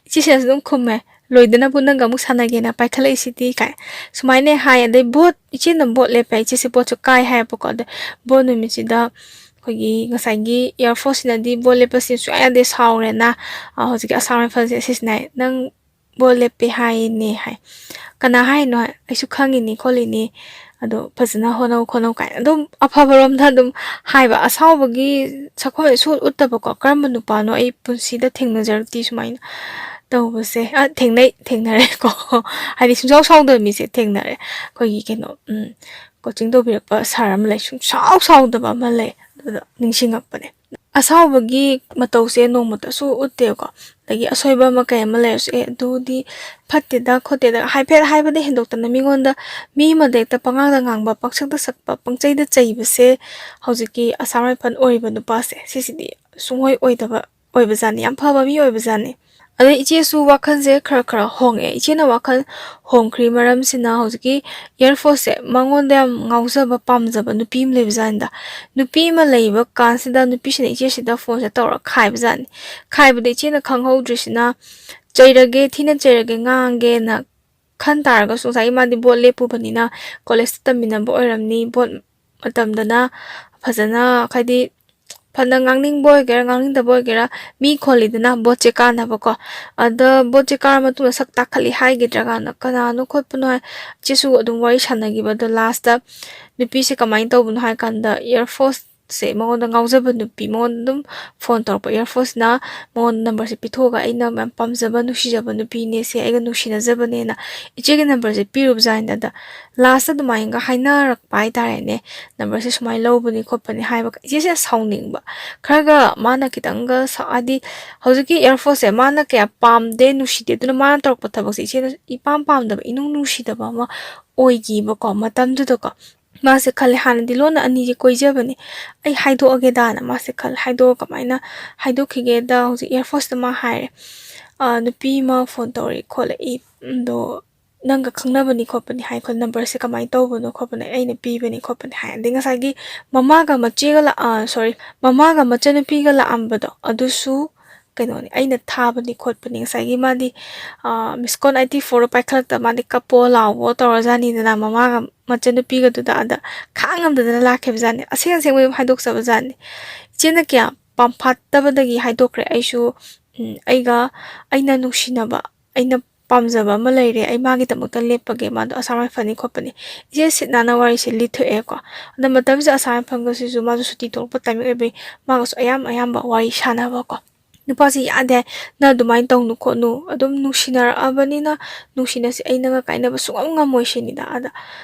ꯏꯆꯦꯁꯤꯅꯁꯨ ꯑꯗꯨꯝ ꯈꯨꯝꯃꯦ, "ꯂꯣꯏꯗꯅꯕꯨ ꯅꯪꯒ ꯑꯃꯨꯛ ꯁꯥꯟꯅꯒꯦꯅ ꯄꯥꯏꯈꯠꯂꯛꯏꯁꯤꯗꯤ" ꯀꯥꯏ ꯁꯨꯃꯥꯏꯅ ꯍꯥꯏ꯫ ꯑꯗꯩ ꯚꯣꯠ, ꯏꯆꯦꯅ ꯚꯣꯠ ꯂꯦꯞꯄꯦ, ꯏꯆꯦꯁꯦ ꯚꯣꯠꯁꯨ ꯀꯥꯏ ꯍꯥꯏꯌꯦꯕꯀꯣ꯫ ꯑꯗꯩ ꯚꯣꯠ ꯅꯨꯃꯤꯠꯁꯤꯗ ꯑꯩꯈꯣꯏꯒꯤ ꯉꯁꯥꯏꯒꯤ ꯏꯌꯥꯔꯐꯣꯟꯁꯤꯅꯗꯤ ꯚꯣꯠ ꯂꯦꯞꯄꯁꯤ ꯁꯨꯡꯌꯥ ꯌꯥꯗꯦ, ꯁꯥꯎꯔꯦꯅ꯫ ꯑ, ꯍꯧꯖꯤꯛꯀꯤ ꯑꯁꯥꯝ ꯔꯥꯏꯐꯜꯁꯦ ꯁꯤꯁꯤꯅ ꯍꯥꯏ, "ꯅꯪ ꯚꯣꯠ ꯂꯦꯞꯄꯦ ꯍꯥꯏꯅꯦ" ꯍꯥꯏ꯫ "ꯀꯅꯥ ꯍꯥꯏꯅꯣ?" ꯍꯥꯏ꯫ "ꯑꯩꯁꯨ ꯈꯪꯉꯤꯅꯤ ꯈꯣꯠꯂꯤꯅꯤ, ꯑꯗꯣ ꯐꯖꯅ ꯍꯣꯠꯅꯧ ꯈꯣꯠꯅꯧ" ꯀꯥꯏꯅ ꯑꯗꯨꯝ ꯑꯐꯕꯔꯣꯝꯗ ꯑꯗꯨꯝ ꯍꯥꯏꯕ꯫ ꯑꯁꯥꯎꯕꯒꯤ ꯁꯛꯐꯝꯁꯦ ꯁꯨꯛꯎꯠ ꯎꯠꯇꯕꯀꯣ꯫ ꯀꯔꯝꯕ ꯅꯨꯄꯥꯅꯣ ꯑꯩ ꯄꯨꯟꯁꯤꯗ ꯊꯦꯡꯅꯖꯔꯛꯇꯦ ꯁꯨꯃꯥꯏꯅ ꯇꯧꯕꯁꯦ꯫ ꯑ, ꯊꯦꯡꯅꯩ, ꯊꯦꯡꯅꯔꯦꯀꯣ꯫ ꯍꯥꯏꯗꯤ ꯁꯨꯡꯁꯥꯎ ꯁꯥꯎꯗꯕ ꯃꯤꯁꯦ ꯊꯦꯡꯅꯔꯦ꯫ ꯑꯩꯈꯣꯏꯒꯤ ꯀꯩꯅꯣ, ꯎꯝ, ꯀꯣꯆꯤꯡ ꯇꯧꯕꯤꯔꯛꯄ ꯁꯥꯔ ꯑꯃ ꯂꯩ, ꯁꯨꯡꯁꯥꯎ ꯁꯥꯎꯗꯕ ꯑꯃ ꯂꯩ꯫ ꯑꯗꯨꯗ ꯅꯤꯡꯁꯤꯡꯉꯛꯄꯅꯦ꯫ ꯑꯁꯥꯎꯕꯒꯤ ꯃꯇꯧꯁꯦ ꯅꯣꯡꯃꯇꯁꯨ ꯎꯠꯇꯦꯀꯣ꯫ ꯑꯗꯒꯤ ꯑꯁꯣꯏꯕ ꯑꯃ ꯀꯩ ꯑꯃ ꯂꯩꯔꯁꯨ, "ꯑꯦ, ꯑꯗꯨꯗꯤ ꯐꯠꯇꯦꯗ ꯈꯣꯠꯇꯦꯗ" ꯍꯥꯏꯐꯦꯠ ꯍꯥꯏꯕꯗ ꯍꯦꯟꯗꯣꯛꯇꯅ ꯃꯤꯉꯣꯟꯗ, ꯃꯤ ꯑꯃꯗ ꯍꯦꯛꯇ ꯄꯉꯥꯡꯗ ꯉꯥꯡꯕ, ꯄꯪꯁꯛꯇ ꯁꯛꯄ, ꯄꯪꯆꯩꯗ ꯆꯩꯕꯁꯦ ꯍꯧꯖꯤꯛꯀꯤ ꯑꯁꯥꯝ ꯔꯥꯏꯐꯜ ꯑꯣꯏꯔꯤꯕ ꯅꯨꯄꯥꯁꯦ ꯁꯤꯁꯤꯗꯤ ꯁꯨꯡꯑꯣꯏ ꯑꯣꯏꯗꯕ ꯑꯣꯏꯕꯖꯥꯠꯅꯤ꯫ ꯌꯥꯝ ꯐꯕ ꯃꯤ ꯑꯣꯏꯕꯖꯥꯠꯅꯤ꯫ ꯑꯗꯩ ꯏꯆꯦꯁꯨ ꯋꯥꯈꯜꯁꯦ ꯈꯔ ꯈꯔ ꯍꯣꯡꯉꯛꯑꯦ꯫ ꯏꯆꯦꯅ ꯋꯥꯈꯜ ꯍꯣꯡꯈ꯭ꯔꯤ ꯃꯔꯝꯁꯤꯅ ꯍꯧꯖꯤꯛꯀꯤ Air Force ꯁꯦ ꯃꯉꯣꯟꯗ ꯌꯥꯝ ꯉꯥꯎꯖꯕ, ꯄꯥꯝꯖꯕ ꯅꯨꯄꯤ ꯑꯃ ꯂꯩꯕꯖꯥꯠꯅꯤꯗ꯫ ꯅꯨꯄꯤ ꯑꯃ ꯂꯩꯕ ꯀꯥꯟꯁꯤꯗ ꯅꯨꯄꯤꯁꯤꯅ ꯏꯆꯦꯁꯤꯗ ꯐꯣꯟꯁꯦ ꯇꯧꯔ ꯈꯥꯏꯕꯖꯥꯠꯅꯤ꯫ ꯈꯥꯏꯕꯗ ꯏꯆꯦꯅ ꯈꯪꯍꯧꯗ꯭ꯔꯤꯁꯤꯅ, ꯆꯩꯔꯒꯦ, ꯊꯤꯅ ꯆꯩꯔꯒꯦ, ꯉꯥꯡꯒꯦꯅ ꯈꯟ ꯇꯥꯔꯒꯁꯨ, ꯉꯁꯥꯏꯒꯤ ꯃꯥꯗꯤ ꯕꯣꯠ ꯂꯦꯞꯄꯨꯕꯅꯤꯅ, ꯀꯣꯂꯦꯖꯇ ꯇꯝꯃꯤꯟꯅꯕ ꯑꯣꯏꯔꯝꯅꯤ, ꯕꯣꯠ ꯃꯇꯝꯗꯅ ꯐꯖꯅ, ꯍꯥꯏꯗꯤ, ꯐꯅ ꯉꯥꯡꯅꯤꯡꯕ ꯑꯣꯏꯒꯦꯔꯥ, ꯉꯥꯡꯅꯤꯡꯗꯕ ꯑꯣꯏꯒꯦꯔꯥ, ꯃꯤ ꯈꯣꯜꯂꯤꯗꯅ ꯕꯣꯠꯁꯦ ꯀꯥꯟꯅꯕꯀꯣ꯫ ꯑꯗ ꯕꯣꯠꯁꯦ ꯀꯥꯔ ꯃꯇꯨꯡꯗ ꯁꯛ ꯇꯥꯈꯠꯂꯤ ꯍꯥꯏꯒꯗ꯭ꯔꯥ ꯀꯥꯟꯗ, ꯀꯅꯥꯅꯣ ꯈꯣꯠꯄꯅꯣ ꯍꯥꯏ, ꯏꯆꯦꯁꯨ ꯑꯗꯨꯝ ꯋꯥꯔꯤ ꯁꯥꯟꯅꯈꯤꯕ꯫ ꯑꯗꯣ ꯂꯥꯁꯇ ꯅꯨꯄꯤꯁꯦ ꯀꯃꯥꯏꯅ ꯇꯧꯕꯅꯣ ꯍꯥꯏ ꯀꯥꯟꯗ, Air Force ꯁꯦ ꯃꯉꯣꯟꯗ ꯉꯥꯎꯖꯕ ꯅꯨꯄꯤ, ꯃꯉꯣꯟꯗ ꯑꯗꯨꯝ ꯐꯣꯟ ꯇꯧꯔꯛꯄ Air Force ꯅ ꯃꯉꯣꯟꯗ ꯅꯝꯕꯔꯁꯦ ꯄꯤꯊꯣꯛꯑꯒ, "ꯑꯩꯅ ꯌꯥꯝ ꯄꯥꯝꯖꯕ, ꯅꯨꯡꯁꯤꯖꯕ ꯅꯨꯄꯤꯅꯦ, ꯁꯦ ꯑꯩꯒ ꯅꯨꯡꯁꯤꯅꯖꯕꯅꯦꯅ" ꯏꯆꯦꯒꯤ ꯅꯝꯕꯔꯁꯦ ꯄꯤꯔꯨꯕꯖꯥꯠꯅꯤꯗ꯫ ꯑꯗ ꯂꯥꯁꯇ ꯑꯗꯨꯃꯥꯏꯅꯒ ꯍꯥꯏꯅꯔꯛꯄ ꯍꯥꯏꯇꯥꯔꯦꯅꯦ, "ꯅꯝꯕꯔꯁꯦ ꯁꯨꯃꯥꯏꯅ ꯂꯧꯕꯅꯤ ꯈꯣꯠꯄꯅꯤ" ꯍꯥꯏꯕ꯫ ꯏꯆꯦꯁꯦ ꯁꯥꯎꯅꯤꯡꯕ, ꯈꯔꯒ ꯃꯥꯅ ꯈꯤꯇꯪꯒ ꯁꯥꯎ-, ꯍꯥꯏꯗꯤ ꯍꯧꯖꯤꯛꯀꯤ Air Force ꯁꯦ ꯃꯥꯅ ꯀꯌꯥ ꯄꯥꯝꯗꯦ, ꯅꯨꯡꯁꯤꯗꯦ, ꯑꯗꯨꯅ ꯃꯥꯅ ꯇꯧꯔꯛꯄ ꯊꯕꯛꯁꯦ ꯏꯆꯦꯅ ꯏꯄꯥꯝ ꯄꯥꯝꯗꯕ, ꯏꯅꯨꯡ ꯅꯨꯡꯁꯤꯗꯕ ꯑꯃ ꯑꯣꯏꯈꯤꯕꯀꯣ ꯃꯇꯝꯗꯨꯗꯀꯣ꯫ ꯃꯥꯁꯦ ꯈꯜꯂꯦ, "ꯍꯥꯟꯅꯗꯤ ꯂꯣꯟꯅ ꯑꯅꯤꯁꯦ ꯀꯣꯏꯖꯕꯅꯦ, ꯑꯩ ꯍꯥꯏꯗꯣꯛꯑꯒꯦꯗꯥꯅ" ꯃꯥꯁꯦ ꯈꯜꯂꯦ꯫ ꯍꯥꯏꯗꯣꯛꯑ ꯀꯃꯥꯏꯅ ꯍꯥꯏꯗꯣꯛꯈꯤꯒꯦꯗ, ꯍꯧꯖꯤꯛ Air Force ꯇ ꯃꯥ ꯍꯥꯏꯔꯦ, "ꯑ, ꯅꯨꯄꯤ ꯑꯃ ꯐꯣꯟ ꯇꯧꯔꯛꯏ ꯈꯣꯠꯂꯛꯏ, ꯑꯗꯣ ꯅꯪꯒ ꯈꯪꯅꯕꯅꯤ ꯈꯣꯠꯄꯅꯤ ꯍꯥꯏ ꯈꯣꯠ, ꯅꯝꯕꯔꯁꯦ ꯀꯃꯥꯏꯅ ꯇꯧꯕꯅꯣ ꯈꯣꯠꯄꯅꯣ, ꯑꯩꯅ ꯄꯤꯕꯅꯤ ꯈꯣꯠꯄꯅꯤ" ꯍꯥꯏ꯫ ꯑꯗꯩ ꯉꯁꯥꯏꯒꯤ ꯃꯃꯥꯒ ꯃꯆꯦꯒ ꯂꯥꯛ-, ꯑ, sorry, ꯃꯃꯥꯒ ꯃꯆꯟꯅꯨꯄꯤꯒ ꯂꯥꯛꯑꯝꯕꯗꯣ, ꯑꯗꯨꯁꯨ ꯀꯩꯅꯣꯅꯤ, ꯑꯩꯅ ꯊꯥꯕꯅꯤ ꯈꯣꯠꯄꯅꯤ꯫ ꯉꯁꯥꯏꯒꯤ ꯃꯥꯗꯤ, ꯑ, missed call ninety four ꯗꯣ ꯄꯥꯏꯈꯠꯂꯛꯇ ꯃꯥꯗꯤ ꯀꯞꯄꯣ ꯂꯥꯎꯕꯣ ꯇꯧꯔꯖꯥꯠꯅꯤꯗꯅ, ꯃꯃꯥꯒ ꯃꯆꯟꯅꯨꯄꯤꯒꯗꯨꯗ꯫ ꯑꯗ ꯈꯥꯡꯉꯝꯗꯗꯅ ꯂꯥꯛꯈꯤꯕꯖꯥꯠꯅꯤ꯫ ꯑꯁꯦꯡ ꯑꯁꯦꯡꯕ ꯑꯗꯨꯝ ꯍꯥꯏꯗꯣꯛꯆꯕꯖꯥꯠꯅꯤ꯫ ꯏꯆꯦꯅ ꯀꯌꯥ ꯄꯥꯝꯐꯥꯠꯇꯕꯗꯒꯤ ꯍꯥꯏꯗꯣꯛꯈ꯭ꯔꯦ꯫ ꯑꯩꯁꯨ, ꯎꯝ, ꯑꯩꯒ, ꯑꯩꯅ ꯅꯨꯡꯁꯤꯅꯕ, ꯑꯩꯅ ꯄꯥꯝꯖꯕ ꯑꯃ ꯂꯩꯔꯦ, ꯑꯩ ꯃꯥꯒꯤꯗꯃꯛꯇ ꯂꯦꯞꯄꯒꯦ, ꯃꯥꯗꯣ ꯑꯁꯥꯝ ꯔꯥꯏꯐꯜꯅꯤ ꯈꯣꯠꯄꯅꯤ꯫ ꯏꯆꯦ ꯁꯤꯠ ꯅꯥꯟꯅ ꯋꯥꯔꯤꯁꯦ ꯂꯤꯊꯣꯛꯑꯦꯀꯣ꯫ ꯑꯗ ꯃꯇꯝꯁꯤꯗ ꯑꯁꯥꯝ ꯔꯥꯏꯐꯜꯒꯁꯤꯁꯨ ꯃꯥꯁꯨ ꯁꯨꯇꯤ ꯊꯣꯛꯂꯛꯄ ꯇꯥꯏꯃꯤꯡ ꯑꯣꯏꯕꯒꯤ ꯃꯥꯒꯁꯨ ꯑꯌꯥꯝ ꯑꯌꯥꯝꯕ ꯋꯥꯔꯤ ꯁꯥꯟꯅꯕꯀꯣ꯫ ꯅꯨꯄꯥꯁꯤ ꯌꯥꯗꯦ, "ꯅꯪ ꯑꯗꯨꯃꯥꯏꯅ ꯇꯧꯅꯨ ꯈꯣꯠꯅꯨ, ꯑꯗꯨꯝ ꯅꯨꯡꯁꯤꯅꯔꯛꯑꯕꯅꯤꯅ ꯅꯨꯡꯁꯤꯅꯁꯤ, ꯑꯩ ꯅꯪꯒ ꯀꯥꯏꯅꯕ ꯁꯨꯡꯉꯝ ꯉꯝꯃꯣꯏ" ꯁꯤꯅꯤꯗ꯫ ꯑꯗ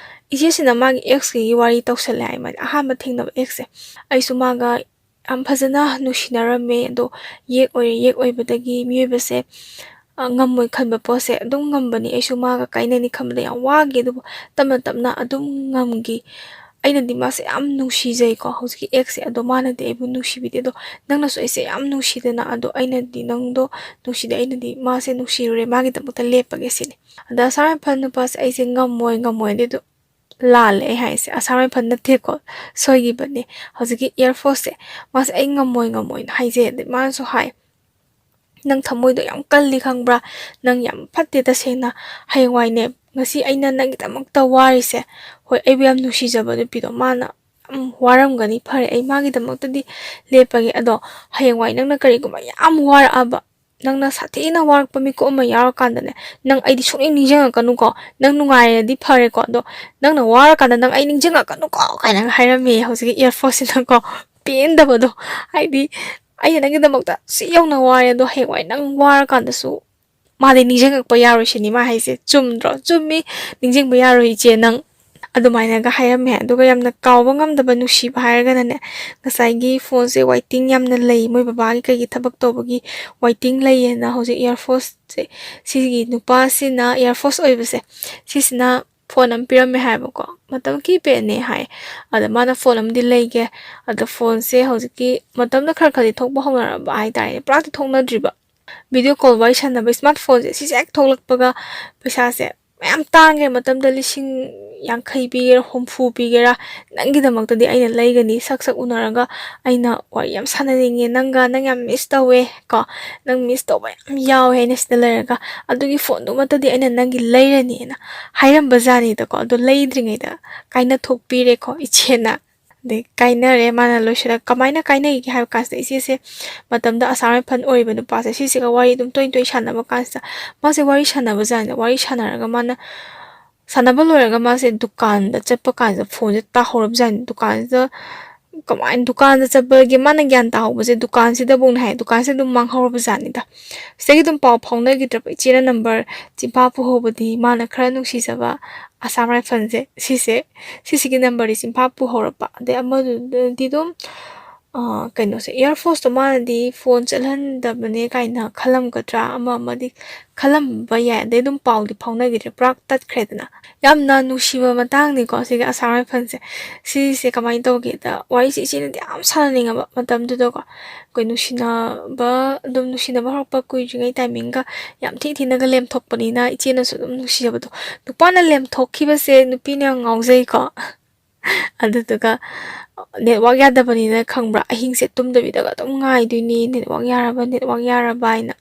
ꯏꯆꯦꯁꯤꯅ ꯃꯥꯒꯤ ex ꯀꯤ ꯋꯥꯔꯤ ꯇꯧꯁꯜꯂꯦ ꯍꯥꯏ, ꯃꯥꯗꯤ ꯑꯍꯥꯟꯕ ꯊꯦꯡꯅꯕ ex ꯁꯦ꯫ "ꯑꯩꯁꯨ ꯃꯥꯒ ꯌꯥꯝ ꯐꯖꯅ ꯅꯨꯡꯁꯤꯅꯔꯝꯃꯦ꯫ ꯑꯗꯣ ꯌꯦꯛ ꯑꯣꯏꯔꯦ, ꯌꯦꯛ ꯑꯣꯏꯕꯗꯒꯤ ꯃꯤꯑꯣꯏꯕꯁꯦ, ꯑ, ꯉꯝꯃꯣꯏ ꯈꯟꯕ ꯄꯣꯠꯁꯦ ꯑꯗꯨꯝ ꯉꯝꯕꯅꯤ꯫ ꯑꯩꯁꯨ ꯃꯥꯒ ꯀꯥꯏꯅꯅꯤ ꯈꯟꯕꯗ ꯌꯥꯝ ꯋꯥꯈꯤ, ꯑꯗꯨꯕꯨ ꯇꯞꯅ ꯇꯞꯅ ꯑꯗꯨꯝ ꯉꯝꯈꯤ꯫ ꯑꯩꯅꯗꯤ ꯃꯥꯁꯦ ꯌꯥꯝ ꯅꯨꯡꯁꯤꯖꯩꯀꯣ, ꯍꯧꯖꯤꯛꯀꯤ ꯑꯦꯛꯁꯁꯦ꯫ ꯑꯗꯣ ꯃꯥꯅꯗꯤ ꯑꯩꯕꯨ ꯅꯨꯡꯁꯤꯕꯤꯗꯦ꯫ ꯑꯗꯣ ꯅꯪꯅꯁꯨ ꯑꯩꯁꯦ ꯌꯥꯝ ꯅꯨꯡꯁꯤꯗꯅ, ꯑꯗꯣ ꯑꯩꯅꯗꯤ ꯅꯪꯗꯣ ꯅꯨꯡꯁꯤꯗꯦ, ꯑꯩꯅꯗꯤ ꯃꯥꯁꯦ ꯅꯨꯡꯁꯤꯔꯨꯔꯦ, ꯃꯥꯒꯤꯗꯃꯛꯇ ꯂꯦꯞꯄꯒꯦ ꯁꯤꯅꯤ꯫ ꯑꯗ ꯑꯁꯥꯝ ꯔꯥꯏꯐꯜ ꯅꯨꯄꯥꯁꯦ ꯑꯩꯁꯦ ꯉꯝꯃꯣꯏ, ꯉꯝꯃꯣꯏ꯫ ꯑꯗꯨꯗꯣ ꯂꯥꯜꯂꯦ ꯑꯩ ꯍꯥꯏꯁꯦ, ꯑꯁꯥꯝ ꯔꯥꯏꯐꯜ ꯅꯠꯇꯦꯀꯣ, ꯁꯣꯏꯈꯤꯕꯅꯦ꯫ ꯍꯧꯖꯤꯛꯀꯤ ꯑꯦꯌꯔ ꯐꯣꯔꯁꯁꯦ, ꯃꯥꯁꯦ ꯑꯩ ꯉꯝꯃꯣꯏ, ꯉꯝꯃꯣꯏꯅ ꯍꯥꯏꯖꯩ꯫ ꯑꯗꯩ ꯃꯥꯅꯁꯨ ꯍꯥꯏ, "ꯅꯪ ꯊꯃꯣꯏꯗꯣ ꯌꯥꯝ ꯀꯜꯂꯤ ꯈꯪꯕ꯭ꯔꯥ? ꯅꯪ ꯌꯥꯝ ꯐꯠꯇꯦ ꯇꯁꯦꯡꯅ꯫ ꯍꯌꯦꯡꯋꯥꯏꯅꯦ, ꯉꯁꯤ ꯑꯩꯅ ꯅꯪꯒꯤꯗꯃꯛꯇ ꯋꯥꯔꯤꯁꯦ, ꯍꯣꯏ, ꯑꯩꯕꯨ ꯌꯥꯝ ꯅꯨꯡꯁꯤꯖꯕ ꯅꯨꯄꯤꯗꯣ, ꯃꯥꯅ ꯌꯥꯝ ꯋꯥꯔꯝꯒꯅꯤ꯫ ꯐꯔꯦ, ꯑꯩ ꯃꯥꯒꯤꯗꯃꯛꯇꯗꯤ ꯂꯦꯞꯄꯒꯦ꯫ ꯑꯗꯣ ꯍꯌꯦꯡꯋꯥꯏ ꯅꯪꯅ ꯀꯔꯤꯒꯨꯝꯕ ꯌꯥꯝ ꯋꯥꯔꯛꯑꯕ, ꯅꯪꯅ ꯁꯥꯊꯤꯅ ꯋꯥꯔꯛꯄ ꯃꯤꯀꯨꯞ ꯑꯃ ꯌꯥꯎꯔꯀꯥꯟꯗꯅꯦ, ꯅꯪ ꯑꯩꯗꯤ ꯁꯨꯡꯅꯤꯡ ꯅꯤꯡꯁꯤꯡꯉꯛꯀꯅꯨꯀꯣ꯫ ꯅꯪ ꯅꯨꯡꯉꯥꯏꯔꯗꯤ ꯐꯔꯦꯀꯣ, ꯑꯗꯣ ꯅꯪꯅ ꯋꯥꯔꯀꯥꯟꯗ ꯅꯪ ꯑꯩ ꯅꯤꯡꯁꯤꯡꯉꯛꯀꯅꯨꯀꯣ" ꯀꯥꯏꯅꯒ ꯍꯥꯏꯔꯝꯃꯦ ꯍꯧꯖꯤꯛꯀꯤ ꯑꯦꯌꯔ ꯐꯣꯔꯁꯁꯤꯅꯀꯣ꯫ ꯄꯦꯟꯗꯕꯗꯣ, ꯍꯥꯏꯗꯤ ꯑꯩꯅ ꯅꯪꯒꯤꯗꯃꯛꯇ ꯁꯤ ꯌꯧꯅ ꯋꯥꯔꯦ, ꯑꯗꯣ ꯍꯌꯦꯡꯋꯥꯏ ꯅꯪ ꯋꯥꯔꯀꯥꯟꯗꯁꯨ ꯃꯥꯗꯤ ꯅꯤꯡꯁꯤꯡꯉꯛꯄ ꯌꯥꯔꯣꯏ ꯁꯤꯅꯤ ꯃꯥ ꯍꯥꯏꯁꯦ꯫ ꯆꯨꯝꯗ꯭ꯔꯣ? ꯆꯨꯝꯃꯤ, ꯅꯤꯡꯁꯤꯡꯕ ꯌꯥꯔꯣꯏ ꯏꯆꯦ ꯅꯪ꯫ ꯑꯗꯨꯃꯥꯏꯅꯒ ꯍꯥꯏꯔꯝꯃꯦ꯫ ꯑꯗꯨꯒ ꯌꯥꯝꯅ ꯀꯥꯎꯕ ꯉꯝꯗꯕ ꯅꯨꯡꯁꯤꯕ ꯍꯥꯏꯔꯒꯅꯅꯦ, ꯉꯁꯥꯏꯒꯤ ꯐꯣꯟꯁꯦ ꯋꯥꯏꯇꯤꯡ ꯌꯥꯝꯅ ꯂꯩ, ꯃꯣꯏ ꯕꯕꯥꯒꯤ ꯀꯩꯒꯤ ꯊꯕꯛ ꯇꯧꯕꯒꯤ ꯋꯥꯏꯇꯤꯡ ꯂꯩꯌꯦꯅ ꯍꯧꯖꯤꯛ ꯑꯦꯌꯔ ꯐꯣꯔꯁꯁꯦ, ꯁꯤꯒꯤ ꯅꯨꯄꯥꯁꯤꯅ, ꯑꯦꯌꯔ ꯐꯣꯔꯁ ꯑꯣꯏꯕꯁꯦ, ꯁꯤꯁꯤꯅ ꯐꯣꯟ ꯑꯃ ꯄꯤꯔꯝꯃꯦ ꯍꯥꯏꯕꯀꯣ, ꯃꯇꯝ ꯀꯤꯄꯦꯗꯅꯦ ꯍꯥꯏ꯫ ꯑꯗ ꯃꯥꯅ ꯐꯣꯟ ꯑꯃꯗꯤ ꯂꯩꯒꯦ, ꯑꯗ ꯐꯣꯟꯁꯦ ꯍꯧꯖꯤꯛꯀꯤ ꯃꯇꯝꯗ ꯈꯔ ꯈꯔꯗꯤ ꯊꯣꯛꯄ ꯍꯧꯅꯔꯕ ꯍꯥꯏꯇꯥꯔꯦꯅꯦ, ꯄꯨꯔꯥꯇꯤ ꯊꯣꯛꯅꯗ꯭ꯔꯤꯕ꯫ ꯚꯤꯗꯤꯑꯣ ꯀꯣꯜ ꯋꯥꯔꯤ ꯁꯥꯟꯅꯕ ꯏꯁꯃꯥꯔꯠ ꯐꯣꯟꯁꯦ ꯁꯤꯁꯦ ꯍꯦꯛ ꯊꯣꯛꯂꯛꯄꯒ ꯄꯩꯁꯥꯁꯦ ꯃꯌꯥꯝ ꯇꯥꯡꯉꯦ꯫ ꯃꯇꯝꯗ ꯂꯤꯁꯤꯡ ꯌꯥꯡꯈꯩ ꯄꯤꯒꯦꯔꯥ, ꯍꯨꯝꯐꯨ ꯄꯤꯒꯦꯔꯥ, ꯅꯪꯒꯤꯗꯃꯛꯇꯗꯤ ꯑꯩꯅ ꯂꯩꯒꯅꯤ꯫ ꯁꯛ ꯁꯛ ꯎꯅꯔꯒ ꯑꯩꯅ ꯋꯥꯔꯤ ꯌꯥꯝ ꯁꯥꯟꯅꯅꯤꯡꯉꯦ ꯅꯪꯒ, ꯅꯪ ꯌꯥꯝ ꯃꯤꯁ ꯇꯧꯋꯦ ꯀꯣ, ꯅꯪ ꯃꯤꯁ ꯇꯧꯕ ꯌꯥꯝ ꯌꯥꯎꯋꯦ ꯑꯩꯅ ꯁꯤꯗ ꯂꯩꯔꯒ, ꯑꯗꯨꯒꯤ ꯐꯣꯟꯗꯨꯃꯠꯇꯗꯤ ꯑꯩꯅ ꯅꯪꯒꯤ ꯂꯩꯔꯅꯤꯅ ꯍꯥꯏꯔꯝꯕ ꯖꯥꯠꯅꯤꯗꯀꯣ꯫ ꯑꯗꯣ ꯂꯩꯗ꯭ꯔꯤꯉꯩꯗ ꯀꯥꯏꯅ ꯊꯣꯛꯄꯤꯔꯦꯀꯣ ꯏꯆꯦꯅ꯫ ꯑꯗꯩ ꯀꯥꯏꯅꯔꯦ, ꯃꯥꯅ ꯂꯣꯏꯁꯤꯜꯂ꯫ ꯀꯃꯥꯏꯅ ꯀꯥꯏꯅꯩꯒꯦ ꯍꯥꯏꯕ ꯀꯥꯟꯁꯤꯗ, ꯏꯆꯦꯁꯦ ꯃꯇꯝꯗ ꯑꯁꯥꯝ ꯔꯥꯏꯐꯜ ꯑꯣꯏꯔꯤꯕ ꯅꯨꯄꯥꯁꯦ ꯁꯤꯁꯤꯒ ꯋꯥꯔꯤ ꯑꯗꯨꯝ ꯇꯣꯏ ꯇꯣꯏ ꯁꯥꯟꯅꯕ ꯀꯥꯟꯁꯤꯗ, ꯃꯥꯁꯦ ꯋꯥꯔꯤ ꯁꯥꯟꯅꯕ ꯖꯥꯠꯅꯤꯗ꯫ ꯋꯥꯔꯤ ꯁꯥꯟꯅꯔꯒ ꯃꯥꯅ, ꯁꯥꯟꯅꯕ ꯂꯣꯏꯔꯒ ꯃꯥꯁꯦ ꯗꯨꯀꯥꯟꯗ ꯆꯠꯄ ꯀꯥꯟꯁꯤꯗ ꯐꯣꯟꯁꯦ ꯇꯥꯍꯧꯔꯕ ꯖꯥꯠꯅꯤ꯫ ꯗꯨꯀꯥꯟꯁꯤꯗ, ꯀꯃꯥꯏꯅ ꯗꯨꯀꯥꯟꯗ ꯆꯠꯄꯒꯤ ꯃꯥꯅ ꯒ꯭ꯌꯥꯟ ꯇꯥꯍꯧꯕꯁꯦ ꯗꯨꯀꯥꯟꯁꯤꯗꯕꯨꯅꯦ ꯍꯥꯏ, ꯗꯨꯀꯥꯟꯁꯤꯗ ꯑꯗꯨꯝ ꯃꯥꯡꯍꯧꯔꯕ ꯖꯥꯠꯅꯤꯗ꯫ ꯁꯤꯗꯒꯤ ꯑꯗꯨꯝ ꯄꯥꯎ ꯐꯥꯎꯅꯈꯤꯗ꯭ꯔꯕ꯫ ꯏꯆꯦꯅ ꯅꯝꯕꯔ ꯆꯤꯟꯐꯥ ꯄꯨꯍꯧꯕꯗꯤ ꯃꯥꯅ ꯈꯔ ꯅꯨꯡꯁꯤꯖꯕ ꯑꯁꯥꯝ ꯔꯥꯏꯐꯜꯁꯦ, ꯁꯤꯁꯦ, ꯁꯤꯁꯤꯒꯤ ꯅꯝꯕꯔꯗꯤ ꯆꯤꯟꯐꯥ ꯄꯨꯍꯧꯔꯛꯄ꯫ ꯑꯗꯩ ꯑꯃꯗꯨꯗꯤ ꯑꯗꯨꯝ ꯑ, ꯀꯩꯅꯣꯁꯦ, Air Forceꯇꯣ ꯃꯥꯅꯗꯤ ꯐꯣꯟ ꯆꯠꯍꯟꯗꯕꯅꯦ ꯀꯥꯏꯅ ꯈꯜꯂꯝꯒꯗ꯭ꯔꯥ, ꯑꯃ ꯑꯃꯗꯤ ꯈꯜꯂꯝꯕ ꯌꯥꯏ꯫ ꯑꯗꯩ ꯑꯗꯨꯝ ꯄꯥꯎꯗꯤ ꯐꯥꯎꯅꯈꯤꯗ꯭ꯔꯦ, ꯄꯨꯔꯥ ꯇꯠꯈ꯭ꯔꯦꯗꯅ꯫ ꯌꯥꯝꯅ ꯅꯨꯡꯁꯤꯕ ꯃꯇꯥꯡꯅꯤꯀꯣ ꯁꯤꯒꯤ ꯑꯁꯥꯝ ꯔꯥꯏꯐꯜꯁꯦ꯫ ꯁꯤꯁꯦ ꯀꯃꯥꯏꯅ ꯇꯧꯒꯦꯗ, ꯋꯥꯔꯤꯁꯦ ꯏꯆꯦꯅꯗꯤ ꯌꯥꯝ ꯁꯥꯟꯅꯅꯤꯡꯉꯕ ꯃꯇꯝꯗꯨꯗꯀꯣ꯫ ꯑꯩꯈꯣꯏ ꯅꯨꯡꯁꯤꯅꯕ, ꯑꯗꯨꯝ ꯅꯨꯡꯁꯤꯅꯕ ꯍꯧꯔꯛꯄ ꯀꯨꯏꯗ꯭ꯔꯤꯉꯩ ꯇꯥꯏꯃꯤꯡꯒ ꯌꯥꯝ ꯊꯤ ꯊꯤꯅꯒ ꯂꯦꯝꯊꯣꯛꯄꯅꯤꯅ ꯏꯆꯦꯅꯁꯨ ꯑꯗꯨꯝ ꯅꯨꯡꯁꯤꯖꯕꯗꯣ꯫ ꯅꯨꯄꯥꯅ ꯂꯦꯝꯊꯣꯛꯈꯤꯕꯁꯦ ꯅꯨꯄꯤꯅ ꯌꯥꯝ ꯉꯥꯎꯖꯩꯀꯣ꯫ ꯑꯗꯨꯗꯨꯒ network ꯌꯥꯗꯕꯅꯤꯅ ꯈꯪꯕ꯭ꯔꯥ, ꯑꯍꯤꯡꯁꯦ ꯇꯨꯝꯗꯕꯤꯗꯒ ꯑꯗꯨꯝ ꯉꯥꯏꯗꯣꯏꯅꯤ, network ꯌꯥꯔꯕ, network ꯌꯥꯔꯕ ꯍꯥꯏꯅ꯫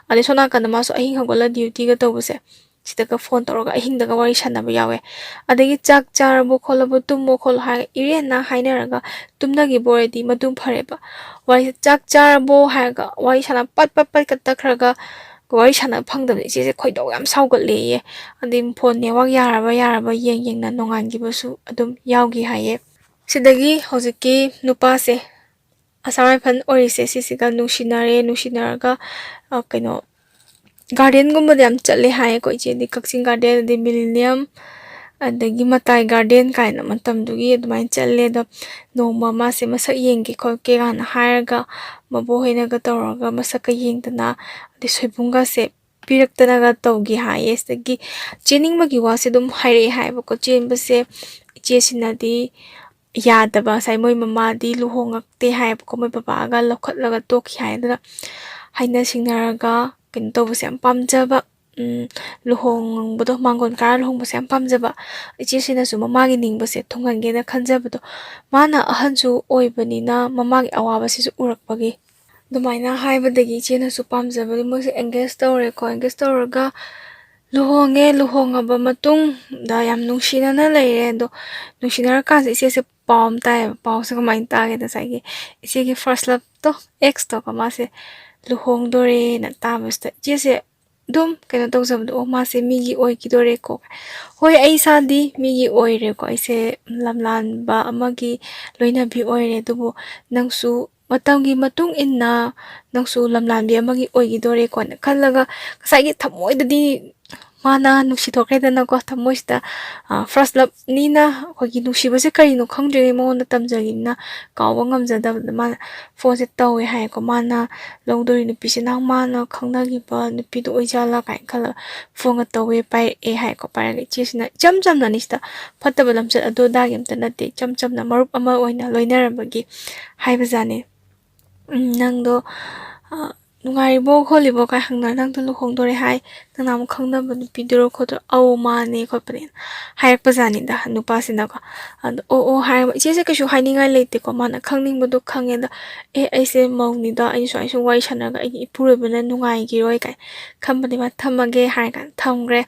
ꯑꯗꯩ ꯁꯣꯝ ꯅꯥꯀꯟꯗ ꯃꯥꯁꯨ ꯑꯍꯤꯡ ꯍꯧꯒꯠꯂ dutyꯒ ꯇꯧꯕꯁꯦ, ꯁꯤꯗꯒ ꯐꯣꯟ ꯇꯧꯔꯒ ꯑꯍꯤꯡꯗꯒ ꯋꯥꯔꯤ ꯁꯥꯟꯅꯕ ꯌꯥꯎꯋꯦ꯫ ꯑꯗꯒꯤ "ꯆꯥꯛ ꯆꯥꯔꯕꯣ ꯈꯣꯠꯂꯕꯣ, ꯇꯨꯝꯃꯣ ꯈꯣꯠꯂꯣ" ꯍꯥꯏꯔꯒ ꯏꯔꯦꯟꯅ ꯍꯥꯏꯅꯔꯒ ꯇꯨꯝꯅꯈꯤꯕ ꯑꯣꯏꯔꯗꯤ ꯃꯗꯨ ꯐꯔꯦꯕ꯫ ꯋꯥꯔꯤꯁꯦ "ꯆꯥꯛ ꯆꯥꯔꯕꯣ?" ꯍꯥꯏꯔꯒ ꯋꯥꯔꯤ ꯁꯥꯟꯅ ꯄꯠ ꯄꯠ ꯄꯠꯀ ꯇꯠꯈ꯭ꯔꯒ ꯋꯥꯔꯤ ꯁꯥꯟꯅꯕ ꯐꯪꯗꯕꯗ ꯏꯆꯦꯁꯦ ꯈꯣꯏꯗꯧ ꯌꯥꯝ ꯁꯥꯎꯒꯠꯂꯦꯌꯦ꯫ ꯑꯗꯩ ꯐꯣꯟ network ꯌꯥꯔꯕ ꯌꯥꯔꯕ ꯌꯦꯡ ꯌꯦꯡꯅ ꯅꯣꯡꯉꯥꯟꯈꯤꯕꯁꯨ ꯑꯗꯨꯝ ꯌꯥꯎꯈꯤ ꯍꯥꯏꯌꯦ꯫ ꯁꯤꯗꯒꯤ ꯍꯧꯖꯤꯛꯀꯤ ꯅꯨꯄꯥꯁꯦ, ꯑꯁꯥꯝ ꯔꯥꯏꯐꯜ ꯑꯣꯏꯔꯤꯁꯦ, ꯁꯤꯁꯤꯒ ꯅꯨꯡꯁꯤꯅꯔꯦ꯫ ꯅꯨꯡꯁꯤꯅꯔꯒ, ꯑ, ꯀꯩꯅꯣ, gardenꯒꯨꯝꯕꯗ ꯌꯥꯝ ꯆꯠꯂꯦ ꯍꯥꯏꯌꯦꯀꯣ ꯏꯆꯦꯗꯤ꯫ ꯀꯛꯆꯤꯡ garden, ꯑꯗꯩ Millennium, ꯑꯗꯒꯤ ꯃꯇꯥꯏ garden ꯀꯥꯏꯅ ꯃꯇꯝꯗꯨꯒꯤ ꯑꯗꯨꯃꯥꯏꯅ ꯆꯠꯂꯦ꯫ ꯑꯗꯣ ꯅꯣꯡꯃ ꯃꯥꯁꯦ ꯃꯁꯛ ꯌꯦꯡꯒꯦ ꯈꯣꯠꯀꯦ ꯀꯥꯏꯅ ꯍꯥꯏꯔꯒ ꯃꯕꯣꯛꯍꯣꯏꯅꯒ ꯇꯧꯔꯒ ꯃꯁꯛꯀ ꯌꯦꯡꯗꯅ, ꯑꯗꯩ ꯁꯣꯏꯕꯨꯝꯒꯁꯦ ꯄꯤꯔꯛꯇꯅꯒ ꯇꯧꯒꯤ ꯍꯥꯏꯌꯦ꯫ ꯁꯤꯗꯒꯤ ꯆꯦꯟꯅꯤꯡꯕꯒꯤ ꯋꯥꯁꯦ ꯑꯗꯨꯝ ꯍꯥꯏꯔꯛꯑꯦ ꯍꯥꯏꯕꯀꯣ꯫ ꯆꯦꯟꯕꯁꯦ ꯏꯆꯦꯁꯤꯅꯗꯤ ꯌꯥꯗꯕ, ꯉꯁꯥꯏ ꯃꯣꯏ ꯃꯃꯥꯗꯤ ꯂꯨꯍꯣꯡꯉꯛꯇꯦ ꯍꯥꯏꯌꯦꯕꯀꯣ, ꯃꯣꯏ ꯕꯕꯥꯒ ꯂꯧꯈꯠꯂꯒ ꯇꯣꯛꯈꯤ ꯍꯥꯏ꯫ ꯑꯗꯨꯅ ꯍꯥꯏꯅ ꯁꯤꯡꯅꯔꯒ ꯀꯩꯅꯣ ꯇꯧꯕꯁꯦ ꯌꯥꯝ ꯄꯥꯝꯖꯕ, ꯎꯝ, ꯂꯨꯍꯣꯡꯕꯗꯣ, ꯃꯥꯡꯒꯣꯟ ꯀꯥꯔ ꯂꯨꯍꯣꯡꯕꯁꯦ ꯌꯥꯝ ꯄꯥꯝꯖꯕ꯫ ꯏꯆꯦꯁꯤꯅꯁꯨ ꯃꯃꯥꯒꯤ ꯅꯤꯡꯕꯁꯦ ꯊꯨꯡꯍꯟꯒꯦꯅ ꯈꯟꯖꯕꯗꯣ, ꯃꯥꯅ ꯑꯍꯟꯁꯨ ꯑꯣꯏꯕꯅꯤꯅ ꯃꯃꯥꯒꯤ ꯑꯋꯥꯕꯁꯤꯁꯨ ꯎꯔꯛꯄꯒꯤ꯫ ꯑꯗꯨꯃꯥꯏꯅ ꯍꯥꯏꯕꯗꯒꯤ ꯏꯆꯦꯅꯁꯨ ꯄꯥꯝꯖꯕꯗꯤ ꯃꯣꯏꯁꯦ engage ꯇꯧꯔꯦꯀꯣ꯫ Engage ꯇꯧꯔꯒ ꯂꯨꯍꯣꯡꯉꯦ꯫ ꯂꯨꯍꯣꯡꯉꯕ ꯃꯇꯨꯡꯗ ꯌꯥꯝ ꯅꯨꯡꯁꯤꯅꯅ ꯂꯩꯔꯦ꯫ ꯑꯗꯣ ꯅꯨꯡꯁꯤꯅꯔꯀꯥꯟꯁꯤꯗ ꯏꯆꯦꯁꯦ ꯄꯥꯎ ꯑꯃ ꯇꯥꯏꯌꯦꯕ꯫ ꯄꯥꯎꯁꯦ ꯀꯃꯥꯏꯅ ꯇꯥꯒꯦꯗ, ꯉꯁꯥꯏꯒꯤ ꯏꯆꯦꯒꯤ first loveꯇꯣ, exꯇꯣ, ꯃꯥꯁꯦ ꯂꯨꯍꯣꯡꯗꯣꯔꯦꯅ ꯇꯥꯕꯁꯤꯗ ꯏꯆꯦꯁꯦ ꯑꯗꯨꯝ ꯀꯩꯅꯣ ꯇꯧꯖꯕꯗꯣ, "ꯑꯣ, ꯃꯥꯁꯦ ꯃꯤꯒꯤ ꯑꯣꯏꯈꯤꯗꯣꯔꯦꯀꯣ꯫ ꯍꯣꯏ, ꯑꯩ ꯏꯁꯥꯗꯤ ꯃꯤꯒꯤ ꯑꯣꯏꯔꯦꯀꯣ, ꯑꯩꯁꯦ ꯂꯝꯂꯥꯟꯕ ꯑꯃꯒꯤ ꯂꯣꯏꯅꯕꯤ ꯑꯣꯏꯔꯦ, ꯑꯗꯨꯕꯨ ꯅꯪꯁꯨ ꯃꯇꯝꯒꯤ ꯃꯇꯨꯡ ꯏꯟꯅ ꯅꯪꯁꯨ ꯂꯝꯂꯥꯟꯕꯤ ꯑꯃꯒꯤ ꯑꯣꯏꯈꯤꯗꯣꯔꯦꯀꯣꯅ" ꯈꯜꯂꯒ, ꯉꯁꯥꯏꯒꯤ ꯊꯃꯣꯏꯗꯗꯤ ꯃꯥꯅ ꯅꯨꯡꯁꯤ ꯊꯣꯛꯈ꯭ꯔꯦꯗꯅꯀꯣ ꯊꯃꯣꯏꯁꯤꯗ꯫ ꯐꯥꯔꯁ ꯂꯞꯅꯤꯅ ꯑꯩꯈꯣꯏꯒꯤ ꯅꯨꯡꯁꯤꯕꯁꯦ ꯀꯔꯤꯅꯣ ꯈꯪꯗ꯭ꯔꯤꯉꯩ ꯃꯉꯣꯟꯗ ꯇꯝꯖꯈꯤꯕꯅꯤꯅ ꯀꯥꯎꯕ ꯉꯝꯖꯗꯕꯗ ꯃꯥꯅ ꯐꯣꯟꯁꯦ ꯇꯧꯋꯦ ꯍꯥꯏꯀꯣ꯫ ꯃꯥꯅ ꯂꯧꯗꯣꯔꯤ ꯅꯨꯄꯤꯁꯤꯅ ꯃꯥꯅ ꯈꯪꯅꯈꯤꯕ ꯅꯨꯄꯤꯗꯣ ꯑꯣꯏꯖꯥꯠꯂꯥ ꯀꯥꯏꯅ ꯈꯜꯂꯒ ꯐꯣꯟꯒ ꯇꯧꯋꯦ, ꯄꯥꯏꯔꯛꯑꯦ ꯍꯥꯏꯀꯣ꯫ ꯄꯥꯏꯔꯒ ꯏꯆꯦꯁꯤꯅ ꯏꯆꯝ ꯆꯝꯅꯅꯤ ꯁꯤꯗ, ꯐꯠꯇꯕ ꯂꯝꯆꯠ ꯑꯗꯨ ꯑꯗꯥꯒꯤ ꯑꯝꯇ ꯅꯠꯇꯦ, ꯏꯆꯝ ꯆꯝꯅ ꯃꯔꯨꯞ ꯑꯃ ꯑꯣꯏꯅ ꯂꯣꯏꯅꯔꯝꯕꯒꯤ ꯍꯥꯏꯕꯖꯥꯠꯅꯤ꯫ "ꯎꯝ, ꯅꯪꯗꯣ ꯅꯨꯡꯉꯥꯏꯔꯤꯕꯣ ꯈꯣꯠꯂꯤꯕꯣ?" ꯀꯥꯏ ꯍꯪꯅ, "ꯅꯪꯗꯣ ꯂꯨꯍꯣꯡꯗꯣꯔꯦ ꯍꯥꯏ, ꯅꯪꯅ ꯑꯃꯨꯛ ꯈꯪꯅꯕ ꯅꯨꯄꯤꯗꯨꯔꯣ ꯈꯣꯠꯇꯣ?" "ꯑꯧ, ꯃꯥꯅꯦ ꯈꯣꯠꯄꯅꯦꯅ" ꯍꯥꯏꯔꯛꯄꯖꯥꯠꯅꯤꯗ ꯅꯨꯄꯥꯁꯤꯅꯀꯣ꯫ ꯑꯗꯣ "ꯑꯣ ꯑꯣ" ꯍꯥꯏꯔꯒ ꯏꯆꯦꯁꯦ ꯀꯩꯁꯨ ꯍꯥꯏꯅꯤꯡꯉꯥꯏ ꯂꯩꯇꯦꯀꯣ꯫ ꯃꯥꯅ ꯈꯪꯅꯤꯡꯕꯗꯣ ꯈꯪꯉꯦ꯫ ꯑꯗꯣ "ꯑꯦ, ꯑꯩꯁꯦ ꯃꯧꯅꯤꯗ, ꯑꯩꯅ ꯁꯨꯃꯥꯏꯅ ꯁꯨꯝ ꯋꯥꯔꯤ ꯁꯥꯟꯅꯔꯒ ꯑꯩꯒꯤ ꯏꯄꯨꯔꯣꯏꯕꯅ ꯅꯨꯡꯉꯥꯏꯈꯤꯔꯣꯏ" ꯀꯥꯏ ꯈꯟꯕꯅꯦ꯫ ꯃꯥ "ꯊꯝꯃꯒꯦ" ꯍꯥꯏꯔ ꯀꯥꯟꯗ ꯊꯝꯈ꯭ꯔꯦ꯫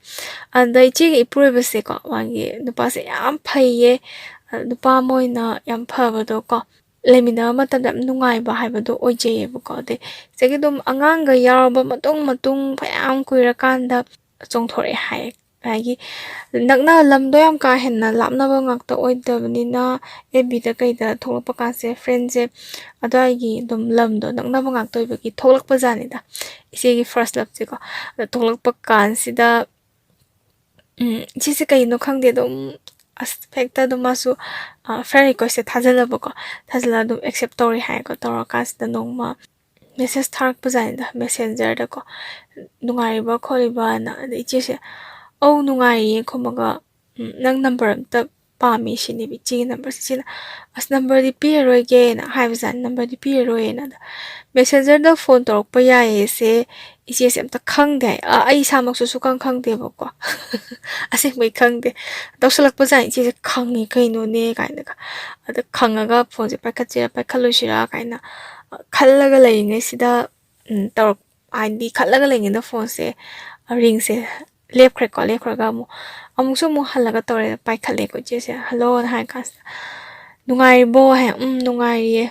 ꯑꯗ ꯏꯆꯦꯒꯤ ꯏꯄꯨꯔꯣꯏꯕꯁꯦꯀꯣ, ꯃꯥꯒꯤ ꯅꯨꯄꯥꯁꯦ ꯌꯥꯝ ꯐꯩꯌꯦ꯫ ꯅꯨꯄꯥ ꯑꯃ ꯑꯣꯏꯅ ꯌꯥꯝ ꯐꯕꯗꯣ ꯀꯣ, ꯂꯩꯃꯤꯟꯅꯕ ꯃꯇꯝꯗ ꯌꯥꯝ ꯅꯨꯡꯉꯥꯏꯕ ꯍꯥꯏꯕꯗꯣ ꯑꯣꯏꯖꯩꯌꯦꯕꯀꯣ꯫ ꯑꯗꯩ ꯁꯤꯗꯒꯤ ꯑꯗꯨꯝ ꯑꯉꯥꯡꯒ ꯌꯥꯎꯔꯕ ꯃꯇꯨꯡ ꯃꯇꯨꯡ ꯐꯅꯌꯥꯝ ꯀꯨꯏꯔꯀꯥꯟꯗ ꯆꯣꯡꯊꯣꯔꯛꯑꯦ ꯍꯥꯏ꯫ ꯍꯥꯏꯗꯤ ꯅꯛꯅ, ꯂꯝꯗꯣ ꯌꯥꯝ ꯀꯥ ꯍꯦꯟꯅ ꯂꯥꯞꯅꯕ ꯉꯥꯛꯇ ꯑꯣꯏꯗꯕꯅꯤꯅ, ꯑꯦꯐ ꯕꯤꯗ ꯀꯩꯗ ꯊꯣꯛꯂꯛꯄ ꯀꯥꯟꯁꯦ, ꯐ꯭ꯔꯦꯟꯁꯦ ꯑꯗꯨꯋꯥꯏꯒꯤ ꯑꯗꯨꯝ ꯂꯝꯗꯣ ꯅꯛꯅꯕ ꯉꯥꯛꯇ ꯑꯣꯏꯕꯒꯤ ꯊꯣꯛꯂꯛꯄ ꯖꯥꯠꯅꯤꯗ ꯏꯆꯦꯒꯤ ꯐꯥꯔꯁ ꯂꯞꯁꯦꯀꯣ꯫ ꯑꯗ ꯊꯣꯛꯂꯛꯄ ꯀꯥꯟꯁꯤꯗ ꯎꯝ, ꯏꯆꯦꯁꯦ ꯀꯩꯅꯣ ꯈꯪꯗꯦ, ꯑꯗꯨꯝ ꯑꯁ ꯍꯦꯛꯇ ꯑꯗꯨꯝ ꯃꯥꯁꯨ ꯐ꯭ꯔꯦꯟ ꯔꯤꯀ꯭ꯋꯦꯁꯁꯦ ꯊꯥꯖꯤꯜꯂꯕꯀꯣ꯫ ꯊꯥꯖꯤꯜꯂꯒ ꯑꯗꯨꯝ ꯑꯦꯛꯁꯦꯞ ꯇꯧꯔꯦ ꯍꯥꯏꯀꯣ꯫ ꯇꯧꯔꯀꯥꯟꯁꯤꯗ ꯅꯣꯡꯃ ꯃꯦꯁꯦꯁ ꯊꯥꯔꯛꯄꯖꯥꯠꯅꯤꯗ, ꯃꯦꯁꯦꯟꯖꯔꯗꯀꯣ, "ꯅꯨꯡꯉꯥꯏꯔꯤꯕ ꯈꯣꯠꯂꯤꯕꯅ?" ꯑꯗ ꯏꯆꯦꯁꯦ "ꯑꯧ, ꯅꯨꯡꯉꯥꯏꯔꯤꯌꯦ" ꯈꯨꯝꯃꯒ, "ꯎꯝ, ꯅꯪ ꯅꯝꯕꯔ ꯑꯝꯇ ꯄꯥꯝꯃꯤ" ꯁꯤꯅꯦꯕ ꯏꯆꯦꯒꯤ ꯅꯝꯕꯔꯁꯦ꯫ ꯏꯆꯦꯅ "ꯑꯁ, ꯅꯝꯕꯔꯗꯤ ꯄꯤꯔꯔꯣꯏꯒꯦꯅ" ꯍꯥꯏꯕꯖꯥꯠꯅꯤ, "ꯅꯝꯕꯔꯗꯤ ꯄꯤꯔꯔꯣꯏꯅ"꯫ ꯑꯗ ꯃꯦꯁꯦꯟꯖꯔꯗ ꯐꯣꯟ ꯇꯧꯔꯛꯄ ꯌꯥꯏꯌꯦꯁꯦ ꯏꯆꯦꯁꯦ ꯑꯝꯇ ꯈꯪꯗꯦ ꯍꯥꯏ꯫ ꯑ, ꯑꯩ ꯏꯁꯥꯃꯛꯁꯨ ꯁꯨꯈꯪ ꯈꯪꯗꯦꯕꯀꯣ꯫ ꯑꯁꯦꯡꯕꯩ ꯈꯪꯗꯦ꯫ ꯇꯧꯁꯜꯂꯛꯄꯖꯥꯠꯅꯤ ꯏꯆꯦꯁꯦ, "ꯈꯪꯉꯦ ꯀꯩꯅꯣꯅꯦ" ꯀꯥꯏꯅꯒ꯫ ꯑꯗ ꯈꯪꯉꯒ ꯐꯣꯟꯁꯦ ꯄꯥꯏꯈꯠꯁꯤꯔꯥ ꯄꯥꯏꯈꯠꯂꯣꯏꯁꯤꯔꯥ ꯀꯥꯏꯅ, ꯑ, ꯈꯜꯂꯒ ꯂꯩꯔꯤꯉꯩꯁꯤꯗ, ꯎꯝ, ꯇꯧꯔꯛ-, ꯍꯥꯏꯗꯤ ꯈꯜꯂꯒ ꯂꯩꯔꯤꯉꯩꯗ ꯐꯣꯟꯁꯦ, ꯑ, ꯔꯤꯡꯁꯦ ꯂꯦꯞꯈ꯭ꯔꯦꯀꯣ꯫ ꯂꯦꯞꯈ꯭ꯔꯒ ꯑꯃꯨꯛ, ꯑꯃꯨꯛꯁꯨ ꯑꯃꯨꯛ ꯍꯜꯂꯒ ꯇꯧꯔꯦ, ꯄꯥꯏꯈꯠꯂꯦꯀꯣ ꯏꯆꯦꯁꯦ꯫ "ꯍꯜꯂꯣꯅ" ꯍꯥꯏꯔ ꯀꯥꯟꯁꯤꯗ, "ꯅꯨꯡꯉꯥꯏꯔꯤꯕꯣ?" ꯍꯥꯏ꯫ "ꯎꯝ, ꯅꯨꯡꯉꯥꯏꯔꯤꯌꯦ꯫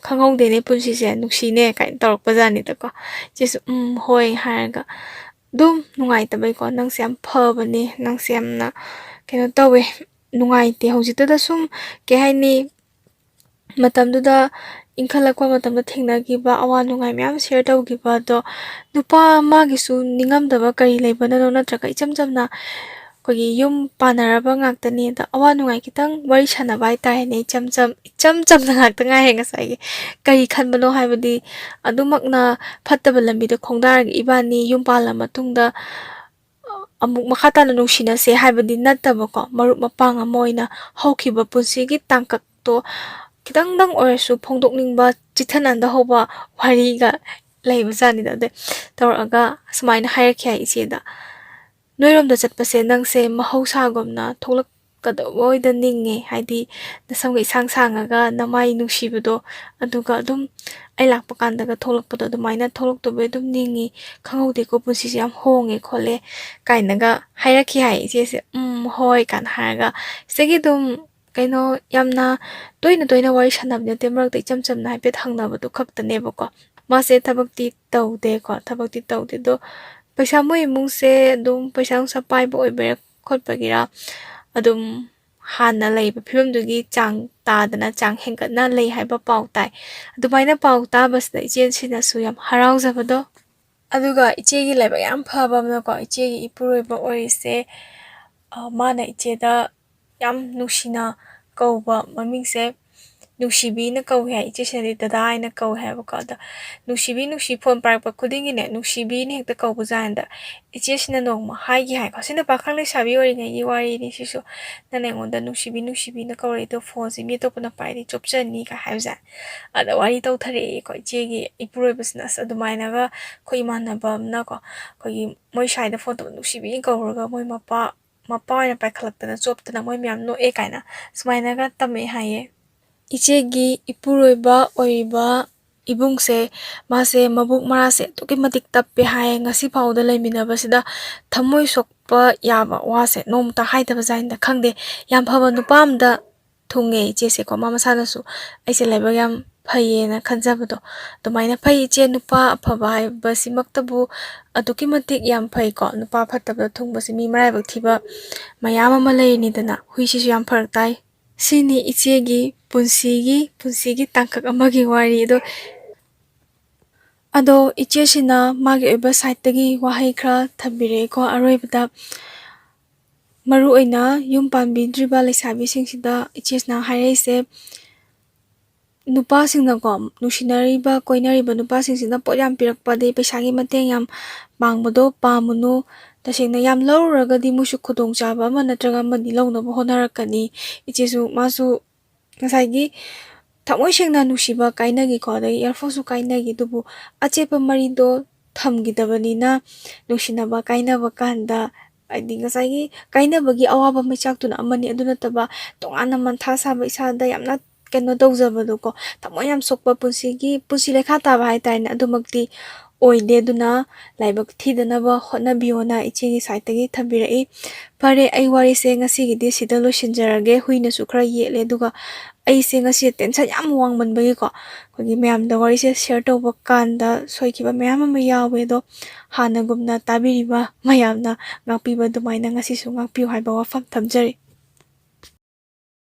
ꯈꯪꯍꯧꯗꯦꯅꯦ ꯄꯨꯟꯁꯤꯁꯦ, ꯅꯨꯡꯁꯤꯅꯦ" ꯀꯥꯏꯅ ꯇꯧꯔꯛꯄꯖꯥꯠꯅꯤꯗꯀꯣ꯫ ꯏꯆꯦꯁꯨ "ꯎꯝ, ꯍꯣꯏ" ꯍꯥꯏꯔꯒ ꯑꯗꯨꯝ ꯅꯨꯡꯉꯥꯏꯇꯕꯩꯀꯣ, "ꯅꯪꯁꯦ ꯌꯥꯝ ꯐꯕꯅꯦ, ꯅꯪꯁꯦ ꯌꯥꯝꯅ ꯀꯩꯅꯣ ꯇꯧꯋꯦ, ꯅꯨꯡꯉꯥꯏꯇꯦ ꯍꯧꯖꯤꯛꯇꯗ ꯁꯨꯝ, ꯀꯩ ꯍꯥꯏꯅꯤ, ꯃꯇꯝꯗꯨꯗ ꯏꯟꯈꯠꯂꯛꯄ ꯃꯇꯝꯗ ꯊꯦꯡꯅꯈꯤꯕ ꯑꯋꯥ ꯅꯨꯡꯉꯥꯏ ꯃꯌꯥꯝ ꯁꯤꯌꯔ ꯇꯧꯈꯤꯕ ꯑꯗꯣ, ꯅꯨꯄꯥ ꯑꯃꯒꯤꯁꯨ ꯅꯤꯡꯉꯝꯗꯕ ꯀꯔꯤ ꯂꯩꯕꯅꯅꯣ? ꯅꯠꯇ꯭ꯔꯒ ꯏꯆꯝ ꯆꯝꯅ ꯑꯩꯈꯣꯏꯒꯤ ꯌꯨꯝ ꯄꯥꯟꯅꯔꯕ ꯉꯥꯛꯇꯅꯤ, ꯑꯗ ꯑꯋꯥ ꯅꯨꯡꯉꯥꯏ ꯈꯤꯇꯪ ꯋꯥꯔꯤ ꯁꯥꯟꯅꯕ ꯍꯥꯏꯇꯥꯔꯦꯅꯦ꯫ ꯏꯆꯝ ꯆꯝ ꯏꯆꯝ ꯆꯝꯅ ꯉꯥꯛꯇ ꯉꯥꯏꯔꯦ꯫ ꯉꯁꯥꯏꯒꯤ ꯀꯔꯤ ꯈꯟꯕꯅꯣ ꯍꯥꯏꯕꯗꯤ, ꯑꯗꯨꯃꯛꯅ ꯐꯠꯇꯕ ꯂꯝꯕꯤꯗ ꯈꯣꯡꯗꯥꯔꯒ ꯏꯕꯥꯅꯤ ꯌꯨꯝ ꯄꯥꯜꯂ ꯃꯇꯨꯡꯗ ꯑꯃꯨꯛ ꯃꯈꯥ ꯇꯥꯅ ꯅꯨꯡꯁꯤꯅꯁꯦ ꯍꯥꯏꯕꯗꯤ ꯅꯠꯇꯕꯀꯣ, ꯃꯔꯨꯞ ꯃꯄꯥꯡ ꯑꯃ ꯑꯣꯏꯅ ꯍꯧꯈꯤꯕ ꯄꯨꯟꯁꯤꯒꯤ ꯇꯥꯡꯀꯛꯇꯣ ꯈꯤꯇꯪꯗꯪ ꯑꯣꯏꯔꯁꯨ ꯐꯣꯡꯗꯣꯛꯅꯤꯡꯕ, ꯆꯤꯊꯅꯗ ꯍꯧꯕ ꯋꯥꯔꯤꯒ ꯂꯩꯕꯖꯥꯠꯅꯤꯗ꯫ ꯑꯗꯩ ꯇꯧꯔꯛꯑꯒ ꯁꯨꯃꯥꯏꯅ ꯍꯥꯏꯔꯛꯈꯤ ꯍꯥꯏ ꯏꯆꯦꯗ, "ꯅꯣꯏꯔꯣꯝꯗ ꯆꯠꯄꯁꯦ ꯅꯪꯁꯦ ꯃꯍꯧꯁꯥꯒꯨꯝꯅ ꯊꯣꯛꯂꯛꯀꯗꯕ ꯑꯣꯏꯗ ꯅꯤꯡꯉꯦ, ꯍꯥꯏꯗꯤ ꯅꯁꯝꯒ ꯏꯁꯥꯡ ꯁꯥꯡꯉꯒ ꯅꯃꯥꯏ ꯅꯨꯡꯁꯤꯕꯗꯣ, ꯑꯗꯨꯒ ꯑꯗꯨꯝ ꯑꯩ ꯂꯥꯛꯄ ꯀꯥꯟꯗꯒ ꯊꯣꯛꯂꯛꯄꯗꯣ ꯑꯗꯨꯃꯥꯏꯅ ꯊꯣꯛꯂꯛꯇꯕꯩ ꯑꯗꯨꯝ ꯅꯤꯡꯉꯤ, ꯈꯪꯍꯧꯗꯦꯀꯣ, ꯄꯨꯟꯁꯤꯁꯦ ꯌꯥꯝ ꯍꯣꯡꯉꯦ ꯈꯣꯠꯂꯦ" ꯀꯥꯏꯅꯒ ꯍꯥꯏꯔꯛꯈꯤ ꯍꯥꯏ ꯏꯆꯦꯁꯦ꯫ "ꯎꯝ, ꯍꯣꯏ" ꯀꯥꯏꯅ ꯍꯥꯏꯔꯒ, ꯁꯤꯗꯒꯤ ꯑꯗꯨꯝ ꯀꯩꯅꯣ, ꯌꯥꯝꯅ ꯇꯣꯏꯅ ꯇꯣꯏꯅ ꯋꯥꯔꯤ ꯁꯥꯟꯅꯕꯗꯤ ꯅꯠꯇꯦ, ꯃꯔꯛꯇ ꯏꯆꯝ ꯆꯝꯅ ꯍꯥꯏꯐꯦꯠ ꯍꯪꯅꯕꯗꯨ ꯈꯛꯇꯅꯦꯕꯀꯣ꯫ ꯃꯥꯁꯦ ꯊꯕꯛꯇꯤ ꯇꯧꯗꯦꯀꯣ, ꯊꯕꯛꯇꯤ ꯇꯧꯗꯦ꯫ ꯑꯗꯣ ꯄꯩꯁꯥ, ꯃꯣꯏ ꯏꯃꯨꯡꯁꯦ ꯑꯗꯨꯝ ꯄꯩꯁꯥ ꯅꯨꯡꯁꯥ ꯄꯥꯏꯕ ꯑꯣꯏꯕꯩꯔꯥ ꯈꯣꯠꯄꯒꯤꯔꯥ, ꯑꯗꯨꯝ ꯍꯥꯟꯅ ꯂꯩꯕ ꯐꯤꯕꯝꯗꯨꯒꯤ ꯆꯥꯡ ꯇꯥꯗꯅ, ꯆꯥꯡ ꯍꯦꯟꯒꯠꯅ ꯂꯩ ꯍꯥꯏꯕ ꯄꯥꯎ ꯇꯥꯏ꯫ ꯑꯗꯨꯃꯥꯏꯅ ꯄꯥꯎ ꯇꯥꯕꯁꯤꯗ ꯏꯆꯦꯁꯤꯅꯁꯨ ꯌꯥꯝ ꯍꯔꯥꯎꯖꯕꯗꯣ꯫ ꯑꯗꯨꯒ ꯏꯆꯦꯒꯤ ꯂꯥꯏꯕꯛ ꯌꯥꯝ ꯐꯕ ꯑꯃꯅꯀꯣ, ꯏꯆꯦꯒꯤ ꯏꯄꯨꯔꯣꯏꯕ ꯑꯣꯏꯔꯤꯁꯦ, ꯑ, ꯃꯥꯅ ꯏꯆꯦꯗ ꯌꯥꯝ ꯅꯨꯡꯁꯤꯅ ꯀꯧꯕ ꯃꯃꯤꯡꯁꯦ ꯅꯨꯡꯁꯤꯕꯤꯅ ꯀꯧꯏ ꯍꯥꯏ꯫ ꯏꯆꯦꯁꯤꯅꯗꯤ ꯗꯗꯥ ꯍꯥꯏꯅ ꯀꯧꯏ ꯍꯥꯏꯕꯀꯣ꯫ ꯑꯗ ꯅꯨꯡꯁꯤꯕꯤ, ꯅꯨꯡꯁꯤ, ꯐꯣꯟ ꯄꯥꯏꯔꯛꯄ ꯈꯨꯗꯤꯡꯒꯤꯅꯦ, ꯅꯨꯡꯁꯤꯕꯤꯅ ꯍꯦꯛꯇ ꯀꯧꯕꯖꯥꯠꯅꯤꯗ꯫ ꯏꯆꯦꯁꯤꯅ ꯅꯣꯡꯃ ꯍꯥꯏꯒꯦ ꯍꯥꯏꯀꯣ, ꯁꯤꯅ ꯄꯥꯈꯪ ꯂꯩꯁꯥꯕꯤ ꯑꯣꯏꯔꯤꯉꯩꯒꯤ ꯋꯥꯔꯤꯅꯤ ꯁꯤꯁꯨ, "ꯅꯪꯅ ꯑꯩꯉꯣꯟꯗ ꯅꯨꯡꯁꯤꯕꯤ, ꯅꯨꯡꯁꯤꯕꯤꯅ ꯀꯧꯔꯛꯏꯗꯣ, ꯐꯣꯟꯁꯦ ꯃꯤ ꯑꯇꯣꯞꯄꯅ ꯄꯥꯏꯔꯗꯤ ꯆꯣꯞꯆꯅꯤ" ꯀꯥꯏ ꯍꯥꯏꯕꯖꯥꯠꯅꯤ꯫ ꯑꯗ ꯋꯥꯔꯤ ꯇꯧꯊꯔꯛꯑꯦꯀꯣ ꯏꯆꯦꯒꯤ ꯏꯄꯨꯔꯣꯏꯕꯁꯤꯅ꯫ ꯑꯁ, ꯑꯗꯨꯃꯥꯏꯅꯒ ꯑꯩꯈꯣꯏ ꯏꯃꯥꯟꯅꯕ ꯑꯃꯅꯀꯣ, ꯑꯩꯈꯣꯏꯒꯤ ꯃꯣꯏ ꯁ꯭ꯋꯥꯏꯗ ꯐꯣꯟ ꯇꯧꯕ ꯅꯨꯡꯁꯤꯕꯤꯅ ꯀꯧꯔꯒ ꯃꯣꯏ ꯃꯄꯥ, ꯃꯄꯥ ꯑꯣꯏꯅ ꯄꯥꯏꯈꯠꯂꯛꯇꯅ ꯆꯣꯞꯇꯅ ꯃꯣꯏ ꯃꯌꯥꯝ ꯅꯣꯛꯑꯦ ꯀꯥꯏꯅ ꯁꯨꯃꯥꯏꯅꯒ ꯇꯝꯃꯛꯑꯦ ꯍꯥꯏꯌꯦ꯫ ꯏꯆꯦꯒꯤ ꯏꯄꯨꯔꯣꯏꯕ ꯑꯣꯏꯔꯤꯕ ꯏꯕꯨꯡꯁꯦ, ꯃꯥꯁꯦ ꯃꯕꯨꯛ ꯃꯔꯥꯁꯦ ꯑꯗꯨꯛꯀꯤ ꯃꯇꯤꯛ ꯇꯞꯄꯦ ꯍꯥꯏ꯫ ꯉꯁꯤ ꯐꯥꯎꯗ ꯂꯩꯃꯤꯟꯅꯕꯁꯤꯗ ꯊꯃꯣꯏ ꯁꯣꯛꯄ ꯌꯥꯕ ꯋꯥꯁꯦ ꯅꯣꯡꯃꯇ ꯍꯥꯏꯗꯕ ꯖꯥꯠꯅꯤꯗ꯫ ꯈꯪꯗꯦ, ꯌꯥꯝ ꯐꯕ ꯅꯨꯄꯥ ꯑꯝꯗ ꯊꯨꯡꯉꯦ ꯏꯆꯦꯁꯦꯀꯣ꯫ ꯃꯥ ꯃꯁꯥꯅꯁꯨ ꯑꯩꯁꯦ ꯂꯥꯏꯕꯛ ꯌꯥꯝ ꯐꯩꯌꯦꯅ ꯈꯟꯖꯕꯗꯣ ꯑꯗꯨꯃꯥꯏꯅ ꯐꯩ꯫ ꯏꯆꯦ, ꯅꯨꯄꯥ ꯑꯐꯕ ꯍꯥꯏꯕꯁꯤꯃꯛꯇꯕꯨ ꯑꯗꯨꯛꯀꯤ ꯃꯇꯤꯛ ꯌꯥꯝ ꯐꯩꯀꯣ꯫ ꯅꯨꯄꯥ ꯐꯠꯇꯕꯗ ꯊꯨꯡꯕꯁꯤ ꯃꯤ ꯃꯔꯥꯏꯕꯛ ꯊꯤꯕ ꯃꯌꯥꯝ ꯑꯃ ꯂꯩꯔꯤꯅꯤꯗꯅ꯫ ꯍꯨꯏꯁꯤꯁꯨ ꯌꯥꯝ ꯐꯔꯛ ꯇꯥꯏ꯫ ꯁꯤꯅꯤ ꯏꯆꯦꯒꯤ ꯄꯨꯟꯁꯤꯒꯤ ꯄꯨꯟꯁꯤꯒꯤ ꯇꯥꯡꯀꯛ ꯑꯃꯒꯤ ꯋꯥꯔꯤ꯫ ꯑꯗꯣ ꯑꯗꯣ ꯏꯆꯦꯁꯤꯅ ꯃꯥꯒꯤ ꯑꯣꯏꯕ ꯁꯥꯏꯠꯇꯒꯤ ꯋꯥꯍꯩ ꯈꯔ ꯊꯝꯕꯤꯔꯛꯑꯦꯀꯣ꯫ ꯑꯔꯣꯏꯕꯗ, ꯃꯔꯨ ꯑꯣꯏꯅ ꯌꯨꯝ ꯄꯥꯟꯕꯤꯗ꯭ꯔꯤꯕ ꯂꯩꯁꯥꯕꯤꯁꯤꯡꯁꯤꯗ ꯏꯆꯦꯁꯤꯅ ꯍꯥꯏꯔꯛꯏꯁꯦ, ꯅꯨꯄꯥꯁꯤꯡꯅꯀꯣ, ꯅꯨꯡꯁꯤꯅꯔꯤꯕ, ꯀꯣꯏꯅꯔꯤꯕ ꯅꯨꯄꯥꯁꯤꯡꯁꯤꯅ ꯄꯣꯠ ꯌꯥꯝ ꯄꯤꯔꯛꯄ, ꯑꯗꯩ ꯄꯩꯁꯥꯒꯤ ꯃꯇꯦꯡ ꯌꯥꯝ ꯄꯥꯡꯕꯗꯣ ꯄꯥꯝꯃꯨꯅꯨ꯫ ꯇꯁꯦꯡꯅ ꯌꯥꯝ ꯂꯧꯔꯨꯔꯒꯗꯤ ꯃꯣꯏꯁꯨ ꯈꯨꯗꯣꯡꯆꯥꯕ ꯑꯃ ꯅꯠꯇ꯭ꯔꯒ ꯑꯃꯗꯤ ꯂꯧꯅꯕ ꯍꯣꯠꯅꯔꯛꯀꯅꯤ꯫ ꯏꯆꯦꯁꯨ, ꯃꯥꯁꯨ ꯉꯁꯥꯏꯒꯤ ꯊꯃꯣꯏ ꯁꯦꯡꯅ ꯅꯨꯡꯁꯤꯕ ꯀꯥꯏꯅꯈꯤꯀꯣ, ꯑꯗꯒꯤ ꯏꯌꯥꯔꯐꯣꯟꯁꯨ ꯀꯥꯏꯅꯈꯤ, ꯑꯗꯨꯕꯨ ꯑꯆꯦꯠꯄ ꯃꯔꯤꯗꯣ ꯊꯝꯈꯤꯗꯕꯅꯤꯅ ꯅꯨꯡꯁꯤꯅꯕ ꯀꯥꯏꯅꯕ ꯀꯥꯟꯗ, ꯍꯥꯏꯗꯤ ꯉꯁꯥꯏꯒꯤ ꯀꯥꯏꯅꯕꯒꯤ ꯑꯋꯥꯕ ꯃꯩꯆꯥꯛꯇꯨꯅ ꯑꯃꯅꯤ, ꯑꯗꯨ ꯅꯠꯇꯕ ꯇꯣꯉꯥꯟꯅ ꯃꯟꯊꯥ ꯁꯥꯕ, ꯏꯁꯥꯗ ꯌꯥꯝꯅ ꯀꯩꯅꯣ ꯇꯧꯖꯕꯗꯣꯀꯣ, ꯊꯃꯣꯏ ꯌꯥꯝ ꯁꯣꯛꯄ, ꯄꯨꯟꯁꯤꯒꯤ, ꯄꯨꯟꯁꯤ ꯂꯩꯈꯥ ꯇꯥꯕ ꯍꯥꯏꯇꯥꯔꯦꯅꯦ, ꯑꯗꯨꯃꯛꯇꯤ ꯑꯣꯏꯗꯦ꯫ ꯑꯗꯨꯅ ꯂꯥꯏꯕꯛ ꯊꯤꯗꯅꯕ ꯍꯣꯠꯅꯕꯤꯌꯣꯅ ꯏꯆꯦꯒꯤ ꯁꯥꯏꯠꯇꯒꯤ ꯊꯝꯕꯤꯔꯛꯏ꯫ ꯐꯔꯦ, ꯑꯩ ꯋꯥꯔꯤꯁꯦ ꯉꯁꯤꯒꯤꯗꯤ ꯁꯤꯗ ꯂꯣꯏꯁꯤꯟꯖꯔꯒꯦ꯫ ꯍꯨꯏꯅꯁꯨ ꯈꯔ ꯌꯦꯠꯂꯦ, ꯑꯗꯨꯒ ꯑꯩꯁꯦ ꯉꯁꯤ ꯇꯦꯟꯁꯟ ꯌꯥꯝ ꯋꯥꯡꯃꯟꯕꯒꯤꯀꯣ, ꯑꯩꯈꯣꯏꯒꯤ ꯃꯌꯥꯝꯗ ꯋꯥꯔꯤꯁꯦ ꯁꯤꯌꯔ ꯇꯧꯕ ꯀꯥꯟꯗ ꯁꯣꯏꯈꯤꯕ ꯃꯌꯥꯝ ꯑꯃ ꯌꯥꯎꯋꯦ꯫ ꯑꯗꯣ ꯍꯥꯟꯅꯒꯨꯝꯅ ꯇꯥꯕꯤꯔꯤꯕ ꯃꯌꯥꯝꯅ ꯉꯥꯛꯄꯤꯕ ꯑꯗꯨꯃꯥꯏꯅ ꯉꯁꯤꯁꯨ ꯉꯥꯛꯄꯤꯌꯨ ꯍꯥꯏꯕ ꯋꯥꯐꯝ ꯊꯝꯖꯔꯤ꯫